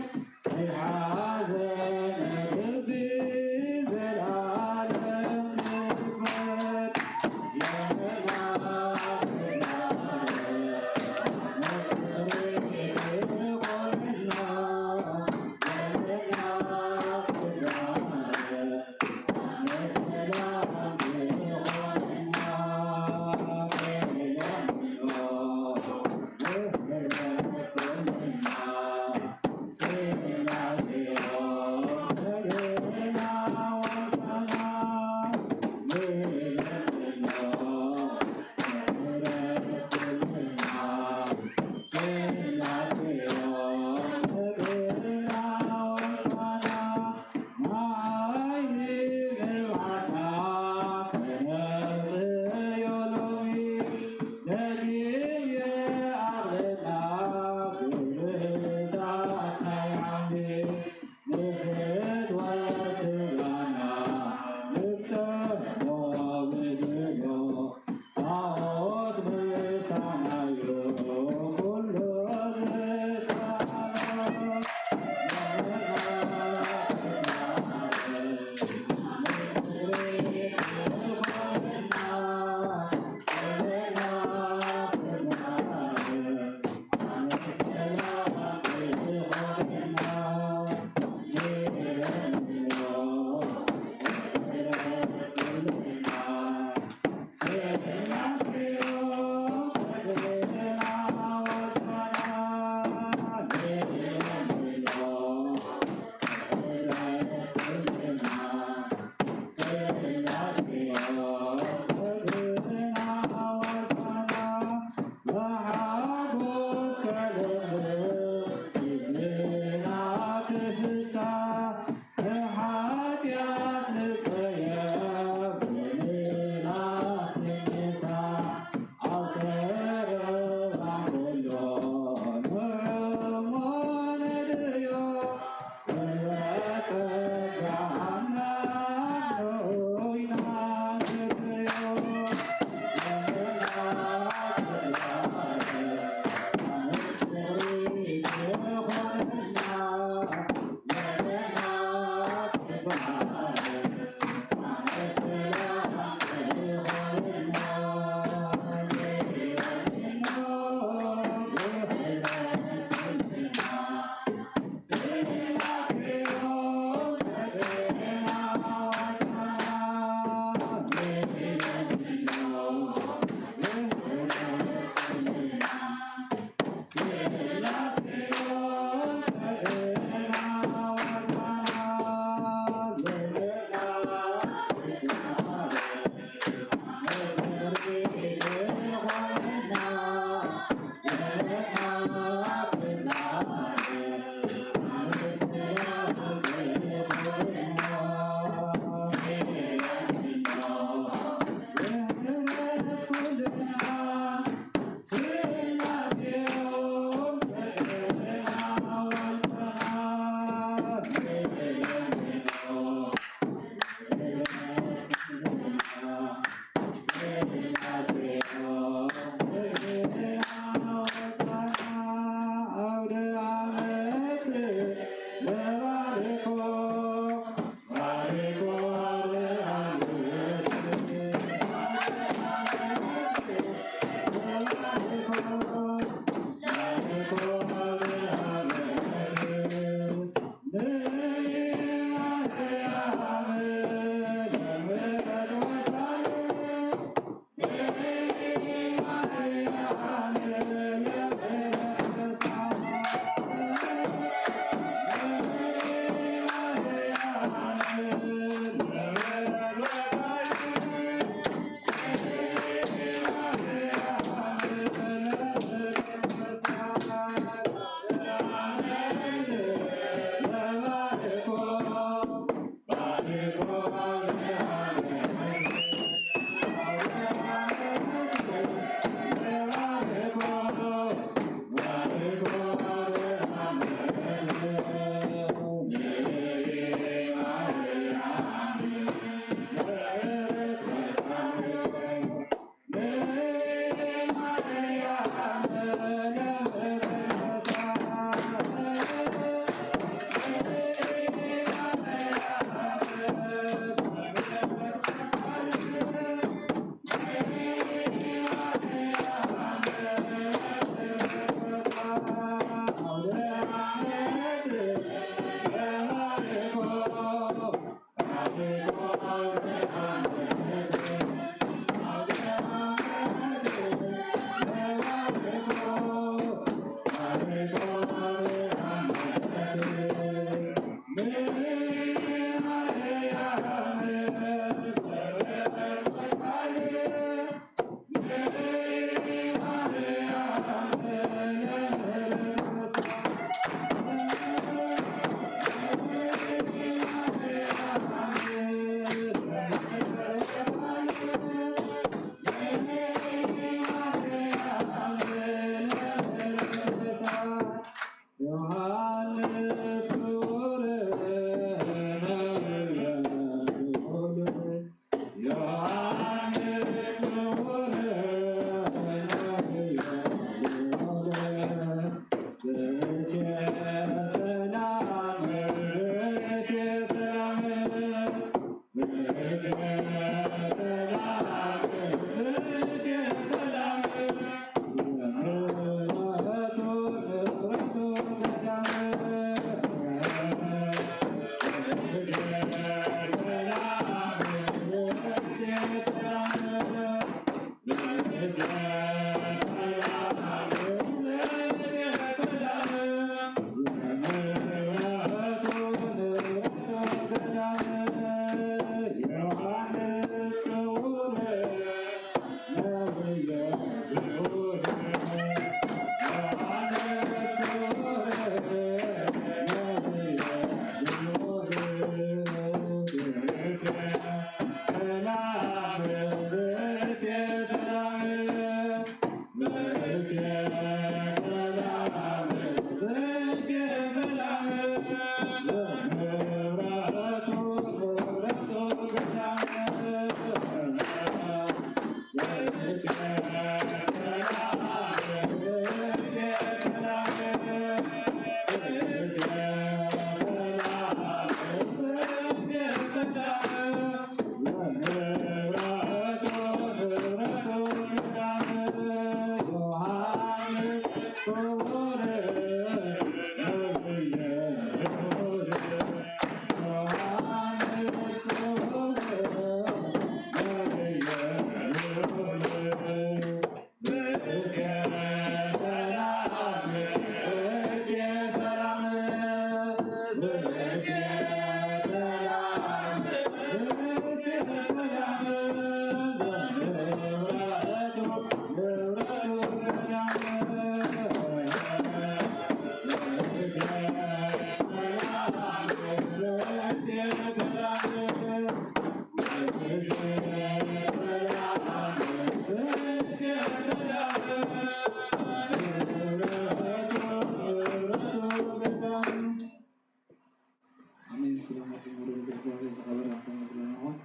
ኣሜን። ስለ ሞት ንሙሉእ እግዚኣብሔር ዝኸበረ ኣንተመስገነ ይኹን።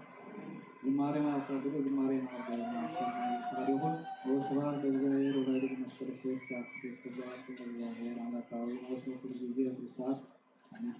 ዝማሬ ማለት ኣድሎ ዝማሬ ማለት ፈቃድ ይኹን። ወስብሐት ለእግዚኣብሔር ወላዲቱ መስቀሉ ክብርት። ስብሐት ለእግዚኣብሔር ኣምላካዊ ወስለ ኩሉ ጊዜ ኩሉ ሰዓት። ኣሜን።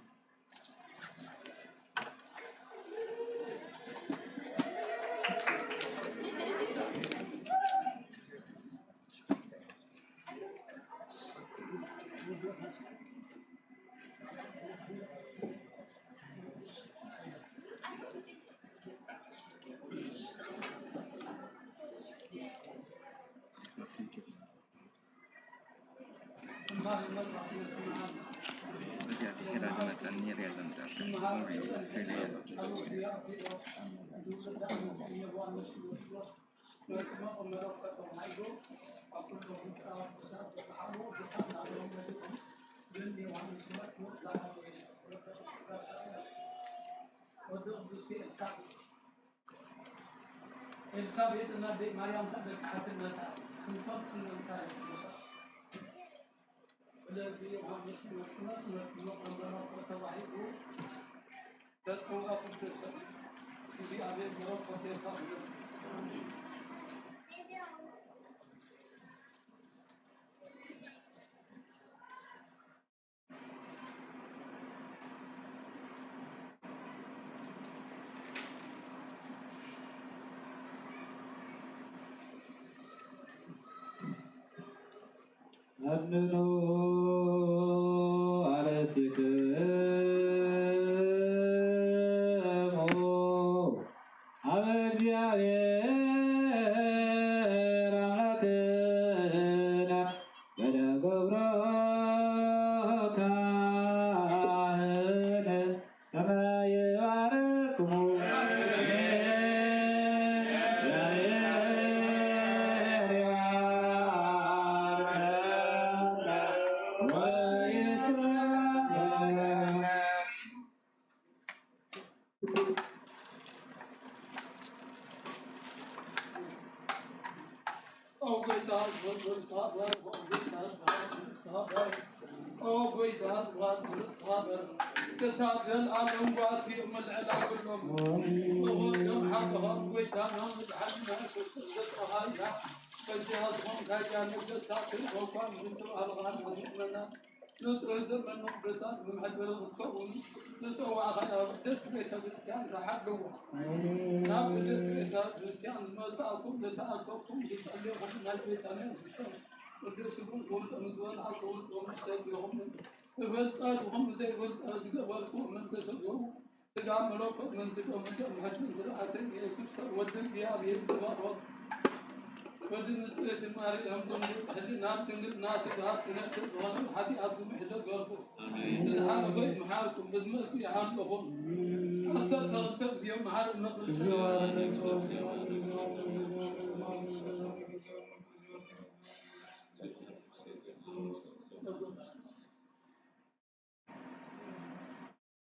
ኤልሳቤጥ እናደይ ማርያም ተደቅሓትነታ ክንፈልጥ ንምንታይ እዩ? ስለዚ ዮሃንስ መጥምቅ መጥምቅ መበረኮ ተባሂሉ ተጸውዐ። ቅዱስ እግዚኣብሔር በረኮት የካፍለን። ኣድንኑ ኣርእስቲክሙ ሀበ እግዚአብሔር አምላክነ በደገብሮ ካህን ከመ ይባርክሙ እግዚአብሔር ይባርከነ ወይስሐቀነ። ኦ ጎይታ፣ ኦ ጎይታ፣ ኦ ጎይታ፣ ኦ ጎይታ፣ ክሳብ ዘለዓለም ጓስቲ እምልዕላ ኩሎም። እኹል ከም ሓቅኻ ጎይታና መድሓኒና ክርስቶስ ዘጥረኻያ፣ በጃ ዝኾንካያ ነገስታት እኳ ምንትባህልኻ ናትመና። ንጹህ ዘመን ቅዱሳን ብመሕደሪ ክትከውን ዝጸዋዕኻያ ቅድስት ቤተ ክርስቲያን ተሓልዋ። ናብ ቅድስት ቤተ ክርስቲያን ዝመጻእኩም ዝተኣከብኩም ዝጸለኹም ናይ ጎይታና የሱስ ቅዱስ ስጉን ክውልጦም ዝበልዓኩም ክውልጦም ዝሰጥኹም ብፍልጠትኹም ዘይፍልጠት ዝገበርኩም እንተሰገሩ ስጋ መለኮት መንስቶም እንተ ምሕድን ስርዓትን የክርስቶስ ወዲ እግዚኣብሔር ዝባሮት ወዲ ንጽሕቲ ማርያም ድንግል ሕልና ድንግልና ስጋ ክነክር ዝኾነ ሓጢኣት ብምሕደር ገርኩ። ብዝሓለፈ ይምሓርኩም፣ ብዝመጽእ ይሓልኹም። ዓሰርተ ክልተ ግዜ መሓሪ መቅርስ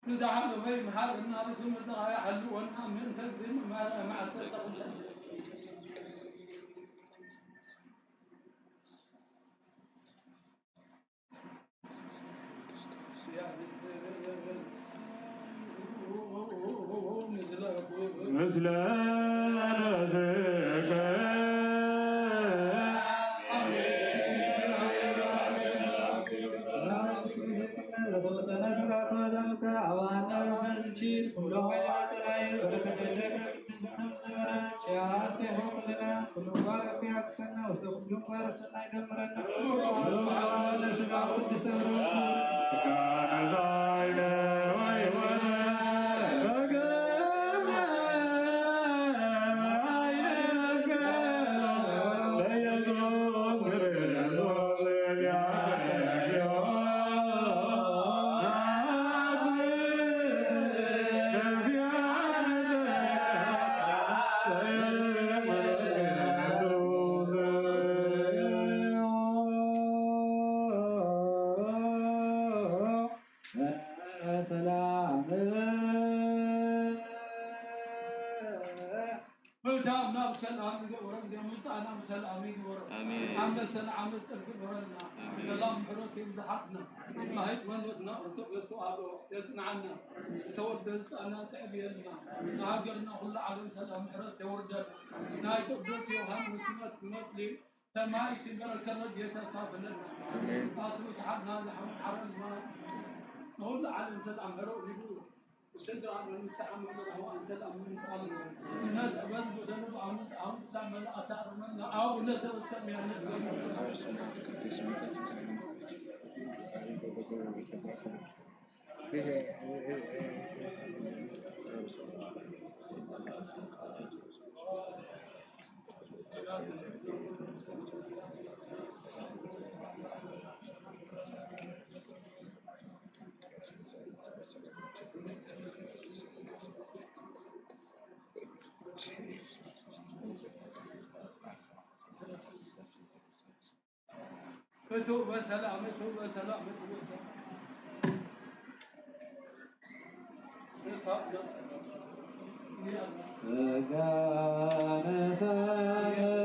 ብዝሓለፈ ይምሓረና፣ ርእሱ መጻኢ ይሓልወና፣ ምእንተ እዚ መማርያ መዓሰ ተቕበል። ምስለ መንፈስከ። ዘተወጠነ ስጋከ ወደምከ አዋነ በፈንቺት ኩሎ ኃይለ ጸላኢ በረከተ ደቀ ቅድስት ዘመናት ቻሴ ሆክልና ኩሉ ባረክ ያክሰና ውስተ ኩሉ ባረክ ሰላም ምእታውና ብሰላም ይግበሮ፣ ግዜ ምውፃእና ብሰላም ይግበሮ። ኣሜን። ዓመት ሰላም ዓመት ፅድቂ ይግበረልና። ኣሜን። ሰላም ምሕረት የብዝሓልና። ናይ ሃይማኖትና ኦርቶዶክስ ተዋህዶ የፅንዓና። ዝተወልደ ህፃና ተዕብየልና። ንሃገርና ኩሉ ዓለም ሰላም ምሕረት የውርደልና። ናይ ቅዱስ ዮሃንስ መጥምቅ ሰማይ ትበረከ ረድኤታ ታብለና። ኣሜን። ኣስሩ ተሓድና ዝሓውን ዓረንና ንኹሉ ዓለም ሰላም ሕረው ሂቡ ስድራ ንምስዓም ምድራህዋን ሰላም ምንጣል እምነት በዝቡ ደኑብ ኣምንት ኣሁን ብሳብ መላእታ ኣርመና ኣቡነ ዘበሰማያት ንገሩ። እቱ በሰላም እቱ በሰላም እቱ በሰላም ጸጋ ለሰላም